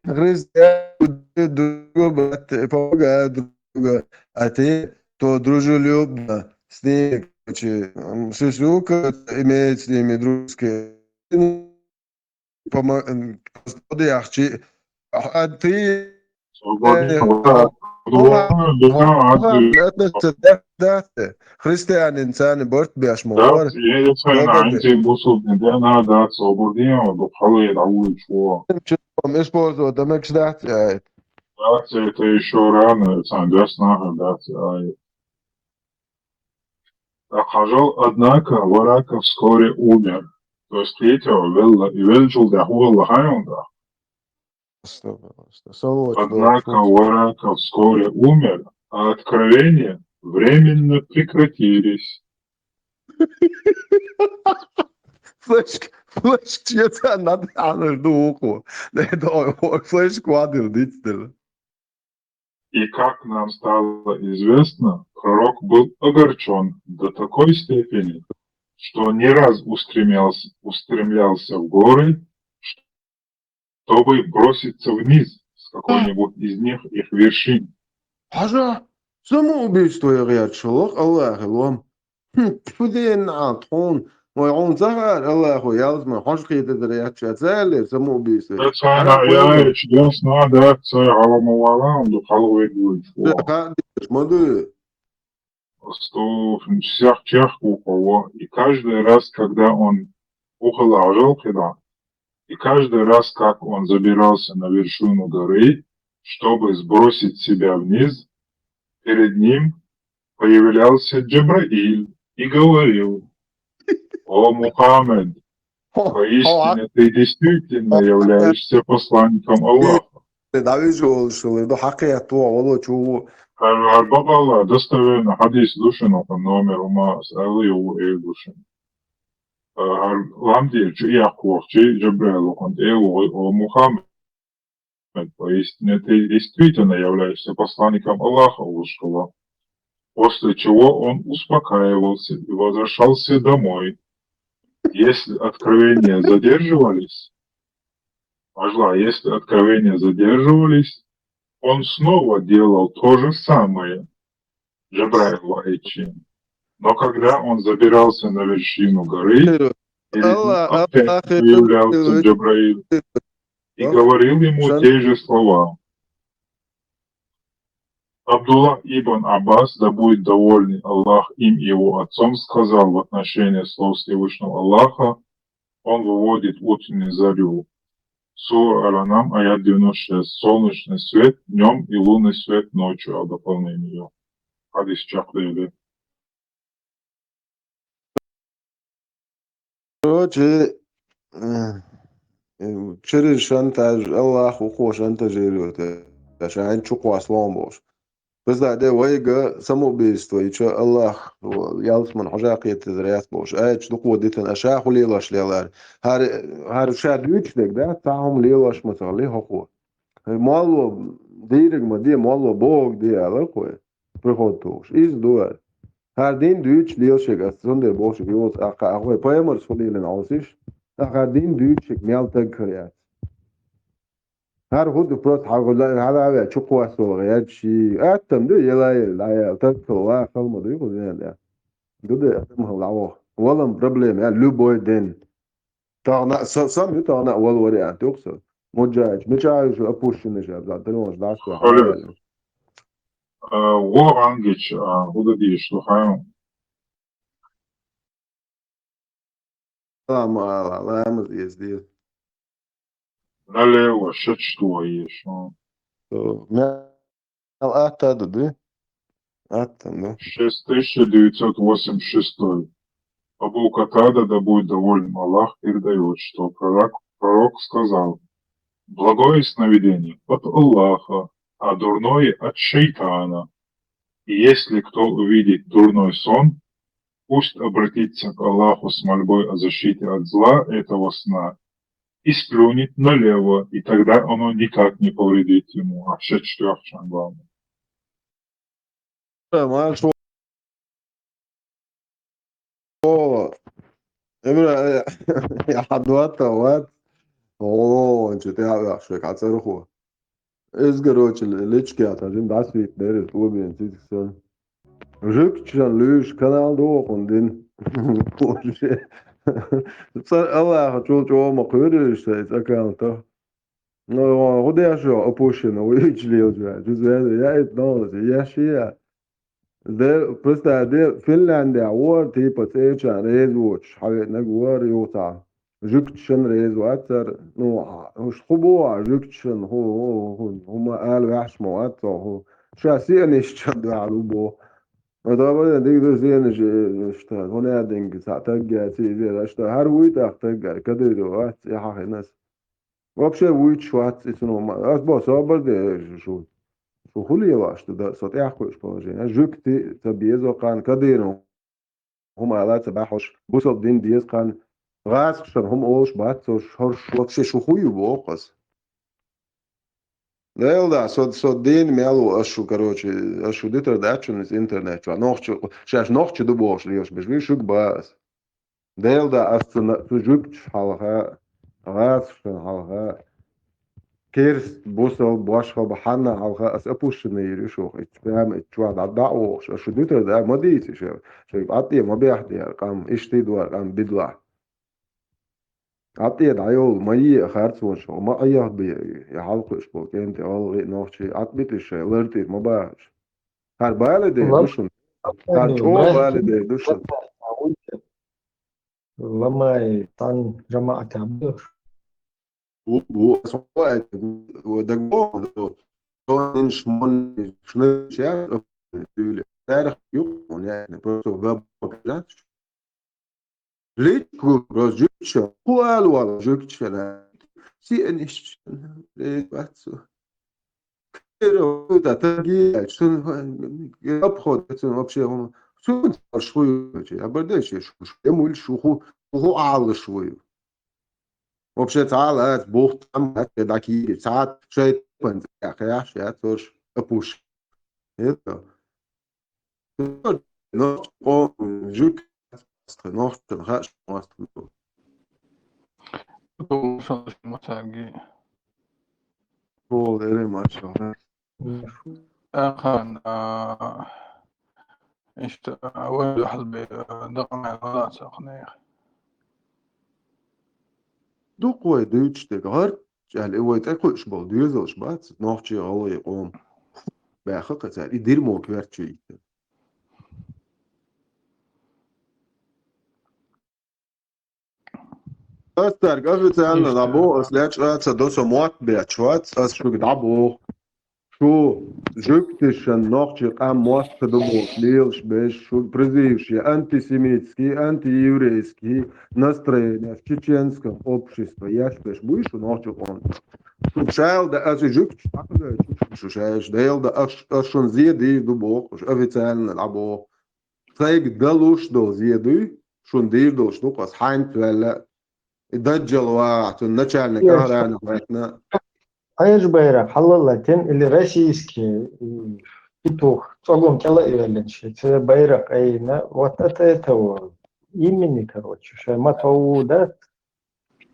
Христиан друга, помогает друга, а ты то дружелюбно с ней, короче, м, сюсюка имеет с ними дружеские. Помо-, м, подходы, ахчи, а, а ты, свободно, э, да, о, да, о, да, да, да, да. Христианин цани борт бяш мо. Да, бор. Я, я цена, добрый. Анти бусул, да, на, да, свободно, да, халы, да, уличко. Чем использовать, да, мекс, да, э. Да, это ещё рано, это, да, снаха, да, э. А хажал, однако, Варака вскоре умер. То есть, видите, велла, и велчул, да, хула, хайон, да. Однако Варака вскоре умер, а откровения временно прекратились. Флешк, флешк, чьё-то надо, а, ну, уху. Да, это, ой, ой, флешк вадил, дитя. И, как нам стало известно, пророк был огорчен до такой степени, что не раз устремлялся, устремлялся в горы, чтобы броситься вниз с какой-нибудь из них, их вершин. Хажа, самоубийство я говорю, шалах, Аллах, Аллах. Хм, тьфу ден, а, тхун. Мой, он захар, Аллаху, ялзма, хож киде дре, я ча цели, самоубийство. Да, цена, я, чудесно, да, це, алама вала, он духал выдвинуть. Да, ха, диш, маду. Что, всех чех у кого. И каждый раз, когда он ухал ажал, когда, и каждый раз, как он забирался на вершину горы, чтобы сбросить себя вниз, перед ним появлялся Джабраиль и говорил: «О Мухаммед, поистине ты действительно являешься посланником Аллаха». Давижу олшулы, до хакият туа оло чу. Хар, хар бабала достоверно хадис душин, номер ума салы у эл душин. Хар ламди чу якуах чи Джабраил, он эл, «О Мухаммед, поистине ты действительно являешься посланником Аллаха», улшула. После чего он успокаивался и возвращался домой. Если откровения задерживались, Ажла, если откровения задерживались, он снова делал то же самое. Джабраил ваичи. Но когда он забирался на вершину горы, перед ним опять появлялся Джабраил и говорил ему те же слова. Абдуллах ибн Аббас, да будет довольный Аллах им и его отцом, сказал в отношении слов Всевышнего Аллаха, он выводит утреннюю зарю. Сура Аль-Анам, аят девяносто шесть. Солнечный свет днем и лунный свет ночью, а дополнение. Хадис чакъдели. Короче, э, э, через шантаж, Аллах ухо шантажирует. Ша чукъваслон бош. Пизда де вайга самоубийство, и чё Аллах ялсман хожа кхетазар яц бош. Ай, чё дукъва дитан, а ша хулилаш лелар. Хар, хар ша дючдег, да, тахум лелаш масали хохо. Мало дириг ма де, мало бог де, ала кой. Приход туш. Из дуар. Хар дин дүүч лелшиг ас, зунде болшиг юлс аха, ахой паймар сулилин аусиш. Ахар дин дүүчиг мял таг кыряц. Хар худ просто хагула, хала чукъвасо гъячи. Аттам ду, ела, ела, ела, так кылва, халма ду, худ, я. Ду де, атам халаво. Валам проблема, я, любой день. Тагъна, са-, сам ю тагъна вал вариант, юкса. Муджач, мичай шу опущенный же, да, ты можешь, да, что. Халёс. А, во ангич, а, худа ди, что хаем. Ла, ма, ла, ла, ма, здесь, здесь. Налево, шеч твои, шо. Э, мя-, Ал атта да, да? Атта, да? Шесть тысяча девятьсот восемьдесят шестой. Абу Катада, да будет доволен Аллах, передаёт, что пророк, пророк сказал: «Благое сновидение от Аллаха, а дурное от шайтана. И если кто увидит дурной сон, пусть обратится к Аллаху с мольбой о защите от зла этого сна и сплюнет налево, и тогда оно никак не повредит ему». А все четвёртое главное. Ма шо-, шо-, Эмре, я хадуата ват. О, чё ты, я, я, шо, кацаруху. Из, короче, личке, а, жим, да, свет, дерет, убин, цитиксон. Жугтишан луьйш канал дохун дин. Боже. Цар Аллаха чул чома куьриш, цай аккаунта. Ну, худа шо, опущено, уйчилел жа. Жуз веза, я ит новость, я шия. Де, просто де Финляндия вор, типа, цечан, резвоч, хавет наг вор, юта. Жугтишан резво ацар, ну, уж хубо, жугтишан, ху, ху, ху, ху, ма ал вяш мо ацо, ху. Ша сианиш чан да лубо. А да, ба, диг да сианиш, э, что, ху не динг, са тагга, ци, зера, что, хар уй так тагга, кадыро, а, ци, ха, хинас. Вообще вуйчу вац ицунума. Ас бо собар де шу. Шу хули ваш да со тяхуш положение. Жугти ца безо кан кадиру. Хум ала ца бахуш. Бусал дин без кан. Газ шан хум олш бац, со ш-, хор ш-, вообще шу хую бо кас. Дел да, со, со дин мялу ашу, короче, ашу дитер дачун из интернет. Чё, нохчу, шаш нохчу ду бош, лиош беш, ви шуг бас. Дел да ас цу на-, цу жугтиш хьалха, гӀазкхашна хьалха, керст бусал бошхал бахьанна хьалха ас опущенный йир ю шух, ич прямо ич чуа дӀа, дӀа вохуш, ас шу дуьтар да, ма дийца ша, шайга ӀатӀе ма бехде яр къам, ишти дуар къам бидла. АтӀе дӀайолу, ма е а харцонаш, ма Ӏехабе, я хьалкхуьуш болу кӀентий, гӀалгӀи, нохчий, ӀатӀбитӀи шайн, лартӀира ма бахаш. ХӀара бале дер ду шуна? ХӀара чӀогӀа бале дер ду шуна? Ламай, тан жамаӀат абдуш. Бу, бу, ас хьо аьлла, ва дагадогӀу, тониш, мониш, шнайча, царах юкъа, яхна, просто габ покажать. Личку просто жуьгташа, хӀу ала вала жуьгташана? Сианиш, э, бацу. Кера, да, таги, шун, обход, шун вообще, он, шун царш хую, а бардача, шу, шу, эмуль, шу, ху, ху алаш хую. Вообще, цала, бухтам, дакири, цат, шайтан, яхаш, я, цорш, опуш. Это. Нохчо, жук, нохчо, хаш, Шол эре маршалла. Ахан, а, Иштта вай дуьхьал бе дакъа мел валаца кхнех. Дукха вай дуьйцуш дерг гӀарч аьлла, и вай тӀекхуьуш болу доьзалш бац, нохчий, гӀалгӀай къоман баьхна кхин цара, и дирмо коьртачу йиттина. Ас цаьрга официально дӀабоху, ас лечкъа а ца до, со мотт бетташ вац, ас шуьга дӀабоху. Шу жуьгташна нохчий къам мотт ца ду бохуш лелаш берш, шу призываш я антисемитский, антиеврейский настроение в чеченском обществе еш берш буй шу нохчий къоман? Шу шайла да, ас и жуьгташ дӀакхоьхьуш шу шайша, Дела да, ас, ас шуна зен дийр ду боху, аш официально дӀабоху. Сайга далуш долу зен дуй, шуна дийр долуш ду-кх ас хьайнца ваьлла а. И даджал вагӀахь, цунна начальник охраны хьаьтна. Хьежа байракх хьалаллатина или российский, м, петух, цӀогум кӀела а йоьллинчу, цу байракх айина, вот от этого имени, короче, шайн ма тову, да?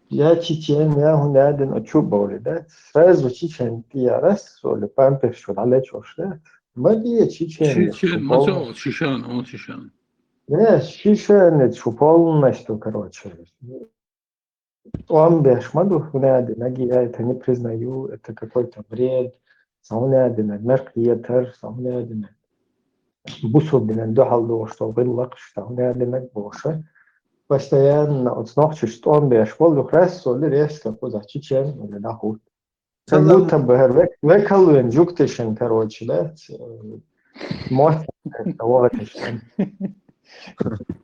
Я чечен, я хӀунадина, чу а бовлий, да? Сразу чечен тӀе я раз, соли памперс чу дӀалечкъош, да? Ма де чечен, Чечен, шу ма полностью. Цо, чечен, он чечен. Да, чеченец шу полностью, короче. ТӀом беш ма ду хӀунадинарг, я это не признаю, это какой-то бред, сан хӀунадинарг мер кхетар, сан хӀунадинарг бусулба динан дуьхьал догӀуш долу гӀиллакхаш, сан хӀунадинарг бохуш. Постоянно оцу нохчашца тӀом беш болу, юха раз соли резко кхузахь чечен или дӀахӀутту. Как будто бы хӀара век-, векалвен жуьгташна, короче, да, ц-, мотт вахаташ.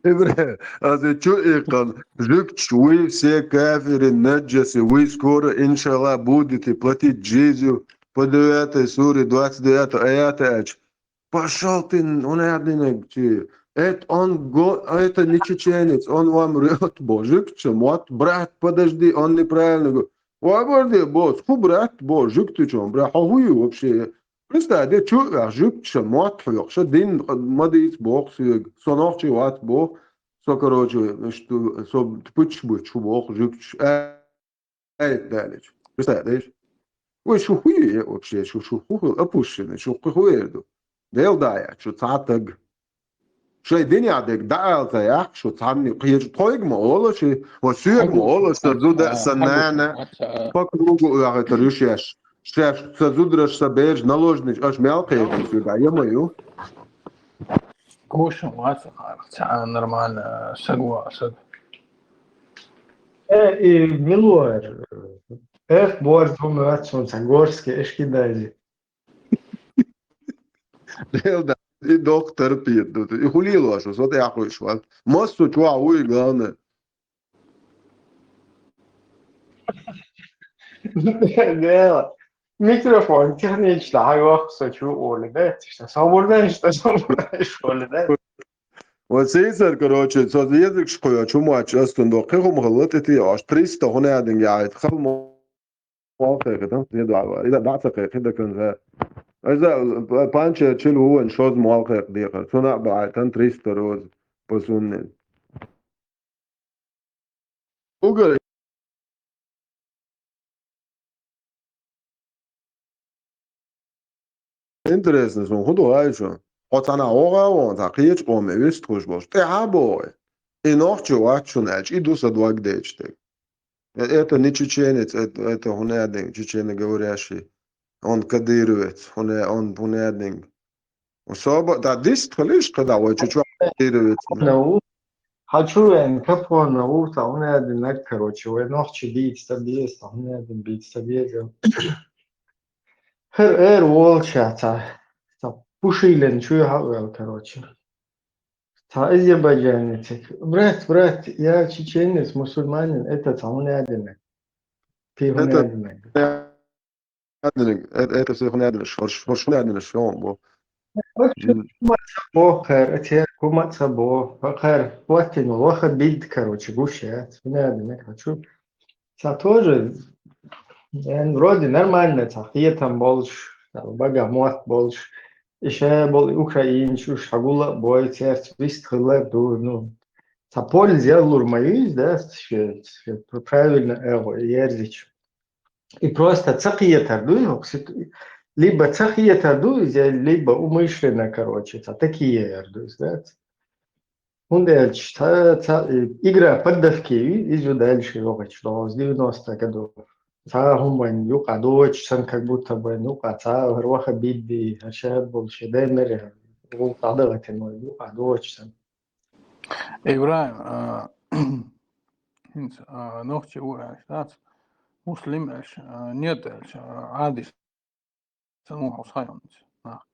Ибра, аса чу иккхал, жуьгташ, вы все кафиры, наджасы, вы скоро, иншаллах, будете платить жизнью по девятой суре, двадцать девятый аят аьлча. Пошёл ты, хӀунадинарг чи. Это он го-, это не чеченец, он вам врёт, бо, жуьгташа мотт, брат, подожди, он неправильно го-, Ва барде, бо, хӀун брат, бо, жуьгтачун брат, хьо хӀун ю вообще? Представь, де чу а ваьхьа, жуьгташа мотт хьоькхуш, ша дин ма дийца боху соьга, со нохчи вац боху, со, короче, иштта, со пуьташ буьтуш хӀу боху жуьгташа, а-, аят далича. Представь, деш? Вай шу хӀун е вообще, шу, шу хӀун хила опущенный, шу кхин хӀун эр ду? Дела дӀаяхьа, шу цхьа таг. Шайн динехь дерг дӀаала ца яхь, шу цхьанна кхечу тхойга ма олу ши, ва соьга ма олу, сан зуда, сан нана, по кругу оьхуьйтур ю шаьш. Шаьш, сан зудараш, сан бераш, наложничаш, аша мел кхетам соьга, я ма ю? Гуш вац хьарах, цхьа нормально саг ва саг. Э, и милуэр, эх, борз хӀума вац, сон сан горский эшкидази. Дела да, и доктор пьет, ду, и хулило, что со тӀехь хуьйш вац. Массо чохь вуй, главное. Дела. Микрофон технично хьайвахка со чу олу, да? Что, собур дай, что, собур дай, что ли, да? Вот сийсар, короче, со езаргаш кхоьчу, хӀумач астун до, кхин хӀума хала тӀе те, аш триста хӀунадинга яхьайта, хала мо- Муьлхха кхайкхина, не дуьхьал вара. Иза дӀа ца кхайкхина, даканза. Иза п-, панчер чуьра ву вайн шозза муьлхха кхайкха декхар. Цунна а баьхьайтан триста роза по сунне. Угар. Интересно, суна хӀун ду гӀайшо? Хьо цхьана вогӀа а вон, цхьа кхечу къоме вистхуьлуш болуш, тӀаьхьа а богӀий? И нохчо вац шуна аьлча, и ду сан дог дечу дерг. Э, это не чеченец, это, это хӀунадинг, чеченоговорящий. Он кадыровец, хӀуна-, он хӀунадинг. Собар, да, дист хилиш, кхидӀа вай чу чохь кадыровец. Капона ву. Хьан чу вен капона ву, сан хӀунадинарг, короче, вай нохчи бийца ца беза, сан хӀунадин бийца ца беза. ХӀара эр волча ца, ца пушилен чуьхьа а вел, короче. Цхьа азербайджанециг: «Брат, брат, я чеченец, мусульманин, это цхьа хӀунадинарг». Кхин хӀунадинарг. Это, это, это все хӀунадинарш, хӀорш, хӀорш хӀунадинарш, хӀун бу. М. ХӀума ца боху кхара, а церг хӀума ца боху, а кхара хӀоттина ваха бидда, короче, гуш яц, хӀунадинарг хьан чу. Цхьа тоже, э, вроде нормально, цхьа хетам болуш, цхьа бага мотт болуш, и ша болу украинцаш, уьш хьан гула а бой, церца вист хилла а ду, ну, цхьа польза ялур ма ю иза, да, ш-, ш-, правильно, э, ерзича. И просто ца кхетар ду, ну, сит-, либо ца хетар ду иза, либо умышленно, короче, цхьа такие яр ду иза, да? ХӀунда аьлча, ца, ца, э, игра поддавки ю, иза ю дальше йогӀучу догӀуз девяносто годов. Цхьа хӀуманна юкъа доцуш санна, как будто бы юкъа цхьа хӀара ваха бидди, хӀара шад болуш, дай мери, гӀуллакх дӀадахийтина вай юкъа доцуш санна. Ибрахим, а, хӀинца, а, нохчи ву аьлча, дац? Муслим аьлча, а, нет аьлча, а, Ӏадис сан ву хьо схьайонца, нах.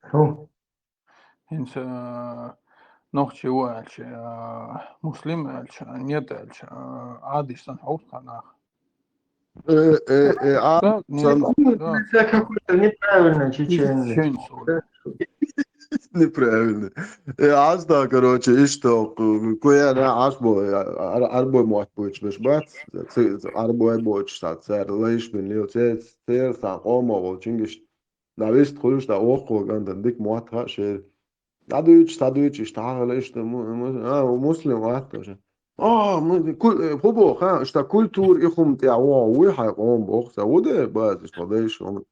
ХӀу? ХӀинца, а, нохчи ву аьлча, а, муслим аьлча, а, нет аьлча, а, Ӏадис сан хьовсу нах. Э, э, э, а, Да, нет, сан- да. Это какой-то неправильный чеченец. Чеченец, да. Неправильно. Э, аз да, короче, иштта, ку-, куяна аз бо, ар-, арбой мотт буйчу беш бац, ц-, ц-, арбой боцуш ца, цара лайш бин лил, цер, цер сан къомо волчуьнгаш, да вист хуьлуш, да охо гандан, дик мотт ха шер. ДӀадуьйчу, схьадуьйчу, иштта хьахала, иштта му-, му-, а, муслим вац тоже. А, ма, ку-, э, хӀу боху, ха, иштта культура и хӀума тӀехь вогӀу вуй хьайн къоман боху, ца ву де база, иштта дайша хӀума.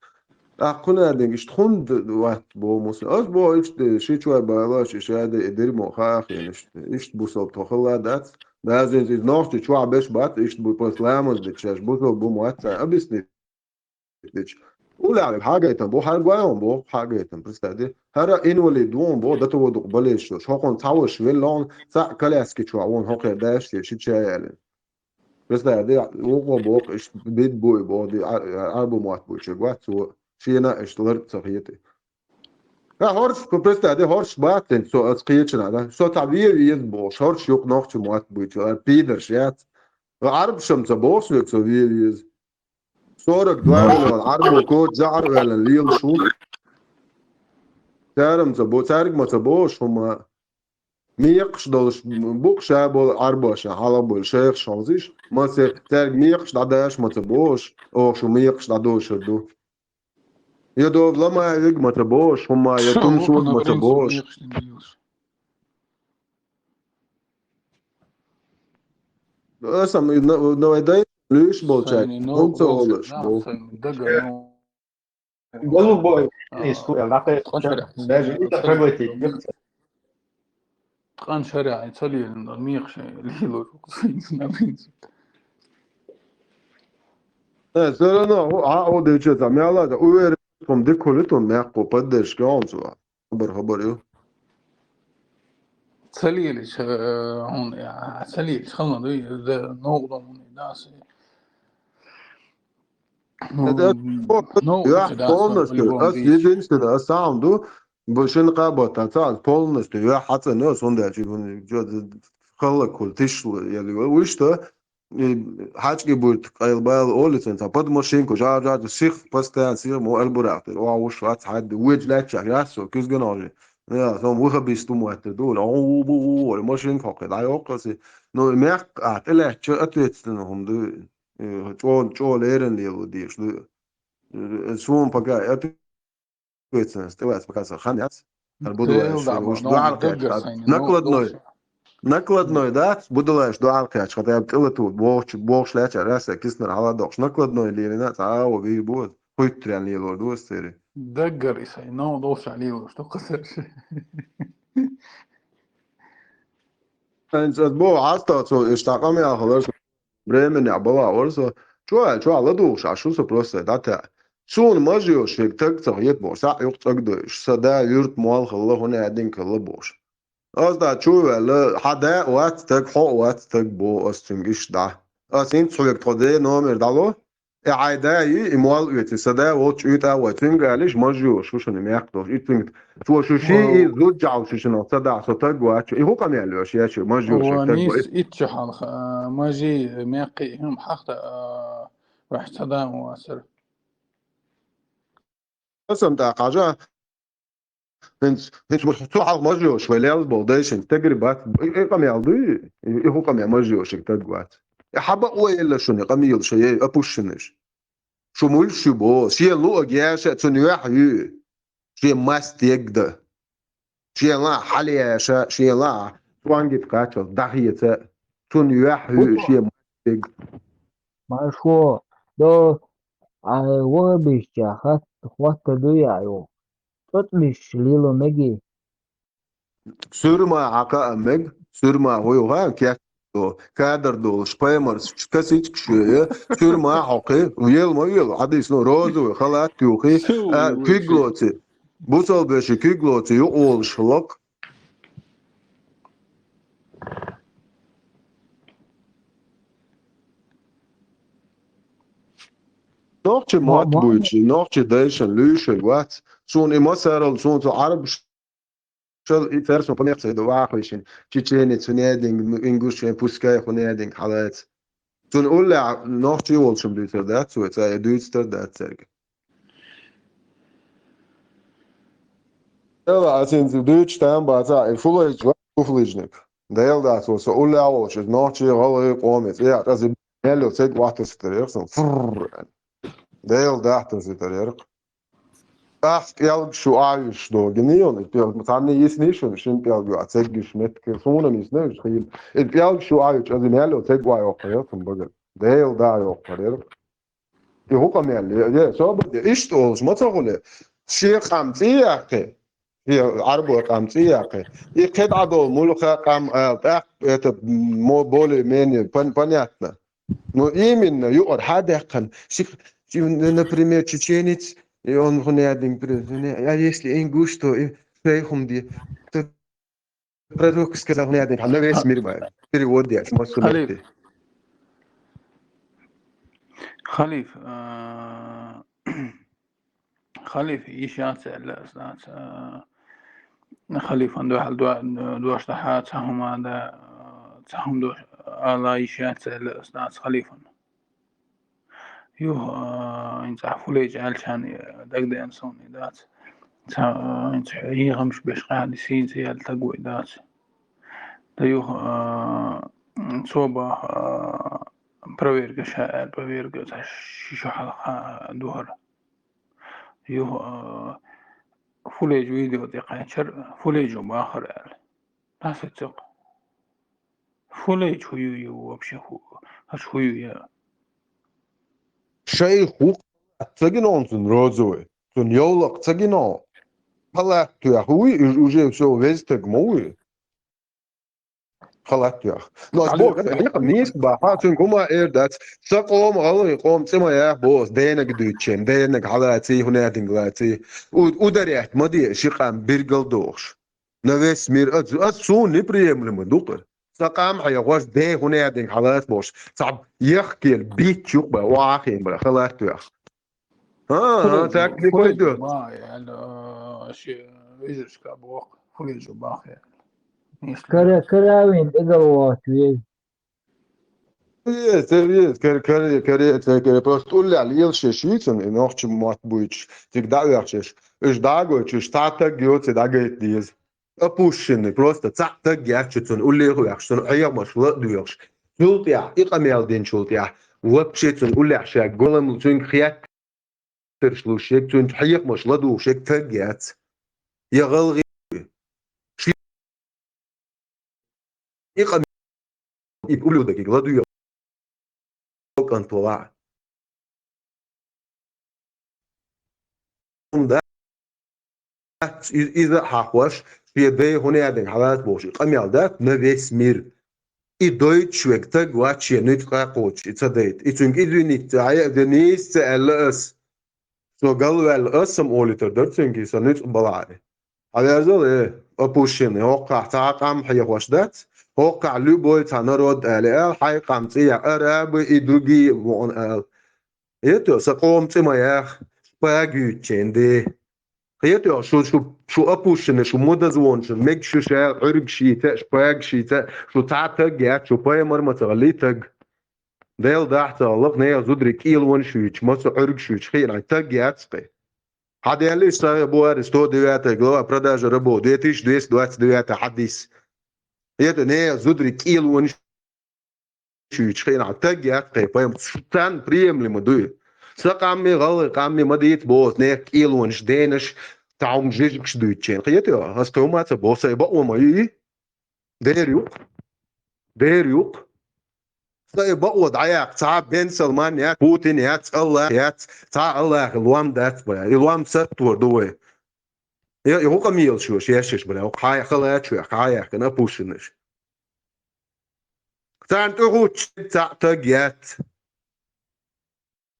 ТӀаккха кхуьнан динга иштта хӀунда вац боху муслим? Ас боху, иштта ши чой балаш, и шаде, и дирмо хаа хин, иштта, иштта бусалба тхо хилла дац. База иза нохчи чохь беш бац, иштта бу, пас ламаз дичаш, бусалба бу ма вац, ца объяснить. Дича. Уллехь хьагайтам бо, хьан гойхьан бо, хьагайтам, представь, де. ХӀара инвалид ву бо, дата во дукъ балеш йо. Шокхун цхьа ваш веллон, цхьа коляски чохь вон хьокхе даш, ши чай ялин. Представь, де, вукъо бо, иш бид буй бо, де, а, а, арбу мотт буй чу гвац, цо шена иш лар ца хети. А, хорш, представь, де, хорш бацин, со ас кхечина, да? Со та ве вез бо, хорш юк нохчи мотт буй чу, а, пидерш яц. Арбшам ца бо, со ве вез. Сорок два миллион Ӏарбо коча жаӀар ваьллан лелаш ву. Цаьрам ца бо-, цаьрга ма ца бохуш хӀума. Мекхаш долуш бу-кх ша болу Ӏарбошна хьалха болу шайхаш хьовзийш, ма ца-, цаьрга мекхаш дӀадаш ма ца бохуш, оха шу мекхаш дӀадошур ду. Я дов ламай виг ма ца бохуш хӀума, я тумсуд ма ца бохуш. Аса м-, на, на вай дай луьйш болчаьрга, Сайни, ну, хӀунца волуш, да, бо. Сайни, дага, ну. Голубой А, искусство, нахуй, ткъа шарахь, даже это проглотить. Ткъа шарахь, ца лелина, мекхаш лело, Э, всё равно, а, а, а, дече, там, я ладно, уверен, там, дикули, там, мягко поддержка, он, хабар, хабар ю. Ца лелаш, э, хьуна, я, ца лелаш, хала ма дуй, да, новкъа ма дуй, да, се. Ну, Это, ну, я это да, полностью, по-любому ас вещь. Единственное, ас сам ду, бу шин къабата, ца, полностью, я хьацана, ас хӀунда чи, хӀун, чё, халла кул, тишла, я говорю, вы что? И хьачкъи бурт, къайла бала, олицан, ца, под машинку, жа, жа, сих, постоянно сих, мо, аль бурахтыр, о, уж, вац, хьадди, уж, ляча, я, со, кюзгана уже. Я, сом выхабисту муаттыр, ду, о, у, бу, у, у, машинка хоккъе, да, ёкъаси. Ну, мягко, а, тӀелаьчча, ответственно, хӀума ду, э, чӀо-, чӀо леран лело деш, ду. Э, суна пока, это ответственность, тӀелаца пока сан хан яц. Ар бу Дел дуьллуш, да, уж ну, дуьхьал даггар кхаьчна. Сайни, ну, Накладной. Доша. Накладной дац, бу дуьллуш дуьхьал кхаьчна, хата тӀела ту, бохуч-, бохуш лаьча, раса киснар хьала дохуш. Накладной лелина, цхьа, а, во, вир бу, хуьттарян лелор ду ас цери. Даггар и сайни, ну, доша лелор, что касаешь. Эн цӀа бо, хьаста цо, иштта къамел хилар со, временехь бала вара со. Чо, чо ладугӀуш, а шу со просто дӀата. Суна мажа йолуш, шег таг ца хета бохуш, схьа юкъа цӀагдойуш. Сан да юьрт молла хилла, хӀуна аьддинг хилла бохуш. Ас да чу ваьлла, хьан да вац таг, хьо а вац таг, бо ас цуьнга иштта дӀа. Ас хӀинца хьоьга тхо де номер дӀало, И хьайн да ю, и молла оьцу, сан да волчу уьйтӀа а вой, цуьнга алиш, мажа йолуш, шу шуна мекх долуш. И цуьнга, цо шу ши, и зуд жахьал шу шуна, ца дахь, со таг вац, и хӀу къамел йош, я шу, мажа йолуш, Ва, таг вой. Нийса итт чу хьалха, а, мажи, меккхи, хӀума хьахта, а, ваьхьа ца да ма вацара. Асан тӀаккха хьажа, хӀинца, хӀинца бу цу хьалха мажа йолуш, вай лелла болу дайшин, тегри бац, и, и къамел дуй, и, и хӀу къамел мажа йолуш, и таг вац. И хьаба ойла шуна, и къамел ша, ей, апушшинаш. Шу муьлш ю бо, шен луъаг яша, цунна юьхь ю, шен маст егда. Шен ла хьалаяша, шен ла цуьнгахь кхаччалц дӀахеца, цунна юьхь ю, шен маст егда. Маршо, Со, а, вахабишча хат-, хатта дуй а йо. ЦӀоцӀбиш лело меги. Суьрма хьакха а мег, суьрма хӀу ю хан кек до, кадар долуш, паймарс, касичка шуья, суьрма хьокхи, ел ма ел, хьадис, ну, розовый халат юхи, а, куьг лоци. Бусалбеши куьг лоци, юкъ волуш лакх. Нохчи мо-, мотт мо-, буьйцу, нохчи дайшан луьйшург вац. Суна и масарал, суна цу Ӏарбаш-, шал и царсун къамел ца ду вахвешин. Чеченец, хӀунединг, ингуш, пускай, хӀунединг, хьалац. Цунна уллехь нохчи волчун дуьйцур дац вай, ца я дуьйцур дац цаьрга. Эла, а синца дуьйцуш там баца, и фулайчу вай уфлижник. Дела дац вай, со уллехь волчу, иза нохчи, гӀалгӀай, къомец. Я, тӀази мел йо цег вахтаситар яхсан. Фрррр. Дела дахтаситар ярх. Ахь пӀелг шу Ӏавиш догина йон, и пӀелг, царна йисни шуна, шин пӀелг ю, а цеггиш меттиг, суна йисна уьш хийл. И пӀелг шу Ӏавиш, аза мел йо цег ва йоккхар яхсан бага. Дела да йоккхар ярх. И хӀу къамел, е, е, собар де, иштта олуш ма ца хуьле. Шен къам цӀе яккхи, шен Ӏарбой къам цӀе яккхи. И кхидӀа долу мулха къам ала, тӀаккха это мо более-менее пон-, понятно. Ну, именно, юкъара хьа даьккхина, сих-, чи-, например, чеченец, и он хӀунединг при-, а если ингуш, то и шайхунди. Пророк сказал, хӀунединг, на весь мир бай. Перевод деш, массу Халиф. Метте. Халиф, а, Халиф, йиш яц аьлла ас дац, а, халифан дуьхьал до-, дош дахьа, цхьа хӀума да, цхьа хӀума дош ала йиш яц аьлла ас дац халифан. Юха, а, хӀинца ахь фулайчу аьлчхьана дагадеана суна и дац. Ца, а, хӀинца хьехамаш беш къаьхьа сийна ца яьлла таг вай дац. Дан юха, а, цо баха, а, проверка ша аьлла, проверка ца ши шо хьалха духар. Юха, а, фулайчу видео тӀе кхаьчар, фулайчу бахар аьлла. Даса цикъ. Фулайчу хӀу ю, ю вообще хӀу, аш хӀу ю я? Шайх ву ца гинон цун розовый. Цун йовлакх ца гинон. Халат туьйхьа вуй, уж-, уже всё, везтаг ма вуй. Халат туьйхьа. Но ас боху, хьекъа нийса баха, цуьнга хӀума эр дац. Сан къома, гӀалгӀай къома цӀе ма яха боху, денаг дуьйцучен, денаг хьалаций, хӀунединг лаций. У-, ударять ма де, ши къам биргал дохуш. На весь мир, ас, ас суна неприемлемо ду-кх. Сан къам хьехош, де хӀунединг хьалаца бохуш. Цхьа яхкелла битта юкъа бан, охьахиъна бан, халат вех. А, а, так не пойдёт. Ма, яна, ши вижершка боху, фулежу бах, яна. Кара, каравин, тӀе гал вохуьйту веза. Еза, еза, кара, кара, кара, кара, просто уллехь лелаш еш вуьйцун, и нохча мотт буьйцуш, цига дӀа а вехчеш. Уьш дӀа а гойтуш, уьш цхьа таг йоций дӀагайта деза. Опущенный, просто цхьаъ таг яц шу цунна уллех а ваьккхаш, цунна хьехамаш ла а доьхуш. Цул тӀаьхьа, и къамел динчул тӀаьхьа, вообще цунна уллехь шаьрга голам, цуьнга хеттарш луш ерг, цуьнца хьехамаш ладугӀуш ерг таг яц. Я гӀалгӀай. Ши-, и къамел, и ублюдок, и ладугӀу кӀант вала. ХӀунда аьлча из-, иза а хьахош, шен дай хӀунда яьдинг хьалаца бохуш, и къамел дац на весь мир. И дойтуш верг таг вац шен нуьцкъа а кхочуш, и ца дайта. И цуьнга извиниться, хьая а де нийса ца аьлла ас. Со галваьлла ас-м олуьйтур дара цуьнга, и сан нуьцкъа балахьара. Хьаверзал, э, опущенный, хӀокхахь цхьа а къам хьехош дац, хӀокхахь любой цхьа народ али ала, хьайн къам цӀе яха, арабы и другие вон ала. Хетайо, сан къоман цӀе ма яха, шпага юьйцучеран де. Хетайо, шу, шу, шу опущенный, шу мудазонаш, мегаш ю ша, Ӏуьргаш йийца а, шпагаш йийца а, шу цхьа а таг яц, шу пайхамар ма ца хилла таг. Дела дахь ца хилла, нехан зударий кӀелонаш юьйцуш, массо а Ӏуьргаш юьйцуш хиъна, таг яц кхин. Хьан даьлла иштта Сахьихь Бухари, сто девятая глава, продажа рабов, две тысячи двести двадцать девятый хьадис. Хетайо, нехан зударий кӀелонаш юьйцуш хиъна, таг яц кхин, пайхамар, царна приемлемо дуй. Сан къамий, гӀалгӀай къамий ма дийца боху, нехан кӀелонаш, денаш, цхьа хӀума жижигаш дуьйцучеран. Хетайо, ас кхин хӀума ца боху, сайн бакъо ма ю и. Дера ю-кх. Дера ю-кх. Ца и бакъо дӀаяккха, цхьа Бен Салман яц, Путин яц, Аллах яц, цхьа Аллахе лом дац, бля. И лом саттор ду вай. И, и гӀукъа мелаш йош, ешаш, бля. Хьай халачу, хьай яхкана пушинаш. Царна тӀехуччи цхьа таг яц.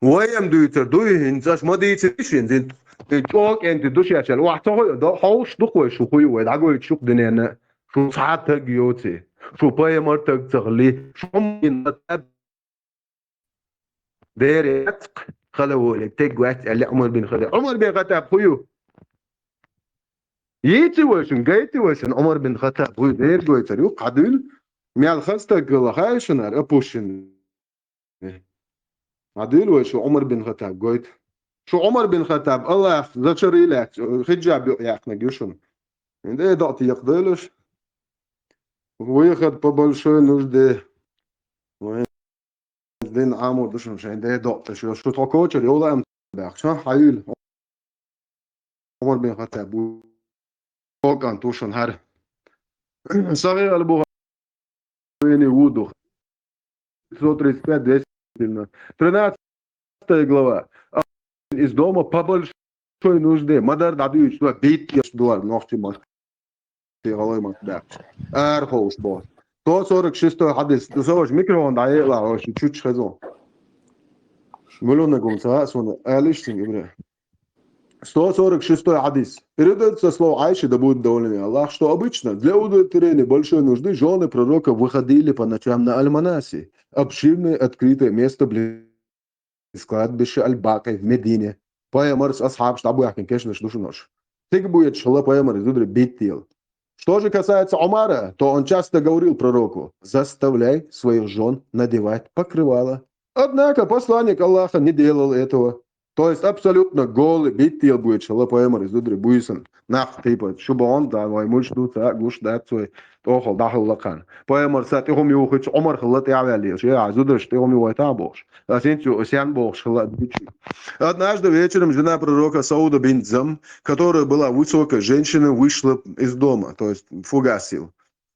Вай ам дуьйцар дуй, хӀинца аш ма дийцар шин, зин, зин чӀокӀенти ду шаьшал. Вахь ца хой, до, хьовш ду кхой, шу хуй вай, дӀагойту шух динена, шу цхьа таг йоци, шу пайхамар таг ца хили, шу хӀумма дин ма таб. Дер яц, хала воле, таг вац, аьлла Умар бин Хаттаб. Умар бин Хаттаб хуй ю? Йийци вай шун, гайти вай шун, Умар бин Хаттаб хуй, дер гойтар ю, кхадуьл, мел хастаг гала хай шунар, апушин. Ма дуьйла вай шу Умар бин Хаттаб гойту. Шу Умар бин Хаттаб, Аллах, зачари лаьцна, хиджаб юкъ яьккхинарг ю шуна. ХӀинца дакъа текхадойлаш. Выход по большой нужде. Вай дин Ӏамо ду шуна шайн де дакъа тӀе шу. Шу тхо кочар йовла ам баьхча, хьаюьйла. Умар бин Хаттаб бу. Кокан тушан хӀара. Сахих аль-Бухари ву ду. сто тридцать пять, двести. Тринадцатая глава. Из дома по большой нужде. Мадар дӀадуьйцу, битт еш дуар, нохчи ман. Те гӀалай ман баьхча. Ара ховш бо. сто сорок шестой хьадис. Ду со ваша микрофон дӀаелахь, ваша чучча хезон. Муьлунна гум ца хаьа суна, алиш цинга ибре. сто сорок шестой хьадис. Передается слово Айши, да будет доволен Аллах, что обычно для удовлетворения большой нужды жены пророка выходили по ночам на Аль-Манаси, обширное открытое место близ кладбища Аль-Бакъи в Медине. Пайхамарс асхьабаш дӀабоьхкина кешнаш ду шуна уж. Цига буьйцуш хилла пайхамар зударий биттел. Что же касается Умара, то он часто говорил пророку: «Заставляй своих жён надевать покрывало». Однако посланник Аллаха не делал этого. То есть абсолютно голый, биттел буьйцуш хилла пайхамар зударий буьйсан. Нах, типа, шу богӀун, да, вай муш ду, ца гуш дац вай, тӀохал дӀахьулла кхана. Пайхамар са тӀехума юхуьйтуш Умар хилла тӀехваьллелаш, я, зудараш тӀехума юхуьйтахь бохуш. Ас хӀинца ю, сен бохуш хилла а дуьйцу. Однажды вечером жена пророка Сауда бин Зам, которая была высокой женщиной, вышла из дома, то есть фугасил.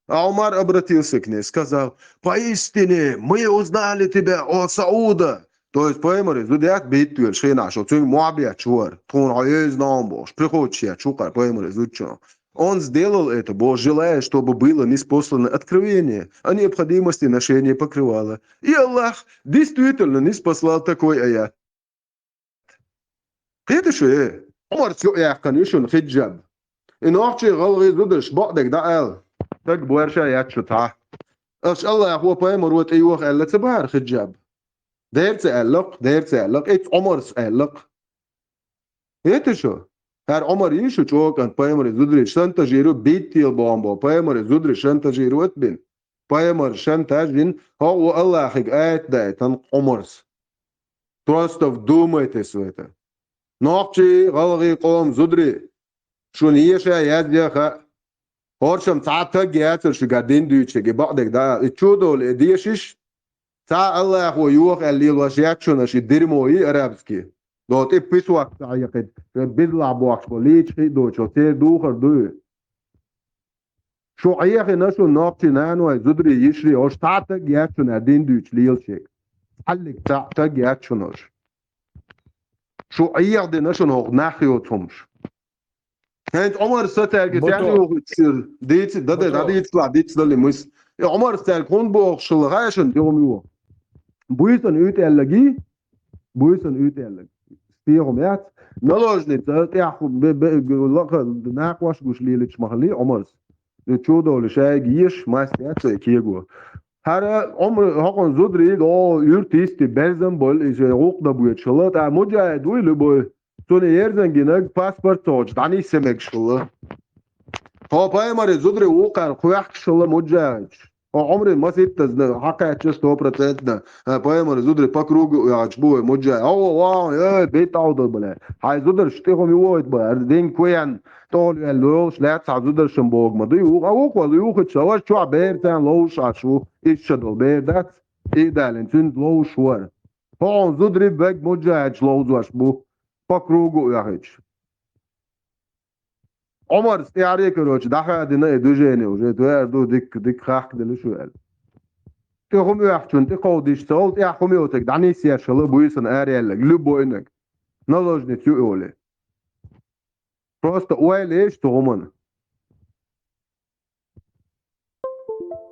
А Умар обратился к ней, сказал: «Поистине мы узнали тебя, о Сауда!» То есть пайхамар зуда яц биттуьлуш хенахь, шо цуьнга мохь бетташ вара, тхуна хьо еза ногӀум бохуш, приходчи яц шукхара пайхамар зудчунах. Он сделал это, бо желая, чтобы было ниспослано откровение о необходимости ношения покрывала. И Аллах действительно ниспослал такой аят. Кхета шу, э? Умарс юкъ яьккхина ю шуна хиджаб. И нохчий, гӀалгӀай зударш бакъдерг дӀаала. Стаг боьрша яц шу цхьа. Аша Аллахо, пайхамаро тӀейоха аьлла ца бахара хиджаб? Дера ца аьлла-кх, дера ца аьлла-кх, эцца Умарс аьлла-кх. Кхета шу? ХӀара Умар йий шу чӀокӀант пайхамаран зударий шантажиру, биттел бохам бо, пайхамаран зударий шантажиру ат бин. Пайхамар шантаж дин, хӀокхо Аллахига аят даийтан Умарс. Просто вдумайтесь в это. Нохчий, гӀалгӀай къоман зударий, шуна еша язъяха, хӀоршам цхьа таг яцар шуьга дин дуьйцуьга, бакъдерг дӀаала. И чудолу и дешиш, цхьа Аллахо йоха аьлла лелош яц шуна ши дерьмо йий арабский. До тӀе писок ца хьекхийта, шайн бизлахь бохкуш бо, лийча хи а доцуш, церан духар дуй. Шу Ӏехина шуна нохчий наной, зударий, йишарий, ош цхьа а таг яц шуна дин дуьйцуш лелаш ерг. Цхьаллиг цхьа а таг яц шуна ош. Шу Ӏеха дина шуна хӀокху нах йоцу хӀумаш. ХӀинца Ӏумарс цаьрга царна юхуьйтуш дийца, даде, дӀадийцалахь, дийца дали мис. И Ӏумарс цаьрга хӀунда бохуш хилла хаьа шуна, тӀехума йоха? Буьйсанна уьйтӀа аьллагий? Буьйсанна уьйтӀа аьллаг. СтехӀума яц. Наложница, тӀехь бе-, бе-, лакха накъош гуш лелачу махаллий Ӏумарс. И чудолу шайга еш, маст яц ай кего. ХӀара Ӏумар, хӀокхун зударий, о, юьртисти, берзан болу, иза гӀуллакх дан боьдуш хилла, тӀаккха муджахид вуй, любой. Цунна ерзан гинарг паспорт цогӀучу дӀанисса мегаш хилла. Хьо пайхамаран зударий вукхарна кхоьхкуш хилла муджахидаш. Хьо Ӏумрин маситтазна хьакхаьчча сто процентна, а, пайхамаран зударий по кругу оьгӀуш бу вай муджахид. Хьо, вау, эй, битӀа хьо ду, бля. Хьайн зударш тӀехума ю вохуьйту, бля, хӀара дин кхуьян тӀехула ваьлла лолуш лаьцна хьан зударшан богу ма дуй. Вукхо, вукхо, юхучу, сан ваша чохь бер царна ловзуш Ӏаш ву. Иштта долу бер дац, и далийна, цуьнца ловзуш вара. Хьо хьуна зударий бег муджахидаш ловзош бу. По кругу оьхуьйтуш. Ӏумарс тӀаьхьарий, короче, дӀахадина и движение уже, тӀера ду, дика, дика хахкаделла шу аьлла. Цу хӀума оьхучун тӀекховдаш ца хилча, тӀехьа хӀума йоцург дӀанисъеш хила буй сан ара аьлларг, любой наг. Наложница ю олий. Просто ойла еш цу хӀуманна.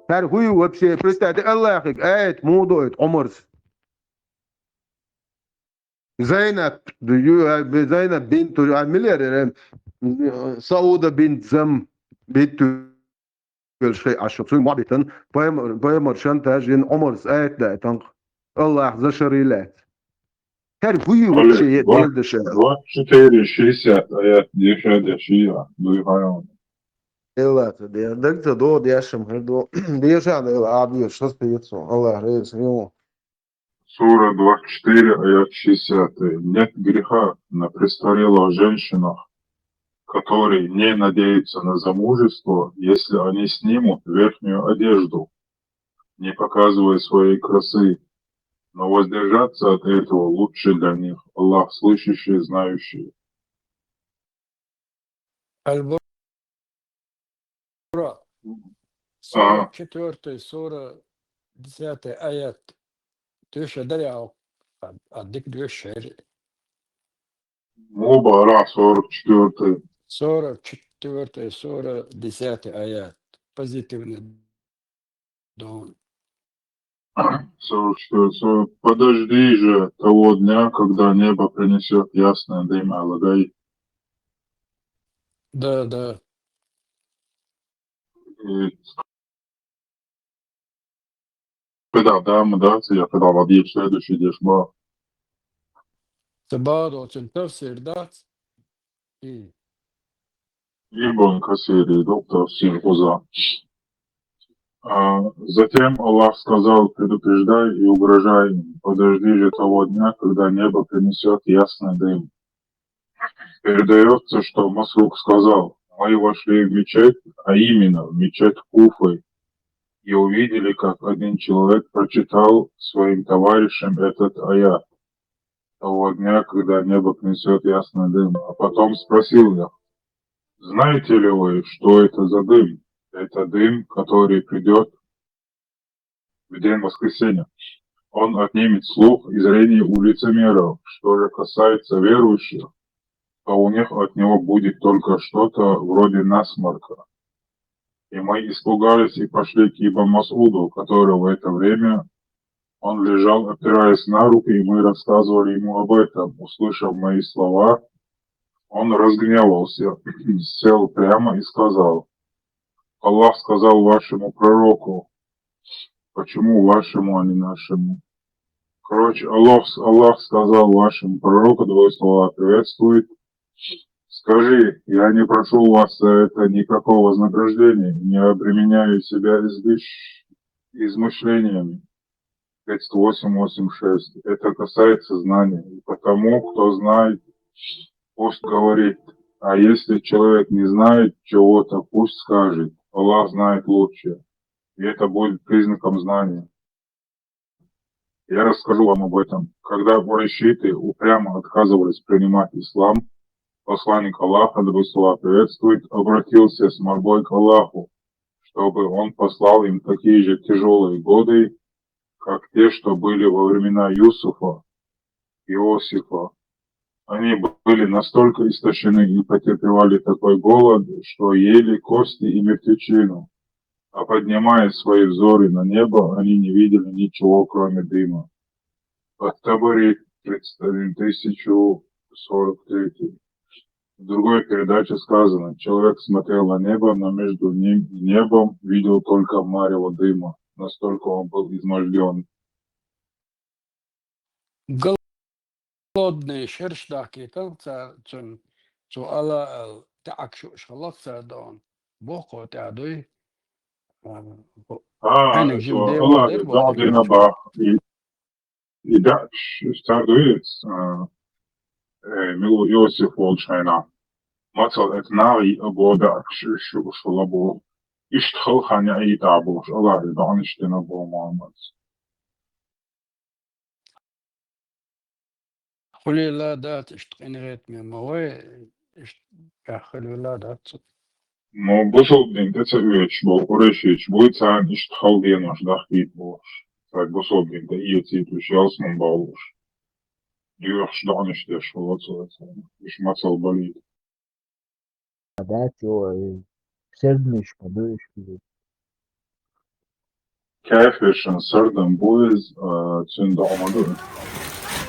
ХӀара хӀу ю вообще? Представьте, Аллахьига аят муха доуьйту Ӏумарс? Зайнаб, ю-, а, Зайнаб бинту, а, миллер, э, Сауда бинт Зам бинту велш хай Ӏаш. Цуьнан мохь биттина, пайхамар, пайхамар шантаж йина Ӏумарс аят даьтанкъ. Аллахь зашарий лаьцна. ХӀара хӀу ю вообще, е, Олег, делдаш аьлла? Двадцать четыре шестьдесят аят деша деши, дуй хьайна. Элла ца де, даг ца до, дешам хӀара до. Деша да, Элла, а, беш, шас пецо. Аллахь реза ю. Сура двадцать четыре, аят шестьдесят. Нет греха на престарелых женщинах, которые не надеются на замужество, если они снимут верхнюю одежду, не показывая своей красы, но воздержаться от этого лучше для них. Аллах слышащий, знающий. Аль-Бура, сорок четвёртый сура, десятый аят. Тёша дарья, а, а дик две шери. Муха бара сорок четвёртый. Сорок четвёртый сура, десятый аят. Позитивный. Дон. Сорок четыре, сорок. Подожди же того дня, когда небо принесёт ясный дым, алагай. Да, да. И когда, да, мы, да, я когда владею следующий дешба. Табадо центр сердац. И Ибн Касир, доктор Сирхуза. А, затем Аллах сказал: «Предупреждай и угрожай им. Подожди же того дня, когда небо принесёт ясный дым». Передаётся, что Масрук сказал: «Мы вошли в мечеть, а именно в мечеть Куфы, и увидели, как один человек прочитал своим товарищам этот аят того дня, когда небо принесёт ясный дым, а потом спросил их: «Знаете ли вы, что это за дым?» Это дым, который придёт в день воскресения. Он отнимет слух и зрение у лицемеров. Что же касается верующих, то у них от него будет только что-то вроде насморка. И мы испугались и пошли к Ибн Масуду, который в это время, он лежал, опираясь на руки, и мы рассказывали ему об этом. Услышав мои слова, он разгневался, сел прямо и сказал: «Аллах сказал вашему пророку». Почему вашему, а не нашему? Короче, Аллах, Аллах сказал вашему пророку, твои слова приветствует: «Скажи, я не прошу у вас за это никакого вознаграждения, не обременяю себя излиш-, измышлениями». Тридцать восемь восемь шесть. Это касается знания. И потому, кто знает, пусть говорит. А если человек не знает чего-то, пусть скажет. Аллах знает лучше. И это будет признаком знания. Я расскажу вам об этом. Когда курайшиты упрямо отказывались принимать ислам, посланник Аллаха, да Аллах приветствует, обратился с мольбой к Аллаху, чтобы он послал им такие же тяжёлые годы, как те, что были во времена Юсуфа, Иосифа. Они были настолько истощены и потерпевали такой голод, что ели кости и мертвечину. А поднимая свои взоры на небо, они не видели ничего, кроме дыма. Ат-Табари, тысяча сорок третий. В другой передаче сказано: человек смотрел на небо, но между ним и небом видел только марево дыма. Настолько он был измождён. Голодный шерш дахкийтал цар цун, цу Алла ал тӀакхуьуш хилла цар дон. Бохо тӀа дуй. А, Хьаниг жим цо дела Аллах дер бохо дина бах. И, и да, ш-, цар дуй, а, э, милу Иосиф волчайна. Мацал эт нави або да, ш-, ш-, шулабо. Ишт халхани айта бо, ш-, Аллах дониш дина бо Мухаммад. Хулила дац иштта къинхетаме ма вай, иштта баьххилвила дац. Мо бусулбин тӀе ца оьцуш болу курайшийча буй царна иштта хала денош дахкийта бохуш. Так, бусалба дин тӀаэцийташ ялсмала болаш. Доьхуш, доӀанаш деш хул цо, уж мацалла балийта. Дац, йо, э, сердниш ма ду уж. Кафиршна сардам бу из, а, цун доӀа ма ду.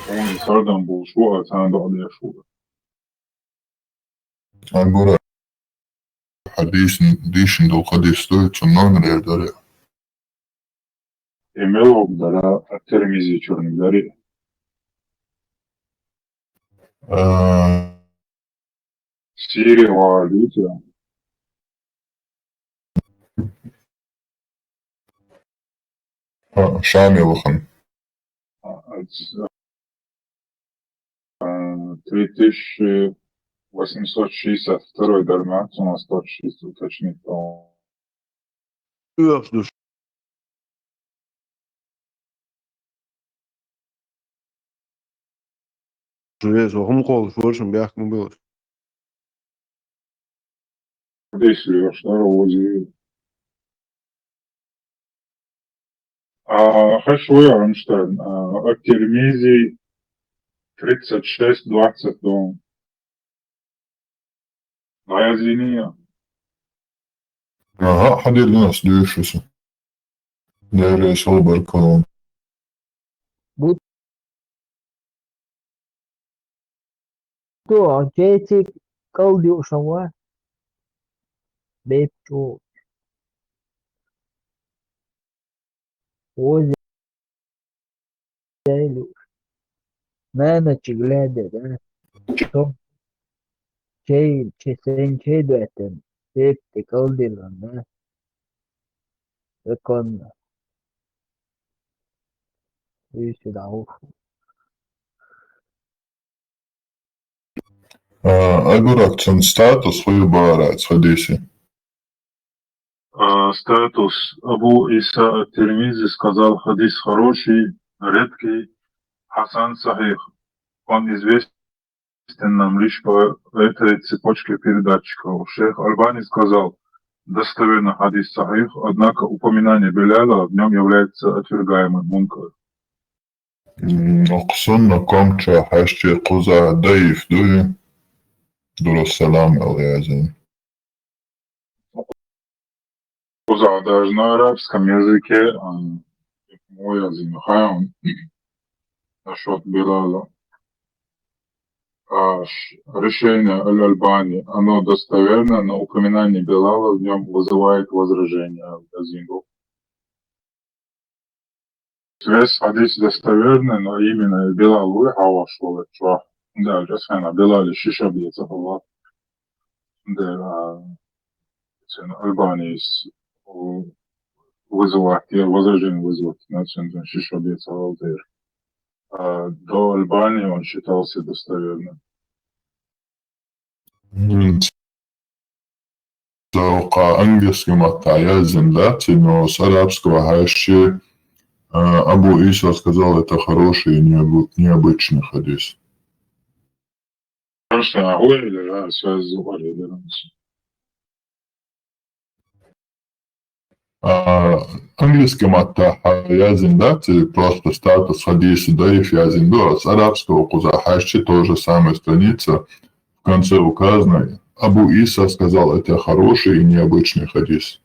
Цунна сардам болаш ва, а царна доӀа деш ва. Агура хьадис, дийшина дола хьадис ду, цун номер эр даре. Э, мел хӀама дара, ат-Тирмизи чура даре. А. Сири вагӀар дийцар. А, Шаме вахана. А, а, три тысячи восемьсот шестьдесят второй дар ма, у нас точно уточнить, по-моему. Уьш ду. Веза, хӀума кхоллаш вара шун бехк ма билла. Десять лет, что ли, возьми. А, хорошо, я вам что, а, ат-Тирмизи тридцать шесть двадцать, дом. Моя извини. Ага, хьадир нас дуьйшуса. Дера сал баркалла. Бу-, то, а чейцик калдиушан ва. Бепчу. Ози Нана чигледе, да? Чо? Чей, чей, сен чей дуэттен? Септе калдилан, да? Эконна. Иси да ух. А, агурак цун статус хуй бара хьадиси. А, статус. Абу Иса ат-Тирмизи сказал: «Хадис хороший, редкий, хасан сахих. Он известен нам лишь по этой цепочке передатчиков». Шейх Альбани сказал: «Достоверно, хадис сахих, однако упоминание Биляла в нем является отвергаемым, мункар». М, укх сунна комча хьаьшчи кхуза даиф дуй, Дурус Салам аьлла язйина. Кхуза даже на арабском языке, а, мо языке, хаян, насчёт Билала. А, ш-, решение Аль-Альбани, оно достоверно, но упоминание Билала в нём вызывает возражения, языку. Вес хьадис достоверный, но именно Билал вуй хьавош волу чохь. Да, Расхана Билал шиша бецахула. Да, а, цен Альбанис, у, вызывать, я возражение вызвать, но цен шиша бецахула дер. А, до Альбании он считался достоверным. М, цо кху английский маттахь яздина дац, но с арабского хьаьшчи, а, Абу Иса сказал: «Это хороший и необы-, необычный хадис». Просто а, ой, да, связь с Бухари, да, да. А, английский маттахь яздина дац, и просто статус хадиса даиф яздина ду, а с арабского кхуза хьаьшчи то же самая страница, в конце указано: «Абу Иса сказал: это хороший и необычный хадис».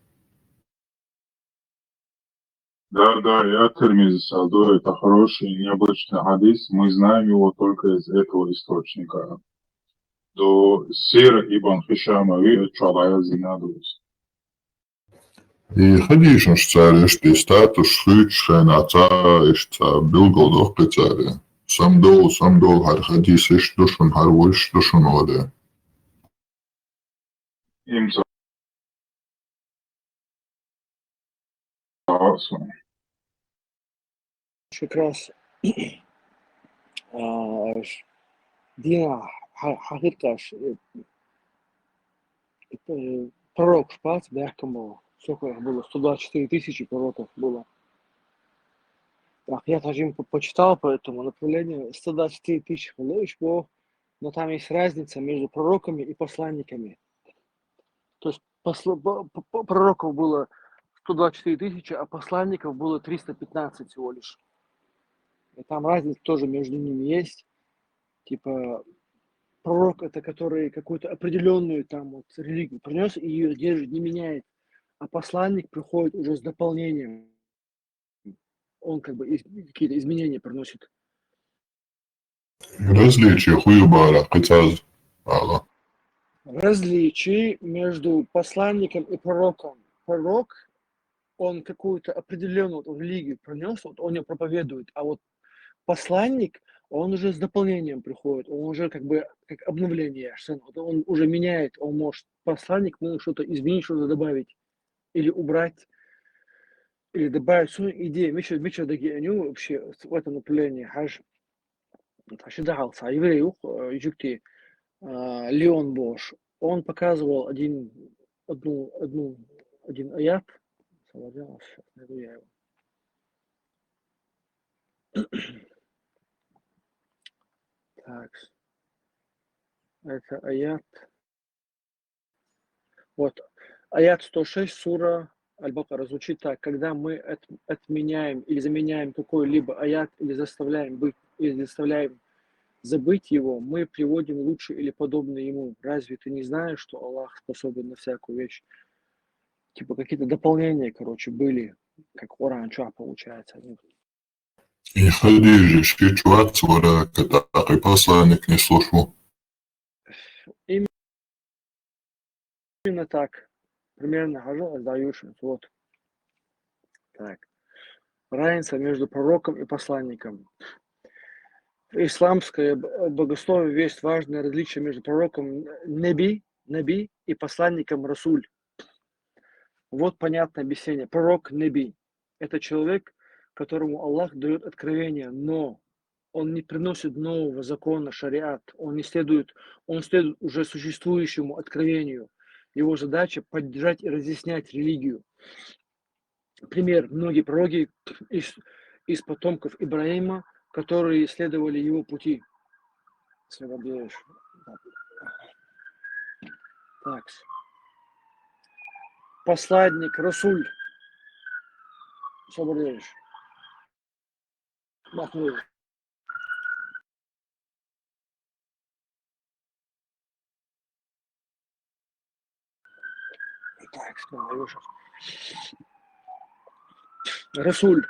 Да, да, и ат-Тирмизи сал ду: «Это хороший и необычный хадис, мы знаем его только из этого источника». До Сира ибн Хишама ви, это чула яздина ду. И хадисаш цара иштта статус хуьйцуш хенахь цхьа иштта цхьа билгал доккху цара. Самдовла, самдовла, хӀара хадис иштта ду шуна, хӀара вуьйш ду шуна, оха. Имца. Как раз, а, ш-, дина хьа-, хьахиркаш, э, э, пророк шпац бехкам было. Сколько их было? Сто двадцать четыре тысячи пророков было. Так, я тоже им по-, почитал по этому направлению. Сто двадцать четыре тысячи было, ещё, но там есть разница между пророками и посланниками. То есть посл-, по-, по-, по-, пророков было сто двадцать четыре тысячи, а посланников было триста пятнадцать всего лишь. И там разница тоже между ними есть. Типа, пророк — это который какую-то определенную там вот религию принес и ее держит, не меняет. А посланник приходит уже с дополнением. Он как бы из- какие-то изменения приносит. Различие хуюбара, кыцаз. Ага. Различие между посланником и пророком. Пророк, он какую-то определенную вот религию принес, вот он ее проповедует, а вот посланник, он уже с дополнением приходит, он уже как бы как обновление, что он, вот он уже меняет, он может, посланник может что-то изменить, что-то добавить, или убрать, или добавить свою идею. Мича, мича дагианю вообще в этом направлении, хаж. Вообще да, еврею, э, юкти, э, Леон Бош, он показывал один, одну, одну, один аят. Сейчас найду я его. Так. Это аят. Вот. Аят сто шесть, сура Аль-Бакара звучит так: когда мы от- отменяем или заменяем какой-либо аят, или заставляем быть, или заставляем забыть его, мы приводим лучше или подобное ему. Разве ты не знаешь, что Аллах способен на всякую вещь? Типа какие-то дополнения, короче, были, как Коран Ча получается. Они И Хадижа ши чувак, свара, катакы посланник не слушал. Именно так. Примерно хожу, сдаю вот. Так. Разница между пророком и посланником. В исламское б- богословие есть важное различие между пророком Наби, Наби и посланником Расуль. Вот понятное объяснение. Пророк Наби — это человек, которому Аллах дает откровение, но он не приносит нового закона, шариат, он не следует, он следует уже существующему откровению. Его задача — поддержать и разъяснять религию. Пример: многие пророки из, из потомков Ибраима, которые следовали его пути. Так. Посланник Расуль. Соболевич. Махмуд. Так, что я вышел? Расуль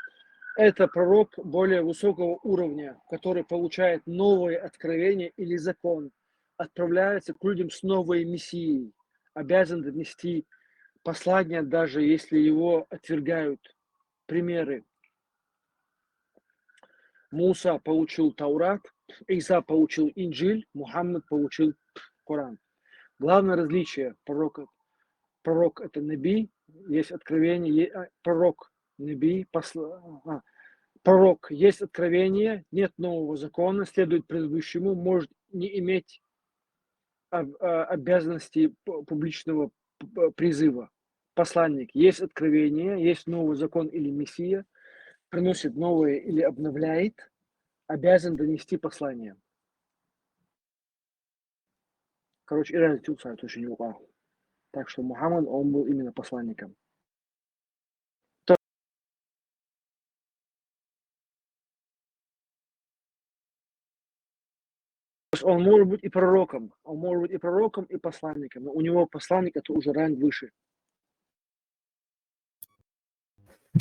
— это пророк более высокого уровня, который получает новое откровение или закон, отправляется к людям с новой миссией, обязан донести послание, даже если его отвергают. Примеры. Муса получил Таурат, Иса получил Инджиль, Мухаммад получил Коран. Главное различие пророка: пророк — это наби, есть откровение, е- а, пророк, наби, посла- а, пророк, есть откровение, нет нового закона, следует предыдущему, может не иметь об- а, обязанности п- публичного п- п- призыва. Посланник: есть откровение, есть новый закон или мессия, приносит новое или обновляет, обязан донести послание. Короче, и разница очень не упал. Так что Мухаммад, он был именно посланником. То есть он может быть и пророком, он может быть и пророком, и посланником, но у него посланник — это уже ранг выше.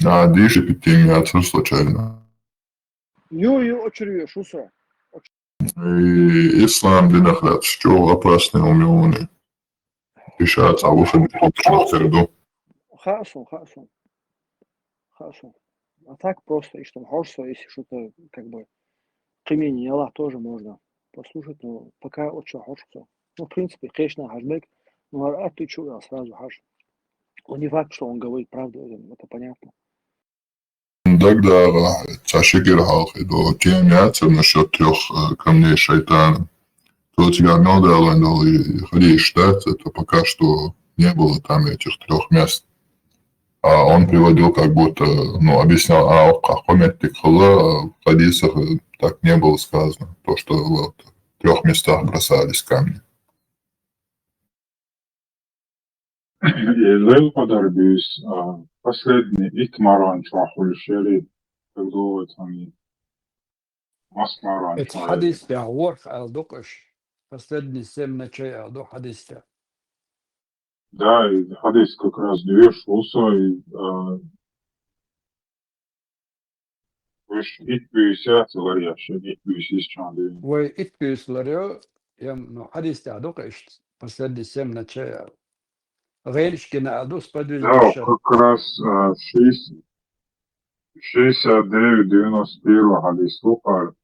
А дыши пятимятся случайно. Ю, ю, очерю, шуса. И ислам динах, да, что опасный у меня. Решается, а выше не хочу, всё равно. Хаасун, хаасун. Хаасун. А так просто, и что хочется, если что-то, как бы, кымени Аллах тоже можно послушать, но пока вот что хочется. Ну, в принципе, конечно, хашбек, но а ты чё, сразу хаш. Он не факт, что он говорит правду, это понятно. Тогда, а, цашигир халхи до тем я, насчёт трёх, э, камней шайтана. То у тебя надо, и ходи считать, это пока что не было там этих трёх мест. А он приводил как будто, ну, объяснял, а, как пометик хала, в хадисах, э, так не было сказано, то, что вот в трёх местах бросались камни. И Лайлатул-Къадр буьйса, а, последний итт маран чохь хуьлуш яра, как думаете, они? Масса маран чохь яра. Хьадис тӀехь ворхӀ аьлла ду-кх уьш. Последний семь ночей аьлла ду хьадис тӀехь. Да, и хьадис как раз доьшуш ву со, и, а, уьш итт буьйса яц ларъеш, итт буьйса йисча дуьйна. Вай итт буьйса ларъю, я, ну, хьадис тӀехь ду-кх иштта, последний семь ночей аьлла. ГӀелаш гина аьлла ду, сподвижник. Да, как раз, а, шесть, шестьдесят девять, девяносто первый хьадис ву-кх.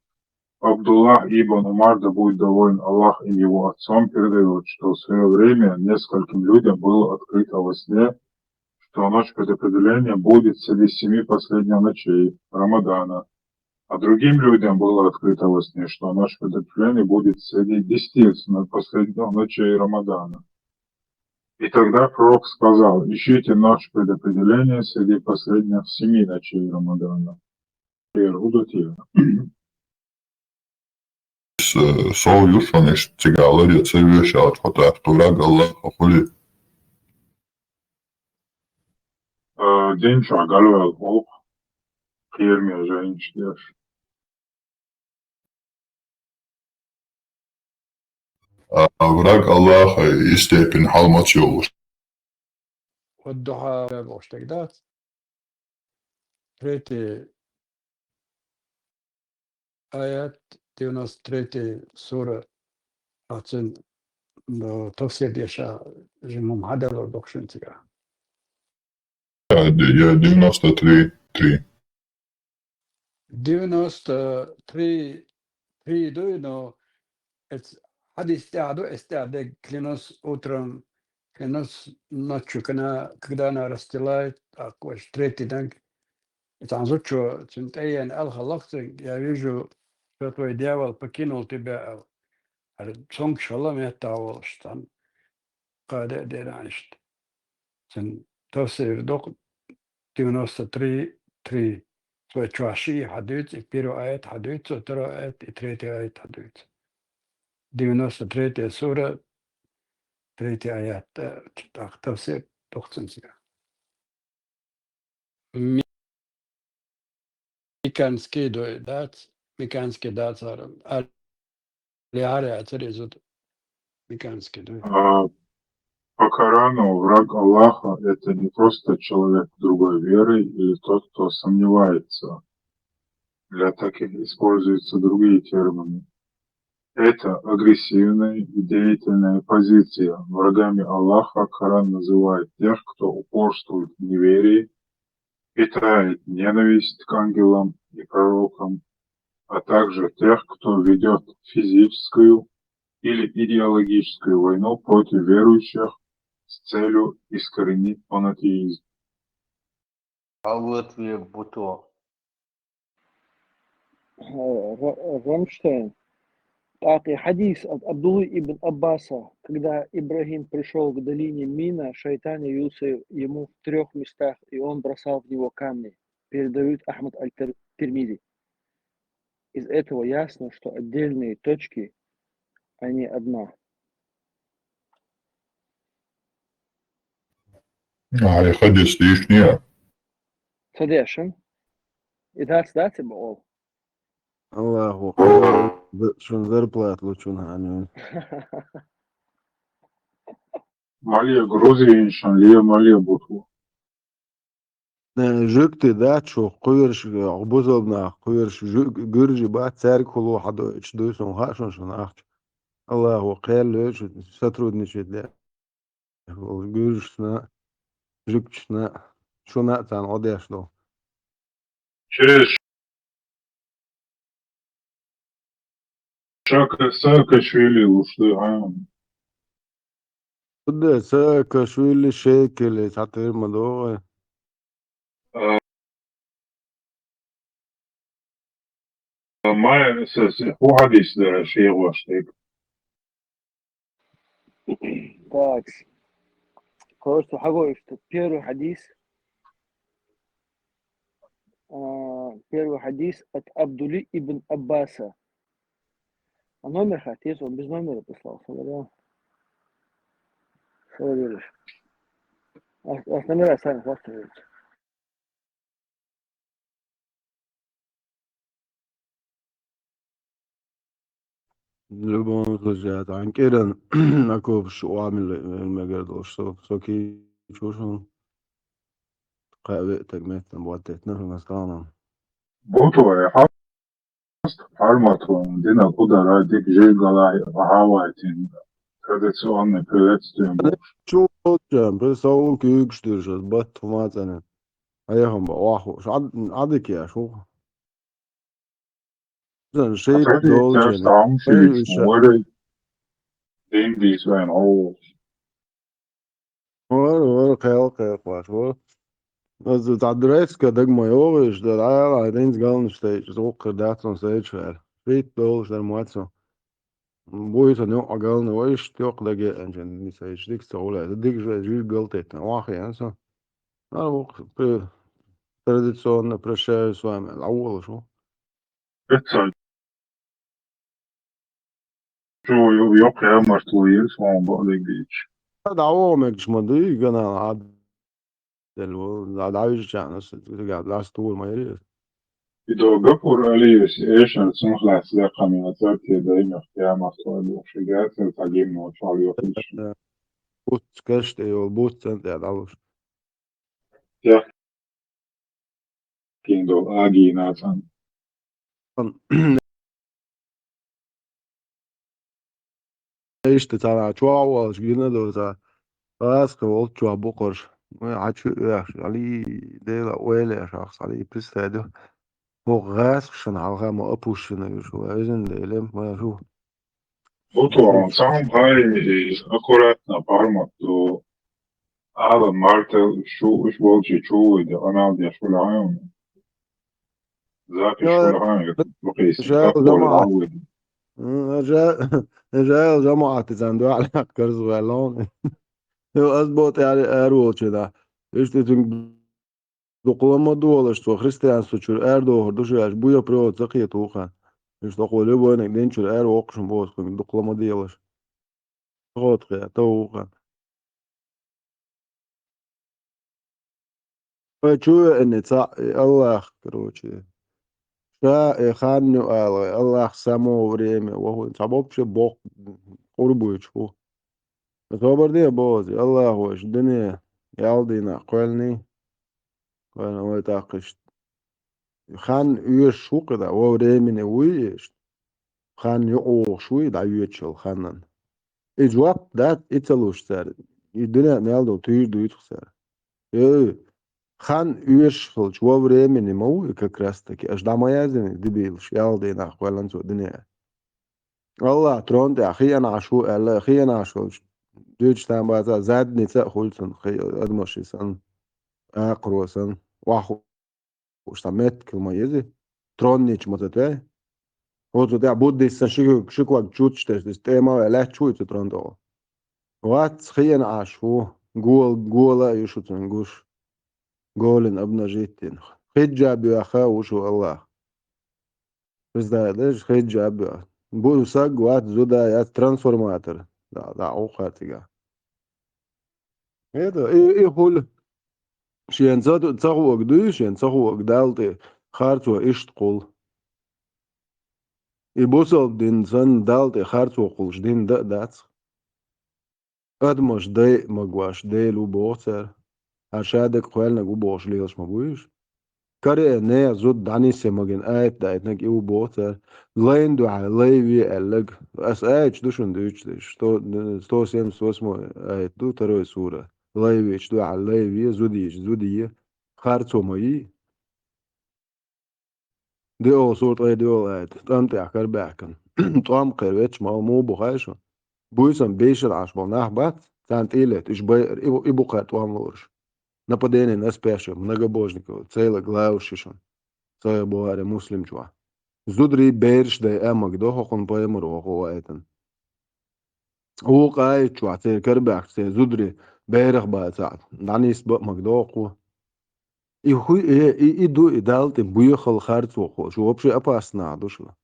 Абдуллах ибн Умар, да будет доволен Аллах им его отцом, передаёт, что в своё время нескольким людям было открыто во сне, что ночь предопределения будет среди семи последних ночей Рамадана, а другим людям было открыто во сне, что ночь предопределения будет среди десяти последних ночей Рамадана. И тогда пророк сказал: «Ищите ночь предопределения среди последних семи ночей Рамадана». С-, сов ю шуна иштта цигахь ларъе ца веш аьлча, хьо тӀаккха враг Аллаха хуьлий? Э, дин чохь галваьлла хӀокху кхераме жайнаш деш. А, враг Аллаха и степень хьал маца йолуш? Ваддухьа бохуш дерг дац. Третий аят, девяносто третий сура, а цуьнан, ну, тафсир деша жимма хьадалур ду-кх шуна цигахь. Я, я девяносто три, три. Девяносто три, три дуй, но эц-, хьадис тӀехь ду, эс тӀехь дерг: «Клянусь утром, клянусь ночью, когда, когда она расстилает», а, кхоьш третий дерг. И цхьана зудчо цуьнан тӀе еана аьлла хиллакх цуьнга: «Я вижу, что твой дьявол покинул тебя», аьлла. ХӀара цомгуш хилла меттахь волуш цхьаьна. Кхаа де а дина иштта. Цуьнан тафсир ду-кх девяносто три три. Цо чохь шиъ хьадуьйцу, и первый аят хьадуьйцу, цо второй аят, и третий аят хьадуьйцу. Девяносто третья сура, третий аят, э, тӀаккха тафсир ду-кх цуьнан цигахь. Ми-, Миканский дуй, дац? Миканский дац хӀара. Али хӀара яцара иза зуда. Миканский дуй. А, по Корану враг Аллаха — это не просто человек другой веры или тот, кто сомневается. Для таких используются другие термины. Это агрессивная и деятельная позиция. Врагами Аллаха Коран называет тех, кто упорствует в неверии, питает ненависть к ангелам и пророкам, а также тех, кто ведёт физическую или идеологическую войну против верующих с целью искоренить панатеизм. А вот век буто. Э, Ра-, Рамштайн. Так, и хадис от Абдуллы ибн Аббаса: когда Ибрахим пришёл к долине Мина, шайтан явился ему в трёх местах, и он бросал в него камни. Передают Ахмад аль-Тир-, Тирмизи. Из этого ясно, что отдельные точки, а не одна. А, и хадис дийшний? Ца дешан? И дац, дац и бакъол? Аллаху акбар. Шун зарплат лучун ханун. Мале грузиншан ле, мале буту. Э, жуьгти дац шу, кхоьруш, э, бусалба нах кхоьруш, жуьг-, гуьржи бац, цаьрга хӀун ло хьадойтуш дуй, сон хаьа шун, шун ахча. Аллаху кхел лоьшу сотрудничать де. Гуьржашна, жуьгташна, шуна а царна гӀо деш ду. Через Шака-, Саакашвили луш ду, а? Куда Саакашвили, Шекели, цхьа тера ма догӀу. А, а, ма, с-, с-, хӀун хьадис дара шен гӀош дерг? Так. Короче, хьаго иштта первый хьадис. А, первый хьадис от Абдулли ибн Аббаса. А номер хьатес, он без номера прислал, смотрел. Смотришь. Ас, ас намера сайна хӀотта веза. Любому случае, тӀаккха кӀиран окопаш чу оамал мегар долуш, со, со кийча ву шуна. Кхаа веа таг меттана бӀоттийтина шуна ас тахана. Бутуй, хьаста, хьарматван дина кудара дика жижигала хьавайтина традиционный приветствие болуш. Чу волча, при сову куьйгаш дуьржа, батта хӀума а цӀена. Хьехам бан, охьахууш, Ӏад-, Ӏадика еш ву. Зан шийтта долча, вара дин дийца вайна гӀо волуш. Вара, вара, кхел, кхел, кхош, вара. Аса цхьа дреска дага ма йогӀуш, дар Ӏала, хӀинца галнаш тайча, зуккхар дац он сайча хӀара. Шийтта долуш дар моцу. Буй сан юкъа гална вайш, тӀекха даге, анчан дисайча, дика ца гӀулай. Дика жа, жижиг галтайтна, вахи, аса. А, вукх, пе-, традиционно прощаюсь с вами, а волуш ву. Эццал. Чу ю-, юкъ ямарт ву йира суна бакъдерг дийча. ДӀавоха мегаш ма дуй, ганал хьа делла ву, дӀа-, дӀавижчарна аса, цигахь ласта тур ма йира. И до Гапур Алиевс эшар цунах лаьцна лекха хан яцара те даймех ямарт вай бохуш, и гацара цхьа гимно чохь лоьхуш. Буц каш тӀе йолу, буц цӀан тӀе дӀалуш. Кин долу агийна цӀан. Иштта цара чохь а волуш гина доцу, гӀазкхи волччохь бу кхуьш. Вай хьан чу оьхуш, Али, Дела, ойла еш ахса, Али, пистайду. ХӀокху гӀазкхашна хьалха ма апушшина уьш, вай везан Дела, ма шу. Бутуй, цхьаъ хьай, аккуратно, пармат ду. Ала мартел шу уьш болчи чу вуйда, анал деш хуьлу хьайна. Запись хуьлу хьайна, бакъийса, жа-, жамаӀат. М, жа-, жа-, жамаӀат изан дуьхьал карз ваьлла. Ю, ас бо тӀаьхьа эр волчи да. Иштта цуьнга дукха ма долуш, цо христианство чуьра арадохур ду шу аьлча, буя природа ца кхета ву хан. Иштта хьо любойниг дин чуьра аравоккхуш ма боху, кхуьнга дукха ма делаш. Хьо тхе, тов ву хан. Вай чу веана цхьаъ, и Аллах, короче. Ша и хан ю ала, вай Аллах само время вахуй. Цхьа вообще боккха къурбуьйчу хӀу. Собар де, боза, Аллах вайша дуьне ял дийнахь кхоьллиний. Кхоьллина вай тӀаккха иштта. Хан оьшуш ву кхидӀа, во времени вуй иштта. Хан юкъавогӀуш вуй, дӀайоьдуш йолу ханнан. И жоп дац, и ца луш цара. И дуьне мел долу туьйра дуьйцух цара. Эй, хан оьшуш хилча, во времени ма вуй как раз таки, аша дӀа ма яздина, дебилаш, ял дийнахь кхоьллина цо дуьне. Аллах трон тӀехь хиъна Ӏаш ву аьлла, хиъна Ӏаш волчу дуьйцуш там бацахь, задница а хуьлу цунна, хи-, адамаши санна, акхаро санна, охьахууш цхьа меттиг хила ма еза, троннича ма ца той. ХӀо цу тӀехь буддист сан ши-, ши ког чучча тесна, иза тӀе ма вай лаьтташ вуй цу трон тӀехь. Вац, хиъна Ӏаш ву, гол-, гола а ю шу цунна гуш, голен обнажить йина. Хиджаб йоьхна а ву шу Аллах. Представляешь, хиджаб йоьхна. Бу саг вац, зуда яц, трансформатор. Да, да, ухар цигахь. Это, и, и хуьлу. Шен ца, ца хуъург дуй, шен ца хуъург Далла тӀе харцо иштта кхуллу. И бусалба дин санна Далла тӀе харцо кхуллуш дин дан а дац. Адамаш дай а магош Дела ву боху цара. Хьан ша дага кхоьллинарг ву бохуш лелаш ма бу уьш? Каре а нехан зуда дӀанисъян магийна аят даийтинарг и ву боху цара. Лайна дуьхьа лай ве аьлларг. Ас аяташ ду шуна дуьйцуш дерш. Сто, сто семьдесят восьмой аят ду, второй сура. Лай веча дуьхьа лай ве, зуда йича зуда е. Харцо ма йий. Диъолу сура ткъе диъолу аят. ТӀам тӀехь карабаьхкина. ТӀом кхера ветташ ма ву бу хай шу. Буьйсанна бийшина Ӏаш болу нах бац, царна тӀелетта, уьш байар, и, и бу кхара тӀом лоруш. Нападение на спящих многобожников, целая глава шишан. Сахьих Бухари, Муслим чохь. Зударий бераш дай а магадо хӀокхунна пайхамаро хӀокху аятан. Вукху аят чохь церан карабаьхча, церан зударий берах бацахь, дӀанисба а магадо хӀокхо. И хӀу-, э, и, и ду, и Далла тӀе боьхалла харцо кхолуш, вообще опасный нах ду шу.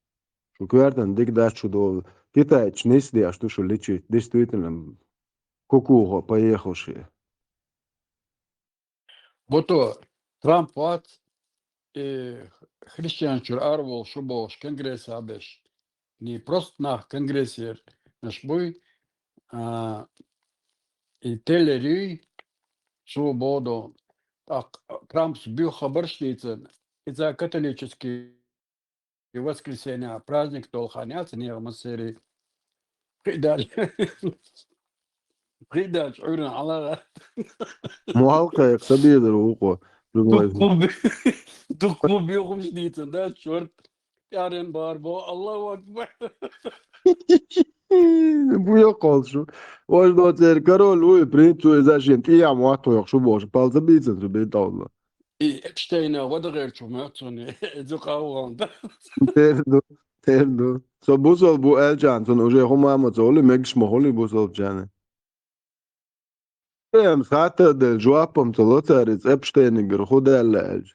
Шу коьртана дика дац шу долу. Китайцаш нисдеш ду шу лечить, действительно, кукухо поехавшие. Буто, Трамп вац, и христиан чуьра араволуш ву бохуш конгресс а беш. Не просто нах конгрессера наш буй, а, и теллер юй, цо боху. ТӀаккха Трампс буьйху хабарш дийцина, иза католический и воскресенье праздник долу хан яц, нехан массерий. Кхиъ даьлча, кхиъ даьлча Ӏуьйранна Ӏалагӏа. Мохьалкхайкха ца безар вукхо. Дуккху бе-, дуккху бехамаш дийцина, да, чорт. ТӀаьхьаран бахара боху, Аллаху акбар. Бу йоккхалш шу. Важно церан король ву и принц ву, иза шен тӀехьа мотт хьоькхуш ву бохуш. Палца бийцина цу бен тӀаьхьа. И Эпштейна вада гӀертачу моьтту суна, и зукъа а вахана. Тера ду, тера ду. Со бусалба ву аьлча, цунна уже хӀума а ма ца хуьлу, мегаш ма хуьлу бусалбачарна. Эм, хаттар делла, жоп-м ца ло цара, иза Эпштейнигара хӀун даьлла аьлча.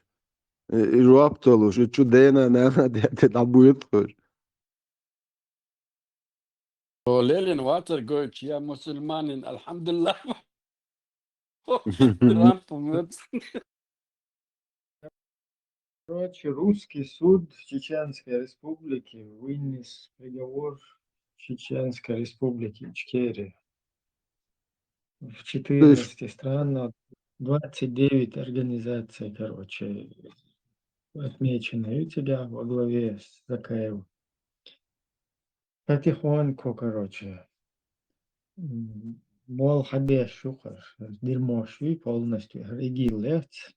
И, и жоп ца луш, и чу дена, нана, де, де, дӀабуьйту хӀуш. О, лелина вацар гойтуш, я мусульманин, альхьамдулиллах. Трамп вуьйцу. Короче, русский суд в Чеченской Республике вынес приговор Чеченской Республике Ичкерия. В четырнадцати странах двадцать девять организаций, короче, отмечено у тебя во главе с Закаевым. Потихоньку, короче, м, мол хьадеш ю, короче, дерьмош ю полностью, ИГИЛ лец.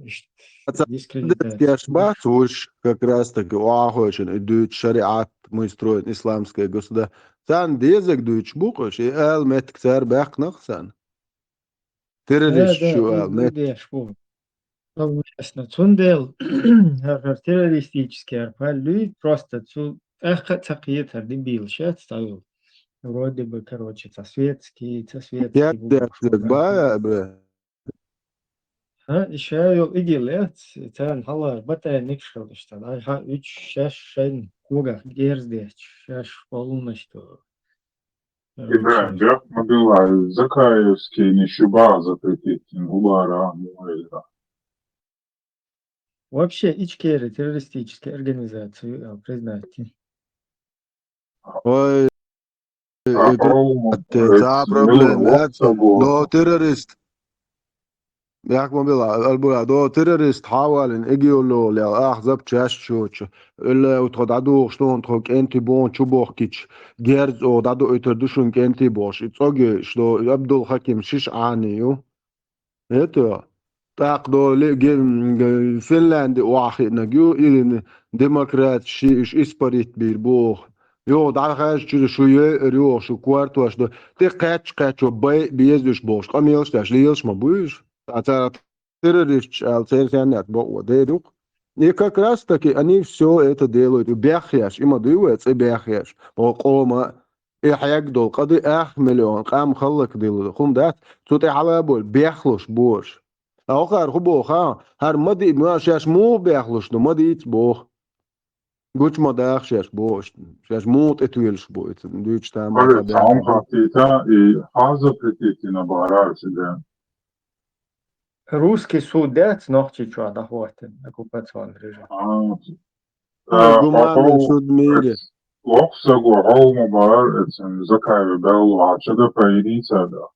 Иштта дискредитация. Деш бац вуш, как раз таки охьахойшина и дуьйцу шариат, мы строим исламское государство. Царна дезаг дуьйцуш бу-кх уьш, и ала меттиг цара баьккхина-кх царна. Террористаш ю ала меттиг. Деш бу. Совместно. Цундела хӀара террористический хӀара пал луьй, просто цу тӀаккха а ца кхетар дебилаш яц цхьа йолу. Вроде бы, короче, ца светский, ца светский. Баьрда бу-кх деш уьш дерг бу-кх. Бая, бе. ХӀа, и ша йолу ИГИЛ яц, царна хьалха батайниг шалаш царна. Ай, хьан уьш шаьш шайн когах герз детташ, шаьш полностью. ИбрахӀим, бехк ма билла, Закаевский шу баха запретить йина, хӀун бара, муха элира. Вообще, Ичкери террористическая организация, а, признать. Ой, а, и при-, хьо-, те, ца эцна проблема, мила воккха эцна, боху. До террорист. Бехк ма билла, Албура, до террорист хьавалин, ИГИЛ лолу, аха запчасть чучу. Илла тхо дӀадугӀуш, тхо кӀентий боху чу бохкича, герз оха дӀадуьйтур ду шун кӀентий бохуш. И цӀогуш до Абдул-Хаким шиш Ӏани ю. ХӀета, тӀаккха долу ге-, ге-, Финлянди охьахиънарг ю, и демократ ши уьш испарить бийр боху. Юха дӀахаьжча, шу йойур, юха шу кортош ду. ТӀе кхаьчча, кхаьччо бай беза уьш бохуш, къамелаш деш, лелаш ма бу уьш. Ткъа цара террористаш аьлла, церан сеннет бакъо дер ю-кх. И как раз таки они всё это делают. И бехъеш, и ма дуй вай, цӀе бехъеш. О, къома, и хьег долу къа ди ах миллион къам хӀаллакдилла. ХӀума дац, цу тӀе хьала а болу, бехлуш бош. Ткъа хӀокхара хӀун боху, ха? ХӀара ма диъ, ма шаьш муха бехлуш ду, ма дийца боху. Гучу ма даха шаьш боху, шаьш муха тӀетоьлуш бу, иза дуьйцу тама. Ой, ца бехлуш. Цхьа хӀума хаттийта, и хьан запретить йина бахара шу ден? Русский суд дац Нохчийчохь дӀахӀоттина, оккупационный режим. А, э, гуманный суд мире. Локху саго хьо ма бара, эцна Закаева белла вахьа, чада пайнийца да.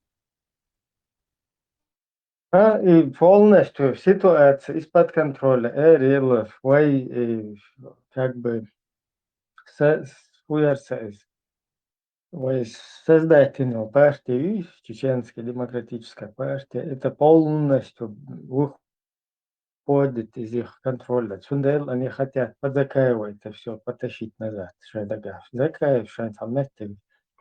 А, и полностью ситуация из-под контроля, э, релов, вай, э, как бы, са-, с-, хуярса из. Вай создать йина партия, Чеченская демократическая партия, это полностью выходит из их контроля. Цундела они хотят под Закаева это всё потащить назад, шайн дагахь. Закаев шайн цхьа меттиг,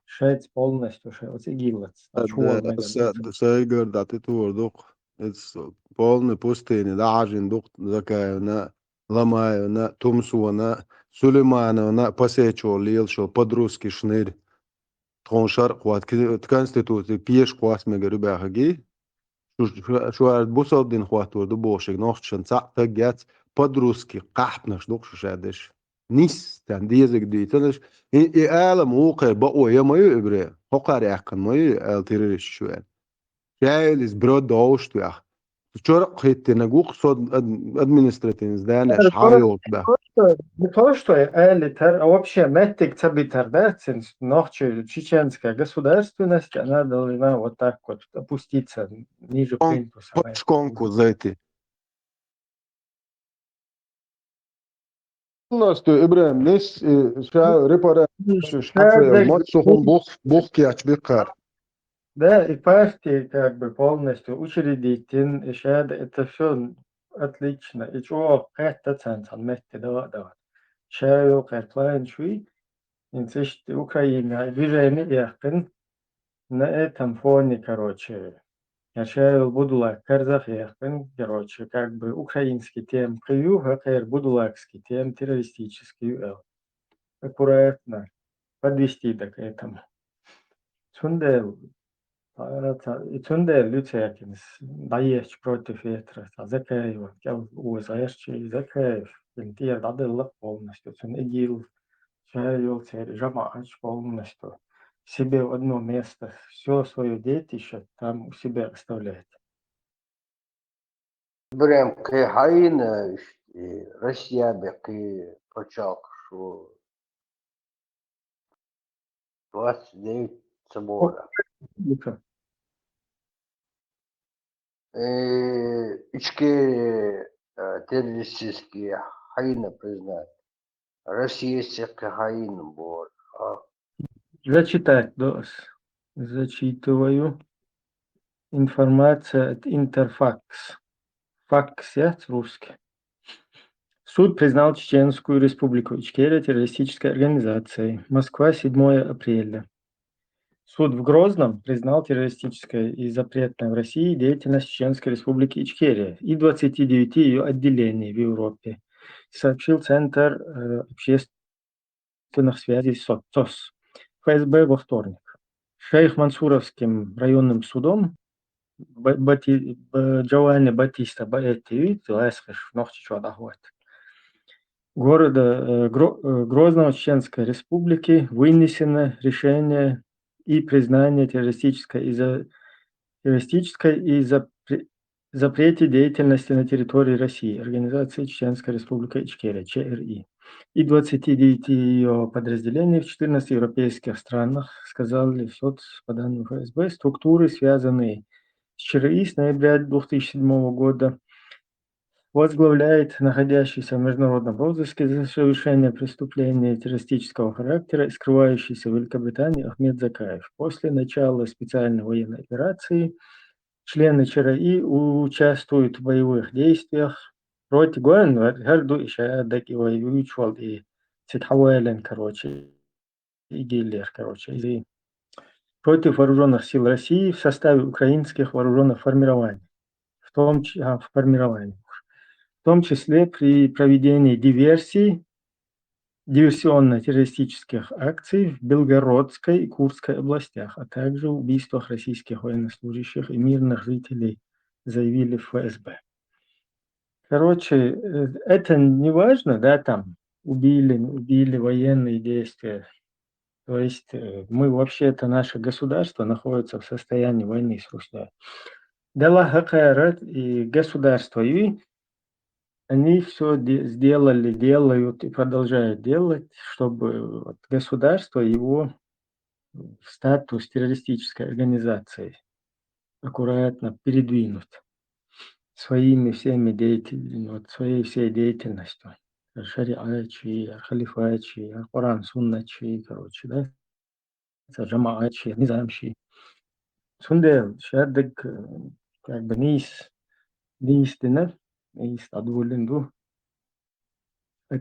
шайца полностью, шайн оцу ИГИЛ-аца. А чу ван мегар ду. Сайгара дӀатӀетор ду-кх. Иза полный пустыня дӀахьажийна ду-кх Закаевна, Ломаевна, Тумсона, Сулеймановна, Пасечо лелаш йолу подростки шнир. Тхуна шаръ хӀотта, ки-, Конституци пеша кхосса мегар ю баьхиги. Шу, шу, шу ара бусалба дин хӀоттор ду бохуш, нохчашна цхьаъ стаг яц, подростки, кхахьпанаш ду-кх шу ша деш. Нис, царна дезаг дийцинарш. И, и алам вукхара бакъо я ма ю, ибре, хӀокхара яьккхина ма ю, ала террористаш вен. Шаьллис бро довш тӀехь. Чоракх хӀиттинаг ву-кх со ад-, административни зданиеш хьал йолчу баьхкича. Не то, что, не то, что аьлла тар, а вообще меттиг ца битар дац, цуьнца нохчий, чеченская государственность, она должна вот так вот опуститься ниже плинтуса. Шконку зайти. Полностью, Ибрахим, нис, э, ша репарацеш хьацаелла, маччахун бух, бух кечбиккхар. Да, и партия как бы полностью учредительна, и ша да, это всё отлично. И чӀогӀа кхетта царна цхьана метте дала а дала. Ша йолу кхерплан шуй, хӀинца иштта Украина движение яьккхина, на этом фоне, короче, я ша йолу будулаг карзах яьккхина, короче, как бы украинский тема кхин ю, хӀокхеран будулакский тема, террористический ю аьлла. Аккуратно подвести да к этому. Цундела, цара ца-, и цундела ю цаьргинас дӀаечу против ветра, цхьа Закаеван кӀел оза гӀерташ, Закаев, цуьнан тӀера дӀаделла полностью, цуьнан ИГИЛ, ша йолу церан жамаӀаташ полностью. Себе в одно место, всё своё детище там у себя оставляет. Прям кхин хьайна, и Россия бен кхин пачхьалкхаш ву. Двадцать девять собора. Э, Ичкери, э, террористический хьайна признать. Россия сехке хьайна бора. А. Зачитать до вас. Зачитываю. Информация от Интерфакс. Факс яц русский. Суд признал Чеченскую Республику Ичкерия террористической организацией. Москва, седьмое апреля. Суд в Грозном признал террористической и запретной в России деятельность Чеченской Республики Ичкерия и двадцати девяти её отделений в Европе, сообщил Центр, э, общественных связей со-, цос, ФСБ во вторник. Шейх-Мансуровским районным судом Ба-, Бати-, Ба-, Джованни Батиста Баэтти, лайсхиш нохчичо дӀахӀотта. Города, э, Гро-, э, Грозного Чеченской Республики вынесено решение и признание террористической и за-, террористической и запре-, запрете деятельности на территории России организации Чеченская Республика Ичкерия, ЧРИ, и двадцати девяти её подразделений в четырнадцати европейских странах, сказал суд по данным ФСБ. Структуры, связанные с ЧРИ, с ноября две тысячи седьмого года возглавляет находящийся в международном розыске за совершение преступления террористического характера и скрывающийся в Великобритании Ахмед Закаев. После начала специальной военной операции члены ЧРИ участвуют в боевых действиях против, гуэн, хӀара ду и ша дагавай вуьйцуш волу и цига хьавоьллина, короче, ИГИЛ-ера, короче, иза. Против вооружённых сил России в составе украинских вооружённых формирований, в том чи-, а, формирований, в том числе при проведении диверсий, диверсионно-террористических акций в Белгородской и Курской областях, а также убийствах российских военнослужащих и мирных жителей, заявили в ФСБ. Короче, э, это не важно, да, там убили, не убили, военные действия. То есть, э, мы вообще-то, наше государство находится в состоянии войны с Русью. Делахь хӀокхара и государство юй, они всё де-, сделали, делают и продолжают делать, чтобы вот государство его в статус террористической организации аккуратно передвинуть своими всеми деятель-, вот своей всей деятельностью. Шариат чи, халифат чи, Коран, суннат чи, короче, да? Цхьа жамаӀат чи, низам чи. Цундела шаддаг, э, как бы нийса, нийса дина, нийса дӀадолийна ду.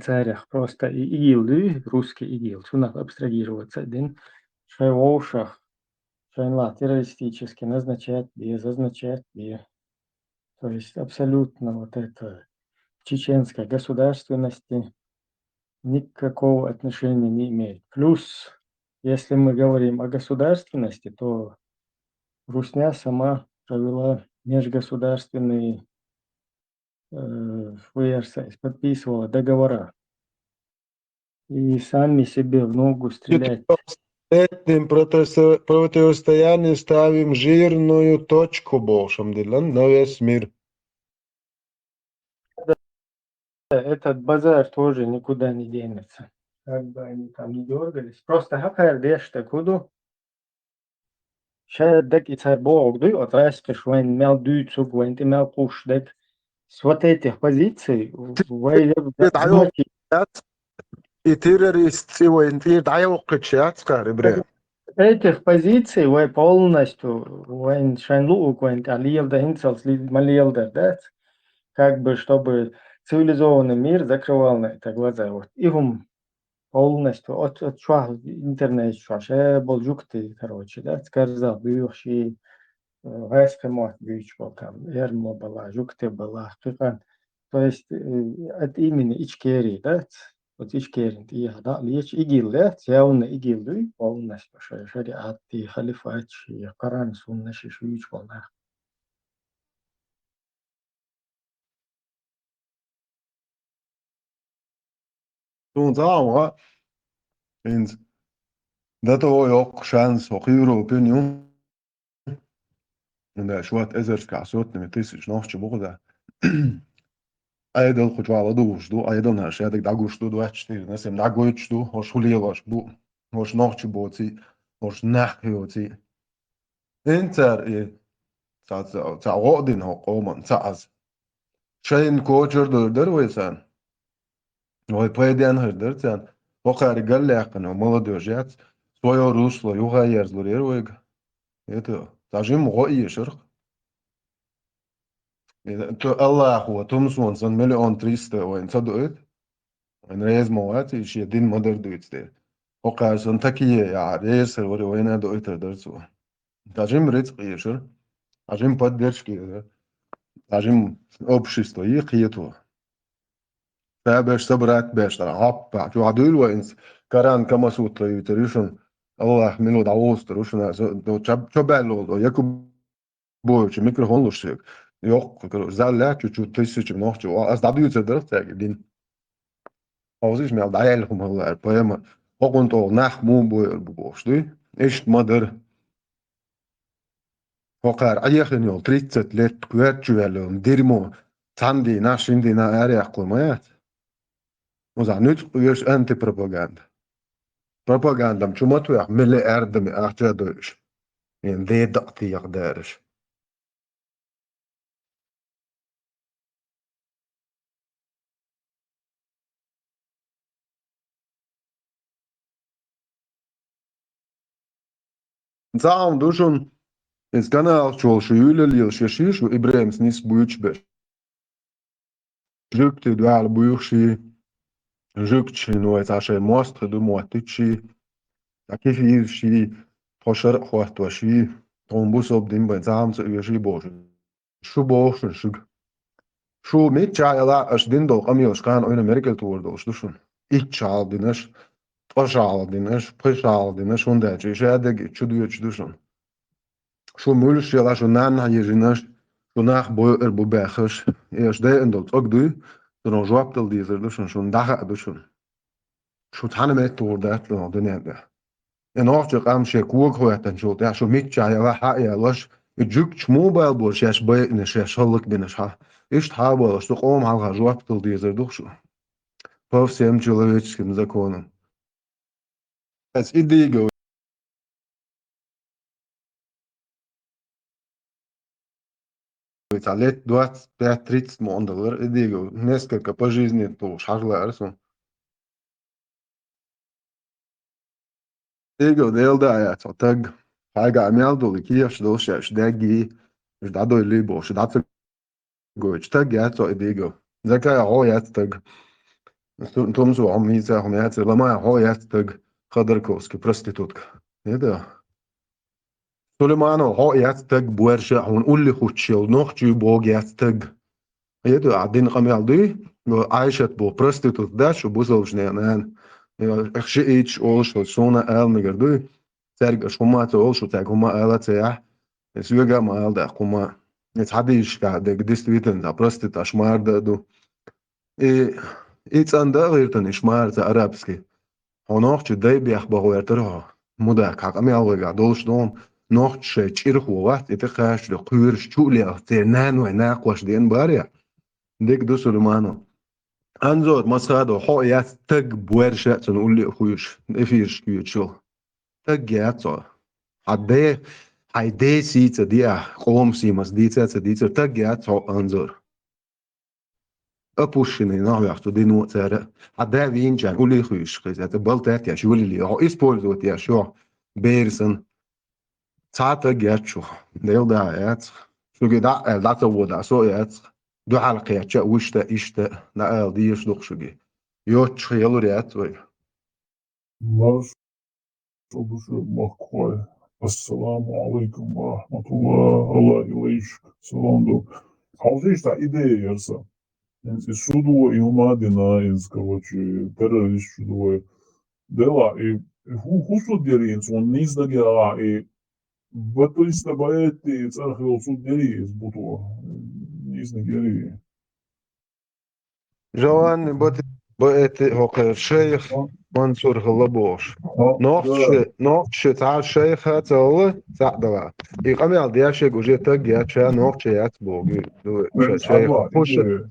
Царех просто и ИГИЛ дуй, русский ИГИЛ, цунах абстрагироваться а дина, шайн вовшах, шайн ла террористически назначать бе, зазначать бе. То есть абсолютно вот это чеченской государственности никакого отношения не имеет. Плюс, если мы говорим о государственности, то Русня сама провела межгосударственные, э, фуерса, подписывала договора. И сами себе в ногу стрелять. Этим противосто-, противостоянию ставим жирную точку, бохуш ма ду, на весь мир. этот базар тоже никуда не денется. Как бы они там не дергались. Просто хьакхара деш так худу. Ша даг и цар богӀуг дуй, оцу гӀаскхаш вайн мел дуьйцуг, вайн тӀе мел кхуш даг. С вот этих позиций вай Ты дӀайо- И террорист цӀи вайн тӀера дӀайоккхуьйтуш яц кхара, Ибрем. Этих позиций вай полностью, вайн шайн луъуг вайн тӀехь леладан хӀинцалц ли-, ма леладар дац. Как бы, чтобы цивилизованный мир закрывал на это глаза. Вот. И хӀума полностью, от, от чохь интернет чохь ша болу жуктий, короче, дац, карзах буьйхуш и, э, гӀаьскхи мотт буьйцуш болу там, эрмо бала, жуктий бала, кхин къан. То есть, э, это именно Ичкери, дац? Оцу Ичкерин тӀехьа дӀа а леча, ИГИЛ яц, явна ИГИЛ дуй, полностью ша-, шариӀат и, халифат ши, Коран, сунна ши, шуьйчу болу нах. Суна цхьа а ван, хӀинца дан тӀе йоккха шанс хӀокху Европин ю. ХӀунда аьлча вот эзаршкахь сотнями тысяч нохчий бу кхузахь. Ӏедал кху чохь ладугӀуш ду, Ӏедална шадерг дӀагуш ду, двадцать четыре на семь дӀагойтуш ду, хӀорш хӀун лелош бу, хӀорш нохчий боций, хӀорш нах йоций. ХӀинца цара и ца, ца, ца гӀо а дина хӀокху къоман, ца Ӏаза. Шайна кочар дойр дара вай царна. Вай пайденна хир дара царна. ХӀокхаьрга галлаьккхина молодёжь яц, своё русло юха ерзалур яра вайга. Это, цхьа жимма гӀо эшарх. И то Аллахо, тумсона сан миллион триста вайна ца доуьйту. Вайна реза ма вац, и шен дин ма-дарра дуьйцу дела. ХӀокхара сан такие яхьа, реза хир вара, вайна а доуьйтур дара цо. Цхьа жимма рицкъ эшара, цхьа жимма поддержка эшара, цхьа жимма общество йи кхето. Ша беш, са брат беш, тара гӀаппа, чохь дуьйла вай инца, Коран, Камасутра юьйтур ю шуна, Аллах мило дӀавоцур ву шуна, со, до, чо, чо баьлла волу, до, Якуб Бойчу микрофон луш соьга. Йоккха, короче, зал лаьттачу чу тысяча нохчо. Ас дӀадуьйцур дара цаьрга дин. Хьовсийша мел дӀаяьлла хӀума хилла аьлла, поэма. ХӀокхунна тӀехула нах муха бойур бу бохуш дуй? Иштта ма дара. ХӀокхара Ӏехина йолу тридцать лет коьрта чу ваьлла йолу дерьмо цхьана дийнахь, шина дийнахь араяьккхалур ма яц. Уза нуьцкъ оьшу антипропаганда. Пропагандам чу ма тоьху миллиардами ахча а дойуш. Эн ден дакъа тӀехь дараш. Цхьа хӀума ду шуна, иза каналчу волу шу юьйлалла лелаш я ши шу ИбрахӀимс нисса буьйцуш берш. Жуьгтий дуьхьал буьйху ши, жуьгташна вай цхьа шайн мостагӀий ду моттуьйту ши, цхьа кефираш ши, тхо шаръа хӀоттош ши, тхуна бусалба дин бен цхьа хӀума ца оьший бохуш. Шу боху шуна шуьга. Шу миччахь ялахь аша дина долу къамелаш кхана Ӏуьйранна меркӀал тухур долуш ду шуна. Итт шахьал динаш, ткъа шахьал динаш, пхи шахьал динаш, хӀунда аьлча и шадерг и чу доьдуш ду шуна. Шу муьлш ялахь шу нанна хьежинаш, шу нах бойур бу баьххаш, и аша дайина долу цӀог дуй, цунах жоп дала дезар ду шуна, шуна дӀахаа ду шуна. Шу цхьана метта тухур дац шуна дуьнен тӀехь. И нохчийн къам шен кога хӀоьттинчул тӀаьхьа шу миччахь ялахь хьа а ялош, и жуьгташ муха бала бора шаьш байинарш, шаьш хӀаллакбинарш хьа. Иштта хьа а болуш, цу къоман хьалха жоп дала дезар ду-кх шу. По всем человеческим законам. Ас и дийга вай цхьа лет двадцать пять тридцать мо ондаллар, и дийга несколько по жизни тухуш хьажа лаьара суна. Дийга Дела да а яц хьо таг. Хьайга а мел долу кехаш долуш шаьш дегги, уьш дӀадойли бохуш, дӀа ца гойтуш таг яц хьо и дийга. Закай хьо яц таг. Ту-, Тумсо хьо мийца хьо яц, Ламай хьо яц таг. Ходорковский проститутка. Ида. Сулейманов хьо яц таг, буьрша хьуна улли хуттуш йолу нохчий бог яц таг. Ида, а дин къамел дуй, Айшат бу проститутка дац шу бусалбаш нена. Эх, шииташ олуш хьо суна ала мегар дуй. Цаьрга аша хӀумма а ца олуш, цаьрга хӀумма а ала а ца яхь. Соьга а ма ала даккха хӀумма а. Иза хьадийшка дерг действительно, цхьа проститутка аша мара дан а ду. И, и цӀандан а гӀиртина, иш мара ца арабский. Хьо нохчи дай бех бан гӀоьртара хьо. Мудак хьан къамел вайгахь долуш доху, нохчи шайн чӀирхо вац, и тӀе кхача ду, кхуьйраш чу а лелха, церан нана вай накхош деана барехь. Дерг ду Сулейманов. Анзор, масхадо, хьо яц таг буьрса а цунна улли а хуьйш, эфирш куьйчул. Таг яц хьо. Хьа де, хьай де сий ца диа, къоман сий мас дийца а ца дийцар, таг яц хьо, Анзор. Опущенный нах ваьхцу дино а цара. Хьа да вийначарна улли хуьйш хеза, ца балтат яш, юлили, хьо использовать яш, йо, берсан. Цхьа таг яц шух. Дел да яц. Шуги да, э, да ца вода, со яц. Дуьхьал кхеча, вуьшта, ишта, да ал дийш дух шуги. Йоч хелур яц вай. Марш, шо души махкхой. Ассаламу алейкум ва рахматуллах. Аллах илайшк. Салам ду. Хьалжиш та идея ярса. Инс и суд ву, и ума дина, инс, короче, террорист шуд ву. Дела, и, и ху, ху суд яри инс, он низ даги ала, и батуиста баэти, и цархил суд яри инс буту. Низ даги яри. Жаванни бати-, баэти хӀокхер шайх Мансур хилла бохуш. Нохчи, нохчи цхьа шайха ца хилла, цхьаъ дала. И къамел дешег уже таг яц, ша нохчи яц боху. Ду, ша шайх. Хьуша.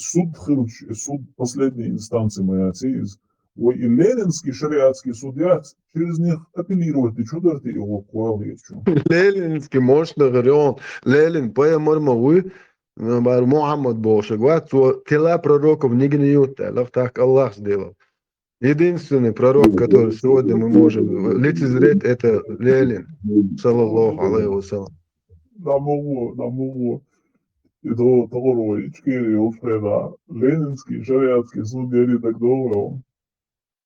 Суд хилча, суд последней инстанции ма яц иза. Вай и ленинский шариатский суд яц, через них апеллировать ди чу дарти и гӀуллакх валлалгӀачу. Ленинский мощный гӀирион, Ленин пайхамар ма вуй, бар Мухаммад бохуш вац, цо тела пророков нигна ютта, лах так Аллахс делал. Единственный пророк, который сегодня мы можем лицезреть, это Ленин, саллаллаху алейхи ва саллям. Намугу, намугу. И до того, ичкери, успеда. Ленинский шариатский суд яри так долго.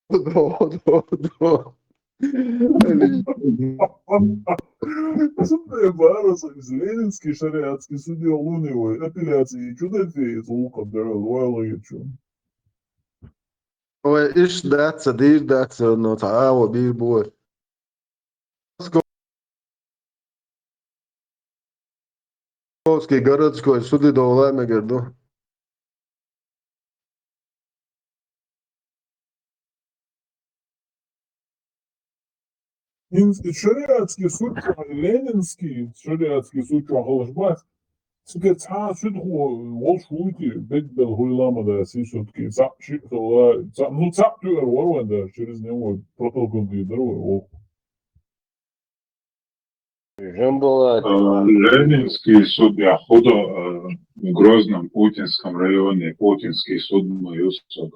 Да, да, да. Субтей барас из ленинский шариатский судья лунивой апелляции чудо феет, лукам дерал вайло ечу. Ой, иш дац, дийр дац, но цхьа агӀо бийр бу. Московский городской суд и довла мегар ду. Ин-, шариатский суд, ленинский шариатский суд чохалаш бац. Цуьнан цхьа а суьдхо волуш вуйти, бегбелла хуьйла ма дац, и суьдки цхьаъ шиъ хилла, цхьаъ, ну, цхьаъ туьар вара вайн даже, через него протокол дийр дара вай, вовху. Жамбулат. Э, Ленинский суд я худо, э, в Грозном Путинском районе, Путинский суд мы юсо.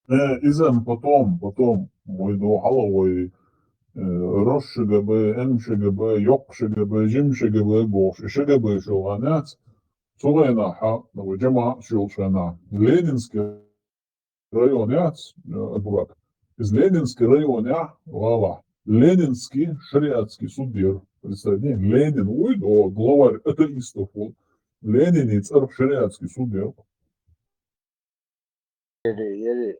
Э, иза потом, потом, вай дохьала вай, э, Рош ШГБ, М ШГБ, Йоккха ШГБ, Жим ШГБ бохуш, и ШГБ шо ванац, цу вайна хьа, вай жамаӀат шо йолуш вайна. Ленинский район яц, э, Бурак. Из Ленинский район я, вала. Ленинский шариатский суд яр. Представь, Ленин, ой, о, главарь атеистов, вот. Ленин и царх шариатский суд яр. Ери, ери.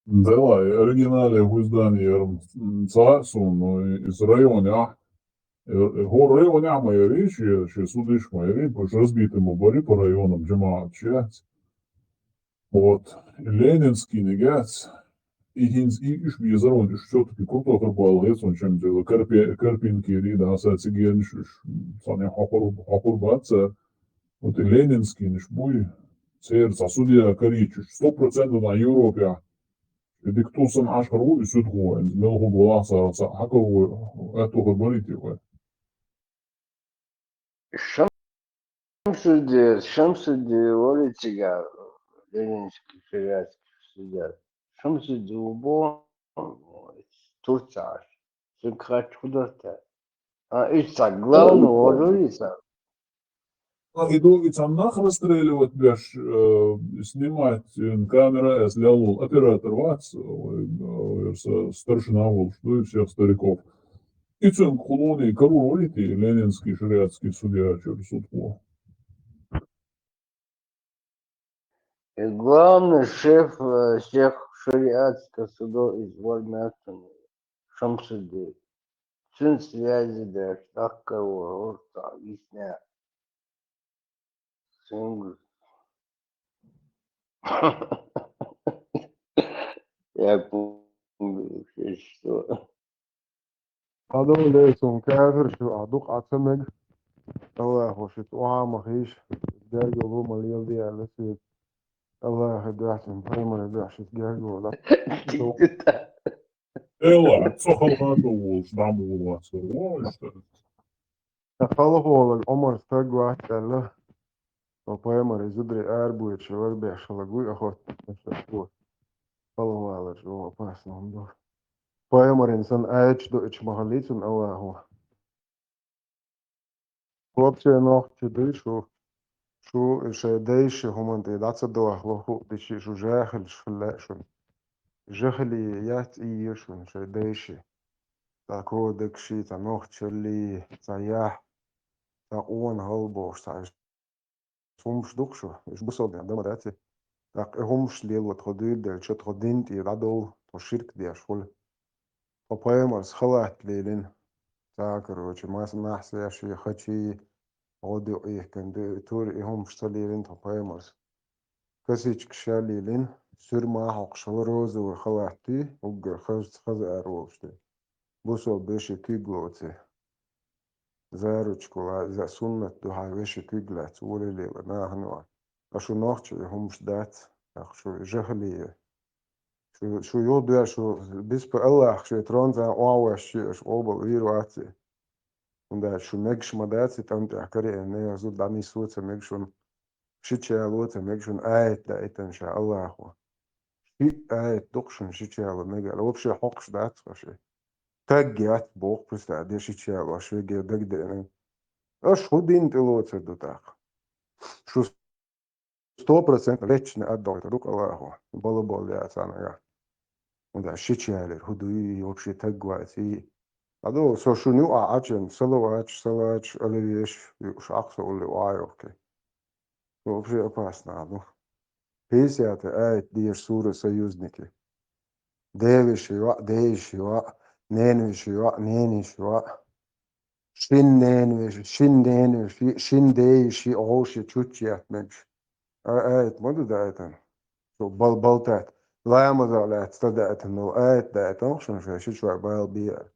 Давай, оригинале гуздани ярм цаасун, но из районах, э, э, гор районах мы яри, че, че судиш мы яри, потому что разбиты мы были по районам, жамаат чац. Вот, Ленинский негяц, и хинз, и иш безарон, иш всё-таки крутой хар бал гецон, чем дело, Карпи-, Карпинки ри, да, са цигерниш, иш, сани хохор, хохор баца. Вот и Ленинский ниш буй, церца судья коричуш, сто процентов на Европе. И диктусан ашхар ву, и суд гу, мел ху гуласа, са хакар ву, это ху барите ву. Шамсудди, Шамсудди валитига, Ленинский шариатский судья. Шамсудди убо, Турцаш. Цуьнга хач худоста. А, ишта главный вожурица. А, иду, и там нах расстреливать беш, э, снимать, э, камера, эс лялул оператор вац, э, э, с-, старшина волш, ну и всех стариков. И цуьнга хулуни карур валити, ленинский шариатский судья чур судхо. И главный шеф, э, всех шариатских судов из Вармятана, Шамсудди. Цуьнца связи деш, тӀаккха ву, хӀорта, йисна. Цуьнга. Я помню, что. Хьадо лесун кафир шу, а дукха а ца мега. Аллахо шуьца охьа а ма хийша, гергарло ма леладе аьлла соьга. Аллахе дуьхьа, цун пайхамаре дуьхьа шуьца гергарло. Эла, цо халха тӀа волуш, дӀа ма вуллац, вон иштта. Сан халхаволаг Ӏумар стаг вац аьлла, ва пайхамаре зударий арабойтуш варбеш хиларг вуй, охотник, халхаваларш вон опасно хӀума ду. Пайхамаран санна аяташ доуьйтуш ма хилла цунна Аллахо. Вообще нохчий дуй шу, шу шайн дайши хӀуманна тӀе дӀа ца дохло, хӀуъа дичи шу жахилаш хила лаьа шуна. Жахилий яц ийе шуна шайн дайши. Цхьа кодекси, цхьа нохчаллий, цхьа яхь, цхьа къона хьал бохуш, цхьа хӀумаш ду-кх шу, уьш бусалба дин дан ма дац. ТӀаккха и хӀумаш лело тхо дуьйладелча, тхо дин тӀера дӀадовла, тхо ширк деш хуьлу. Тхо пайхамарс халат лелийна. Цхьа, короче, мас-, маьхьсеш, хачий, гӀодаюкъ ихкина, туьра и хӀумаш ца лелийна тхо пайхамарс. Косичка ша лелийна, суьрма хьокхуш хила розовый халат дуй, уггар хаза, хаза ара волуш дуй. Бусалба вешин куьг лоций. Заручка ла, иза суннат ду хьан вешин куьг лаьцна, волале ла, нахана ван. Ткъа шу нохчий и хӀумаш дац, тӀаккха шу жахилий. Шу, шу юхадоьжна, шу бис пу Аллах шен тронца охьавоьссича, аша къобал вийр вац и. ХӀунда аьлча шу мегаш ма дац и тӀам тӀехь караэна, нехан зуда дӀанисво ца мега шуна, шича яло ца мега шуна, аят даийтина ша Аллахо. Шиъ аят ду-кх шуна шича яло мега аьлла. Вообще хьокхуш дац хӀара ши. Таг яц боху, представь, де шича ялош веге дагадеана. Аша хӀун дин тӀелоцур ду тӀаккха? Шу сто процентов лечный отдохнуть ду-кх Аллахо, балаболла яц нагахь. ХӀунда шича ялийра хӀун дуй, вообще таг вац и. Адо, со шуна юкъахь Ӏачен, салаваташ, салаташ, алавеш, юуш Ӏакху со улле охьайохке. Вообще опасно ду. Пятьдесят аят дезаш сура Союзники. Девеши йоӀ, дейши йоӀ, ненавеши йоӀ, ненеши йоӀ. Шин ненавеши, шин ненавеши, шин дейши, гӀовши, чуччи яхмеш. А, аят ма ду даийтина. Шу бал-, балтат. Ламаза лаьцна ца даийтина, но аят даийтина, шуна ша шича бала бе.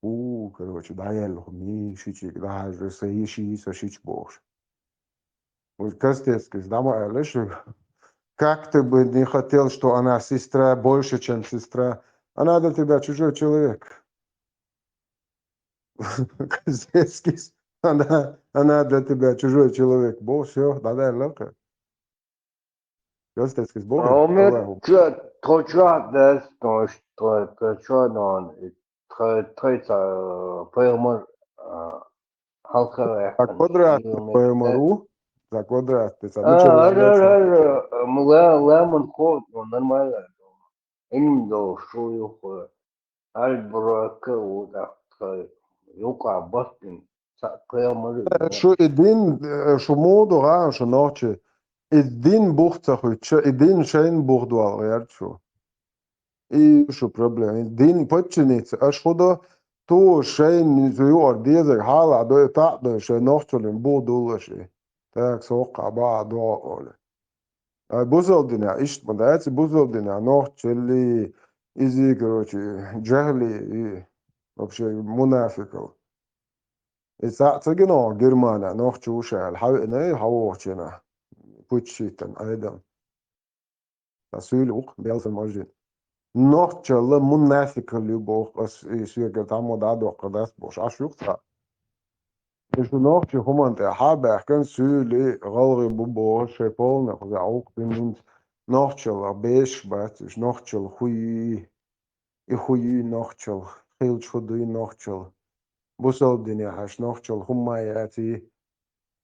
У, короче, дӀаелла хӀума, шичига дӀахьажа, са йиши, са шича бохуш. Вот Костецкийс дӀа ма аьлла шуьга: «Как ты бы не хотел, что она сестра, больше, чем сестра? Она для тебя чужой человек». Костецкийс: «Она, она для тебя чужой человек». Бо, всё, дӀадаьлла-кх. Костецкийс боху. А у меня Аллаху. Чё, тхо чё отдаст, тхо, тхо, тхо чё, но он, тхо, тхо, ца, пайхамар, а, хьалха ваьккхина. За квадрат, пайхамар ву? За квадрат, ты за А, ничего не ара, ара, знаешь. Ара, ара, м, ла-, ламан ход, ну, нормально. Им до, шо юха. Аль-Бурака, вот, а, юкъа баттин, ца, пайхамар. Шу и дин, э, шу муха ду гӀан, шу нохчи. И дин бух ца хуьттуша, и дин шайна бух долла гӀерта шу. И шу проблема. И дин подчиниться, аш хӀун до, ту шайна юкъара дезарг хьалахь дой, таӀ дой, шайн нохчаллин бух дуллаш и. Так, со хӀокхахь бахьа догӀу олу. А бусалба динехь иштта ма дац, бусалба динехь нохчаллий, изий, короче, жахӀлий, и вообще мунафикал. И цхьаъ ца гина оха Германехь нохча ву ша аьлла, хьан веана и хьан вохучу хенахь? Путчийтан Ӏедал. Сан суьйла ву-кх, Белсан Мажин. Нохчалла мунафикал ю боху ас, и соьга тхьаммо дӀа а доккхур дац бохуш, Ӏаш ю-кх цхьаъ. И шу нохчий хӀуманна тӀехь а баьхкина, суьйли гӀалгӀи бу боху, шайн полна кхузахь гӀуллакх бина хӀинца. Нохчалла бешаш бац уьш, нохчалла хуй, и хуй нохчалла, хилча хӀун дуй нохчалла. Бусалба динехь аш нохчалла хӀумма а яций.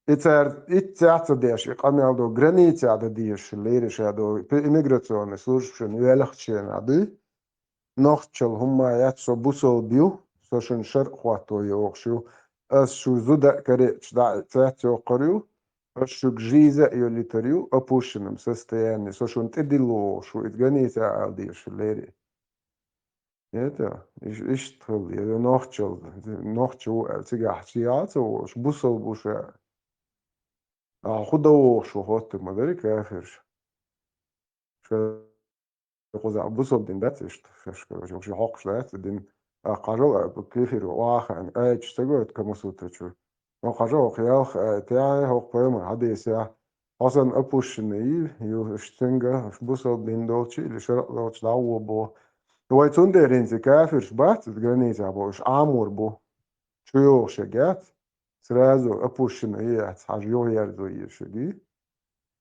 И цара иццехь а ца деш, и къамел ду границехь дан дезаш, лерриш а ду, иммиграционный службашна велхачу хенахь дуй. Нохчалла хӀумма а яц, со бусалба ю, со шуна шарӀ хӀотто йохуш ю. Ас шу зуда а кареташ дӀа а цецйоккхур ю, ас шуьга жиза а йолуьйтур ю, опущенном состоянии, со шуна тӀедилло вохуш ву, иза границехь ала дезаш лерриш. Это, иш-, иштта хилла, я нохчалла, нохча ву аьлла, цигахь шен а ца волуш, бусалба ву ша. А хӀун дан вохуш ву хӀоттур ма дарий кафирш. Ша кхузахь бусалба дин дац иштта, шаьш, короче, вообще хьокхуш дац дин. А хьажал а кафир ву, охьа а хаьа, аяташ ца гойту Камасутра чуьра. Ну, хьажа, хӀокху ялх, э, тӀехь, хӀокху пайхамар хьадийсехь, хьо санна опущенный ю, ю, уьш цуьнга, уьш бусалба дин долчу или шарӀ долчу дӀа а вон боху. Вай цундела хӀинца кафирш бац, иза границехь боху, уьш Ӏамор бу. Чу йогӀуш яц, сразу опущенный яц, хьажа, юхаерзо еза шуьга.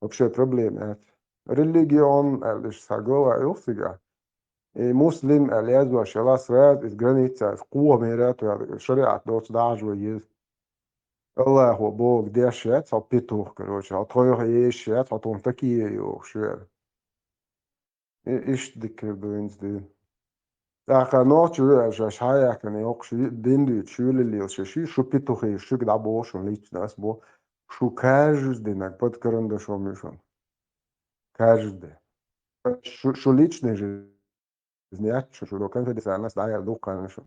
Вообще проблема яц. Религион аьлла иштта цхьа глава ю цигахь. И муслим аьлла яздеш ялахь, сразу иза граница, иза кхо мера а тоьлла, шариат доцу дӀахьажо еза. Аллахо бохург деш яц хьо, петух, короче, хьо тхойх езаш яц хьо, тхуна такие йохуш вера. И иштта дика хир ду хӀинца дийна. ТӀаккха нохчо веа шаьш хьаяьккхина йоккхуш дин дуьйцуш, шуьла лелаш ши, шу петухе, шуьга дӀабоху шуна лично ас боху, шу каждый динаг под карандашом ю шуна. Каждый. Шу, шу личный жизнь яц шу, шу конфиденциальность дӀаяр дуккхана шу.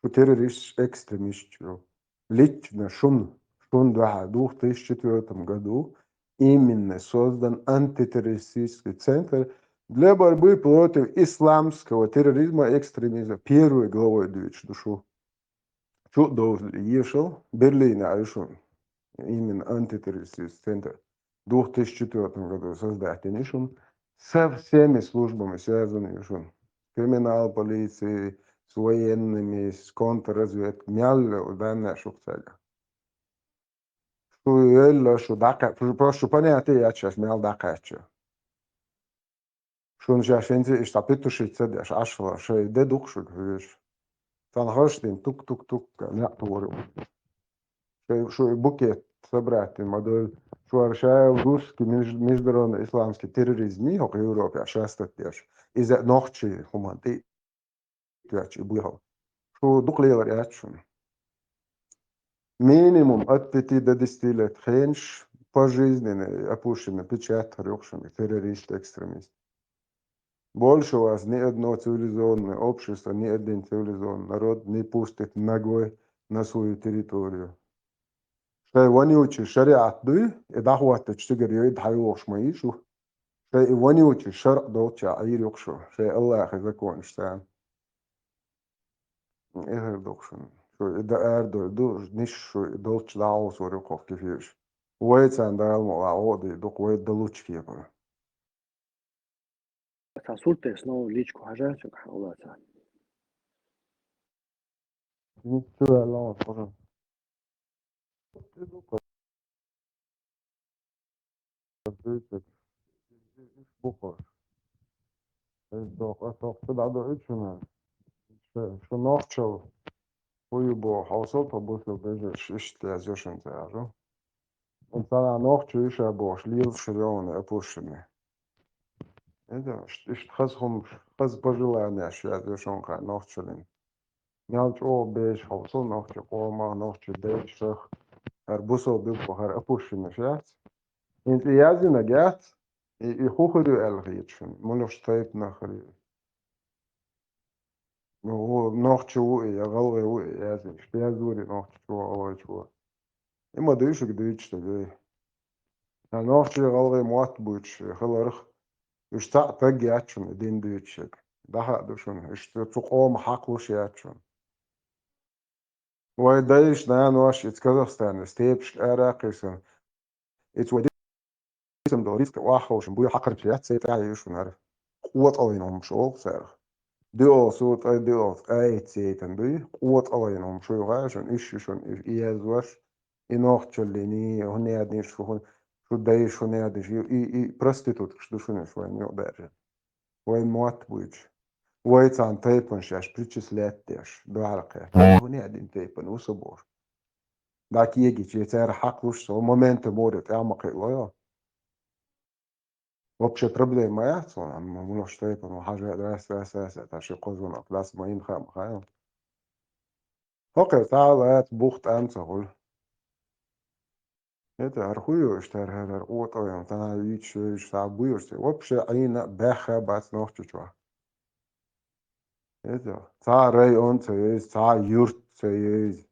Шу террористаш, экстремисташ ю. Лично шун, шун дуьхьа двух тысячи четвёртом году именно создан антитеррористический центр для борьбы против исламского терроризма и экстремизма. Первой главой дуьйцуш ду шу. Чу а довза ешал, Берлине а ю шуна. Именно антитеррористический центр. Двух тысячи четвёртом году создать дина ю шуна. Со всеми службами связаны ю шуна. Криминал, полицией, с военными, с контрразведкой. Мел йолу данна шух цаьрга. Шу елла, шу дӀакха-, шу, просто шу понятие яц шаьш мел дӀакхаьчча. Шуна шаьш хӀинца иштта петушица деш, Ӏаш вала, шайн де ду-кх шуьга хьоьжуш. Цхьана хӀорш дина тук-тук-тук, некъ тухур ю. Шайн, шу и букет собрать дина ма-дуьйла. Шу хӀара ша русский меж-, международный исламский терроризм, хӀокху Европехь шастат деш. Иза нохчий хӀуманна тӀе тоьттуш и буьйхьал. Шу дукха лелар яц шуна. Минимум от пяти до десяти лет хенаш пожизненный опущенный печать хир ю-кх шуна, террорист, экстремист. Больше у вас ни одно цивилизованное общество, ни один цивилизованный народ не пустит ногой на свою территорию. Шайн вонючий шариат дуй, и дӀахӀоттачу цигара йойда хьайогӀуш ма йий шу. Шайн и вонючий шарӀ долчча Ӏийр ю-кх шу, шайн Аллахьан законаш царна. Эхар ду-кх шуна. Шу и дан арадойла ду, ниш шу и долчча дӀахьовсор ю-кх хӀокху кефираш. Вай царна Дала мукъалахь гӀо а дийр ду-кх, вай далучу кепара. Цхьа сурт тесна личку хьажа, цуьнга хьан уллаца. Ничего, Аллах, пожалуйста. Бухар. Эх, доху, а тоху ду дӀадуьйцу шуна. Шу, шу нохчалла хӀу ю боху, хьовсал тхо бусалба вежарш, иштта яздо шуна цара. Цхьана нохчо ю ша бохуш, лелаш хир ю хьуна опущенный. Иштта хаза хӀумаш, хаза пожеланеш яздо шуна кхара нохчаллин. Мел чӀогӀа безаш хьовсал нохчийн къомах, нохчийн дайшах, хӀара бусалба билггал хӀара опущенныйш яц. ХӀинца и яздинарг яц, и, и хӀун хир ю аьлла хета шуна, муьлхачу тайпанах хир ю. Ну, нохчо ву и, я гӀалгӀай ву и, яздинарг, яздора нохчо, гӀалгӀайчо. И ма дуй шуьга дуьйцуш дерг. Ткъа нохчий, гӀалгӀай мотт буьйцуш хиларх, уьш цхьаъ стаг яц шуна дин дуьйцуш ерг. Даха а ду шуна, уьш цу, цу къоман хьакхалуш яц шуна. Вай дайша, наноша иза Казахстане степашка ара а кхиссина, иза вай дисина долу рицкъа охьаховшина буй хьакхарчу яц, церан тӀаьхьа ю шуна хӀара. КъотӀаллин хӀумаш олу царах. ДоьалгӀа сур тӀе, доьалгӀа тӀе а ца яйтина дуй, къотӀаллин хӀумаш ю хьаьжна, уьш ю шуна, уьш и язъеш, и нохчаллиний, хӀун яздинарш, шу хӀун, шу дайша хӀун яздинарш, и, и, и проституткаш ду шуна уьш вайна юкъадаьржина. Вайн мотт буьйцуш. Вай царна тайпана шаьш причислять деш, дуьхьал кхетта. ХӀун яздина тайпана ву со бохуш. ДӀа кегийча, церан хьакхалуш со, момента море тӀе ма кхиало йо. Вообще проблема ма яц хьуна, амма муьлхачу тайпана хьажа, рас, рас, рас, тӀаккха ши кхо звонок дац, ма йина хаа ма хаьа. ХӀокхуьнца цхьа а лаца бух тӀам ца хуьлу. ХӀета хӀара хӀун ю иштта, хӀара, хӀара, хӀара къотӀалла, цхьа вийча, вевзаш, цхьа буьйцуш, вообще Ӏийна а, баьхна а бац нохчочохь. ХӀета, цхьа а район ца евза, цхьа а юрт ца евза.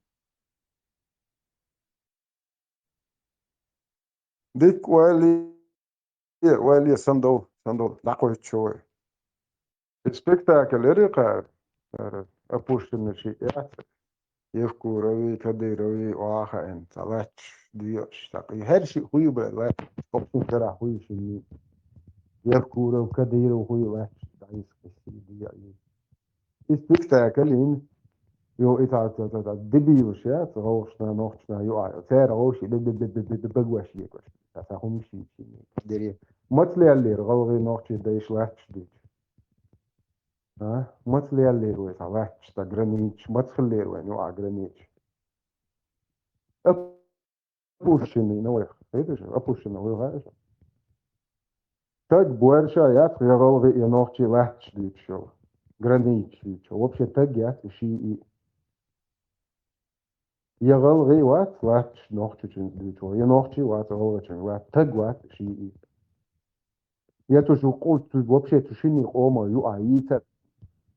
Дикка ойла е, ойла е, сандал, сандал, дӀакхуьйчу вай. И спектакль яра кхара, яра опущенный шиъ яц. Евкурови, Кадырови охьахаийна, цхьа лаьтташ доьӀуш, цхьа къи-, хӀара шиъ хуй бара лаьтташ, хӀокху шарахь хуй шинна. Евкуров, Кадыров хуй лаьтташ, дӀаийса къисса доьӀу. И спектакль йина, йо, и цхьа, цхьа, цхьа, цхьа дебилаш яц, гӀалгӀашна, нохчашна юкъахь. Церан гӀовши бе-, бе-, бе-, бе-, бе-, бе-, багош егош. Цхьа, цхьа хӀума шийча. Дерриг. Маца леллера гӀалгӀай, нохчий дайша лаьтташ дуьйцу? А? Маца леллера вай цхьа лаьтташ, цхьа границаш? Маца хиллера вайна юкъахь границаш? Опущенный на вайх. Видишь, опущенный вай гӀайша. Таг боьрша яц, я гӀалгӀай, я нохчий лаьтташ дуьйцуш йолу. Границаш дуьйцуш йолу. Вообще таг яц и шиъ. Я гӀалгӀай вац лаьтташ нохчочуьнца дуьйцуш волу, я нохчий вац гӀалгӀачуьнца лаьтташ. Таг вац шиъ. Я цу шу къу-, цу вообще цу шинна къоман юкъахь йийца,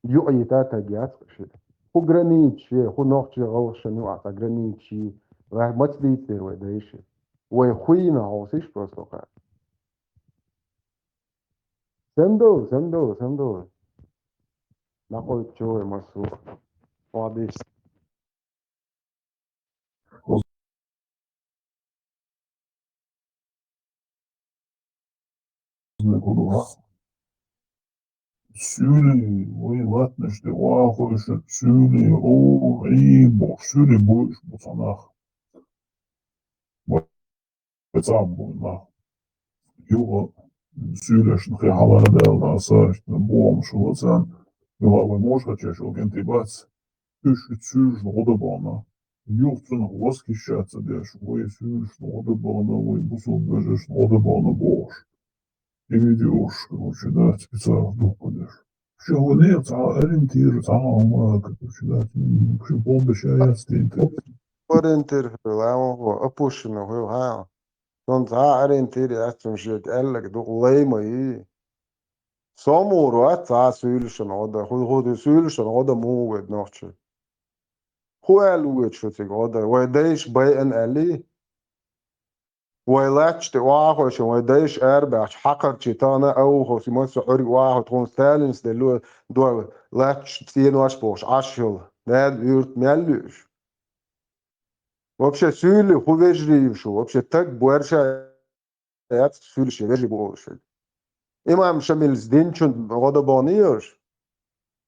юкъахь йийца таг яц шиъ. ХӀун границаш, хӀу нохчий, гӀалгӀашна юкъахь цхьа границаш, вай маца дийцира вай дайша? Вай хуйна хьовсийша просто кхара. Сендо, сендо, сендо. Нахойчо вай массо. Молодец. Суьйли, вай латтанаш тӀе вахоша, суьйли, о, Ӏий бохуш, суьйли буьйш бу цхьа нах. Вай цхьа а бу нах. Юха суьйлашна хи хьалха даьлла, сагӀина бохамаш хилла царна. Юха вай мошхачеш ву кӀентий бац. Уьш и суьйлашна гӀо дан бахана. Юха цунах восхищаться деш, вай суьйлашна гӀо дан бахана, вай бусалба вежаршна гӀо дан бахана бохуш. И видеош, короче, да, специально духкадеш. Ше ванех цхьа ориентир, цхьа хӀума, короче, да, м, ши бомба ша яц тӀе. Ориентир хила, ма хӀу, опущено хила, хьа. Цунна цхьа ориентир яц, цунна шега аьлларг дукха лай ма йий. Сомур вац цхьа суьйлашна гӀо дан, хӀу, хӀу, суьйлашна гӀо дан муха воьду нохчий? ХӀун аьлла воьду шу цига гӀо дан? Вай дайша байъина аьллий? Вай лаьтташ тӀе охьахойшина, вай дайша арабаьхча, хьакхарчий тахана а вухуш, и массо а Ӏуьрг охьахой, тхуна Сталинца делла дой, лаьтташ цӀенош бохуш, Ӏаш йолу. Нана юьрт мел луьйш? Вообще, суьйли хӀун вежарий ю шу? Вообще, таг боьрша яц, суьйлаш я вежарий бу олуш. Имам Шамилс динчун гӀо дан бахана йош?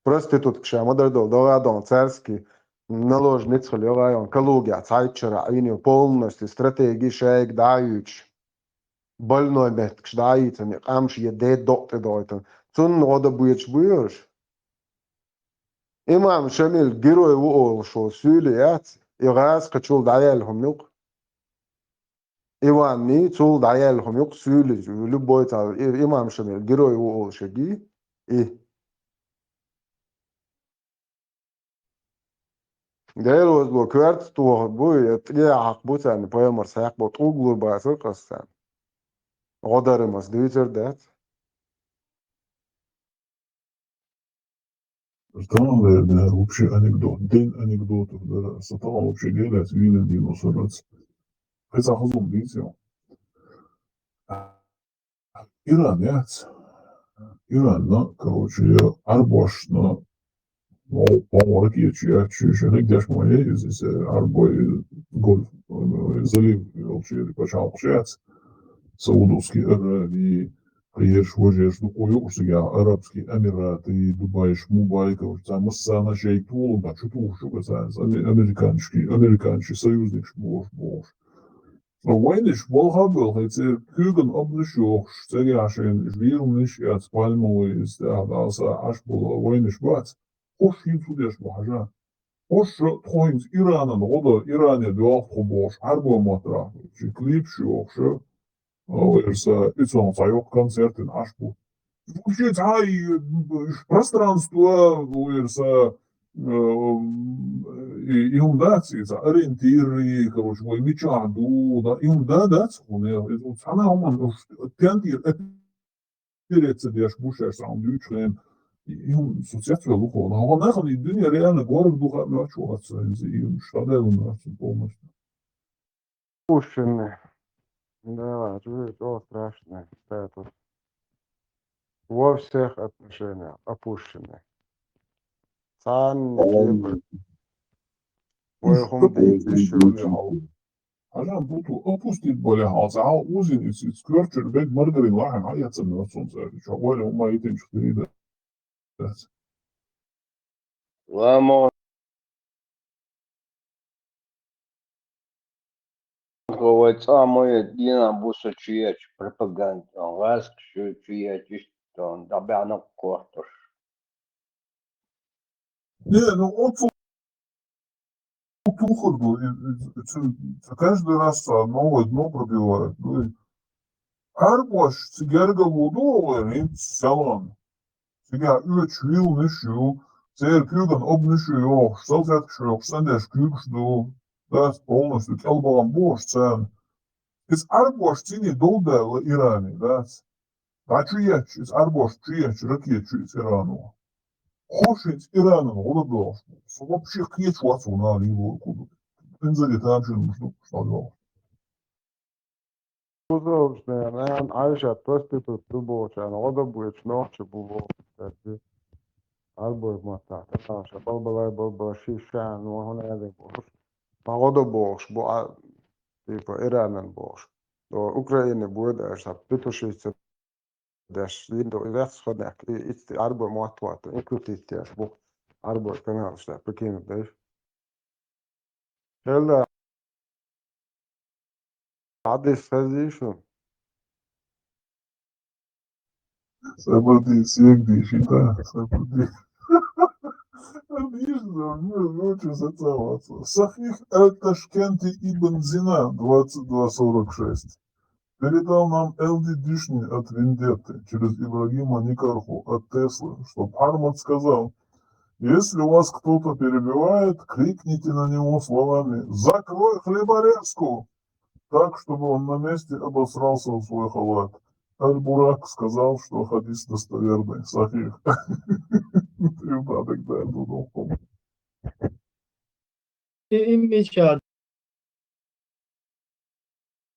Проститутка ша ма-дарра долу, догӀа дон царский наложница хила йогӀа йон, Калугехь цхьайтта шарахь Ӏийна йо, полностью стратеги шайга дӀа а юьйцуш, больной меттигаш дӀа а йийцина, къамаш я де докъ тӀе дохуьйтуна. Цунна гӀо дан боьдуш бу йош? Имам Шамил герой ву олуш волу суьйли яц, и гӀазкхичул дӀаяьлла хӀума юкъа. Иванний, цул дӀаяьлла хӀума юкъа суьйлица, любой цхьа, и-, имам Шамил герой ву олуш егий, и. Дела возло коьрта тохург бу, я тӀе а хьакха бу царна, пайхамарс хьаькхбо, тӀулг лур бацара къасса царна. ГӀо дарамас дуьйцур дац. Тахана дара, да, вообще анекдот. Ден анекдотов дара. Аса тахана вообще гелац, вилин дин усарац. Хица хазум дийци. Иран яц. Иранна, короче, я арбошна, ну, по-моему, ракетчи яц, чуьйша, хӀиг деш ма яй, иза, иза, арбой, гольф, э, залив, йолчу, пачхьалкхаш яц. Саудовский Аравии, Кхераш, важераш дукха ю уьш цигахь, Арабский Эмираты, Дубайш, Мубайкаш, цхьа массарна шайн толам бан чу тухуш ю царна, ами-, американчки, американчи союзникаш бохуш, бохуш. Вайнаш болха а боьлхий, церан куьйган обнаш йохуш, цигахь шайна вийланаш эц, пальмовый, иза тӀехь дӀаса Ӏаш болу вайнаш бац. Хьуш хӀинца хӀун деш бу хьажа? Хьуш тхо хӀинца Иранан гӀо дан, Иране доьлху тхо бохуш, Ӏарбой мотт рахь, ши клипаш йохуш, вайрса, и цунах цхьа йоккха концерт йина Ӏаш бу. Вообще цхьа и, и пространство, вайрса, э, и, и хӀума дац, и цхьа ориентир, и, короче, вай мичахь ду, да, и хӀума да, дац, хӀуна, и цхьана хӀуманна уж тентийра операция деш бу шаьш цхьа хӀума дуьйцуш хенахь. И, и хӀума со цецвелла ву хьуна. Хьо нахана и дуьне реально горга ду хаьа моьттуш вац, и хӀума шадевлла моьтту полностью. Опущенный. Да, чё, чё страшный статус? Во всех отношениях опущенный. Царна кепа. Вай хӀума дийцаш шу ле хьал. Хьажан буту опустить боле хьал, цхьа хьал узин иц, иц коьрчур бег маргарин лахьан хьа яцам йоцун цӀа. Чо вале ума итинчу хирида. Ламо. Вай цӀа моя дина бусу чуячу пропаганда, гӀазкхи шу чуячу иштта, дӀабаьхьна кхоттуш. Не, ну, оцу тухар ду, и, и, и, ц-, ц-, каждый раз цхьа новое дно пробивает. Ну, и Ӏарбош цига гергало ду вай, хӀинца селан. Цига оьцуш вилнаш ю, церан куьйган обнаш ю йохуш, салфеткаш йохуш, цӀандеш куьйгаш ду. Дац полностью кӀелбахана бохуш царна. Иза Ӏарбош цӀийне долдаьлла Иране, дац. ДӀа чу етташ, иза Ӏарбош чу етташ ракета чу иза Ирано. Хо шуьца Иранан гӀо дан догӀуш бу. Со вообще кхеташ вац вуна лийвор кху ду. Инзаре тамашийна муш ду, что догӀуш. Кузовшна, наверное, Ӏайша проститут ду бохучарна гӀо дан бойтуш нохча бу бохуш. Ӏарбой маттахь, тахана ша балбалай, балбала ши ша, ну, хӀун аьлла бохуш. Ма гӀо дан бохуш бу, а, типа, Иранан бохуш. О, Украина бойда аьлла, ша петушица деш, йин ду, вец хонек, и, и, Ӏарбой мотт ватта, и крутить деш бу. Ӏарбой каналаш да, прикинь, деш. Хелла, хьадис хезий шу? Сабурди, сегдиши, да, сабурди. Отлично, ну, ну, чё, социализация. Сахих аль-Ташкенти ибн Зина, двадцать два сорок шесть. Передал нам Элди Дишни от Вендетты через Ибрагима Никарху от Теслы, что Пхармат сказал: «Если вас кто-то перебивает, крикните на него словами: „Закрой хлеборезку!“ Так, чтобы он на месте обосрался в свой халат». Аль-Бурак сказал, что хадис достоверный, сахих. Ты в надо, да, думал. И, и меча.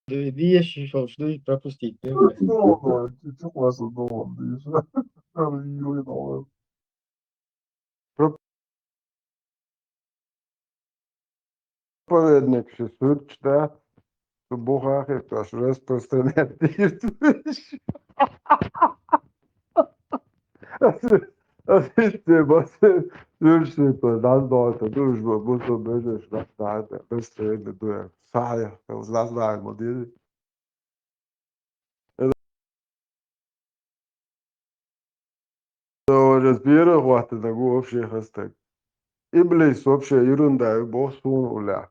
Ду-, диеш шолуш ду пропустить. Ну, ну, чё классно, ну, ладно, диеш. Ой, ну, ладно. Проповедник ши сурч, да? Шу бухахи, то аш распространять дирт. Аситте басе, юрши, то, дан дойта, душ, бу, бу, бу, бежеш, да, да, да, бестрейда, дуя. Сахи, да, да, модири. Это уже с первых хватит, да, вообще хастак. Иблис вообще ерунда, бо сун уля.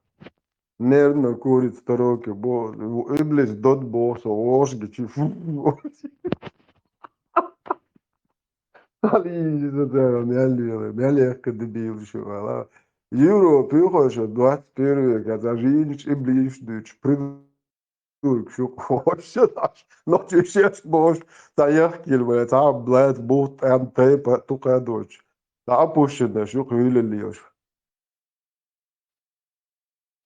Нервно курит сто років, бо, иблис дот бо, со ложги чи, фу. Али, мялли, мялли, дебил, шу, ала. Европе, хочешь, двадцать первый век, а даже инш иблис дучу, придурок, шу, вообще, наш, ночью шеш бош, та яхкил, бля, та, блядь, бут, ам, тейпа, тукадоч. Та опущенная, шу, хуйлили, шу.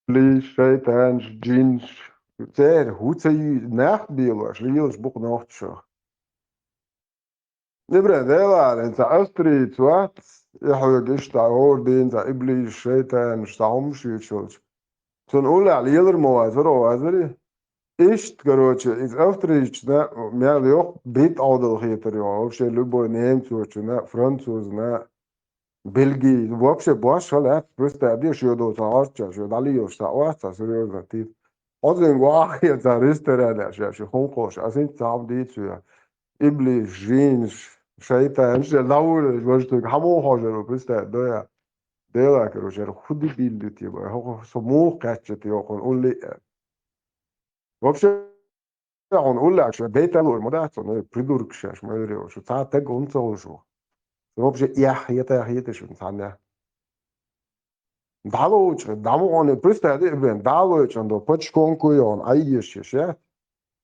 Иблис, шайтанаш, джинаш, церан хӀу ца ю-, нах белош, лелаш букъ нохчо. Ибран, делалин, ца австрийц вац, и хьоьга иштта гӀор дийна, ца иблис, шайтанаш, ца хӀумаш юьйцуш. Цунна уллехь лелар ма вац, вара вазари. Иштта, короче, иза австрийчна, мел йоккха бит Ӏодал хетар йо, вообще любой немцочуна, французна, Бельги, вообще бош хала яц, просто а деш йодо ца гӀорчаш, йо дали йош ца вац, ца серьёзно тип. Озин гохе ца ресторан а ша, ши хун кхош, а син цам дийцу я. Иблис, жинш, шайтан, ше лавур, вож тук, хамо хожер, просто доя. Дела, короче, худи бил дити, бо, хо, хо, со мух каччет йо, хун улли. Вообще, хьуна уллехь ша бейталур ма дац, ну, придурок шаьш, ма йоре, шу цхьа таг хӀунда ца хуьлуш ву? Вообще, эх, хета, хета шу цхьанна. ДӀалучу, дӀа ма хьуна, представь, бен, дӀалучу, андо, пачконку йон, айеш, ша?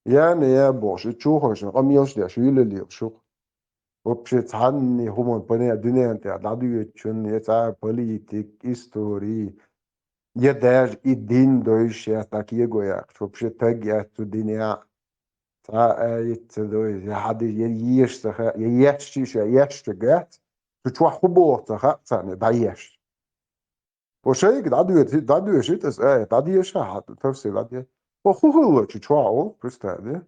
Я, не, я, бохуш, и чухойшна, къамелаш деш, вилалел, шух. Вообще, цхьанне хӀуман пане дуьнен тӀехь дӀадоьдучун, я цхьа политик, истори, я даже и дин дойш, я так его яхаш, вообще таг яц цу дине. Цхьа а аят ца дойш, я хьадис, я еш ца хаьа, я еш чиш, я еш ца гац, цу чохь хӀун боху ца хаьа царна, дӀаеш. Ва шайга дӀадоьши, дӀадоьши, тӀаса, э, дӀадеша, хьа, тафсир дӀадеша. Ва хӀу хӀаллачу чохь, представь, де?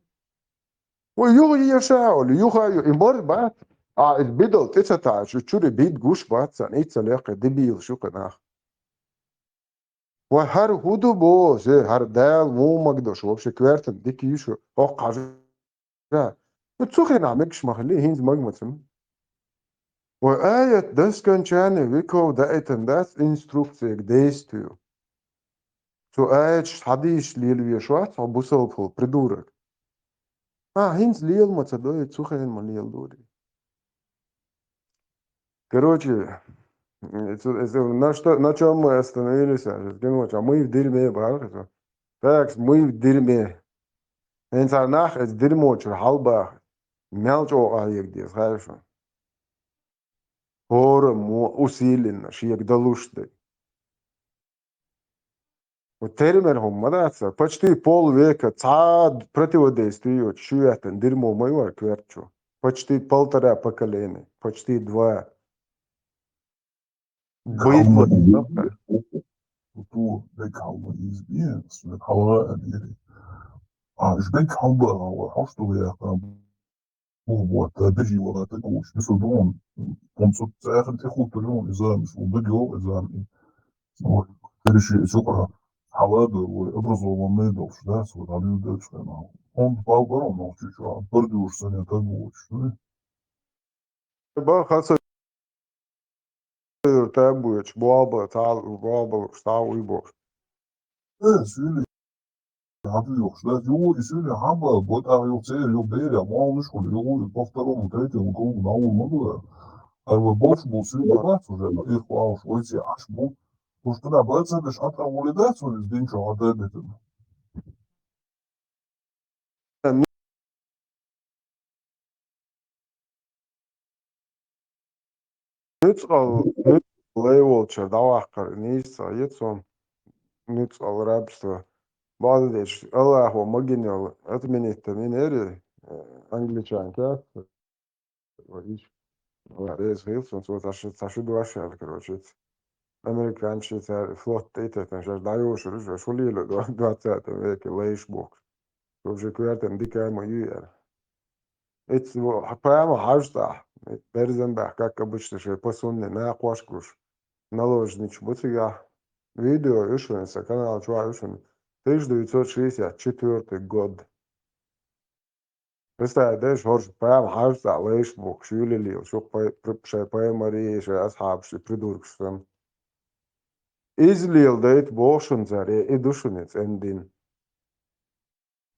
Ва юха еша, оли, юха ю, и мар бац, а, и бидал тӀе ца таьш, и чуьра бид гуш бац, сан, и ца лекхе, дебил шу кху нах. Ва хӀара хӀу ду бо, зе, хӀара Дала муха магадо шу, вообще коьртана дика ю шу, хӀокху хьажа. Ну, цу хенахь мегаш ма хили, хӀинца мага ма ца ма. Ва аят до скончания веков даийтина дац инструкция к действию. Цу аяташ хьадийша лелавеш вац хьо бусалба хӀу, придурок. А, хӀинца лела ма ца дой, цу хенахь ма лела дури. Короче, это, это, на что, на чём мы остановились, а, Жезгин, мы в дерьме, бахар, это. Так, мы в дерьме. ХӀинца нах эцу дерьмо чуьра хьалабаха. Мел чӀогӀа хьаега деза, хаьий шуна? ХӀора мо усиленно шега далуш дай. Вот термер хӀума ма дац, почти полвека цхьа а противодействие йоцуш, шу яьттан дерьмо ма ю хӀара коьртачу. Почти полтора поколения, почти два. Быдло. Ту декалма изби, хьала а дири. А, жбек хьалба, хьала, хьош ду яхам. Бу, бу, та бежи вала та гуш. Бису дон. Он цу цехен те хуту дон, изам, су бегё, изам. Ой, переши, сукра. Хьала да, ой, образованный долш, да, су далил да, что на. Он пал барон, но чуть-чуть, а, бордюр саня та гуш, да? Бан хаса юрта буьйцу, болба, цхьа болба, став уй бохуш. Э, суьйли. Хьан ду йохуш, да? Ю, и суьйли хьан бала, бо тӀаккха ю церан, ю беря, молуш хуьлу, ю, и по второму, третьему кругу на улу ма дура. Ай, вай болуш бу суьйли бац уже, их вауш, вай ци Ӏаш бу. Уж туда бац, а беш хьан тӀа улу дац, вай дин чу хьан дай битана. Нуьцкъал, нуьцкъал лай волчара дӀаваккхар нийса ца хета суна, нуьцкъал рабство. Бакъдерг дийцича, Аллахо магийна йолу отменить дан йинера, э, англичанка, ва иш, ва реза хила суна, цо цхьа шу, цхьа шу дош аьлла, короче, американцы цара флот тӀе а теттина, шаьш дӀайошур ю, шаьш хӀун лело двадцатом веке, лайш бохуш. Шу уже коьртана дика а ма ю аьлла. Эццо хьан пама хьажа цхьа, берзан баьхка, как обычно, шайн пасунний накхош гуш, наложница бу цигахь. Видео ю шуна, сан канал чохь ю шуна. Тысяча девятьсот шестьдесят четвёртый год. Представь, деш, хӀорш пама хьажа цхьа лайш бохуш, шу лелийла, шу пай-, при-, шайн пайхамарий, шайн асхьабаш, и придуркаш санна. Иза леладайта боху шуна цара, и ду шуна и цӀена дин.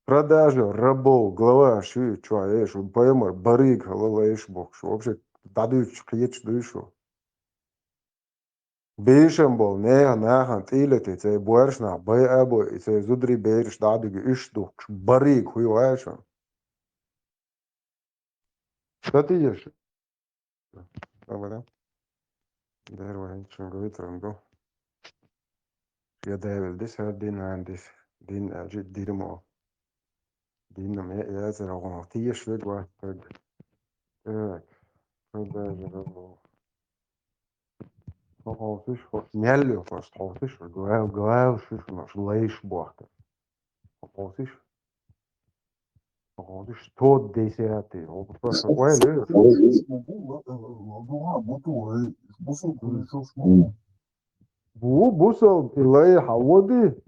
Продажа рабов, глава ши чохь еш, ву пайхамар бариг хала лайш бохуш. Вообще, дӀадуьйцуш кхеташ дуй шу? Бешам болу нехан нахана тӀийлати цай боьршнах бай а бой, и цай зударий бераш дӀа а дуьгу, уьш духкуш, бариг хӀуй вай шуна. Ца тиеша? Добре. Дера вай хӀинца шуна гайтаран ду. Я девил дис, хӀара дин ван дис. Дин аьлча дирмо. Динна ме яцара гӀо. Тиеш вег вац таг. Так. Хьо даже гӀо. Хьо хьовсуш, хьо мел ю хьо, хьовсуш, гал, гал, шу, шу, шу, лайш бохка. Хьо хьовсуш? Хьо хьовсуш, тот десятый. Хьо просто ойла ю. Бу, бусалба и лай хьан води,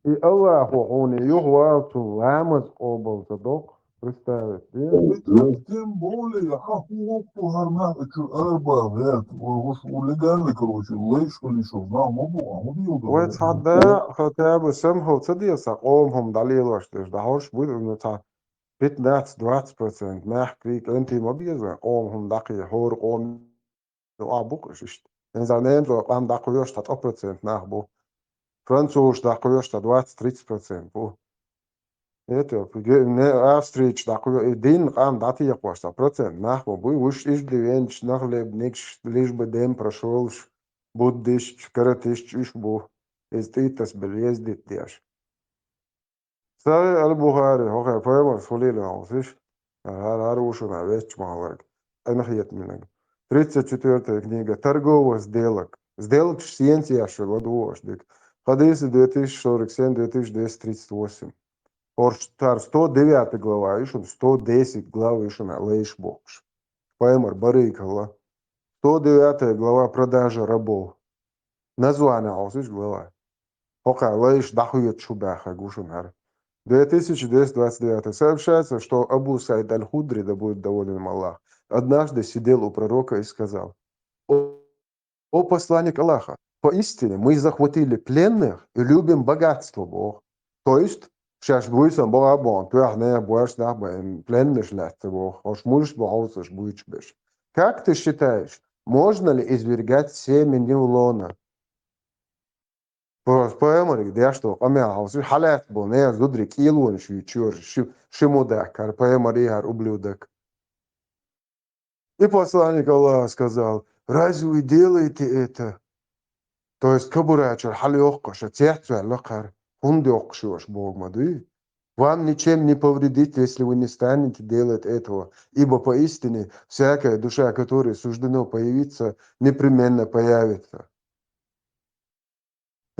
и Аллахо хьуна юхавала цунна ламаз къобал ца доккху. Представить, де? Тем более, хьан хӀун воккху хӀара нах а чу арба гӀерта, вай хӀуш ву легально, короче, лайш хуьлуш нах ма бу, а хӀун дийла ду? Вай цхьа да, хотя бы самхал ца де, сан къоман хӀума дӀалелош деш, дӀахьорш бу, ну, цхьа пятнадцать-двадцать процент мехкарий, кӀентий ма беза, къоман хӀума дӀакхе, хӀора къоман Ну, а бу-кх уьш иштта. Хьинца немцо къам дӀакхоьхьуш цхьа ткъа процент нах бу. Французаш дӀакхоьхьуш цхьа двадцать-тридцать процент бу. Это, ге-, не, австрийцаш дӀакхоьхьу, и дин къам дӀатекхош цхьа процент нах ма бу. Уьш ишди венчу нах лебнигаш, лишь бы дем прошёлш, буддисташ, каратисташ уьш бу. Иза тӀиттас бел ездит деш. Сахьихь аль-Бухари, хӀокхе пайхамарс хулийла хьовсиш, хӀара, хӀара ву шуна ветташ ма хилларг, къинхетаминарг. Тридцать четвёртая книга, торговых сделок. Сделать сиенца яшула дуош дик. Хадисы две тысячи сорок семь, две тысячи двести тридцать восемь. Орш тар сто девятая глава, ишун сто десять глава, ишун лейш бокш. Пайхамар барыйкала. Сто девятая глава, продажа рабов. Название алсуш глава. Хока лейш дахует шубаха гушунар. Две тысячи двести двадцать девятый. Сообщается, что Абу Саид Аль-Худри, да будет доволен им Аллах, однажды сидел у пророка и сказал: «О, о посланник Аллаха, поистине мы захватили пленных и любим богатство», бо. То есть, шаш буйсан бо абон, туях не буаш нах бо, пленныш лятте бо, ош муш бо, хаусаш буйч беш. Как ты считаешь, можно ли извергать семя Невлона? Просто Пайхамарга деш дола къамаьл хьалсуш, хьалаьцна болу нехан зударий кӀелонаш вуьйцуш, ши, ши мудак, хӀара Пайхамар и хӀара ублюдок. И посланник Аллаха сказал: «Разве вы делаете это?» То есть кабурачуьра хьалайоккхуш, цецваьлла кхара, хӀунда йоккхуш йош боху ма дуй? «Вам ничем не повредит, если вы не станете делать этого, ибо поистине всякая душа, которой суждено появиться, непременно появится».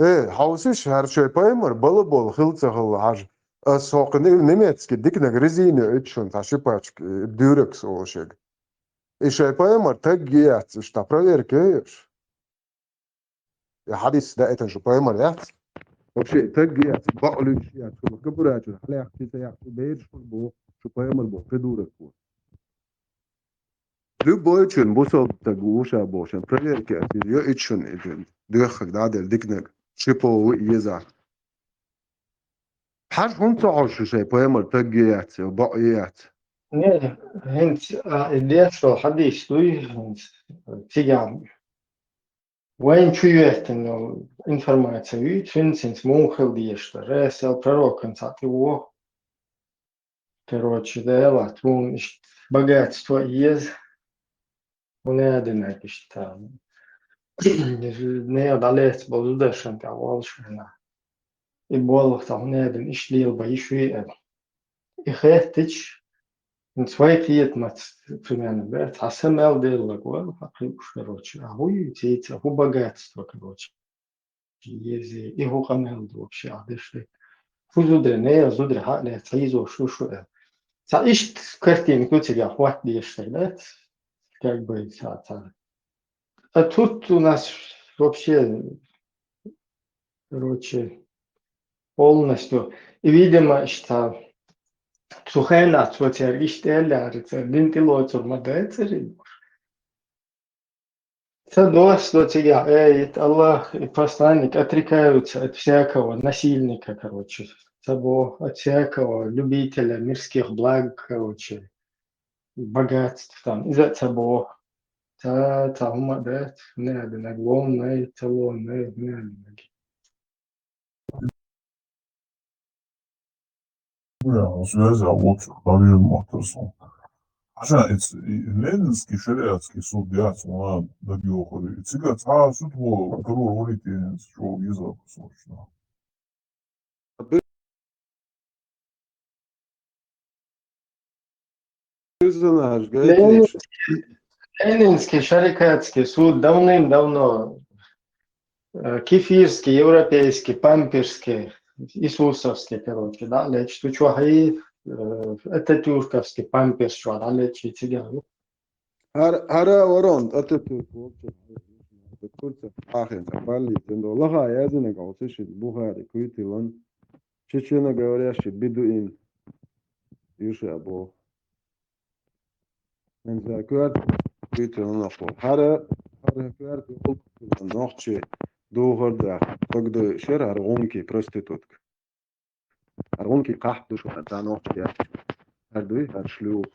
Э, хьовсуш, хӀара шайн пайхамар бала болу хила ца хилла хьажа. Ас хӀокху не-, немецкий диканиг резина йойтуш шуна цхьа ши пачка, э, дюрекс олу шега. И шайн пайхамар таг яц, иштта проверка йойуш. И хьадис даийтина шу пайхамар яц. Вообще, таг яц, бакъ луьйш яц, шу кабурачуьра хьалаьхчи ца яц, шу бераш хур бу, шу пайхамар бу, придурок бу. Любой чун бусалба стаг ву ша бохуш, проверка ас иза йо итт шуна и дуьйна. Доьххаг дӀа а делла диканиг. Ши пов ву и еза. Хьажа хӀунда ца хьожу шу шайн пайхамар таг яц, я бакъ яц? Не, хӀинца, а, и деш долу хьадис дуй, хӀинца цигахь. Вайн чу йоьттина йолу информация юй, цуьнца хӀинца муха хила дезаш дара. Эсал пророкан цхьаъ тӀе вогӀу. Короче, Дела, тхуна иштта богатство еза, хӀунда аьлла иштта, нехан дӀалаьцна болу зударшна тӀехь волуш вина. И боллах цхьа хӀунда аьлла иштта лела бан йиш вуй аьлла. И хеттича, хӀинца вай кхетамаца примерно бер, цхьа са мел деллаг вара, хьан кхиуш, короче, а хӀун ю цийца, хӀун богатство, короче. Езий, и хӀун къамел ду вообще, а деши? ХӀун зударий, нехан зударий хьа а лаьцна, хьийзош ю шу аьлла. Цхьа иштта картинка ю цигахь хӀотта дезаш дара, да? Как бы, цхьа, цхьа. А тут у нас вообще, короче, полностью. И, видимо, иштта цу хенахь цо цаьрга иштта аьлла, цара дин тӀелоцур ма дацара. Ца доссадо цигахь, эй, это Аллах и посланник отрекаются от всякого насильника, короче. Ца бо, от всякого любителя мирских благ, короче, богатств там. Иза ца бо. Ца, ца хӀума дац, не аьллинарг, лоннай, ца лоннай, не аьллинарг. Бля, ну, связь, а вот, проверь, махтарсон. Аша, и ц-, и Ленинский шариатский суд яц, вон, дагёхури. И цига цхьа суд во, прокурор варит, и ц-, чё, виза, срочно. Персонаж, Ленин-, говорит, Ленинский шарикатский суд давным-давно, э, кефирский, европейский, памперский, иисусовский, короче, да, лечит. Учёхьи, э, ататюрковский, памперс, чё, да, лечит, циган. ХӀара, хӀара ворон, Ататюрк вообще, Турция, ахин, Бали, тендо, лаха, язынаг, а вот иши Бухари, куйтилан, чечено говорящий бедуин, юша бо. Эн за куарт, куйтилан нахо. ХӀара, хӀара куарт, нохчи, духар да, тогда шер, хӀара гонки, проститутка. ХӀара гӀунки кхахь ду шу, хӀара цхьа нохчи яц. ХӀара дуй, хӀара шлюх.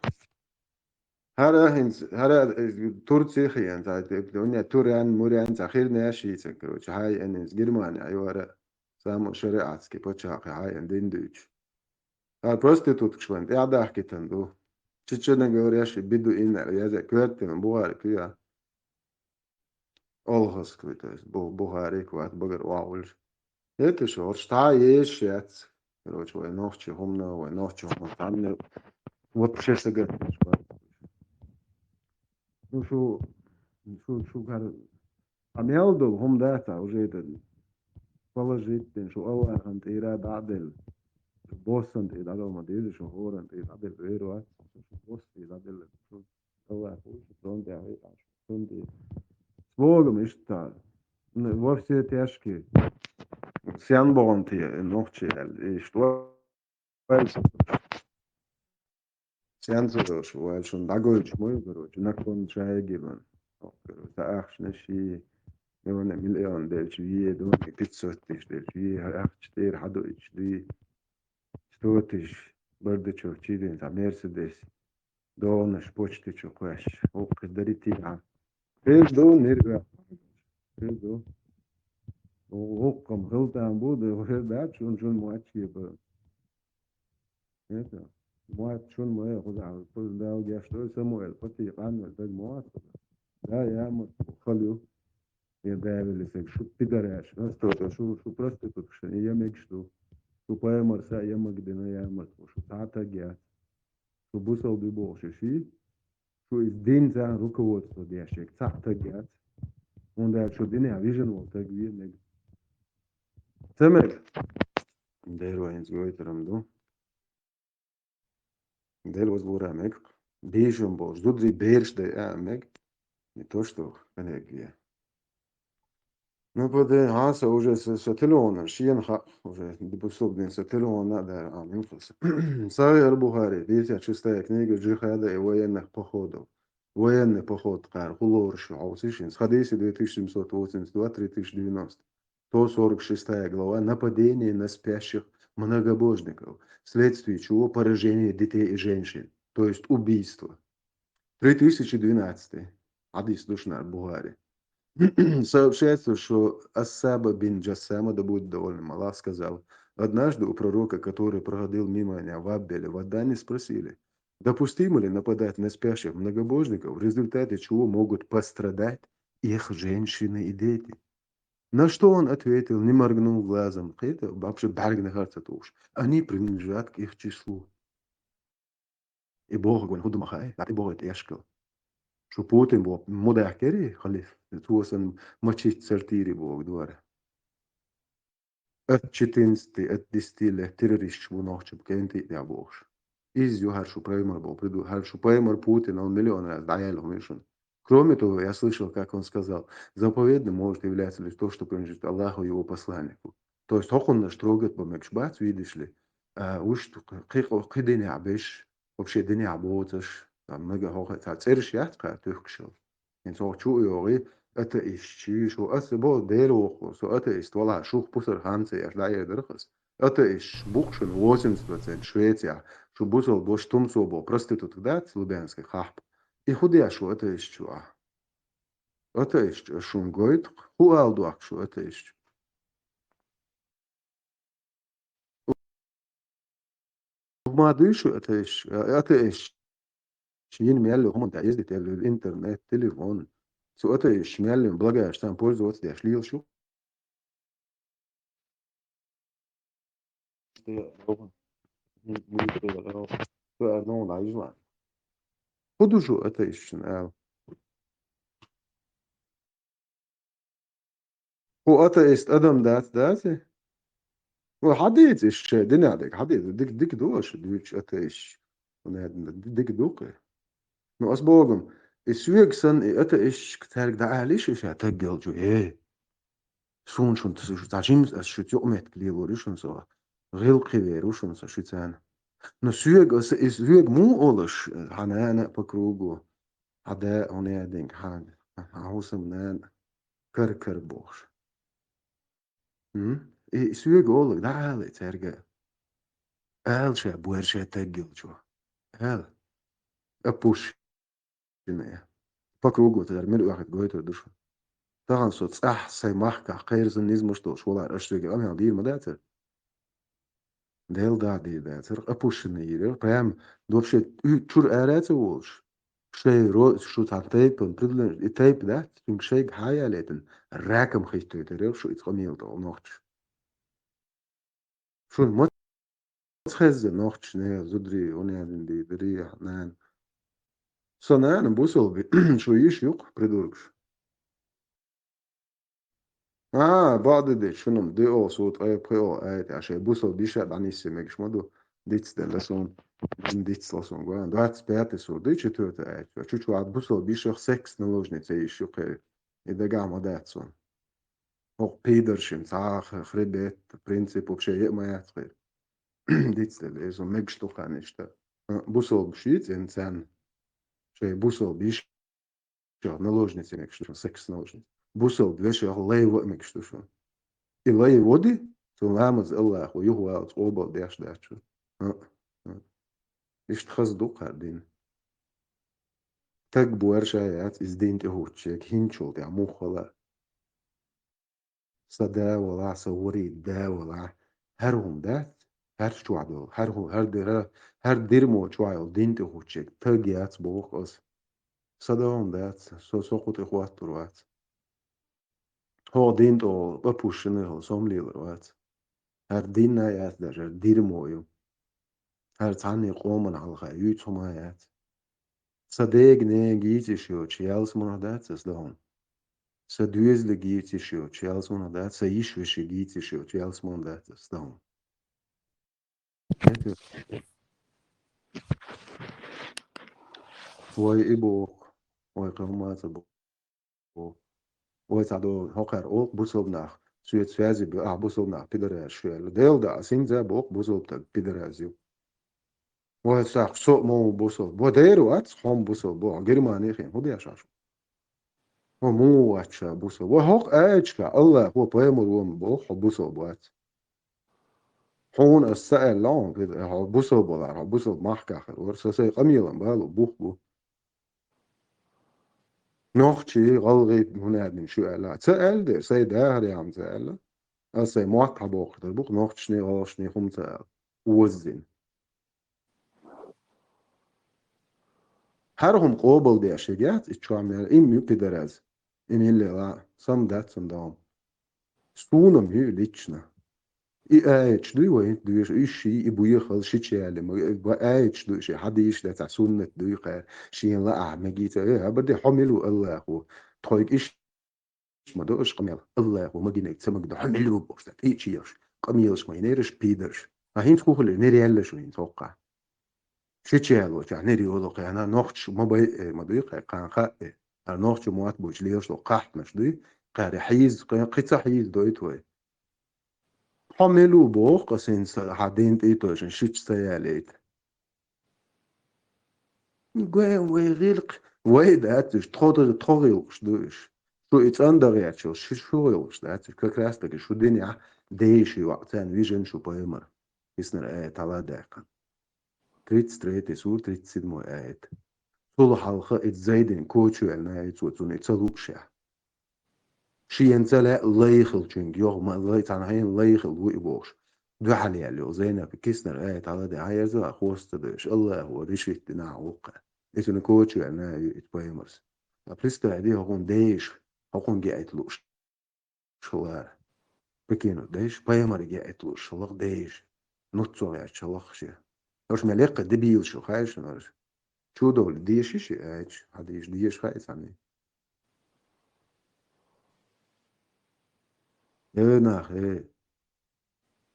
ХӀара хӀинца, хӀара, э, Турци хиен, цхьа, э, уьнне турян, мурян, цхьа хирнеш йийца, короче, хьай, э, хӀинца Германия, ай вара, самый шариатский пачхьалкх, хьай, э, дин дуьйцу. ХӀара проституткаш вайн тӀаьхьадахкитан ду. Чечено говорящий бедуин, яза, коьртина, Бухари, куя. Олхазкви, то есть, бу-, Бухари кват багар вагӀулш. Это что, вот что есть, яц. Короче, вай нохчи хумна, вай нохчи хумна, там не, вот вообще сагат. Ну, шу, шу, шу, гар-, А мел долу хӀума дац а уже дан. Положить дина, шу Аллахьан тӀера дӀа а делла. Шу боссана тӀе дӀадала ма деза, шу хӀоран тӀе дӀаделла вер вац, шу босса тӀе дӀаделла, шу Аллахь ву, шу трон тӀехь векъа, шу трон тӀе. С Богом иштта. Н-, во все тяжкие. Сен богӀун те, нохчий аьлла, иштта. Сен ца долуш, вай шуна дӀагойтуш ма ю, короче, наклон шайги бан. Короче, ца ахчанаш и, и вана миллион делча, вие, дуьне пятьсот тысяч делча, вие, ахча тӀера хьадуьйцуш, дуьй, сто тысяч, Бардачев, чидин, ца Мерседес, догӀанаш почти чу кхоьш, хӀокху даритехьа. Хир ду, нир а. Хир ду. ГӀуккхам хилтан бу, ду, хир дац, шун, шун мотт шеба. Это, мотт шун ма е, кхузахь, кхуза Дала гечдойла, Самуэл, пати къанвел даг ма вац. Да, ямарт, хала ю. Я Давиле саг, шу пидораш, настолько, шу, шу проституткаш, я мегаш ду. Шу пайхамар са, я маг дина, ямарт, шу цхьа таг яц. Шу бусалби бохуш ши, шу иза дин царна руководство деш, я цхьа таг яц. ХӀунда аьлча шу динехь вижина волу таг ве мега. Ца мега. Дера вайна гойтурам ду. Дела ваза лура мега. Бийшам болуш, зударий бераш дай а мега. Не то, что кхинегге. Ну, подай, а, со уже со, со телефона, шена хаьа, уже бусалба дин со телефона а дара, а, мин хаса. Сахьихь аль-Бухари, пятьдесят шестая книга джихада и военных походов. Военный поход кхара, хӀун лоруш ю, хьовсийша, хӀинца хадийса две тысячи семьсот восемьдесят два, три тысячи девяносто. Сто сорок шестая глава. Нападение на спящих многобожников, вследствие чего поражение детей и женщин, то есть убийство. Три тысячи двенадцатый. Хьадис ду шуна Бухари. Сообщается, что Ассаба бин Джассама, да будет доволен им Аллах, сказал: «Однажды у пророка, который проходил мимо меня в Аббеле, в Адане, спросили, допустимо ли нападать на спящих многобожников, в результате чего могут пострадать их женщины и дети?» На что он ответил, не моргнув глазом. Кхета, вообще бӀаьрг нахар ца тухуш. Они принадлежат к их числу. И боху гон хӀу ду ма хаьа, и боху тӀешкал. Шу Путин боху, мудах кери халиф, цо сан мачит сартири боху дора. От четырнадцати, от десяти лет террористаш бу нохча кентий тӀехь бохуш. Иза ю хӀара шу праймар боху, приду, хӀара шу праймар Путин, он миллион раз дӀаяьлла хӀума ю шуна. Кроме того, я слышал, как он сказал, заповедным может являться лишь то, что принадлежит Аллаху и его посланнику. То есть хӀокхуннаш трогать бан мегаш бац, видишь ли, а, уьш кхи, кхи, кхи динехь беш, вообще динехь боцуш, там, мега хӀокху, цхьа цӀераш яц кхара туьхкашал. ХӀинца хӀокху чу а йогӀий, атеистчий, шу аса бо Дела воккхур, со атеист валахь, шух пусар ханца еш дӀаэр дара хас. Атеистчу бу-кх шуна восемьдесят процент Швецехь, шу бусалба бо, шу тумсо бо, проститутка дац, Лубянская хахьпа. И хӀун деш шу атеистчу ахь? Атеистчу ас шуна гойту-кх, хӀун ала дохку шу атеистчу? Ма дуй шу атеистчу, атеистчу йина мел ю хӀуманна тӀехь езди тӀе луьйла интернет, телефон. Цу атеистчу мел йина благаеш царна пользоваться деш лелаш ю. ХӀун ду шу атеистчун ала? ХӀу атеист адам дац, дац и? ХӀу хьадийца иштта шайн динехь дерг? Хьадийца, дика, дика ду аша дуьйцуш атеисташ. ХӀун аьлла, дика ду-кх и. Ну, ас боху, и соьга санна, и атеисташка цаьрга дӀаалийша ша таггал чу, эй, суна шуна шу цхьа жимса, ас шуьца юкъаметтиг лелор ю шуна со, гӀиллакхе вер ву шуна со шуьца. Ну, соьга аса, и соьга муха олуш, хьан нана а по кругу, хьан да а, хӀун аьлла дерг, хьан, хьан хӀусамнана а, кара-кара бохуш. М? И соьга олу, дӀаала и цаьрга. Ала ша, бу аьлла ша таггал чу. Ала. Опущенные. По кругу тӀера мила оьхург гойтур ду шу. Тахана со цӀахь сайн махкахь кхайрзан низамаш долуш валахь, аша соьга къамел дийр ма дацара. Дела дагӀа дийр дацара, опущенные йийр яра. Прям вообще уь-, чуьра ара а ца волуш. Шайн ро-, шу цхьана тайпана, предложение, и тайпа дац, цуьнга шайга хьан ялийтина, раком хӀиттойтур яра шу иза къамел тӀе нохча. Шуна маца хезна нохча нехан зударий, хӀун аьлла дерг, дарий, нана? Со нана бусалба, шу йиш ю-кх, придуркаш. А, бакъда де, шуна-м диъо сура ткъе пхиъо аят, а шайн бусалба йиша дӀанисъе мегаш ма ду. Дицделла суна, дицло суна гоан. Двадцать пятый сура ду, четвёртый аят. Чу-чу вад бусалба йишах секс наложница йиш ю кхе. И дагахь ма дац суна. ХӀокху пидаршин цхьа а хребет, принцип вообще е а ма яц кхе. Дицделла, эзо мегаш ду кхаьннаш та. Бусалба йиш йицъян царна. Шайн бусалба йиш Чохь наложница мегаш ду, секс наложница. Бусалба вешех лай во а мегаш ду шуна. И лай во ди, цунна ламаз Аллахо юхаваллалц къобал деш дац шуна. А, а. Иштта хаза ду кхара дин. Таг бу аьрша яц, иза дин тӀехӀуттучега хӀинцачул тӀехь муха хала. Сан да валахь, сан вари да валахь, хӀара хӀума дац, хӀара чохь долу, хӀара хӀу-, хӀара дира, хӀара дирмо чохь йолу дин тӀехӀуттучега таг яц боху аса. Сан да хӀума дац, со, со кху тӀе хӀоттур вац. ХӀокху дин тӀехула къа пушшина хила со-м лелар вац. ХӀара дин а яц даже, хӀара дирмо ю. ХӀара цхьанне къоман хьалха юьйцу хӀума а яц. Сан дега нега йийца йиш йоцуш ялсаманехь дац аса дан хьуна. Сан доьзалиг йийца йиш йоцуш ялсаманехь дац, сан йиш вешиг йийца йиш йоцуш ялсаманехь дац аса дан хьуна. Вай и боху, вай кхин хӀумма а ца боху. Вай цхьа до хӀокхара олу бусалба нах, соьца связи бу, ахь бусалба нах пидараш шу аьлла. Делан да, ас хӀинца а боху бусалба таг пидараз ю. Вай сах со а ма ву бусалба. Вай дера вац, хьо-м бусалба бу, хьо Германи хин, хӀун деш Ӏаш? Вай муха вац ша бусалба? Вай хӀокху аяташкахь Аллахо пайхамар вон боху, хьо бусалба вац. Хьуна ас ца аьлла, хьо бусалба валахь, хьо бусалба махкахь хир вара, сан сайн къамелан бало бух бу. Нохчий, гӀалгӀай, хӀунда аьлла шу аьлла? Ца аьлла дера, сайн дахар яхьа ца аьлла. Ас сайн мотт хьабоккхур дар бу-кх нохчашний, гӀалгӀашний хӀума ца аьлла. Оззина. ХӀара хӀума къобал деш яц, и чохь мел, им ю пидараз. И миллела, сам дац цунна догӀу. Суна-м ю лично. И аяташ дуй вай хӀинца доьшу, и ший, и буьйхал шича яьлла, ма, ва аяташ дуй ши, хьадийш дац, а суннат дуй кхаьра, шена лаахь мегийца, э, хӀабар де, хьо мила ву Аллахо? Тхойга иш ма ду аша къамел. Аллахо магинарг ца магадо, хьо мила ву бохуш, тӀе а чийгӀаш, къамелаш ма йинера аша, пидарш. А хӀинца хӀун хилира, нер яьлла шу хӀинца хӀокхахь? Шича ялочохь нер йолу кхана, нохчаш ма бай, э, ма дуй кхаьра, кхана хаьа, э. Ара нохча мотт буьйцу лелаш долу кхахьнаш дуй, кхаьра хьийза, кхин, кхин ца хьийза дойту вай. Хьо мила ву боху-кх аса хӀинца, хьан дин тӀетойшина шича ца ялийта? Гой, вай гӀиллакх, вай дац уьш, тхо, тхо гӀиллакхаш ду уьш. Шу и цӀандан гӀерташ йолуш, ши шу гӀиллакхаш дац уьш. Как раз таки шу динехь дайша йоӀ, царна вижина шу пайхамар. Иснара аят хьала а даьккхина. Тридцать третий сура, тридцать седьмой аят. Цул хьалха иза Зайдин коча ваьлла, цо цунна и ца луушехь. Шена ца лаьа лай хилчуьнга, йоху ма лай, цхьана хьенан лай хила ву и бохуш. Дуьхьал яьлла йолу Зайнап киснара аят хьала а даьккхина, хьан ерза а хоста ца дойуш, Аллахо решить дина а ву-кх. И цуьнан коча ваьлла ю и пайхамарс. А представь ди, хӀокхунна дайша, хӀокхунна геайта лууш хилара. Прикинь, дайша, пайхамарга яийта лууш хилла-кх дайша. Нуц цо гӀерташ хилла-кх шен. Уьш мел яккхий дебилаш ю, хаьий шуна уьш? Чу довла деши ши аьлча, хьан дийша, деша хаьий цхьанний? Э, нах, э,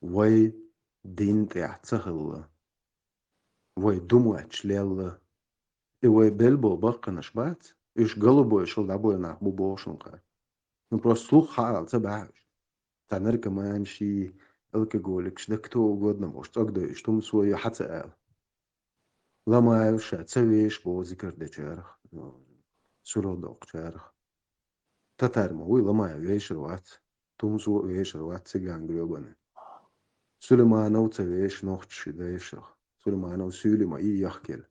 вай дин тӀехь ца хилла. Вай ду моьттуш лелла. И вай белла болу баккханаш бац, уьш голубой шал дӀабойла нах бу боху шуна кхара. Ну, просто слух хьаала ца баьхьа уьш. Цхьа наркоманаш, алкоголикаш, да кто угодно бохуш, цӀогдойуш, тумсо ю хьан ца ала. Ламаев ша ца веша боху зикар дечарах, суьрал доккхучарах. Татар ма вуй, Ламаев вешар вац, тумсо а вешар вац, циган грёбаный. Сулейманов ца веша, нохчаш дайшах. Сулейманов суьйли ма и яхкел.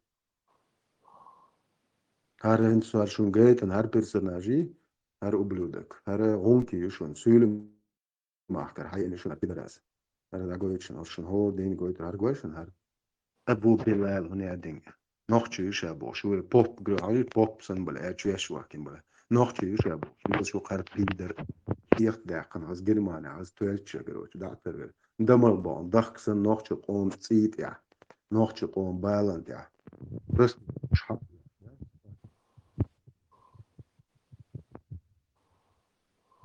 ХӀара хӀинца хӀара шуна гайтина, хӀара персонажи, хӀара ублюдок, хӀара гӀунки ю шуна, суьйли махкара хьайина шуна пидорас. ХӀара дӀагойту шуна, оцу шуна хӀора дийна гойтура, хӀара гой шуна хӀара? Абу Билал хӀун яа динга? Нохча ю ша бохуш, вуьра поп, гра-, хьуьра поп санна бала, аьлча веш вахкина бала. Нохча ю ша бохуш, вуьра шу кхара пидар. Кехат даьккхина, хаза Германия, хаза тоьлча, короче, дӀа а тарвира. Дамал бохун, дахка санна нохча къом цӀий тӀехь. Нохча къом балан тӀехь. Просто ш-, хьа-,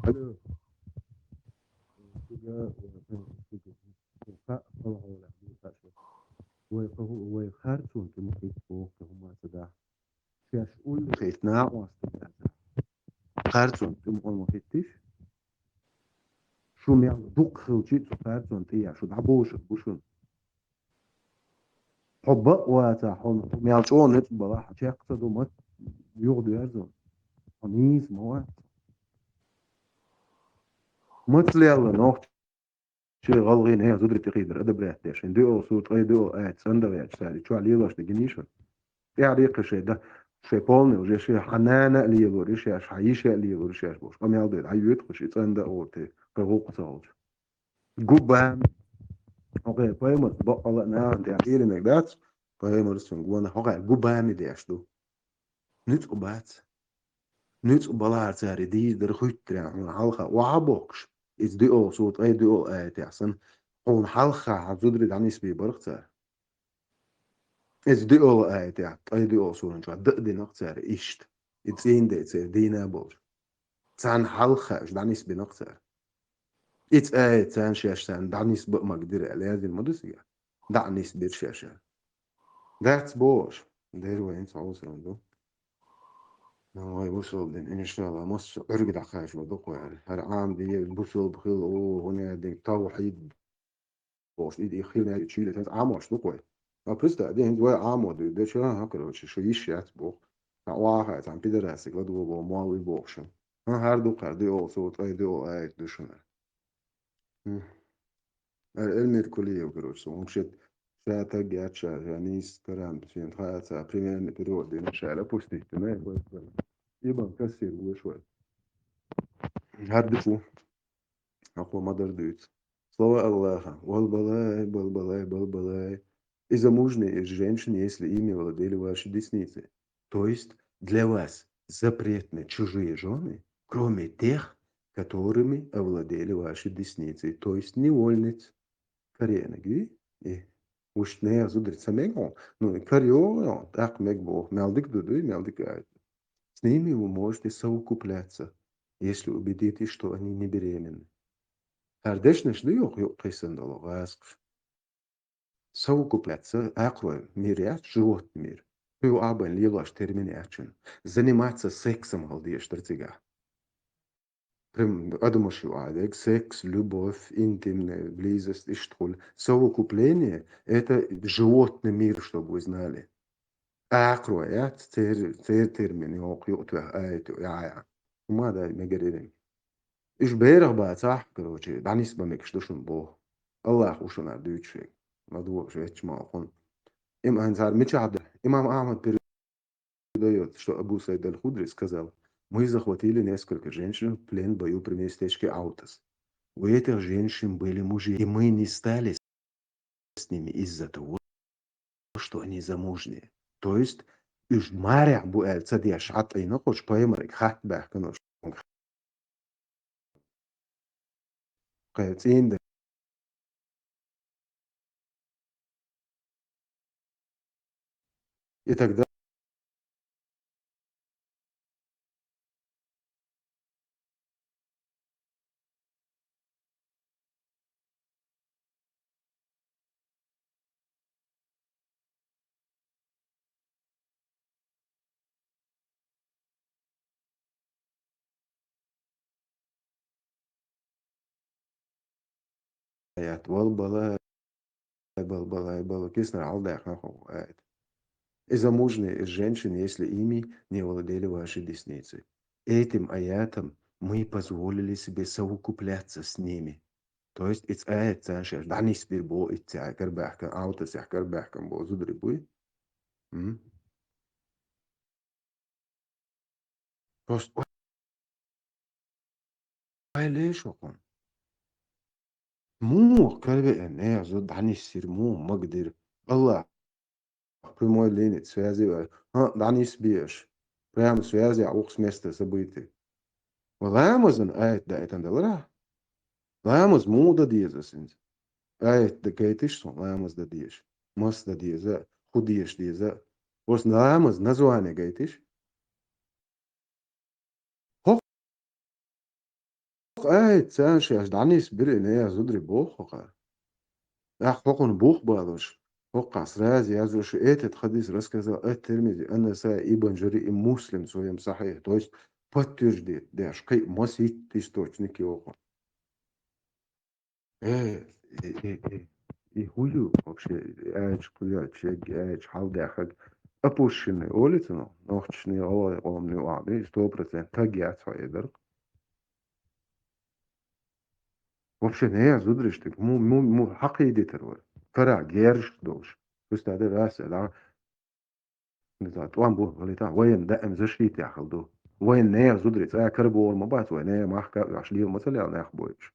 Алло. Вай кху-, вай харцонна тӀе ма хӀитта боху кхин хӀума ца дахь. Шаьш уллехь хӀитта накъост ца дахь. Харцонна тӀе ма хӀитта. Шу мел дукха хилча а цу харцонна тӀе шу дӀабошур бу шуна. Хьо бакъ вацахь, хьо мел чӀогӀа нуьцкъ балахь, хьо чекх ца ду, ма юха доьрзу. Хьо нийса ма вац. Маца лелла нохчий, гӀалгӀай, нехан зударий тӀекхийдар, адаб лаьтташ, шайн дуьо сур, ткъе дуьо аят, цӀандагӀа яц цара, чохь лелош дерг гиний шу? ТӀаьхьа декхар шайн да, шайн полный уже шайн хьан нана а лелор ю шаьш, хьан йиша а лелор ю шаьш бохуш. Къамел ду, хьан йоьту шу и цӀанда а гӀур те, кхин гӀуллакх ца хилча. Гу бан. Окей, пайхамар баккъала а нахана тӀехь хилинарг дац, пайхамар цуьнга вана, хьо гу бан деш ду. Нуьцкъ бац. Нуьцкъ балахьара цара дийр дара хуьттарехь хьуна хьалха охьа а бохкуш, иза дуьо сур, ткъе дуьо аятехь санна, хьуна хьалха хьан зударий дӀанисбе барх цара. Иза дуьо аятехь, ткъе дуьо суран чохь дан а динарх цара иштта. И цӀийнда церан дийна а болчу. Царна хьалха уьш дӀанисбинарх цара. Иза аят царна шаьш царна дӀанисба а магадира аьлла, яздина ма ду цигахь. ДӀа а нисбира шаьш аьлла. Дац бохуш, дера вай хӀинца хьовсуран ду. Ну, вай бусалба дин, иншалла, массо а Ӏуьрга дӀакхачо ду кхо аьлла. ХӀара Ӏама де, бусалба хила, о, хӀун аьлла дерг, тавхьид бохуш, и, и хила, и чуьйла, хӀинца Ӏамош ду кхо. А, представь, де, хӀинца вай Ӏамо дуьйцу, дечу, а, короче, шу йиш яц боху. Хьан охьа, цхьана пидорасиг ладогӀо, молла бохуш. ХӀан, хӀара ду кхара, дуьо сур, ткъе дуьо аят ду шуна. М. Э, Эльмир Кулиев, короче, со вообще ша таг яц, ша, ша нийса карам, шен тхаца примерный перевод дина, ша опустить, да, и бан кассир вуш вай. ХӀара ду шу. Ахо ма-дарра дуьйцу. Слова Аллаха. Валбалай, балбалай, балбалай. И замужние, и женщины, если ими владели ваши десницы. То есть для вас запретны чужие жены, кроме тех, которыми овладели ваши десницы, то есть невольниц. Кариэниг, и уьш нехан зударий ца мега хьуна, ну, и карайо, тӀаккха мега боху, мел дика ду, дуй, мел дика аьлла. С ними вы можете совокупляться, если убедитесь, что они не беременны. ХӀара дешнаш ду йоху юкъа кхийсина долу гӀазкхаша. Совокупляться, акхарой мир яц, животный мир. Кхин ю а бен лелош термин яц шуна. Заниматься сексом хила дезаш дара цигахь. Прям адамаш ю а дерг, секс, любовь, интимная близость, иштта хуьлу. Совокупление — это животный мир, чтобы вы знали. Акхарой яц, цер-, цер термин йоху юкъа тоьхна аят ю, я, я. Хьума дай мегар ерриг. Уьш берах бацахь, короче, дӀанисбан мегаш ду шуна боху. Аллах ву шуна дуьйцуш верг. Ма дугӀуш ветташ ма хьуна. Им хӀинца хӀара мичахь ду? Имам Ахьмад передаёт, что Абу Саид аль-Худри сказал: «Мы захватили несколько женщин в плен в бою при местечке Аутас. У этих женщин были мужья, и мы не стали с ними из-за того, что они замужние». То есть, уьш марехь бу аьлла ца деш, хьатӀайна кхуьш пайхамариг хатта баьхкина уьш. Кхин цӀийнда. И тогда Аят. Валбалай, балбалай, бала киснар хьалдаьккхина хьо аят. И замужние из женщин, если ими не владели ваши десницы. Этим аятом мы позволили себе совокупляться с ними. То есть, иза аят царна шаьш дӀанисбир бо, иза цхьа карбаьхкина, Аутасехь карбаьхкина бо зударий буй. М? Просто ой, леш вакхун. Муха каравеана, нехан зуда дӀанисйира, муха магадира? Аллах, прямой линии связи вай. ХӀан, дӀанисбеш. Прямо связи а вукху с места событий. Ва ламазан аят даийтина далара? Ламаз муха дан деза ас хӀинца? Аят дан гайтиш сан, ламаз дан деза. Мас дан деза, хӀун дезаш деза. Просто ламаз название гайтиш. ХӀокху Къайца шаьш дӀанисбира и нехан зударий боху хӀокхара. ТӀаккха хӀокхунна бух балуш, хӀокхахь сразу яздеш, этот хадис рассказал ат-Тирмизи, ан-Насаи, Ибн Жари и Муслим в своём Сахихе, то есть подтверждать деш, кхин а масийтта источник йоху. Э, э, э, э, и хӀун ю вообще, аьлча кхуьйоьлча, аьлча хьалдаьхнарг? Опущенный олу цунах, нохчашний, гӀалгӀай къоманий охьабий, сто процент таг яц хьо и дарх. Вообще, нехан зударий тӀе му-, му-, му-, хьакхийдитар вара. Карахь герзаш долуш. Хьуьста дара аса, да? Иза тӀом бу, валита, вайна даим защита яхала ду. Вайна нехан зударий цӀа карабохур ма бац, вай нехан махка а оьхуш, лела ма ца лела нах бойуш.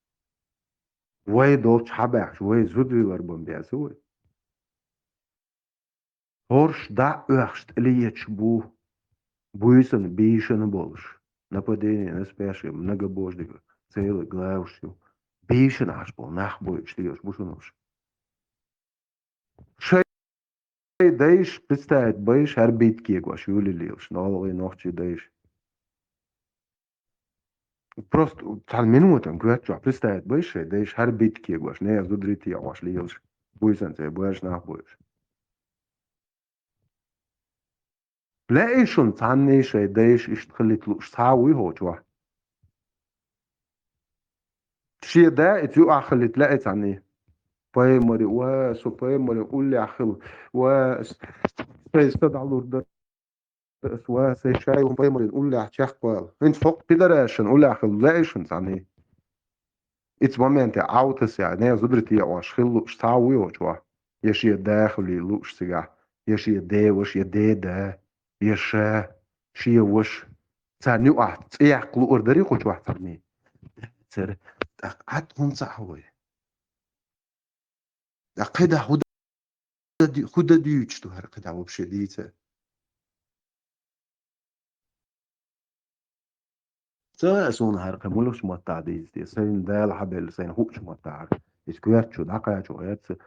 Вай долчу хьабаьхча, вай зуда вилар бан беза вай. ХӀорш дӀа а оьхуш тӀелеташ бу, буьйсанна бийшина болуш. Нападение на спящих, многобожника, целый главаш ю. Бийшина Ӏаш болу нах бойуш лелаш бу шуна уьш. Шайн дайша представить байша хӀара биткегош юьлий лелаш, нолгӀий нохчий дайша. Просто цхьана минутан коьрта чохь представить байша шайн дайша хӀара биткегош, нехан зударий тӀе Ӏаш лелаш, буьйсанна цӀе боьрша нах бойуш. Лаьий шуна цхьанний шайн дайша иштта хилийта лууш цхьа а вуй хӀокху чохь? Шен да и цу юкъахь хилийта лаьий цхьанний? Пайхамаре, ва, со пайхамаран уллехь хила, ва, ас, сайн са дӀалур дара ас, ва, сайн шай хӀума пайхамаран уллехь чекхвала. ХӀинца хӀокху пидарашан уллехь хила лаьий шуна цхьанний? Ицу моменте Ӏовтасехь, нехан зударий тӀе Ӏаш хила лууш цхьа а вуй хӀокху чохь? Я шен да хилий лууш цигахь, я шен деваша, я деда, я ша, шен ваша. Царна юкъахь цӀе яккха луур дарий кху чохь цхьанний? Цара, тӀаккха Ӏад хӀунда ца Ӏа вай? ТӀаккха кхидӀа хӀу дан ду-, хӀу дан дуьйцуш ду хӀара кхидӀа вообще дийца? Ца а суна хӀара кхин муьлхачу маттахь дийца те, сайна Дала хьабелла, сайна хуучу маттахь хӀара. Иза коьрта чу дӀакхачо гӀерта ца.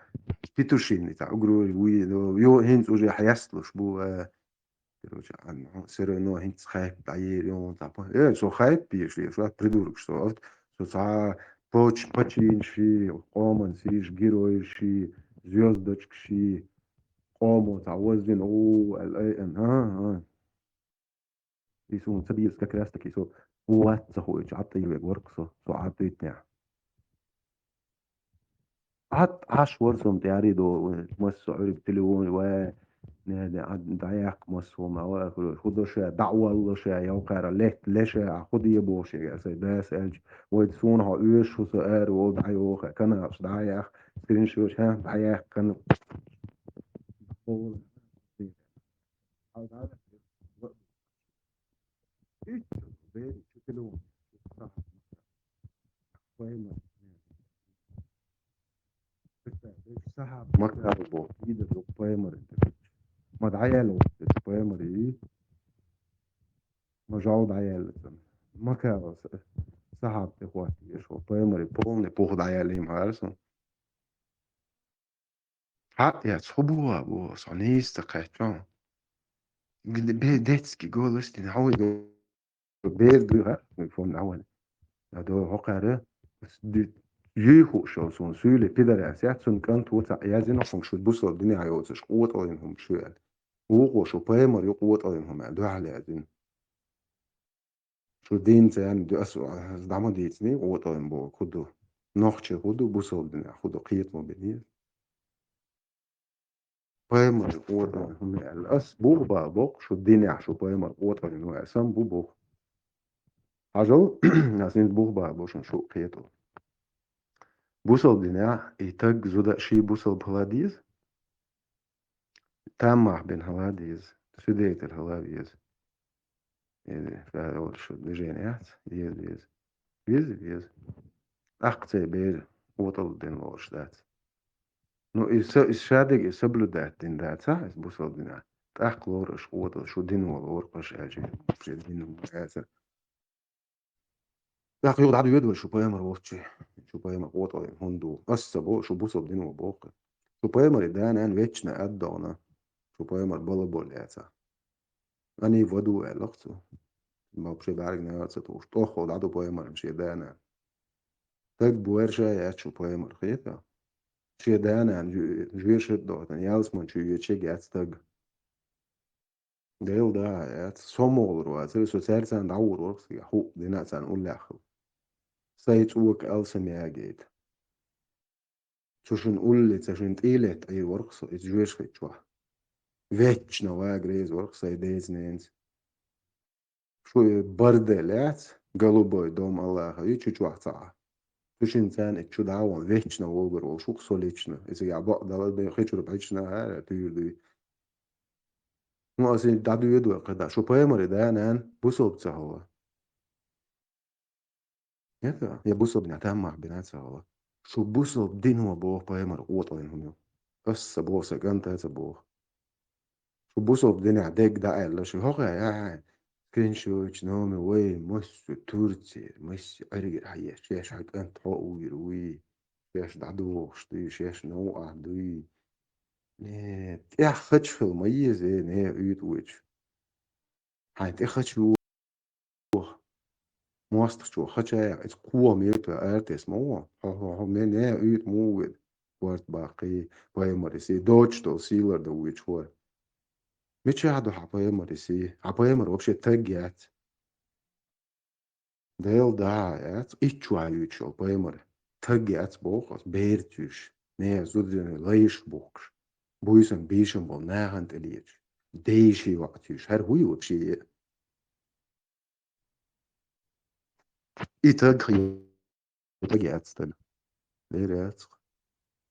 Петушиный цхьа угрори вуй, ю, хӀинца уже хьесталуш бу, а, короче, а, ну, всё равно хӀинца хайп дӀаер, ю, цхьа па-, э, со хайп беш веш, а, придурок, что, вот, со цхьа поч-, починаш ши, къоман сийша геройш ши, звёздочкаш ши, къомо цхьа ваздина, у, аьлла, ай, ан, а, а. И суна ца дийрас как раз таки со вац ца хуучу, Ӏад тӀе вега вара-кх со, со Ӏад дуьйтинехь. Ӏад Ӏаш вара суна тӀаьхьарий до, массо а Ӏуьрг телефон, ва, не, не, Ӏад дӀаяккха массо а хӀума, ва, хӀу до ша, дӀа а волло ша, ялкхара летта ле ша, а хӀу де боху шега, сайн дас аьлча, вай суна хьо оьшу, хӀу со ара волу дӀайоху, каналаш дӀаяха, скриншоташ, хӀа, дӀаяха, кана. Иштта бер чу телефон. Пайхамар. Сахьаб Маккара боху, идалла ду пайхамар. Ма дӀаяьлла ву пайхамар и. Ма жал дӀаяьлла цунна. Маккара сахьаб тӀе хӀоттийша ву пайхамар и, полный пух дӀаяьлла ма хӀара сан. Хьа, яц, хӀу боху, боху, со нийса ца кхаьччо. Г-, бе-, детский голос дина, хьо вуй бер дуй, ха? Вуй фон дӀаван. Адо хӀокхара, с-, ди-, юй хууш йолу суна, суьйле пидарас яц, цунна кӀант ву ца яздина, хӀума шу бусал динехь йоцуш, къотӀаллин хӀума шу аьлла. Вукхо шу пайхамар ю къотӀаллин хӀума аьлла, дуьхьал яздина. Шу дийна ца яьнна, ду-, ас, ас дӀа ма дийцинийн, къотӀаллин боху, хӀу ду? Нохчий хӀу ду, бусалба динехь хӀу ду, кхета ма бинера. Пайхамар къотӀаллин хӀума аьлла. Ас бух бала боккху, шу динехь шу пайхамар къотӀаллин хӀума аьлла. Сан бу бух. Хьажал, ас хӀинца бух бала бо шуна шу кхетал. Бусалба динехь и таг зуда ший бусалба хила деза? Таммах бен хила деза, свидетель хила веза. Или, ша йолуш движение яц, веза, веза. Веза, веза. ТӀаккха цай бер къотӀалла дина лоруш дац. Ну, и са-, и шадерг и соблюдать дина дац, а, иза бусалба дина. ТӀаккха лору аша къотӀалла, шу дина волу лору аша аьлча, шу дина волу аьлча. ТӀаккха юха дӀадоьду вай шу пайхамар волчу, шу пайхамар къотӀаллин хӀунда ду? Ас ца боху, шу бусалба дино боху. Шу пайхамаре да-нана вечно ад догӀна, шу пайхамар бала болу яца. Ани ваду аьлла-кх цо. Вообще бӀаьргана ца тухуш. ТӀоххула дӀаду пайхамарна шен да-нана. Таг боьрша яц шу пайхамар, хетий? Шен да-нана жоьжахате доттагӀа ялсмала чу йоьдуш яц таг. Дела да яц. Со могӀалур вацара, со цаьрца дӀагӀур вара-кх, хӀуъа дина царна уллехь хила. Сайн цӀока алсам ягийта. Цу шун уллица шун тӀелетта Ӏийр вара-кх со, иза жоьжахати чохь. Вечно вага реза вара-кх сайн деза-ненца. Шу и бордель яц, голубой дом Аллаха, и чу чохь ца Ӏа. Цу шин царна и чу дӀа а вахана, вечно вогӀур волуш ву-кх со лично. Иза я бакъдала, бен хи чуьра бӀаьчна а, туьйр дуй. Ну, аса и дӀадоьду вай кхидӀа. Шу пайхамаре да-нана бусалба ца хилла. ХӀета? Я бусалба нах там мах бина ца хилла. Шу бусалба дино боху пайхамар къотӀаллин хӀума ю. Аса ца боху, сан кӀанта а ца боху. Шу бусалба динехь дегга дӀа аьлла, шу хӀокху а яхьа, скриншотчу номер вай, массо Турци, массо Ӏергира хьаеш, шаьш хьан кӀант хьо а вуьйр вуй, шаьш дӀадохуш дуй, шаьш новкъахь дуй. Э, тӀех хача хила ма еза, э, нехан уьйтӀа вуьйцуш. Хьайн тӀе хача ву. МостагӀчо хача яхь, иза кхо метр артес ма ву. Хьо, хьо, хьо, ме, нехан уьйтӀа ма ву веда. Корта баккхий, пайхамаре сий, доцуш долу сий лардан вуьйцуш хӀора. Мичахь ду хьан пайхамаре сий? Хьан пайхамар вообще таг яц. Дела да яц, итт чохь юьйцуш йолу пайхамар. Таг яц боху аса, берца юьйш, нехан зударийн лайш бухкуш, буьйсанна бийшина болу нахана тӀе леташ, дейший ваӀа туьйш. ХӀара хӀун ю вообще? И таг хи-, таг яц таг. Лер яц-кх.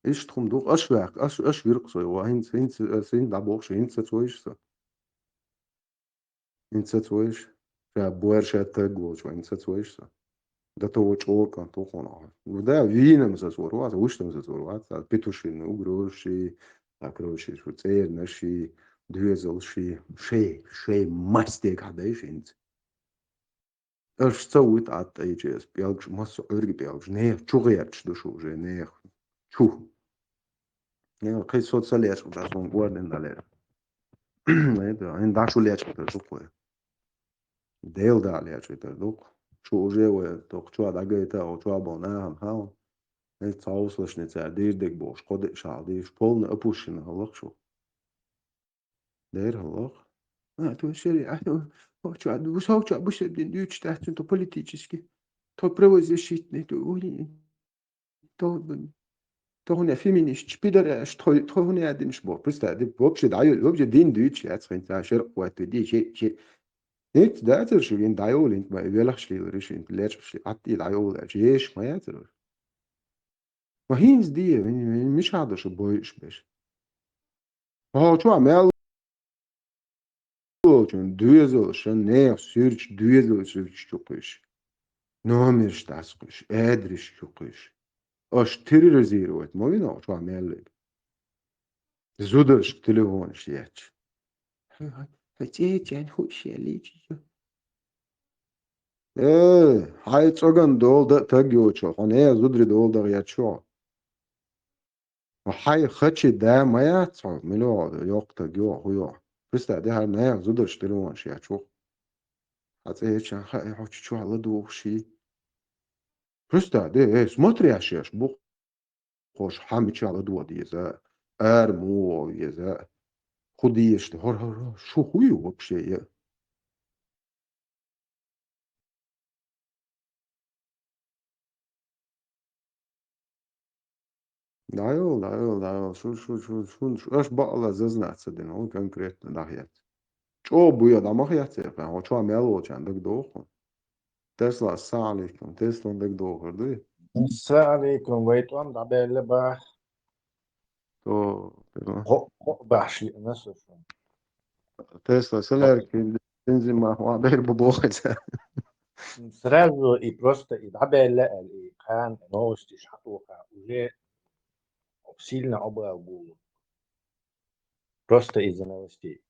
Иштта хӀума ду-кх, аш ваьккха, аш, аш виркъа со, ва, хӀинца, хӀинца, аса хӀинца дӀабохуш, хӀинца сацойша со. ХӀинца сацойша. Ша боьрша таг волчу, хӀинца сацойша со. Да то чӀогӀа кӀант ву хьуна. Ну да, вийнам сацор вац, вуьштам сацор вац, а петушиный угрозаши, а, короче, шу цӀернаши, доьзалши, шей, шей мастег хьадайша хӀинца. Аша ца вуьту Ӏад тӀайча аса пӀелгаш, массо а Ӏуьрга пӀелгаш, нехан чу гӀерташ ду шу уже, нехан чу. Нехан кхин со ца лечкъа, ас хӀума гordин дӀалер. Айда, хӀин дӀа шу лечкъа тар ду-кх вай. Дела да лечкъа тар ду-кх. Шу уже вай тоху чохь дӀагайта, о чохь болу нахана хьал. Хьин цхьа хӀусалашна цара дийр дерг бохуш, кхо деа шахьал дийш, полный опущенный хӀаллакх шу. Дера хӀаллакх. А, то шери, а, то, то, чу, а, бу-, сов чу, а, бу шер дин дуьйцуш дац, то политически, то правозащитный, то, уй, то, то хӀуна феминистчу, пидораш, то, то хӀуна яа динаш бо. Представь, ди, вообще, да, вообще дин дуьйцуш яц, хин ца шер хватит, ди, че, че. Ниц дацар шу, ин дӀайолу, ин ма велахаш лелар шу, ин лечкъаш ли, атти дӀайолу, еш ма яцар. Ма хӀинца де, мин, мин, мичахь ду шу бойуш беш? Хьо чохь мел волчун доьзалшан, нехан суьрташ, доьзалан суьрташ чу кхуьйш. Номерш дӀасакхуьйш, адрес чу кхуьйш. Аша терроризировать ма вина хьо чохь мел лерг. Зударшка телефонаш етташ. Хьо, хьо, хьо цӀе а цӀен хууш яллийча. Э, хьайн цӀоган дола дан а таг йоцу, хьо нехан зударий дола дан гӀерташ хьо. Хьайн хачи да ма яц хьо, мила йоккха таг йо, хӀу йо. Представь, де хьара нехан зударш телефонаш етташ ву. Хьан цӀе а чан хаьа, хьо чу чохь ладугӀуш хий. Представь, де, э, смотрящий аш бу. Хьо шу хьан мичахь ладогӀа деза, ара муха вогӀу веза, хӀун дезаш ду, хӀора, хӀора, шу хӀун ю вообще, я? ДӀайолу, дӀайолу, дӀайолу. Шу, шу, шу, шу, шу, аш бакъала зазнаца дина, хӀун конкретно дӀахецна. ЧӀогӀа буй, дӀа ма хеццара, хьо чохь мел волчарна дагадогӀу хьуна. Тесла, ассалам алейкум. Тесла дагадогӀур дуй? Ассалам алейкум, вай тӀом дӀабаьлла бах. То, Тесла. Хо-, хо-, бахьаш лиъна со шуна. Тесла, селерки, бензин ма хьо бер бу боху иза. Сразу и просто и дӀабаьлла аьлла, и кхана новостиш хьатоха, уже сильно обал гулу. Просто из-за новостей.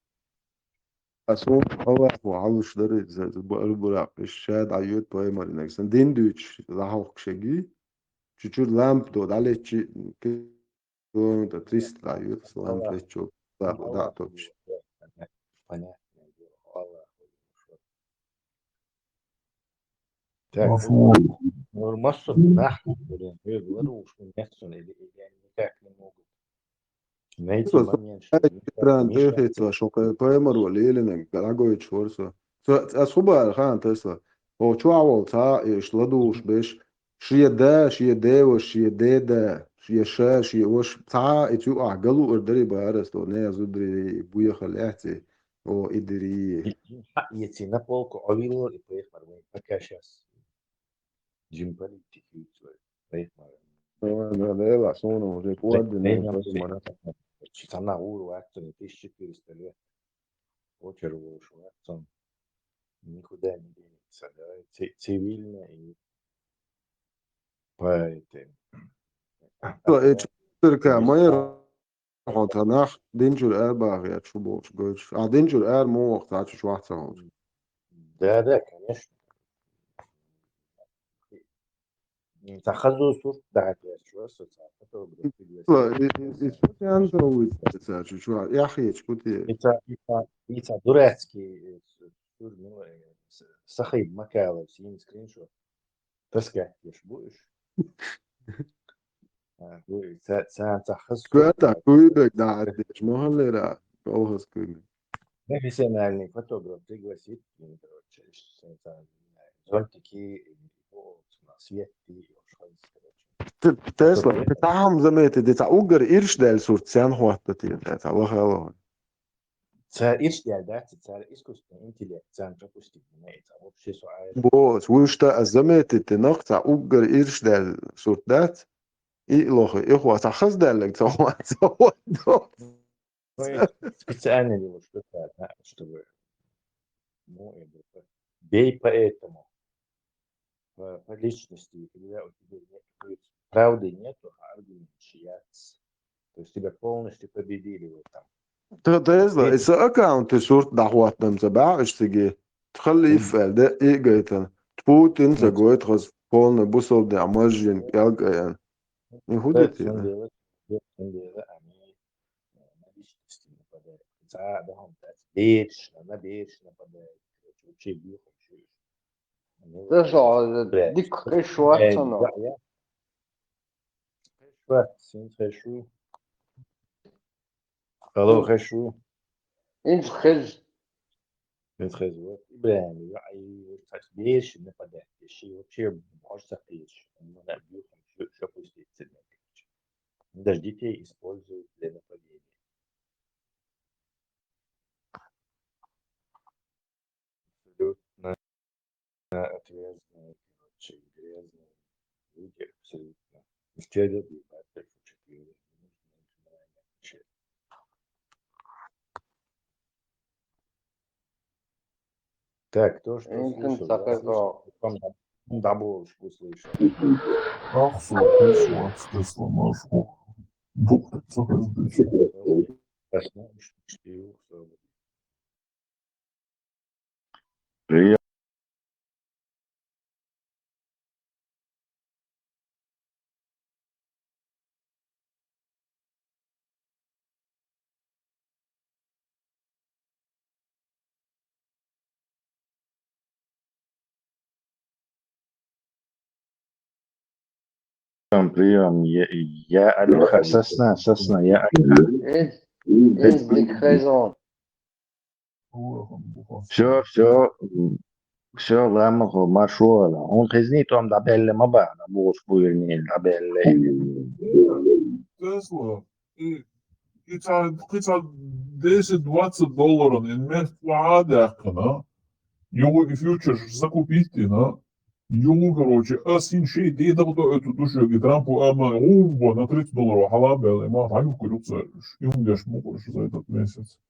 Ас вон Аллахо хьалуш дара иза, иза бу-, бу-, буракъ, иш ша дӀайоьду пайхамарнаг. Сан дин дуьйцуш, дӀахьокхуш шаги, чу-чура лампа до, дӀалеччи, километр триста дӀайоьду, ас лампа леччо, дӀа-, дӀа а топчу. Понятно. Аллахо. Так. Нур массо нах, блин, хӀуга ладугӀуш, мун яц сона, или, или они никак не могут найти момент, что Экран дехица, шо кхе паймаро лелинаг дӀагойтуш вара со. Со, ас хӀу бара хаан тесла. О, чу а вол ца, иш ладугӀуш беш, шен да, шен деваш, шен деда, шен ша, шен ваш, ца, и цу а галур дари бара сто, не зудри, буяха лехци, о, идри. Если на полку овило и поехал, пока сейчас. Джим политики, поехал. Давай, да, да, ела, сону уже Дай- дай нам все. Чи сана ур вакцина, тысяча четыреста лет. Очер волш вакцин. Никуда не денется, да? Ци- Цивильно и поэтому. Только майор хьо ца нах динчур эр бахъяц шу болчу гойтуш. А динчур эр муха вахта ца чу чохь ца волчу. Да, да, конечно. Ца хазу сурт дахьа кечу, со ца фотограф пригласил. Ла, и, и, и что ты антовый ца чу чохь? Я хьечу кути. И ца, и ца, и ца дурацкий, э, с-, сур, ну, э, с-, Сахиб Макалов, син скриншот. Таскать еш бу уьш? А, бу, ца, ца, ца хас. Куьта, куйбек да, деш, мохаллера, колхоз куйбек. Профессиональный фотограф пригласит, ну, короче, ш-, ца, зонтики, и, о, свет, и, о, шо, короче. Т-, Тесла, Фотограф. Ты там заметил, где-то угар ирш дель сурт, сян хватта тебе, это, лохало. Цара ирш даьлла дац, цара искусственный интеллект, царна пропустить дина, и цара вообще со айра. Боц, вуьшта а заметить дина, цара уггар ирш даьлла сурт дац, и лохи, и хьо, цара хаза даьллаг ца хьо, ца хьо. Ну, и специально не вот что-то, да, чтобы, ну, и вот, бей поэтому. По, по личности, когда у тебя нет, то есть правды нету, а аргумент шияц. То есть тебя полностью победили в этом. Т-, Тесла, и ца аккаунты сурт дӀахӀоттам ца баьӀаш циге. Тхаллиф аьлла де, и гайтан. Путин ца гойту хаза полный бусалба дехьа мажжин кӀелгаян. И хӀу дитина? Берш, на берш нападает. Короче, вообще бьёхом. Тесла, дика хеш вац цунах. Хеш вац, син хеш ву. Алло, хеш ву. Инс хез. Инс хез ву. Ибрахим, я, ай, вот так берш нападать. Ещё вообще может так есть. Надо бьёхом, что, что пустить. Даже детей используют для нападения. Абсолютно отвязные, короче, грязные люди, абсолютно. Исчезли, ебать, четыре. Так, кто что слышал, да, слышал? Там дабл услышал. Ах, слушай, слушай, слушай, слушай. Бог, слушай, слушай. Прием. Прием, прием. Я, я Алёха, сосна, сосна, я Алёха. Э, э, дик хезон. Всё, всё, м, всё, ламахо, маршо ала. Он хезни том да белле ма ба, да бос буйрни да белле. Тесла, и, и ца, и ца десять-двадцать долларов инвест ва дяхкана. Югу и фьючерс закупить дина. Югу, короче, ас хин шей дедал до эту душу, и Трампу ама, у, на тридцать долларов хала бел, и ма хаюк кулюкса, и он деш мукуш за этот месяц.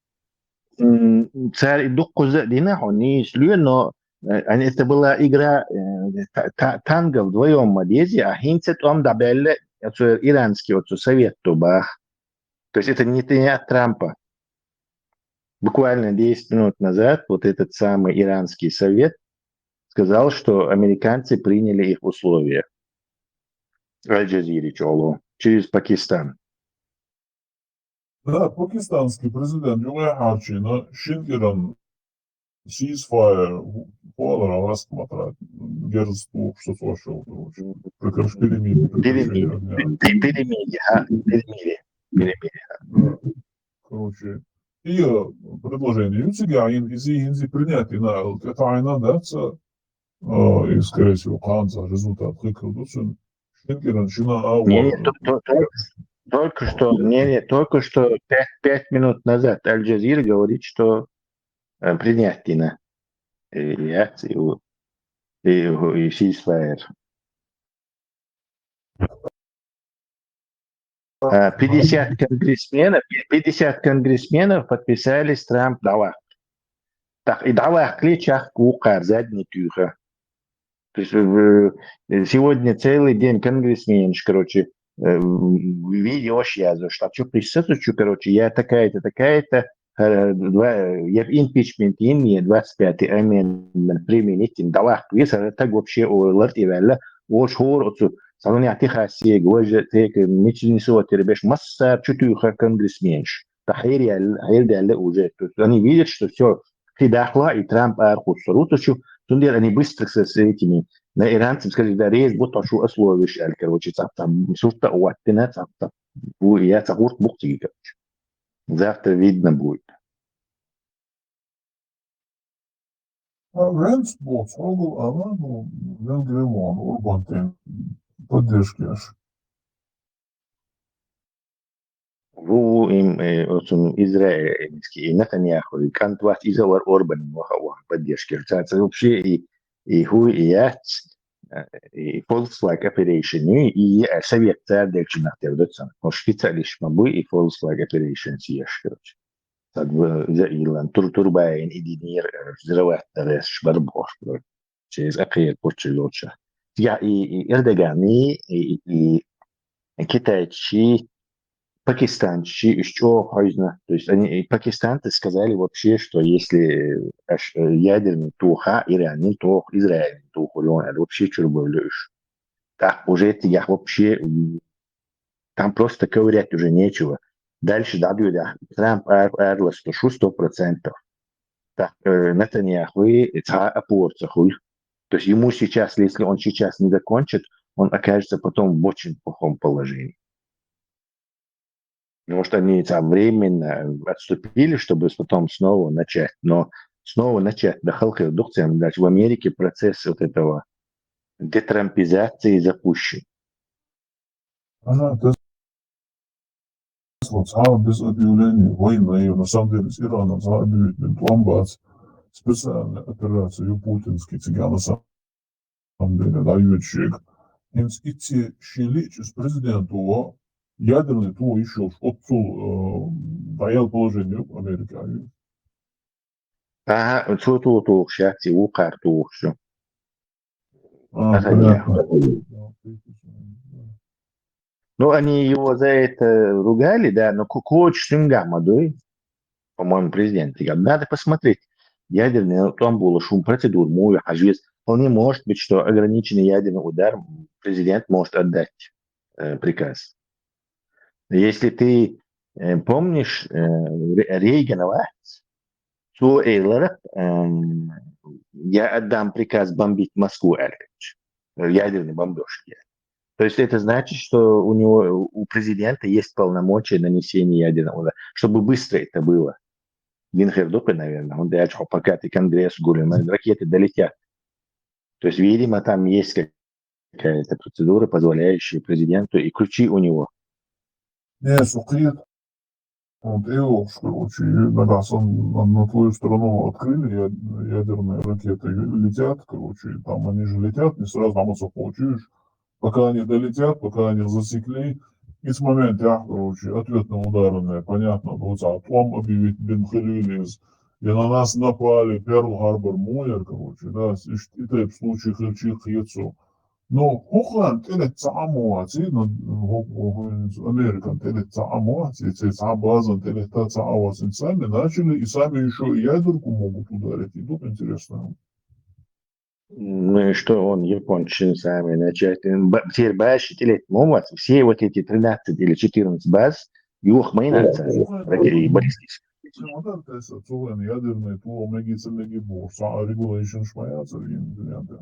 М, царь и дуккхуза дина хо, не ислюе, но, э, они, это была игра, э, та-, та-, танго вдвоём мадези, а хинцет ом дабелле, оцу иранский, оцу совет тубах. То есть это не, не от Трампа. Буквально десять минут назад вот этот самый иранский совет сказал, что американцы приняли их условия. Аль-Джазире чоло, через Пакистан. Да, пакистанский президент югай харчина, шин Иран ceasefire, фу аьлар, раст ма тара, герз тухуш сацо шо, короче. Короче, перемирие, Перемирие. прекращение огня. Пе-, перемирие, а, перемирие. Перемирие. Да. Короче, и, э, предложение. Ю цига ин, из хӀинца принять йина аьлча, тӀатаӀийна дац, э, и, скорее всего, кханца результат хикал ду цун. Шин кӀиран шина а Не, не, вар. то-, то-, только, только что, не, не, только что пять, пять минут назад Аль-Джазира говорит, что, э, принять йина, э, реакцию и, и ceasefire. А, пятьдесят конгрессменов, пятьдесят конгрессменов подписались Трамп дӀаваккха. Так, и дӀаваккхале чехка вукхар задний туьха. То есть, э, сегодня целый день конгрессменаш, короче, э, видеош язуш, так что писаться, что, короче, я такая-то, такая-то, э, два, я в импичмент имею двадцать пятый амендмент применить, дӀаваккха веза, так вообще о лар и валла, ош хор оцу, салон я Техасе, гвожа, тек, мични сотер беш, массар, чутуха конгрессменш. Та хӀеръял-, хӀеръяла уже. То есть они видят, что всё, кхидӀахьа, и Трамп арахуссар ву цу чу, цундела они быстро с, с этими, на иранцам сказали, да, рез бу тхо шу условиш, аьлла, короче, цап-цап, сурта оттина, цап-цап. Бу, я цхьа гӀурт бу цига, короче. Завтра видно будет. А Венс бу, цхьогал ала, ну, Венгрия вон, Орбан тен, поддержка еш. Ву, ву, им, э, оцун израильский, и Нетаньяху, и кӀант вац, иза вар Орбан, ваха, ваха, поддержка еш. Ца, ца вообще и, и хӀу, и яц, э, и false flag operation, и, и, э, совет цар делчинах тер доцан. Ош специалист ма бу, и false flag operation сиеш, короче. Сад в-, за илан, тур-, турбаен идинир, э, взрывать дарес шбарбор. Через ахир почти лучше. Я и, и Эрдоган, и, и, и китайчи, пакистанчи, иш чо хойзна. То есть они, и пакистанцы сказали вообще, что если, э, аш, э, ядерный туха, Иран не тух, Израиль не тух, он, это вообще чурбовлюш. Так, уже это я вообще, м, там просто ковырять уже нечего. Дальше, да, да, Трамп ар-, арлас, то шу сто процентов. Так, э, Нетаньяху и ца опорца хуй. То есть ему сейчас, если он сейчас не закончит, он окажется потом в очень плохом положении. Может, они там временно отступили, чтобы потом снова начать. Но снова начать, да, халкы, духцем, значит, в Америке процесс вот этого детрампизации запущен. Ага, то есть вот сам без объявления войны, на самом деле, с Ираном сам объявить не план бац. Специальная операция, ю путинский цыган, на самом деле, да, ю чек. Инс итти шилич из президенту, ядерный ту ещё отцу, э, даял положение Америка. Ага, цу ту тухуш, ци вукхар тухуш. А, Ага, понятно. Ну, они его за это ругали, да, но ку-, коч сюнгама дуй, по-моему, президент. И надо посмотреть. Ядерный там было шум процедур, муви, хажвиз. Вполне может быть, что ограниченный ядерный удар президент может отдать, э, приказ. Если ты, э, помнишь, э, Ре-, Рейгана вац, цо элларах, эм, я отдам приказ бомбить Москву, аьлла, ядерный бомбёжки. То есть это значит, что у него, у президента есть полномочия нанесения ядерного удара, чтобы быстро это было. Винхер дупы, наверное, он дальше, пока ты Конгресс, говорю, ракеты долетят. То есть, видимо, там есть какая-то процедура, позволяющая президенту, и ключи у него. Не, сукрет. Вот, и уж, короче, и нагасан на, на твою страну открыли я-, ядерные ракеты, и летят, короче, там они же летят, не сразу, там вот захочешь, пока они долетят, пока они засекли, и с момента, короче, ответные удары, понятно, вот, а там объявить бен хилюлиз, и на нас напали, Перл-Харбор муяр, короче, да, и ш-, и так в случае хилчи хьецу. Ну, хӀухлан тӀелет ца Ӏамоаци, ну, хӀу-, хӀу-, Американ тӀелет ца Ӏамоаци, ци ца базан тӀелет та ца Ӏавацин сами начали, и сами ещё и ядерку могут ударить. И тут интересно. Ну и что он, японцы сами начать? Ба-, все баши тӀелет мо вац, все вот эти тринадцать или четырнадцать баз, юх мейнаца, ракеты и баллистические. Цу ма дар тесса, цу вайн ядерный тулал меги, ца меги бохуш, цхьа а регулейшнаш ма яцара йина дуьнен тӀе.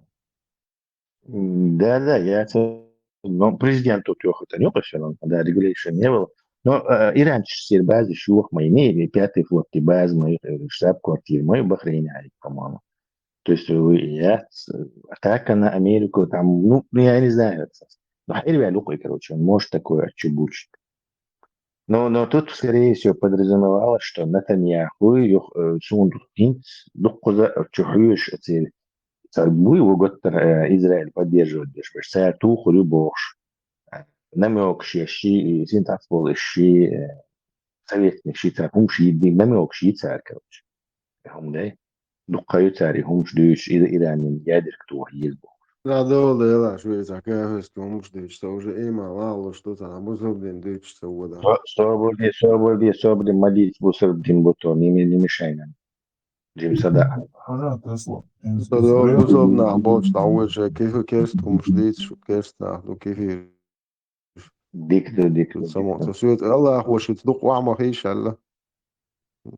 Да, да, яцара. Но президента тӀехӀоттан юкъа шерон, да, регулейшн не было. Но э, иранцаш сир база шух ма йини, пятый флот база ма ю, э, штаб-квартира ма ю Бахрейне, по-моему. То есть, э, я, э, атака на Америку, там, ну, ну, я не знаю. Но хӀирваьлла юкъа, короче, он может такое отчебучить. Но, но тут, скорее всего, подразумевалось, что Нетаньяху, юх-, э, суна дуккхинц, дуккхуза чу хьоьжуш ацели. Цар буй ву готтар, э, Израиль поддерживать деш беш. Цар тухур ю бохуш. Э, намёкаш еш ши, и синтац болу еш ши, э, советник ши, цар хӀумаш йидди, намёкаш йи цар, короче. Э, хӀума дай. Дуккха ю цар и хӀумаш дуьйцуш, и Иранин ядерг тоха еза бохуш. Да, да, да, да, шу еза, кафест хӀумаш дуьйцуш, со уже эма лалуш ду, цхьа бусалба дин дуьйцуш со вода. Со-, собар де, собар де, собар де, ма дийца бусалба дин бу то, не ме-, не мешай нам. Джим Сада. Хьажа, Тесла. Со да, бусалба нах болчу дӀавоьдуш, кефир керст хӀумаш дийца шу, керст нах ду, кефир. Дика ду, дика ду, Само, дика ду. Со соьца Аллахо шуьца дукха охьа ма хийша аьлла.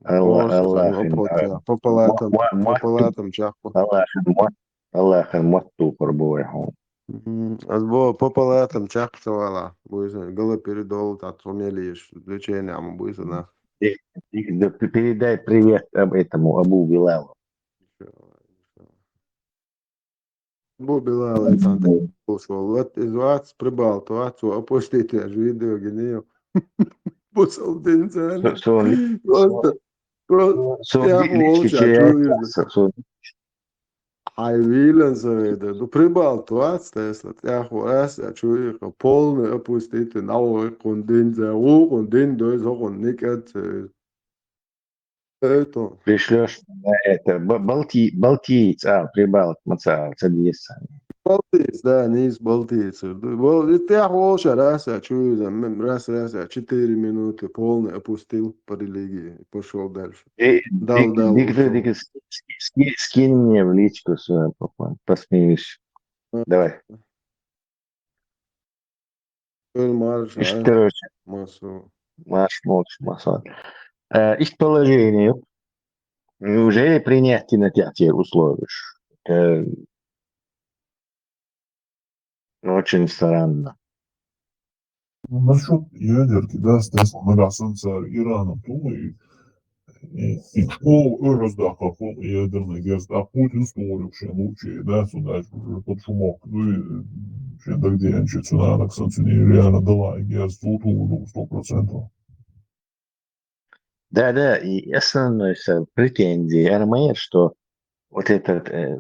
Алла, Просто Аллахин, оплатя, по палатам, мо-, мо-, по палатам чакху. Аллахин мо-, Аллахин мотт тухур бу вай хьуна. М, аз бо по палатам чакху ца вала. Буйса, галоперидол, та цунели еш, лечение ама буйса нах. Дика, дика ду, пе-, передай привет об этому, Абу Билалу. Бу Билал, Александр, бу шо лат из вац, Прибалта вац, цо опустить еш видео гинийо. Бусалба дин царна. Со-, со-, Просто, просто со-, я лички волча, чуя. Со-, со-, Хьай вийлан со веда. Ну, Прибалта вац, Тесла, тӀехь вац, я чуя, полный опустить, на вай кхун дин за, ву кхун дин дойз, хо кхун никӀат ца веза. Это. Пришлёшь на это, б-, балти-, балтиец, а, прибалт, ма ца, ца деза. Балтиец, да, нийса балтиец. Бал-, и тӀехь волча раз, а чуя, м, раз, раз, а четыре минуты полный опустил по религии, пошёл дальше. Э, дал, дал, дал, дик-, ушёл. Дик-, ски-, ски-, скинь мне в личку свою, папа, посмеюсь. А. Давай. Ил марша, Ишт, а? Короче. Масу. Марш, молш, маса. Э, ишт положение. Неужели принять на тех условиях? Это, ну, очень странно. Насчёт ядерки, да, Стас, нагахь санна цара Ирана туху и, и, и школа оьраз даха ху ядерный герз, а Путин стугӀург шен лучи, да, су дальше уже под шумок, ну и шен дагдеянчи цунанак сан цуни реально дала и герз, цу туху сто процентов. Да, да, и основной са претензии Армея, что вот эта э,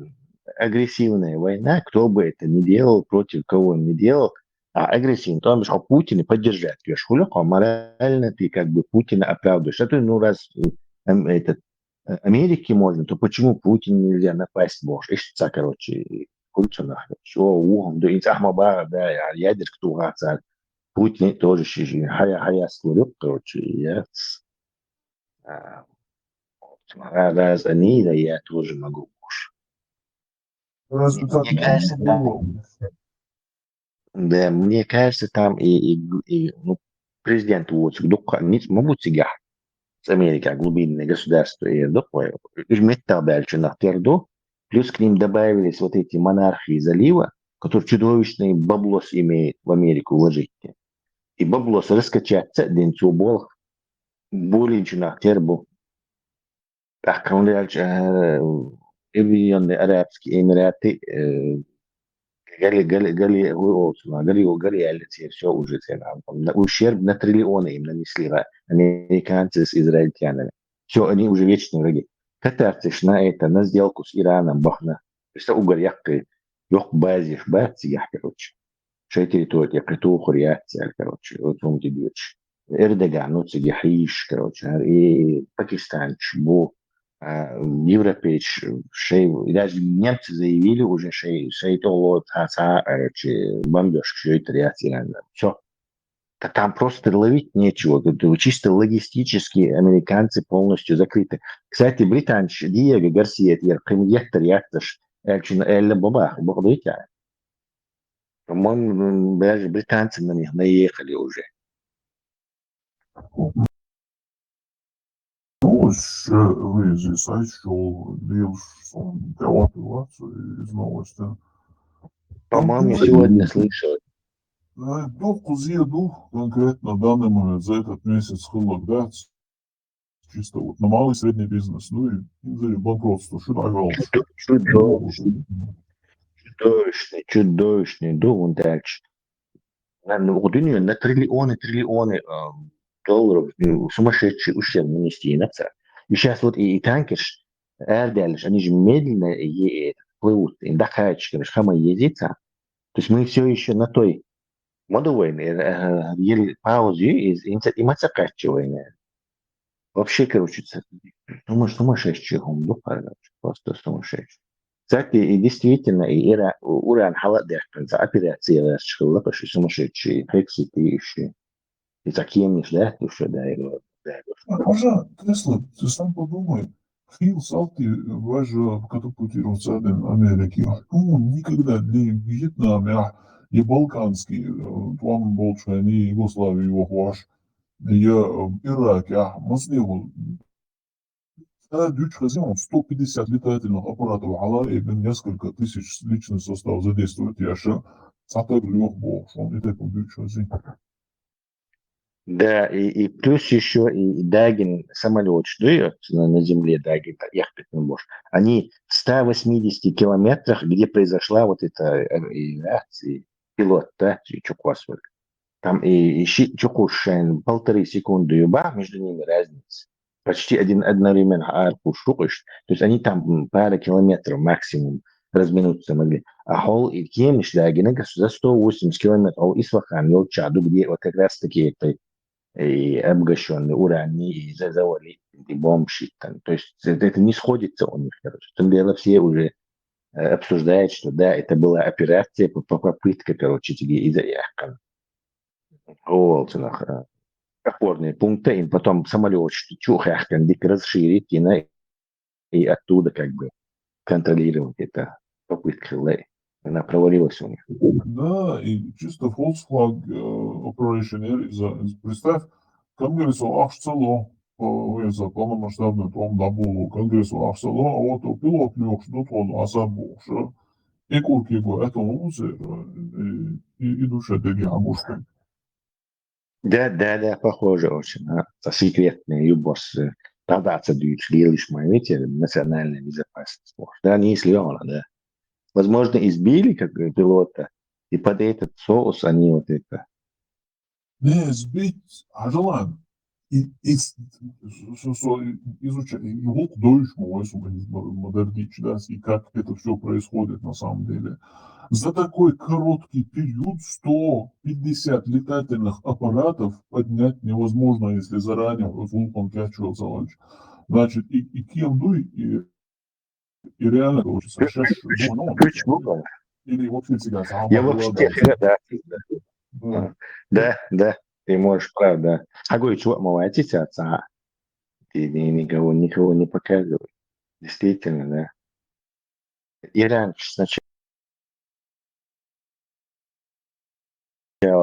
агрессивная война, кто бы это ни делал, против кого ни делал, а агрессивный, то он же Путина поддержать, кеш хули, морально ты как бы Путина оправдываешь. А ты, ну, раз э, эм, этот, э, Америке можно, то почему Путин нельзя напасть, боже? И что, короче, кульцо нахер. Что, ухом, да, и ахма бара, да, я, я дерг тугацар. Путин тоже шижи, хая, хая, скурюк, короче, я, а, раз они, да, я тоже могу, боже. Мне кажется, там, да, мне кажется, там и, и, и, ну, президент Вуцик дукха ниц ма бу цигахь. С Америка глубинное государство и дукха. Уж меттах баьлчунах тер ду. Плюс к ним добавились вот эти монархии залива, которые чудовищные баблос имеют в Америку вложить. И баблос раскачаться день цу болх болинчунах тер бу. ТӀаккха хӀунда аьлча, э, Объединённые Арабские Эмираты, э, гали, гали, гали, хӀу олуш ма, гали, гали аьлла церан всё уже церан. Ущерб на триллионы им нанесли ра-, американцы с израильтянами. Всё, они уже вечные враги. Катарцаш на это, на сделку с Ираном бахна. Представь, угар яккхий, йоккха базеш бац цигахь, короче. Шайн территори тӀе кхин тухур яц аьлла, короче, оцу хӀума тӀе доьдуш. Эрдоган, ну, цига хьийзаш, короче, хӀара и пакистанцаш бу, а, европейцаш, шайн, даже немцы заявили уже, шайн, шайн тӀехула цхьа, цхьа, короче, бомбёжкаш йойтур яц Иран. Всё. Да там просто ловить нечего. Тут чисто логистически американцы полностью закрыты. Кстати, британцаш Диего Гарсия тӀера кхин еттар яц аша, аьлча, аьлла бабах, бакъдуйтя? По-моему, м, даже британцам на них наехали уже. Ну, Ша веза сайт шел, лелаш сон тӀаоттавац из новости. По-моему, сегодня слышал. Э, дукха зе ду конкретно в данный момент за этот месяц хӀаллакдац. Чисто вот на малый и средний бизнес, ну и, и за банкротство, что догадался. Чудовищный, чудовищный, ду он дальше. На, ну, у дунья на триллионы, триллионы а, долларов, ну, сумасшедший ущерб нанести на это. И сейчас вот и, и танкерш, Эрдельш, они же медленно и, и плывут, и дакачкаш, хама ездится. То есть мы все еще на той модовойны, еле паузы, и, и, и мацакачивайны. Вообще, короче, ца- сумас- сумасшедший хум, ну, короче, просто сумасшедший. Кстати, и действительно, и ира, уран хала дехтан, за операция расчхылла, потому что сумасшедший, хексит и ищи. И такие не ждать, что да, его, да, его. А, пожа, Тесла, ты сам подумай. Хил салти важа катапультироваться один Америки. Ну, никогда для Вьетнама, я балканский, э, план больше, они Югославию вахваш. Я э, Ирак, я Маснигу. Да, дюч хозяин, сто пятьдесят летательных аппаратов, ала и несколько тысяч личный состав задействовать, я ша. Сатар лёх бог, он и так дюч хозяин. Да, и, и плюс еще и, и Дагин самолет, что на, на земле Дагин, ехать не можешь. Они в ста восьмидесяти километрах, где произошла вот эта э, и реакция, пилот, да, и чё квасвали. Там и, и щи- чё кушаем, полторы секунды, и бах, между ними разница. Почти один одновременно арку шукаешь. То есть они там м, пара километров максимум разминуться могли. А хол и кемиш, да, гинека за сто восемьдесят километров, хол Исфахан, Ёлчаду, где вот как раз таки это и обогащенный уран, и за- завали, и бомб там. То есть это это не сходится у них, короче. Тем более все уже э, обсуждают, что да, это была операция, по, по попытка, короче, тебе и заехал. Опорные пункты, и потом самолет чухахтан дик расширить, и, на, и оттуда как бы контролировать это попытка. Лэ. Она провалилась у них. Да, и чисто фолсфлаг э, operation, я за- представь, конгресс ахшцало, по за полномасштабный том дабу конгресс ахшцало, а вот пилот лёх, что он асабу, что и курки го, это лузы, и, и душа деги амушка. Да, да, да, похоже очень. А? Это секретные юбосы. Тогда отсадуют, лишь мы, видите, национальная безопасность. Да, не если он, да. Возможно, избили как бы пилота, и под этот соус они вот это. Не, сбить, а желаем. И, и с- с- с- изучать, и вот дойш мой модернич, да, и как это все происходит на самом деле. За такой короткий период сто пятьдесят летательных аппаратов поднять невозможно, если заранее вот вулкан качивался. Значит, и, и кем дуй, и, и реально получится. Сейчас Ключ выбрал. Или вообще всегда сам Я обладал. Вообще всегда, да. Да. Да, да, ты можешь, правда. А говорит, чего, молодец, отца. Ты ни- никого, никого не показывай. Действительно, да. И раньше сначала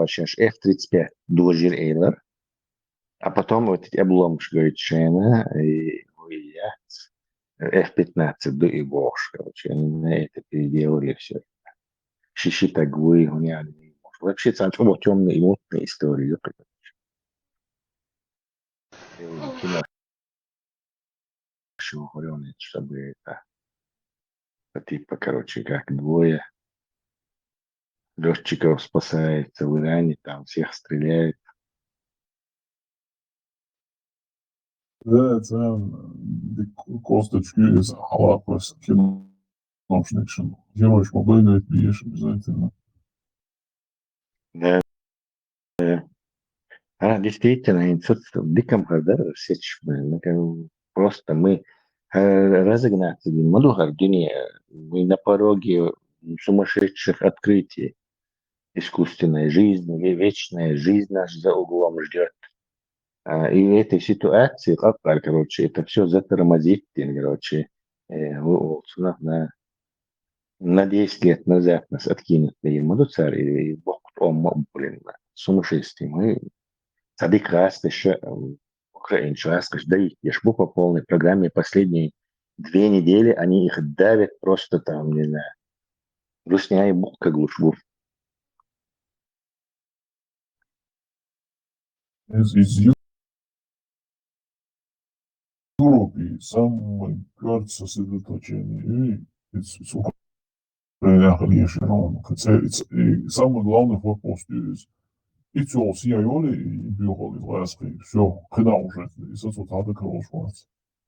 сейчас F тридцать пять дожир эйлер, а потом вот эти обломки, говорит, Шена и Уилья, F пятнадцать, да и Бош, короче, они на это переделали все. Шиши так вы, они вообще там вот темные и мутные истории. Кино. Чтобы это типа, короче, как двое летчиков спасается в Иране, там всех стреляют. Да, это косточки из Алапас киношникшн. Геройш мобильный пьешь обязательно. Да. Да. А, действительно, инсульт диком хардар сеч, блин, ну, как бы, просто мы э, разогнаться не могу, как дунья, мы на пороге сумасшедших открытий. Искусственная жизнь, ве- вечная жизнь нас за углом ждет. А, и в этой ситуации, как, короче, это все затормозить, короче, э, у- у- на, на, на десять лет назад нас откинет на Ермаду царь, и Бог, о, мо- блин, сумасшествие. Мы садик раз еще Украинцаш, ас каш давить еш бу по полной программе последние две недели, они их давят просто там, не знаю, русняй бук как лучше бу. Из, из Европы самое, кажется, сосредоточение. И из, из Украины, конечно, ну, хотя и, и самый главный форпост из. И всё, сия йоли, и бюхал из Ласки. Всё, когда уже, и сосуд надо короче.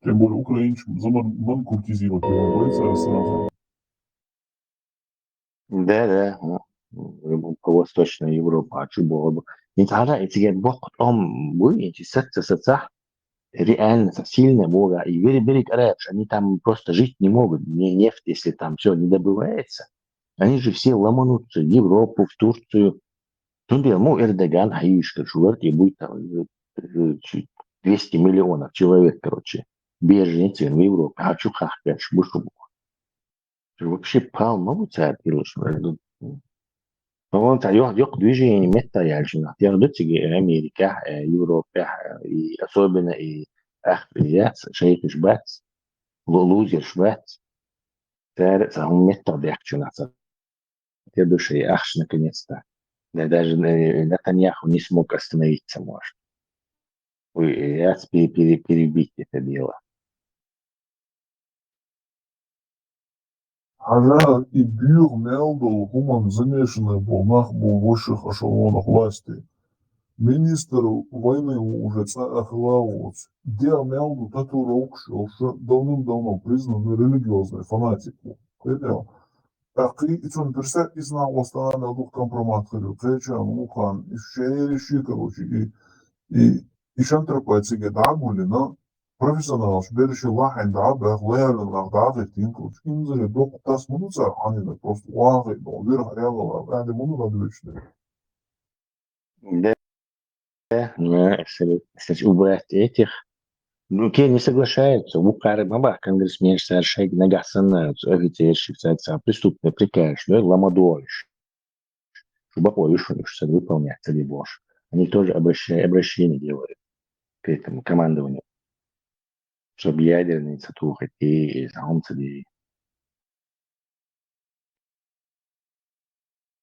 Тем более украинцам, за ман, ман куртизировать его бойца сразу. Да, да, ну, по Восточной Европе, а чё было бы? Не тогда, эти бог он будет, эти сетцы, сетца, реально, сильно бога, и вери, вери, они там просто жить не могут, не нефть, если там все не добывается, они же все ломанутся в Европу, в Турцию. Тунде, ну, Эрдоган, а ишка, шугарт, и будет там э, э, чуть двести миллионов человек, короче, беженцы в Европе, а чё хахкаш, бушубу. Вообще пал могу царь, по-моему, та ё-, ёк движение метта яльчина. Я до тиги Америка, э, Европа, э, и особенно и ах, я шейхиш бац, лу-, лузерш бац. Царь, царь метта дяхчина, царь. Те души, ах, наконец-то. Да, даже, э, Натаньяху не смог остановиться, может. Ой, э, я пере-, пере-, перебить это дело. Хьажа и бюр мел дол хуман замешанный бу нах бу высших эшелонах власти. Министр войны уже ца ахлауц. Де мел ду татуировка шо, шо давным-давно признанный религиозный фанатик. Понял? Такий, и цун персе, и знав остана на дух компромат хилю. Кеча, Мухан, и шери ши, короче, и, и, и шантропа циге дагули, но профессионал, шберши лахин да, бах, лояльный лах да, гайтин, короче, инзаре док тас муну цар, ани да просто лахи, но вир харяла лах, ани муну да дучный. Да, да, но если, если убрать этих, ну, ке не соглашаются, у Каримова конгрессмен совершает нагасанна, офицерщик, преступный приказ, ну, ламадолиш. Шубако вышел, что выполнять цели Бош. Они тоже обращение, обращение делают к этому командованию, чтобы ядерные цатухать и самцы.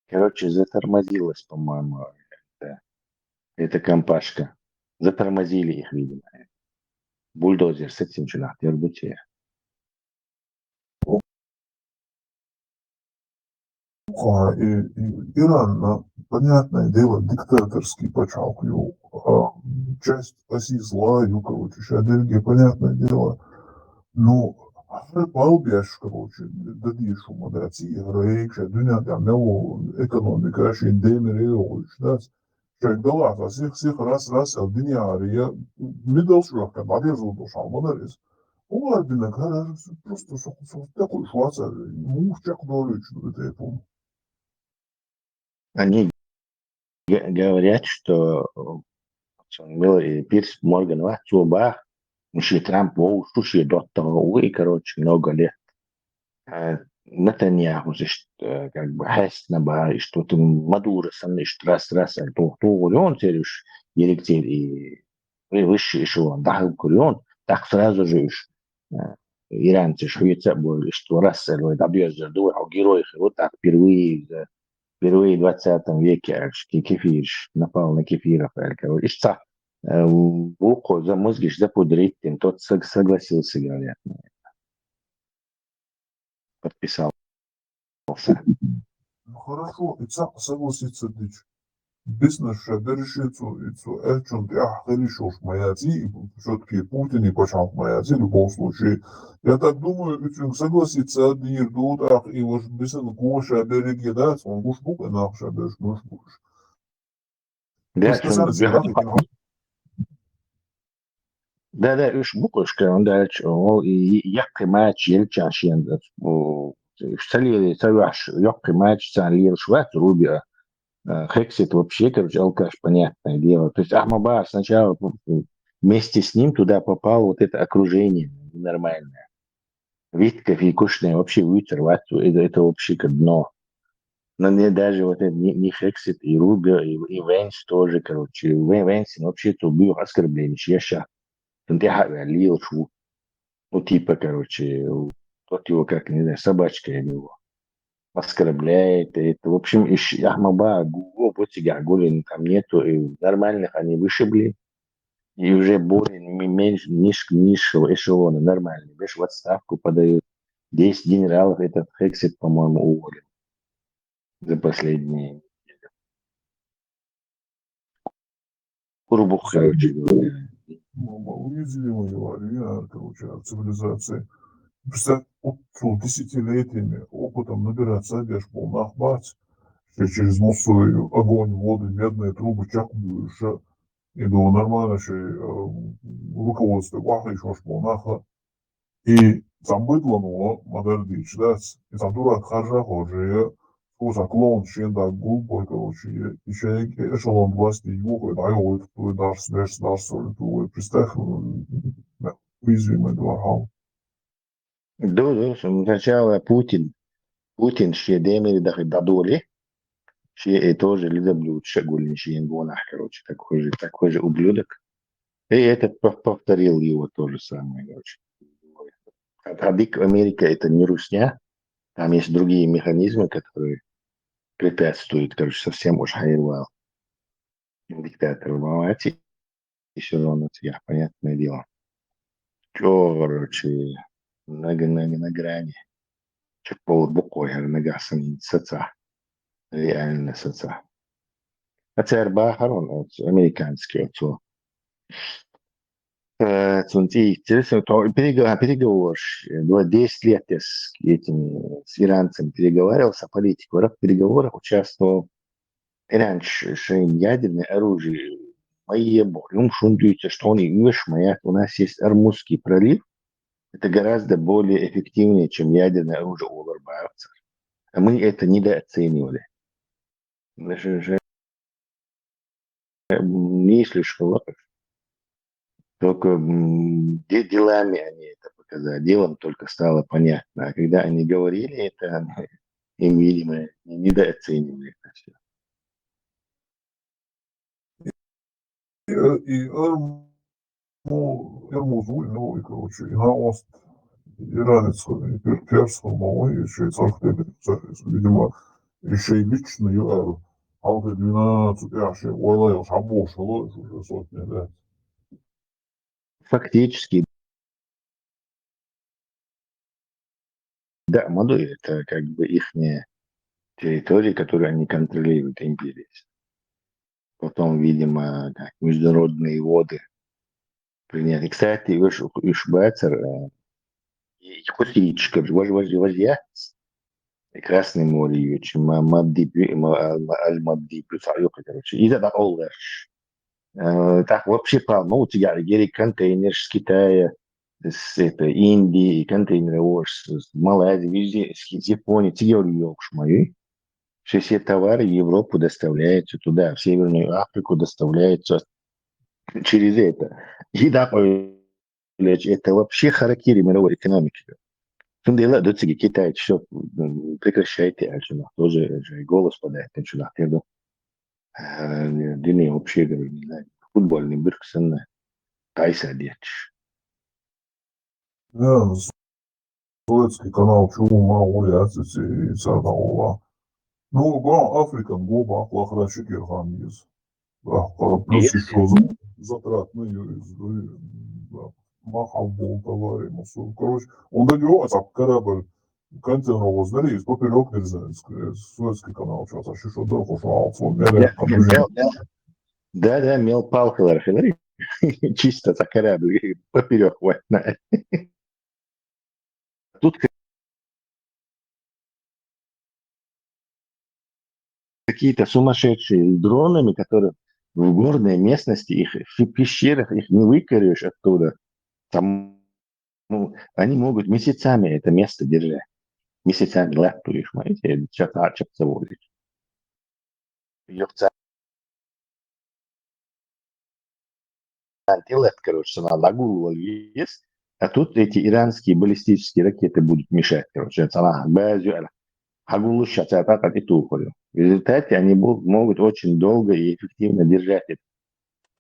Короче, затормозилась, по-моему, эта, эта компашка. Затормозили их, видимо. Бульдозер с этим же нахер. А, и, и Иран, ну, понятное дело, диктаторский пачалк, ю, а, часть оси зла, ю, короче, ща Бельгия, понятное дело. Ну, гьар палбеш, короче, дадишу мадаци, грейк, ща дунья там, мело, экономика, ща демир, да, Шайдалаха, сих, сих, раз, раз, а динья ария, мидал шурахка, бадер зулдош, алмадарис. Олар бина гарар, просто сох, сох, такой шваца, мух чак долю чудо тепу. Они г-, говорят, что, э, Миллер и Пирс Морган ва, цуба, мши Трамп вов, шуши доттага, и, короче, много лет. Э, Нетаньяху, значит, э, как бы, хестна ба, и что ты Мадуро сан, и что раз, раз, а то, то, он, церюш, директор и, и высший эшелон, да, курион, так сразу же уж, э, иранцы шуица, бо, и что раз, э, да, бьёз, да, вот, а герой, вот так, впервые, да, впервые в двадцатом веке, а, ш-, ки-, кефирш, напал на кефиров, э, короче, и что, э, Вуко за мозги ж запудрить, тот сог-, согласился, говорят, на это. Подписался. Ну, хорошо, и ца-, согласиться дичь. Бизнес ша береши цу, и цу, э, чун ты, а, хели шош маяци, и всё-таки Путин и почему маяци в любом случае. Я так думаю, и цун согласиться дир дут, ах, и ваш бизнес гуша береги, да, он гуш бук, и нах ша береш, гуш бук. Да, Просто чун, сам я себя хотел хоть Да, да, уж буквашка, он дальше, о, и, и яккы матч, ельчан шен, о, салили, саваш, яккы матч, сан лил шват, Рубио, э, Хексит вообще, короче, алкаш, понятное дело. То есть Ахмаба сначала, м, вместе с ним туда попал вот это окружение нормальное. Витка фикушная вообще вытер, вот это, это вообще как дно. Но мне даже вот это не, не Хексит, и Рубио, и, и Венс тоже, короче. Вен-, Венс вообще это убил оскорбление, я ща. цунна тӀехьа а ваьлла лелаш ву. Ну, типа, короче, тот его как, не знаю, собачка или его оскорбляет. Это, в общем, иш-, яхь ма баха, гу-, бу цигахь гулин там нету, и нормальных они вышибли. И уже более ми-, меньше, низш-, низшего эшелона нормальный, беш, в отставку подают. Десять генералов этот Хексет, по-моему, уволил за последние недели. Курбух, короче говоря. Ну, уязвимый вариант, короче, цивилизации. Представь, вот, ну, десятилетиями опытом набираться, беш, бу нах бац. Что через мусор огонь, воды, медные трубы, чак, ша, и, ну, нормально, что, э, руководство, вахриш, ваш, бу наха. И цхьа быдло, ну, ма-дарра дийцача дац. И цхьа дурак харжа хьожа, я, цхьа клоун шен даггу, бой, короче, я, и шайга эшелон власти юхой дӀайохуьйту, дарс, мерс, дарс, олу, представь, м, уязвимый дворхьал. Ду, ду, сначала Путин. Путин шен демири дахи дӀадоли. Шен и тоже лизоблюдца гулин шен гонахь, короче, такой же, такой же ублюдок. И этот пов-, повторил его то же самое, короче. А, а дик Америка — это не русня. Там есть другие механизмы, которые препятствуют, короче, совсем уж хайрвал. Диктатор Мавати, и всё равно цигахь, понятное дело. Чё, короче, на г-, на г-, на грани. Чекбовла букъой хӀара нагахь санна саца. Реально саца. А цара бахарон оцу американский оцу. Э, цунна цӀийццира, со-, то перего-, переговорш, э, два, десять лет я с этими, с иранцами переговаривал, со политик в переговорах участвовал. Иранча шайн ядерное оружие ма ебо, юм шун дуьйцуш, тхуна и оьшуш ма яц. У нас есть Ормузский пролив. Это гораздо более эффективнее, чем ядерное оружие, олура бахара цара. А мы это недооценивали. Ш-, ш-, м, если что, только, м, де-, делами они это показали. Делом только стало понятно. А когда они говорили это, им, видимо, недооценивали это всё. И, э, и Орму-, Ормуз вуй, ну, и, короче, и на ост иранец, и пер-, перс, по-моему, и швейцар, видимо, и шей лично ю эр. А вот и двенадцать, я шей, ой, ла, я шабо, шало, уже сотни, да. Фактически, да, ма ду, это как бы ихняя территория, которую они контролируют, империя. Потом, видимо, как международные воды принять. И, кстати, уж, уж бацар, э, и хуситчиков, вож-, вож-, вож яц. И Красное море ю, чи ма-, Мадди бю, ма-, а-, ма-, Аль-Мадди бю, цхьа юкъа, короче. И да, да, олгаш. Э, так вообще полно. У тебя гери контейнер с Китая, с этой Индии, контейнеры, о, с, с Малайзии, везде, с, с Японии, цигер ёкш мои. Все, все товары в Европу доставляются туда, в Северную Африку доставляются через это. И да, ой, блядь, это вообще харакири мировой экономики. Цундела до циги Китай, всё, м, прекращайте, а чё, тоже же голос подать, а чё, нахер, да? Э, не, да не, вообще, говорю, не знаю, футбольный бирк санна, тайса детиш. Да, Суэцкий канал чу ма ву яц, ци, царна ву. Ну, гон Африкан го бах лахра шикер хан из. Бах, плюс ещё за-, затратный юрист, да, махал бол товары, мусор. Короче, он до него, а так корабль, контейнер воздари, из поперёк нельзя, из, из Суэцкий канал, чё-то, ещё что-то, что-то, что-то, Да, да, да, мел палкалар хилари. Чисто за корабль, поперёк ватна. Тут какие-то сумасшедшие с дронами, которые в горной местности, их в пещерах, их не выкорёшь оттуда. Там, ну, они могут месяцами это место держать. Месяцами лаптуешь, знаете, часа, часа водишь. Антилет, короче, цунах дӀагулвала веза. А тут эти иранские баллистические ракеты будут мешать, короче, цунах базу ала. Хьагуллуш ша цара тӀаккха тӀетухур ю. В результате они бу-, могут очень долго и эффективно держать это.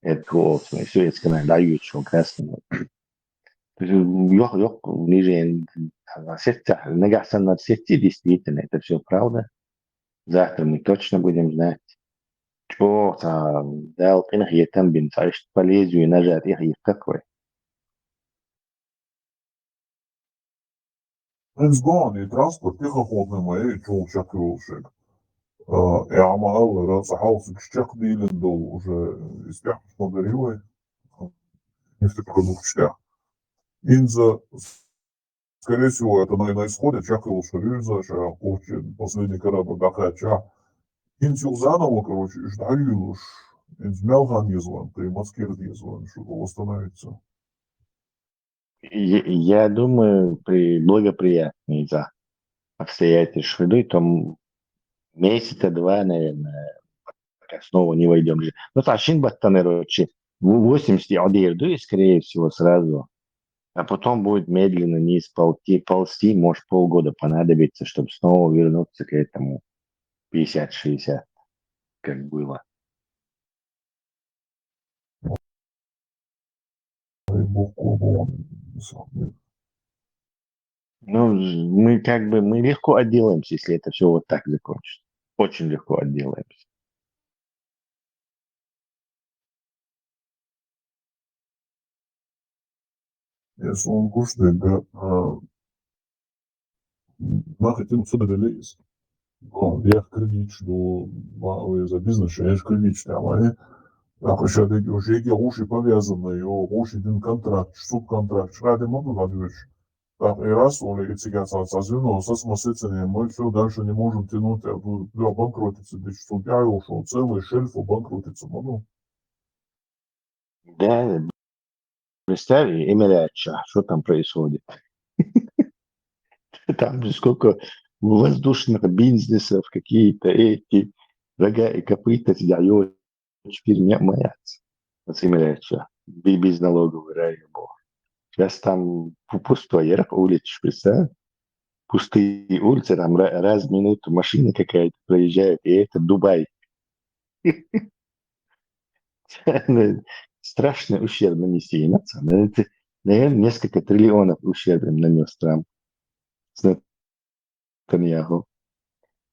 Это колодцы, и всё, это канал дают, что красный. То есть, м, йох-, йох-, ниже, а, сеть, а, нагахь санна сеть, действительно, это всё правда. Завтра мы точно будем знать. Чё, та, дал, пинах, етам бин, та, ишт полезу и нажать, их, их какой. Из гон и транспорт, и хохотный моей чул чакрулшек. Э, я мало раз, а хаос чак дилен дол уже, из пяхмадаривой. Нефтепродукт чак. Инза, скорее всего, это на, на исходе чакрулшек, Рюза, ша, Курчин, последний корабль, Дахача. Инза заново, короче, ждаю уж. Инза мелхан езван, ты маскир езван, что восстановится. Я, я думаю, при благоприятные, да, обстоятельства, то м-, месяца два, наверное, пока снова не войдём же. Ну, та шин баттанер, короче, в-, восемьдесят одежду, и, скорее всего, сразу. А потом будет медленно вниз ползти, ползти, может, полгода понадобится, чтобы снова вернуться к этому пятьдесят шестьдесят, как было. Дай бог, клубу он, на самом деле. Ну, мы как бы, мы легко отделаемся, если это всё вот так закончится. Очень легко отделаемся. Если он кушает, да, а, нахуй ты отсюда лезешь? Ну, я кредит, что ма-, ой, за бизнес, я же кредит, а, ма-, я, так, ещё такие, уже эти уши повязаны, и уши один контракт, субконтракт, что ты могу, Владимирович? Так, и раз, он и цыган сам созвонил, со смыслицами, мы всё дальше не можем тянуть, а тут, да, банкротится, да, что я ушёл, целый шельф банкротится, ну. Да, представь, Эмиратша, что там происходит. Там же сколько воздушных бизнесов, какие-то эти рога и копыта, сидят, теперь не моя. Вот Эмиратша, би-, без налоговой рай, бог. Сейчас там пу-, пустой ярах улиц, представь? Пустые улицы, там ра-, раз в минуту машина какая-то проезжает, и это Дубай. Ну, страшный ущерб нанести нациям. Это, наверное, несколько триллионов ущерб им нанёс Трамп с Нетаньяху.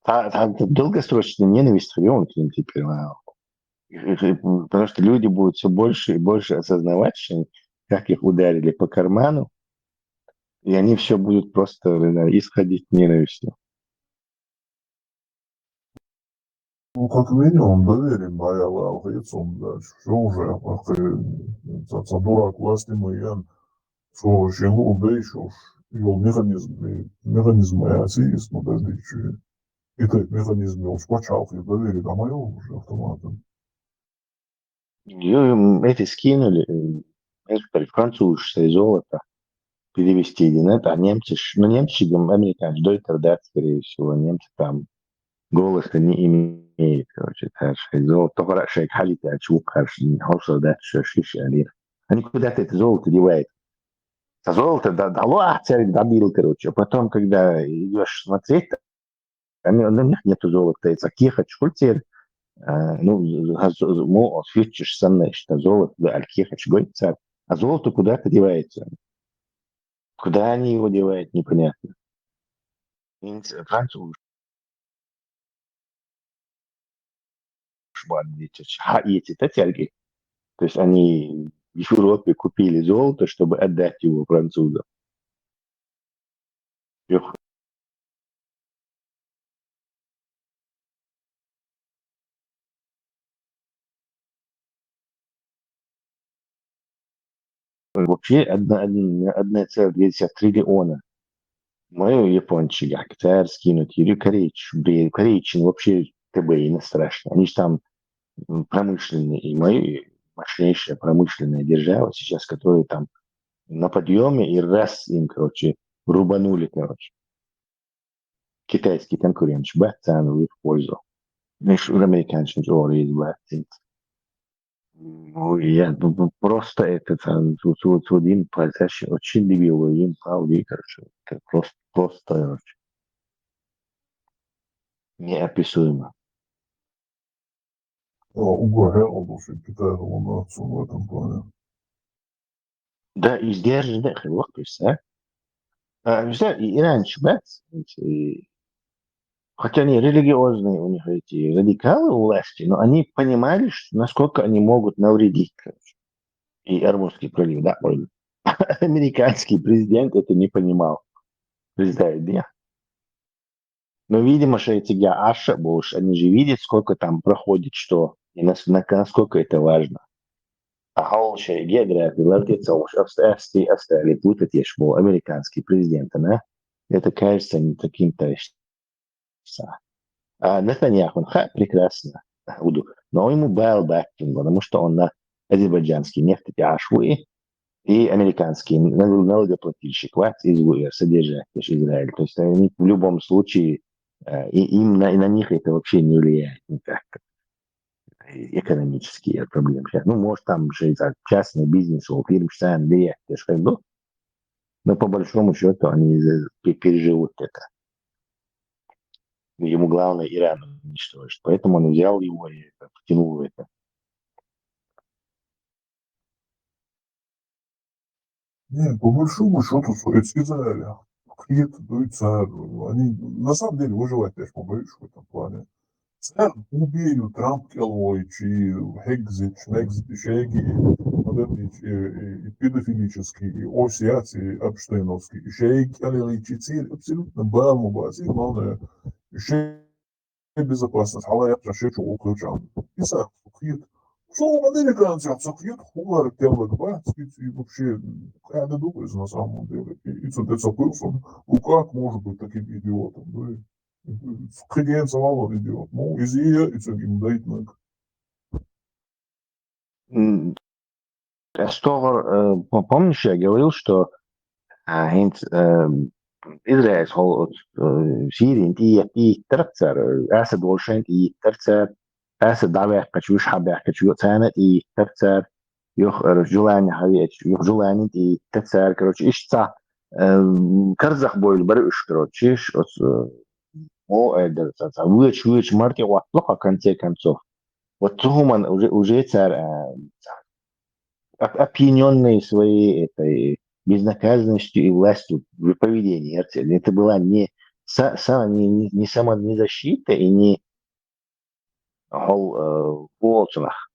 Та, та долгосрочная ненависть к ним теперь, вау. И, и, и, потому что люди будут всё больше и больше осознавать, что как их ударили по карману, и они всё будут просто, не знаю, исходить ненавистью. Ну, как минимум, доверие моя лалхицум, да, что уже, ах ты, ца-, ца дурак власти мы, ян, что, чему убейшь, ёл механизм, и механизм, я, сиис, ну, подожди, чё. И ты механизм, ёл, скачал, и доверие, да, моё уже автоматом. Ё-, м, эти скинули, м, некоторые французы, что и золото перевести, да, а немцы ж-, ну, немцы, м, американцы, Deuter, да, скорее всего, немцы там голоса не имеют, короче, так что и золото, только раз шейк халит, а чего, короче, не хауса, да, что шиш, али. Они куда-то это золото девают. А золото, да, дало, а цель добил, короче. А потом, когда идёшь смотреть, Они, на них нету золота, это кехач культер. А, ну, з-, з-, з-, мо, фьючерс санна, что золото, да, аль кехач гойцар. А золото куда-то девается. Куда они его девают, непонятно. Инц-, француз шбан дичач. Ха, эти, да, тяги. То есть они в Европе купили золото, чтобы отдать его французам. Эх. Вообще одна, один, одна целая две десятых триллиона. Мою япончи гектар скинуть, или корейч, бе-, корейчин вообще ТБ и страшно. Они же там, м, промышленные, и мою, и мощнейшая промышленная держава сейчас, которая там на подъёме, и раз им, короче, рубанули, короче. Китайский конкурент, бац, в их пользу. Знаешь, американцы тоже есть, бац. Ну, я, ну, ну, просто это, там, тут, тут, тут им пальцаш очень дебилы, им паули, короче, это просто, просто, короче, неописуемо. Угу, хӀекъал долуш Китай хӀума дац в этом плане. Да, и сдержанный хир вац, а? А, всё, и иранцы бац, и, хотя они религиозные у них эти радикалы у власти, но они понимали, что, насколько они могут навредить, короче. И Ормузский пролив, да, ой. Американский президент это не понимал. Признай меня. Но, видимо, шайца гя аша больше, они же видят, сколько там проходит, что, и нас-, на-, насколько это важно. А хьал шай география лардец, а уж Авст-, Австрия, Австралия путать еш бо американский президент, она. Это кажется не таким-то ещё. А Нетаньяху, ха, прекрасно. Уду. Но ему бал баттин, потому что он на азербайджанский нефть тяжвы, и американский нал-, налогоплательщик вац из ГУР содержать, то есть Израиль. То есть они в любом случае, э, и им на, и на них это вообще не влияет никак. И экономические проблемы. Щас, ну, может, там же за частный бизнес, у фирм сам влияет, я ж говорю, но по большому счету они за-, пе-, переживут это. Ему главное Иран уничтожить. Поэтому он взял его и втянул в это. Не, по большому счету, с-, это Израиля. Какие-то, ну, и царь, они на самом деле выживать, конечно, побоюсь в этом плане. Царь убили, Трамп кӀелвойчи, хӀегзич, мегзич, шайги, модернич, и, и, и педофилический, и осият, и эпштейновский, и шайги кӀелвойчи, царь абсолютно балма бази, главное, шай безопасность, хьала якъча шечу укъучан. Иса хит. Со американцы, со хит, хулар кӀелваг бац, и вообще, кӀаьда ду из на самом деле. И, и цу деца пылсон, ну как может быть таким идиотом, да? Кхиген савалон идиот. Ну, изия, и цу им дайтнаг. М, Стогар, э, по-, помнишь, я говорил, что, а, хӀинца, э, Израиль хол-, э, Сирин тӀе-, тӀе-, тӀеиттар цар, Асад волчун тӀеиттар цар, Асад дӀаваьккхача, уьш хьабаьхкача, ю-, царна тӀеиттар цар, юха, э, Жулани хьавеача, юха Жулани тӀеиттар цар, короче, иштта, э, карзах бойла бара уьш, короче, ш-, оцу, э, о, э, да, ца, ца, вуьйча, вуьйча мара тӀе оттало, в конце концов. Вот цу хӀуман уже, уже цар, а, оп-, опьянённые своей этой безнаказанностью и властью в поведении, это была не са-, са-, не, не, не само-, не защита и не хол, э, волчунах.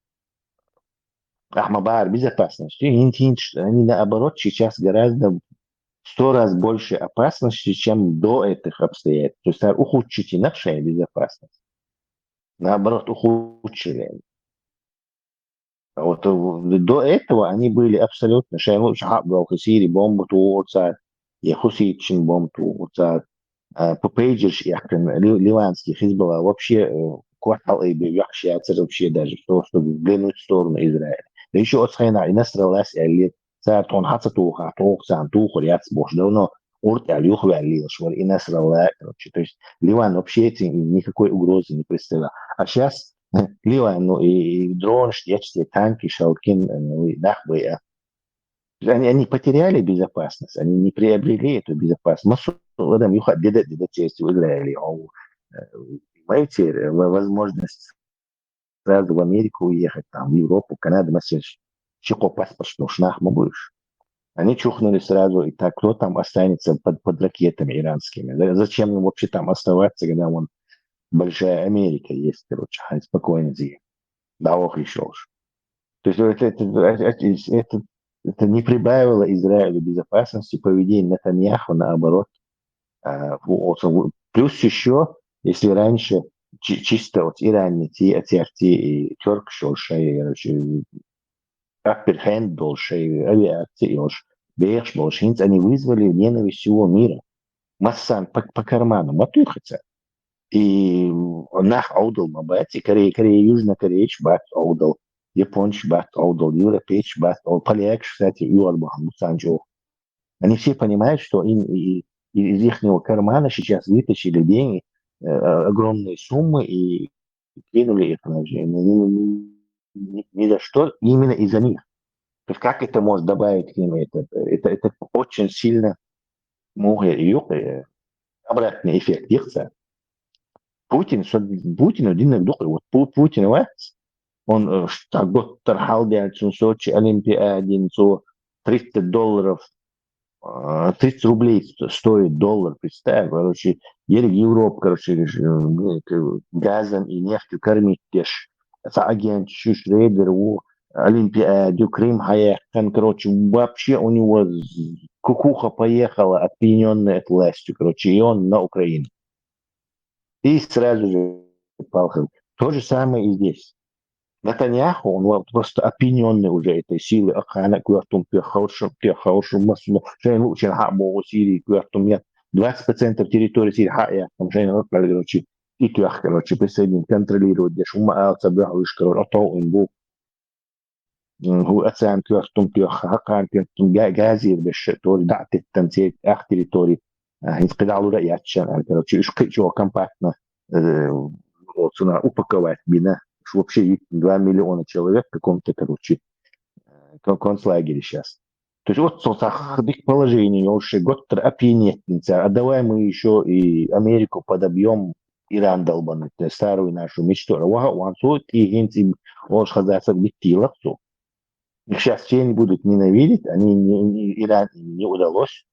Ахма бар безопасность. И хин-, хин-, они наоборот сейчас гораздо в сто раз больше опасности, чем до этих обстоятельств. То есть, а, ухудшить и наша безопасность. Наоборот, ухудшили. А вот, э, до этого они были абсолютно, шайн лучше хьаб вал Сири бомба тухур цар, я хуситчин бомба тухур цар. А, по пейджерш яхкан ли-, ливанский Хизбалла вообще, э, кот хьал ай бе вяхш яцар вообще даже то, чтобы взглянуть в сторону Израиля. Да ещё от хайна и Насраллас элли, цар тон хаца туха, тох цан тухур яц бош давно, урт али юхвалли лаш вар и Насралла, короче. То есть Ливан вообще этим никакой угрозы не представлял. А щас Ливан, ну, и, и дрон, штечки, танки, шалкин, ну, и нах бы, а. Они, они потеряли безопасность, они не приобрели эту безопасность. Массу адам юха деда, деда часть в Израиле, а у, э, имеете, э, во-, возможность сразу в Америку уехать, там, в Европу, Канаду, массерш. Шико паспорт, что шнах могуш. Они чухнули сразу, и так, кто там останется под, под ракетами иранскими? За-, зачем им вообще там оставаться, когда вон большая Америка есть, короче, хай спокойно зи. Да, ох, ещё уж. То есть это, это, это, это, это не прибавило Израилю безопасности, поведение Нетаньяху, наоборот. А, вот, вот, плюс ещё, если раньше чи-, чисто вот иранец и отсерти и тёрк шел шей, короче, апперхенд был шей, авиация, и уж бехш был шей, они вызвали ненависть всего мира. Массан по, по карману, матуй хотя. И нах аудал мабати, Корей, Корей, Южно Корейч бат аудал, Японч бат аудал, Европейч бат аудал, Поляк, кстати, юар бахам, муцанчо. Они все понимают, что им и, и из ихнего кармана сейчас вытащили деньги, э, огромные суммы и кинули их на же-, ни, ни, ни, ни, ни за что, именно из-за них. То есть как это может добавить к ним? Это, это, это очень сильно мухе юк, э, обратный эффект йихца. Путин, со-, Путину диннаг дукха, вот Пу-, Путин вац, Он, э, ш-, та готтар хьалденчун Сочи Олимпиадин цо тридцать долларов, а, тридцать рублей сто-, стоит доллар, представь, короче, ерриг Европа, короче, э, к-, газом и нефтью кормить деш. Цхьа агент чуш рейдер ву, Олимпиаду, Крым хьаяьккхан, короче, вообще у него з-, кукуха поехала, опьянённый этой властью, короче, и он на Украину. И сразу же палхан. То же самое и здесь. Натаньяху, он вот просто опьянённый уже этой силой. Ахана квартум пехаушум, пехаушум, масло. Шейн лучше хабо Сирии квартум я. Двадцать процентов территории Сирии ха я, там шейн лучше, короче, и тёх, короче, присоединить, контролировать, деш, ума алца бёх, лишь, короче, ото им бу. М, ху ацан квартум пёх, хакан квартум, га-, газир беш, тоже да, теттан, те, ах территории. А, хинс кидалура яччан, а, короче, уж кычо компактно, э, вот, сюда упаковать бина. Уж вообще и два миллиона человек в каком-то, короче, э, кон-, концлагере сейчас. То есть вот со сах дик положение, он же готтер опьянетница. А давай мы ещё и Америку подобьём, Иран долбанный, то есть старую нашу мечту. Ва, ван сот, и хинс им, он же хазасов битилах су. Их сейчас все не будут ненавидеть, они не, не, Иран им не удалось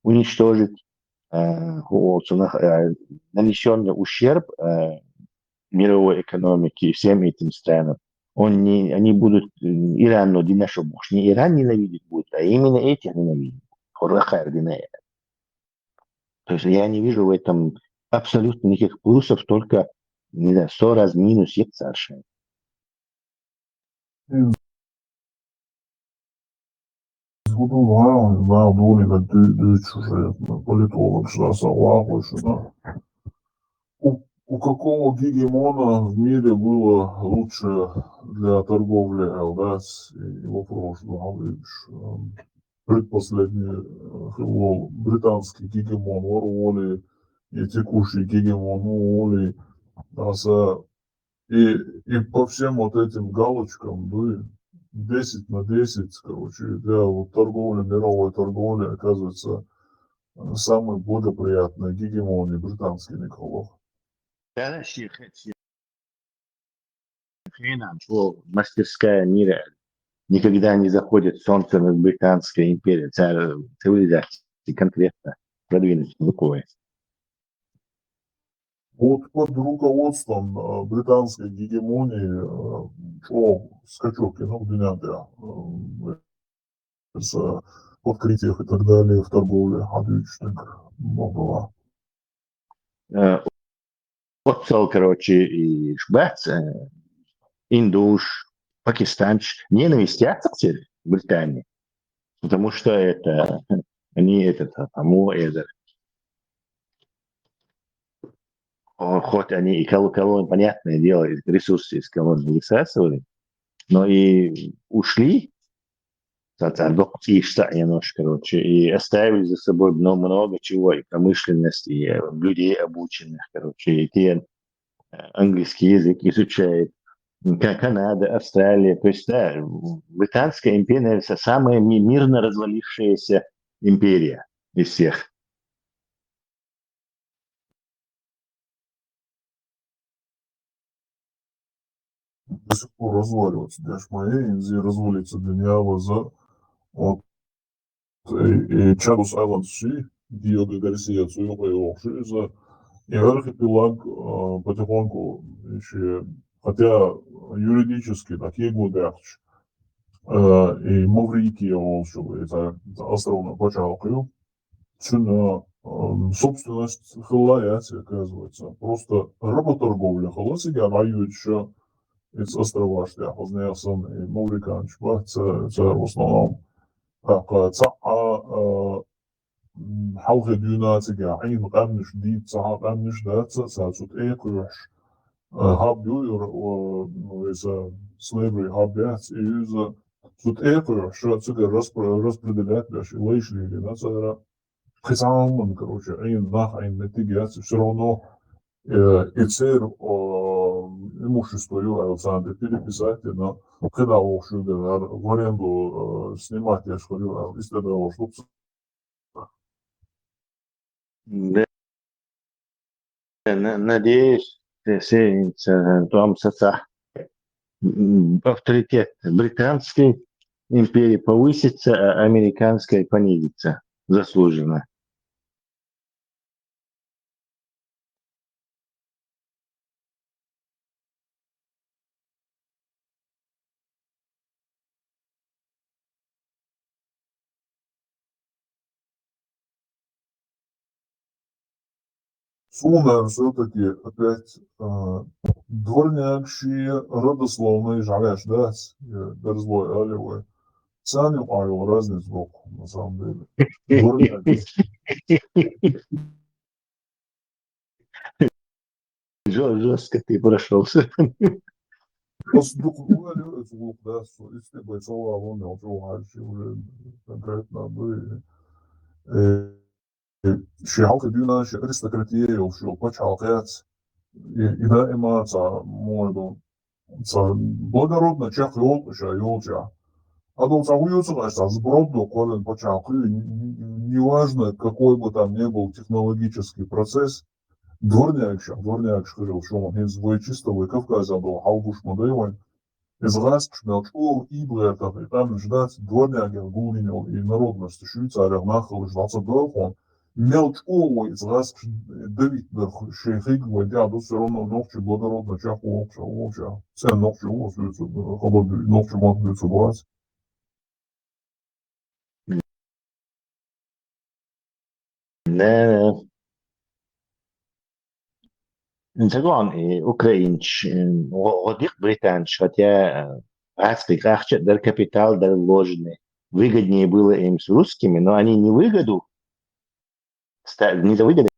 уничтожить. Э, вот, у нас, э, нанесённый ущерб, э, мировой экономике и всем этим странам. Он не, они будут, э, Иран, но Дина Шобуш, не Иран ненавидеть будет, а именно этих ненавидеть. Хорахар Дина. То есть я не вижу в этом абсолютно никаких плюсов, только, не знаю, сто раз минус их совершенно. Из гуду вау, вау, дули, да, ду-, ду-, чужие, ну, политолог, что согласен, что, да. У, у какого гегемона в мире было лучше для торговли, Элдас? И вопрос, да, видишь, эм, предпоследний, э, был британский гегемон, Орволи, и текущий гегемон, Уоли, аса и, и по всем вот этим галочкам, да, десять на десять, короче, для вот торговли, мировой торговли, оказывается, э, самый благоприятный гегемония британский Николов. Да, да, щи-, щи-, хренам, что мастерская мира никогда не заходит солнце над британской империей, цар-, цивилизацией конкретно продвинуть такое. Вот под руководством, э, британской гегемонии, э, шо скачок, ну, в дунянде, э, с, э, открытиях и так далее в торговле, а дальше так много. Э, оцал, короче, и шбац, э, индуш, пакистанч, ненависть яцак теперь в Британии. Потому что это, они этот, а, тому это. О, хоть они и кол-, колон-, понятное дело, из ресурсы из колонии высасывали, но и ушли, соответственно, док-, и что, и нож, короче, и оставили за собой мно-, много чего, и промышленность, и, э, людей обученных, короче, и те, э, английский язык изучает. Ка-, Канада, Австралия, то есть, да, британская империя, наверное, самая ми-, мирно развалившаяся империя из всех. До сих пор разваливается, дяш моя, инзи развалится дунья ваза. Вот. И, и Чагос Айлендс ши, Диего Гарсия Цуюка и охши, за, и архипелаг, э, потихоньку, ещё, хотя юридически так и гудахч, э, и Маврикия волчу, это, это островно почалкаю. Цуна, эм, собственность хилла яц, оказывается. Просто работорговля хилла, сига райюча, эц островаш, я, хозна ясан, и мавриканч, ба, ца, ца в основном. Так, а, ца, а, а, м, халхи дюна цига, ин къамниш, ди, ца, а, къамниш, да, ца, ца, цут, э, куш. Э, хаб ю, юр, о, ну, эса, slavery хаб яц, и юза, цут, э, куш, ца, цига распро-, распределять, да, ши, лайш ли, да, ца, ра. Хисаман, короче, ин нах, ин метигец, всё равно, э, и цер, о, имущество ю, а, сам переписать, но когда охшуга, в аренду, э, снимать, я ж говорю, а, из этого, чтоб Да, на-, надеюсь, се-, се-, се-, там саца. м, авторитет британской империи повысится, а американской понизится заслуженно. Суна всё-таки опять, а, дворнякши родословный жаляш, да, э, дерзлой алевой. Царна юкъе йола разница доккха, на самом деле. Дворнякши. Жё-, жёстко ты прошёлся. Просто дукха валю, это лук, да, что если бы целовал он, я уже уже конкретно бы, э, Ши хьалха дуьйна ши аристократия йолуш йолу пачхьалкх яц. И, и даима цхьа, мо ду, цхьа благородно чекх йолу ша йолча. Адо цхьа хӀун ю ца хаьа, цхьа сброд до кхоьллина пачхьалкх, н-, н-, неважно, какой бы там ни был технологический процесс, дворнягаш, дворнягаш хир йолу шуна, хӀинца вай чисто вай Кавказан долу хьал гуш ма дай вайн. Иза гӀазкхаш мел чӀогӀа ийба гӀертарх и къаьмнаш дац, дворнягех гулдина йолу и народность шуьйцарех нах халуш дӀа ца доху, мел чӀогӀа вай иза гӀазкхаш давить дарх шайн хиг вай тӀехь ду, всё равно нохчи благородно чекх воккхуш а волча. Цен нохчи ву, оцу дуьйцу, хабар дуьйцу, нохчи мотт дуьйцу бац. Не, не. Ца гон, и украинч, э, гӀо-, гӀо дикъ британч, хотя, э, гӀазкхи ахча дар, капитал дар вложенный. Выгоднее было им с русскими, но они не выгоду ста-, не за выгодой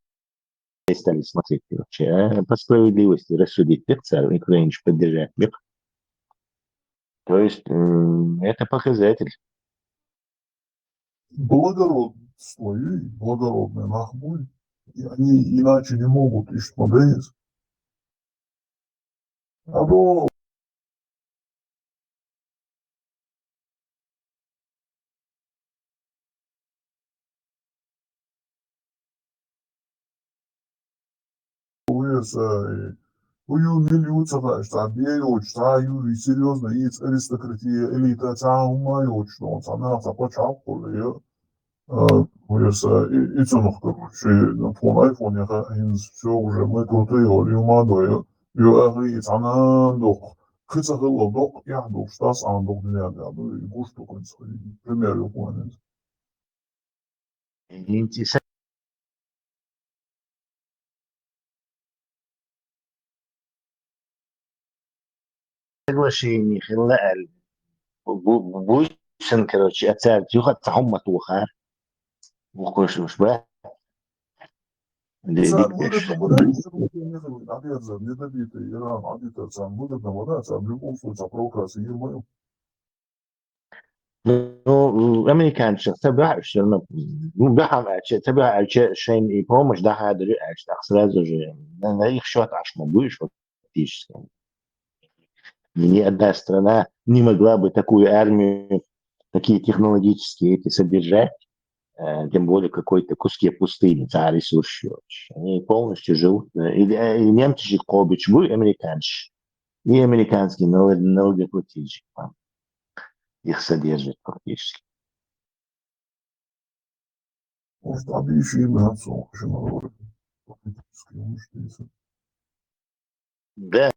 стали смотреть вообще, а по справедливости рассудить бих цара, украинч поддержать бих. То есть, м, это показатель. Благородство, и благородный нах буй, и они иначе не могут, ишт ма дайс. Або вуьйса, и хӀу ю, мила ю ца хаьа, цхьа бен йоцуш, цхьа ю, и серьёзно, и аристократия, элита, цхьа хӀума йоцуш, но цхьа нах, цхьа пачхьалкх хуьлу, ю. А, вуьйса, и, и цунах, короче, ну, тхуна айфонеха хӀинца всё уже, мы крутые, ю ма дой, ю, ю, ахи, и цхьана доккху, кхин ца хилла доккху, яхь доккхуш, тас ан доккху дуьнен тӀехь, ну, и гуш ду хӀинца, пример ю хӀинца. ХӀинца и са-, соглашение хилла аьлла. Бу-, бу-, буьйсан, короче, а цаьрца юха а цхьа хӀумма тохара. Вукхуьш уьш бац. Де-, цара дика деш. Выгодно ма дац, недобитый Иран, а дика царна выгодно ма дац, царна в любом случае провокация йир ма ю. Ну, американцех ца баьхьа уьш, ну, ну, баьхьа аьлча, ца баьхьа аьлча, шайна и помощь дахьа дара аьлча, тӀаккха сразу же на, на их счёт Ӏаш ма буй уьш фактически. Ни одна страна не могла бы такую армию, такие технологические эти содержать, э, тем более какой-то куске пустыни, цхьа ресурс йоцуш. Они полностью живут, э, и, э, и немцы же кхобуьйтуш буй американцаш, и американский налог-, налогоплательщик там их содержит фактически. Может, объясним, да, что, что мы говорим? Политические, может, если. Да.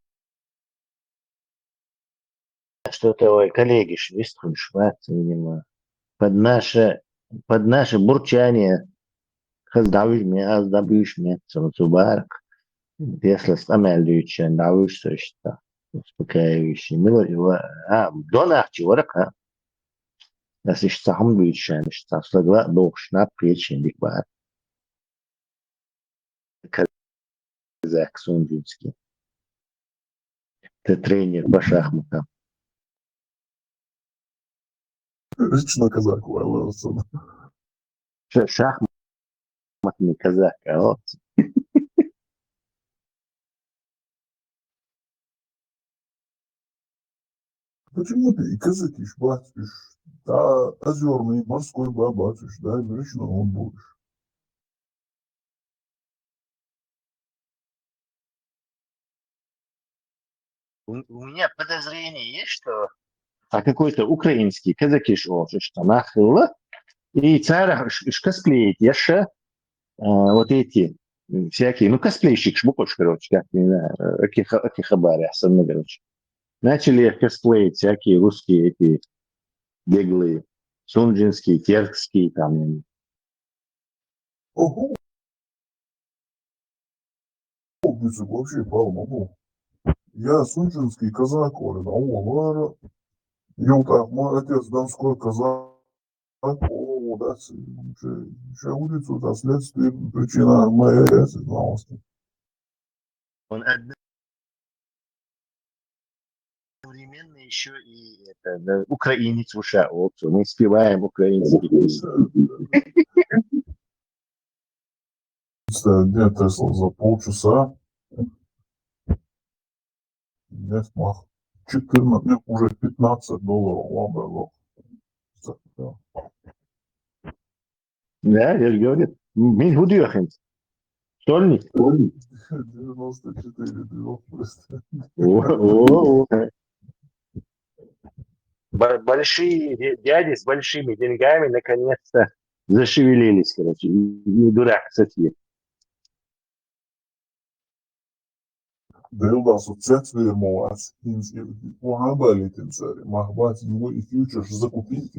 Что-то, ой, коллеги, ш-, вистхуьлуш вац, видимо. Под наше, под наше бурчание хаза дӀавуьжу ме, аз дӀабуьйшу ме, цу, цу барах. Теслас къамел дуьйцуш шайна дӀавуьжу со иштта. Успокаивающий. Мила, а, донахчи вара-кх, а? Ас иштта цхьа хӀума дуьйцу шайна, иштта цхьа слагла а бохуш, наб кхета шен дика бахьара. Казак Сунжинский. Ты тренер по шахматам. Лично казак вайлаза. Ша-, шахматный казак, а вот. Почему ты и казаки ж бац уьш? Да, озёрный, морской ба-, бац уьш, да, лично он будешь. У, у меня подозрение есть, что а какой-то украинский, казакиш олча, что нах хилла, и царах ш- ш- косплеить яша, а, вот эти м, всякие, ну, косплейщик, шмукоч, короче, как, не знаю, э, каких, каких хабарях, короче. Начали их косплеить, всякие русские эти беглые, сунжинские, теркские, там, Ого. О, бицик вообще пал могу. Я сунжинский казак, говорит, а у Лара. Юг так, мой отец донской казак. О, да, сейчас улицу, да, следствие, причина, моя отец, новости. Он одновременно еще и это, да, украинец в ушах. Вот, мы спеваем украинские песни. Представь, где Тесла за полчаса. Нет, мах. четырнадцать, нет, уже пятнадцать долларов. Ладно, лох. Да, я же говорю, мин худуяхин. Стольник. девяносто четыре движок просто. О, о, о. Бо- Большие дя- дяди с большими деньгами наконец-то зашевелились, короче. Не дурак, кстати. Дилдас у цецвир мовац, инс и угабалитин цари, махбат его и фьючерс закупить,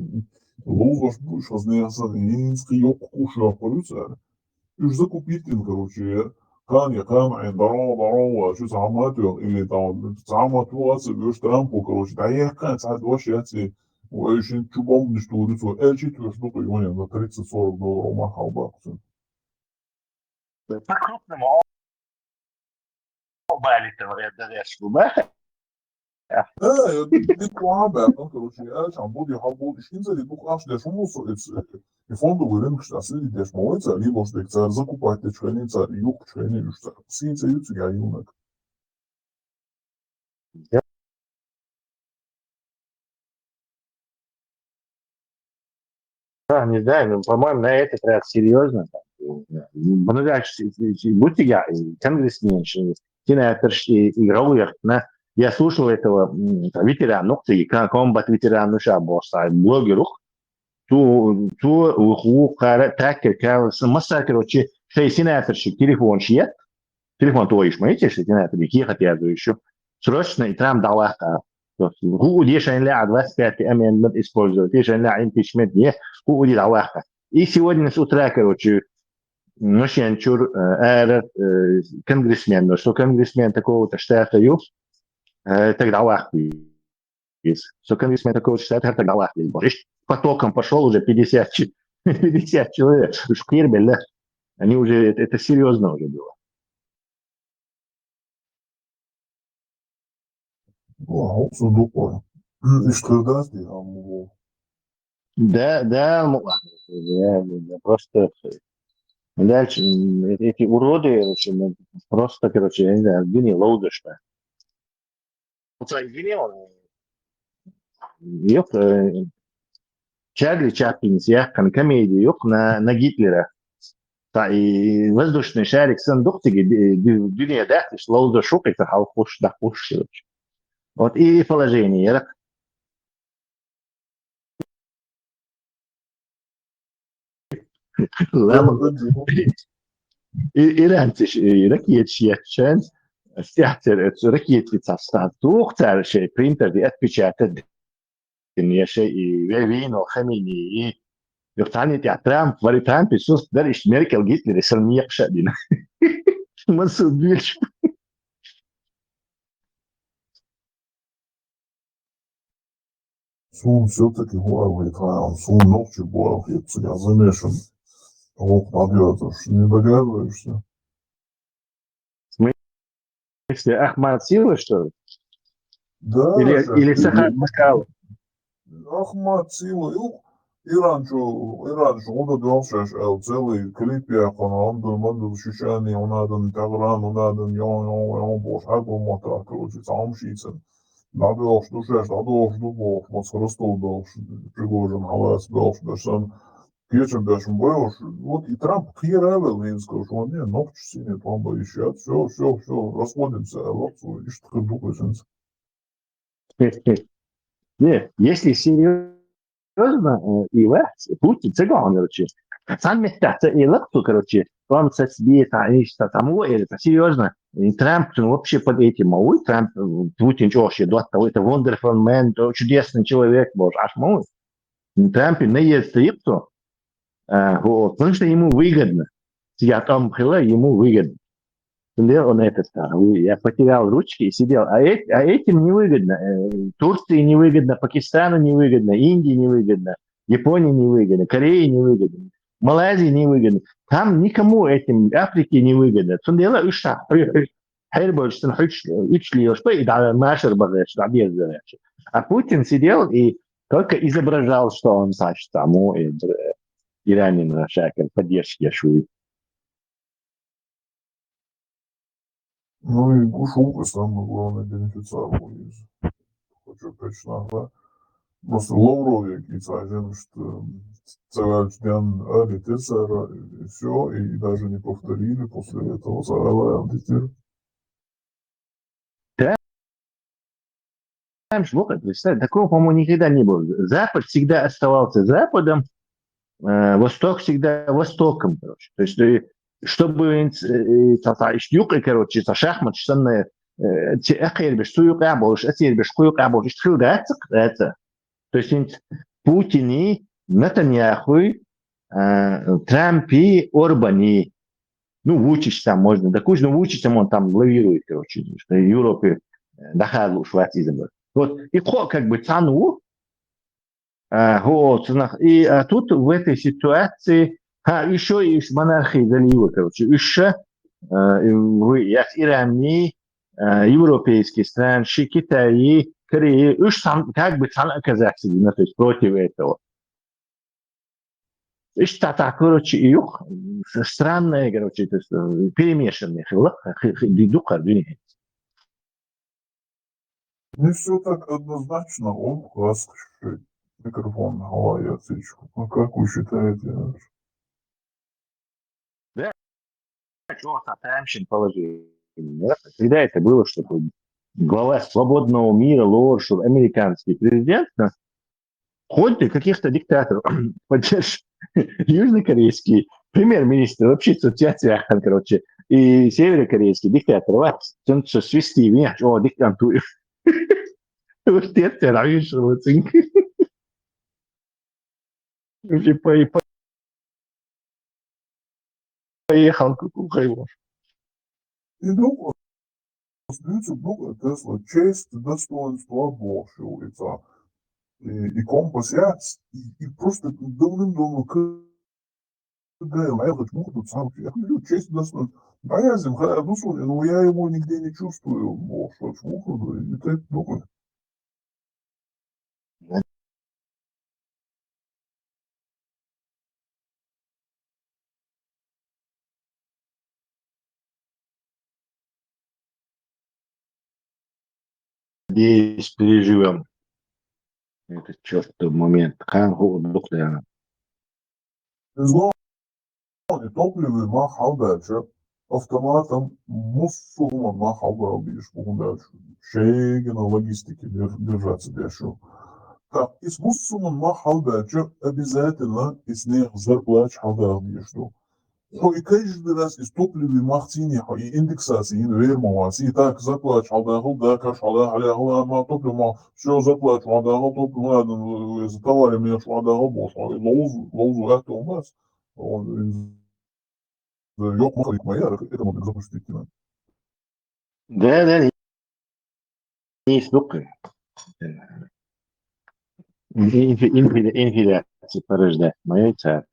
лузош буш вознеясан, инс и йок кушуа полюцари. Уж закупить, короче, я, кан я кан, ай, даро, даро, а что саматуел, или там, саматуел, а ци, уж Трампу, короче, да я кан, цад вообще, а ци, ой, шин чубом не штурицу, эль четвёртую, на тридцать-сорок долларов махал баксу. По-крупному. Балитова, я даже ошибу, да? Да, я бит куаба, короче, я чам буди хабул, ишкинза ли дух аш деш умусу, и фондовый рынок, что среди деш мовица, либо что их царь закупать, ты чхвени царь, юг чхвени, уж царь, синца юцу я юнак. А, не знаю, ну, по-моему, на этот раз серьезно. Ну, да, будьте я, конгрессмен, сенатор, и рауяхна. Я слушал этого м, там, ветерана, ну, ты, ка- комбат ветеран, ну, сейчас босса, блогеру. Ту, ту, уху, кара, такер, кара, масса, короче, шей сенаторщик, телефон шиет. Телефон твой ишь, маете, что сенатор, бики хотят еще. Срочно и Трамп дала. Ху, дешен ля, двадцать пятый амендмент использовать, дешен ля, импичмент, не, ху, уди дала. И сегодня с утра, короче, ну, чур, э, конгрессмен, ну, что конгрессмен такого-то штата, ю, э, так дала. Из. Что конгрессмен такого штата, так дала. Из. Потоком пошел уже пятьдесят, чи- пятьдесят человек. Уж кирбель, да. Они уже, это, это серьезно уже было. Вау, судукой. Ишкырдас ди амулу. Да, да, ну, ладно, я, я просто дальше м, эти уроды, короче, ну, просто, короче, я не знаю, гини лоудышка. Вот извини, он, ёп, э, Чарли Чаплин, я, кон комедия, ёп, на, на Гитлера. Та и воздушный шарик сан духтиги дюне да, лоудышук, это халкуш, да, куш, короче. Вот и положение, я Ла- И- Иранцы ж- и ракетчи ятчан, стяхтер, э, ракетчи цастан. Тух цар шей принтер ди отпечатать. Ин я шей и ве- вино хамини и Юхтани тя Трамп, вари Трамп и сус дар иш Меркель Гитлер и сан мекша дин. Ман су бильш. Сун все-таки хуавый твоя, сун ногчи буал, я замешан. Ох, подъёт, не догадываешься. Если Ахмат Сила, что ли? Да, Или, щас или ты- Сахат Макал? Ахмат Сила, ю, Иран чу, Иран чу, он дошаш, эл, целый клип я, он, он, он, Шишани, он, он, Тагран, он, он, ён, ён, ён, бош, а, бо, мотор, короче, сам шицен. Надо, что шеш, надо, что бо, вот с Ростов дошаш, Пригожин, Алас дошаш, дошаш, кечем дошаш, бош, вот и Трамп, киревел, Минск, что он, не, ногчи синий, там, боишь, все, все, все, расходимся, вот, и что ты думаешь, Не, если серьёзно, э, и вац, Путин, циган, короче. Цхьан меттаца и лакху, короче, вам со света, и что там, вот это серьёзно. И Трамп, ну, вообще под этим, а ой, Трамп, э, Путин, чё вообще, дуат того, это wonderful man, то чудесный человек, боже, аж мой. Трампе наезд йикъу, а, вот, потому что ему выгодно. Сидят там хила, ему выгодно. Сидел он это самое, я потерял ручки и сидел. А, эт- а этим невыгодно. Э, Турции невыгодно, Пакистану невыгодно, Индии невыгодно, Японии невыгодно, Корее невыгодно, Малайзии невыгодно. Там никому этим, Африке невыгодно. Цундела уж ша- хӀер больше, сан хӀуч-, уч лиёш, и да, машер багъеш, да, без горячо. А Путин сидел и только изображал, что он, значит, там, у, и, э, иранин, шакер, поддержки, я шую. Ну и Гушук, и самый главный бенефициар был из. Хочу точно, да. Просто Лавров, який цаген, что царь Дан, а, летит, и все, и даже не повторили после этого, царь Дан летит. Да? Там же, вот, представь, такого, по-моему, никогда не было. Запад всегда оставался Западом, э, Восток всегда Востоком, короче. То есть, э, чтобы, э, та- та- иш юкъе, короче, та шахмат, штанная, э, те ахер беш, су юкъе болш, ахер беш, ку юкъе болш, иш хил дац, дац. То есть, инц Путини, Натаньяхуи, э, Трампи, Орбани, ну, Вучич там можно, да куж, ну, Вучич там он там лавирует, короче, что Европе, э, дахалу шватизм. Вот, и хо, как бы, цану, а, го, цанах. И, а, тут в этой ситуации, ха, еще и монархии залива, короче, еще, э, и вы, я с Иранни, э, европейские страны, ши Китаи, Кореи, уж сам, как бы сам оказаться, ну, то есть против этого. Ишта, короче, и юх, странное, короче, то есть, э, перемешанный хила, хи- хи- ди- духар, дунин. Не все так однозначно, он класс, микрофон, а я отвечу. А как вы считаете? Да, чё, та- там щин положение, да? Когда это было, чтобы глава свободного мира, лор, чтобы американский президент, да, хоть ты каких-то диктаторов поддержишь, южнокорейский премьер-министр, вообще ассоциация, короче, и северокорейский диктатор, вот, он что, свести меня, о, диктантур. Вот это, да, видишь, вот, уже по- по- поехал, как у Хайлов. И друг, остаются друг Тесла, честь, достоинство большего лица. И, и компас, я, и, и просто давным-давно к- Гэл, я вот муха тут сам, я говорю, честь, достоинство. Да я зим, ха- ну, слушай, ну, я его нигде не чувствую, вот, что ж, муха, да, и ты, ну, Надеюсь, переживем этот чертов момент. Хан ху дух, наверное. Безусловно, топливо ма халбача, автоматом муссума ма халбал биш, бухундачу. Шейгина логистики дер- держаться дешу. Так, из муссума ма халбача обязательно из них зарплач халбал биш. Хо и каждый раз из топливо махцини, хо и индексации, и вермоваси, и так зарплач халбал, да, каш халбал, халбал, ма топливо, все зарплач халбал, топливо, ладно, за товарами халбал, бос, лоуз, лоуз, это у нас. Он, э, ёк, махалик моя, это могу запустить, да. Да, да, не, не стукай. Инфи- инфи- Инфляция порождает моя царь.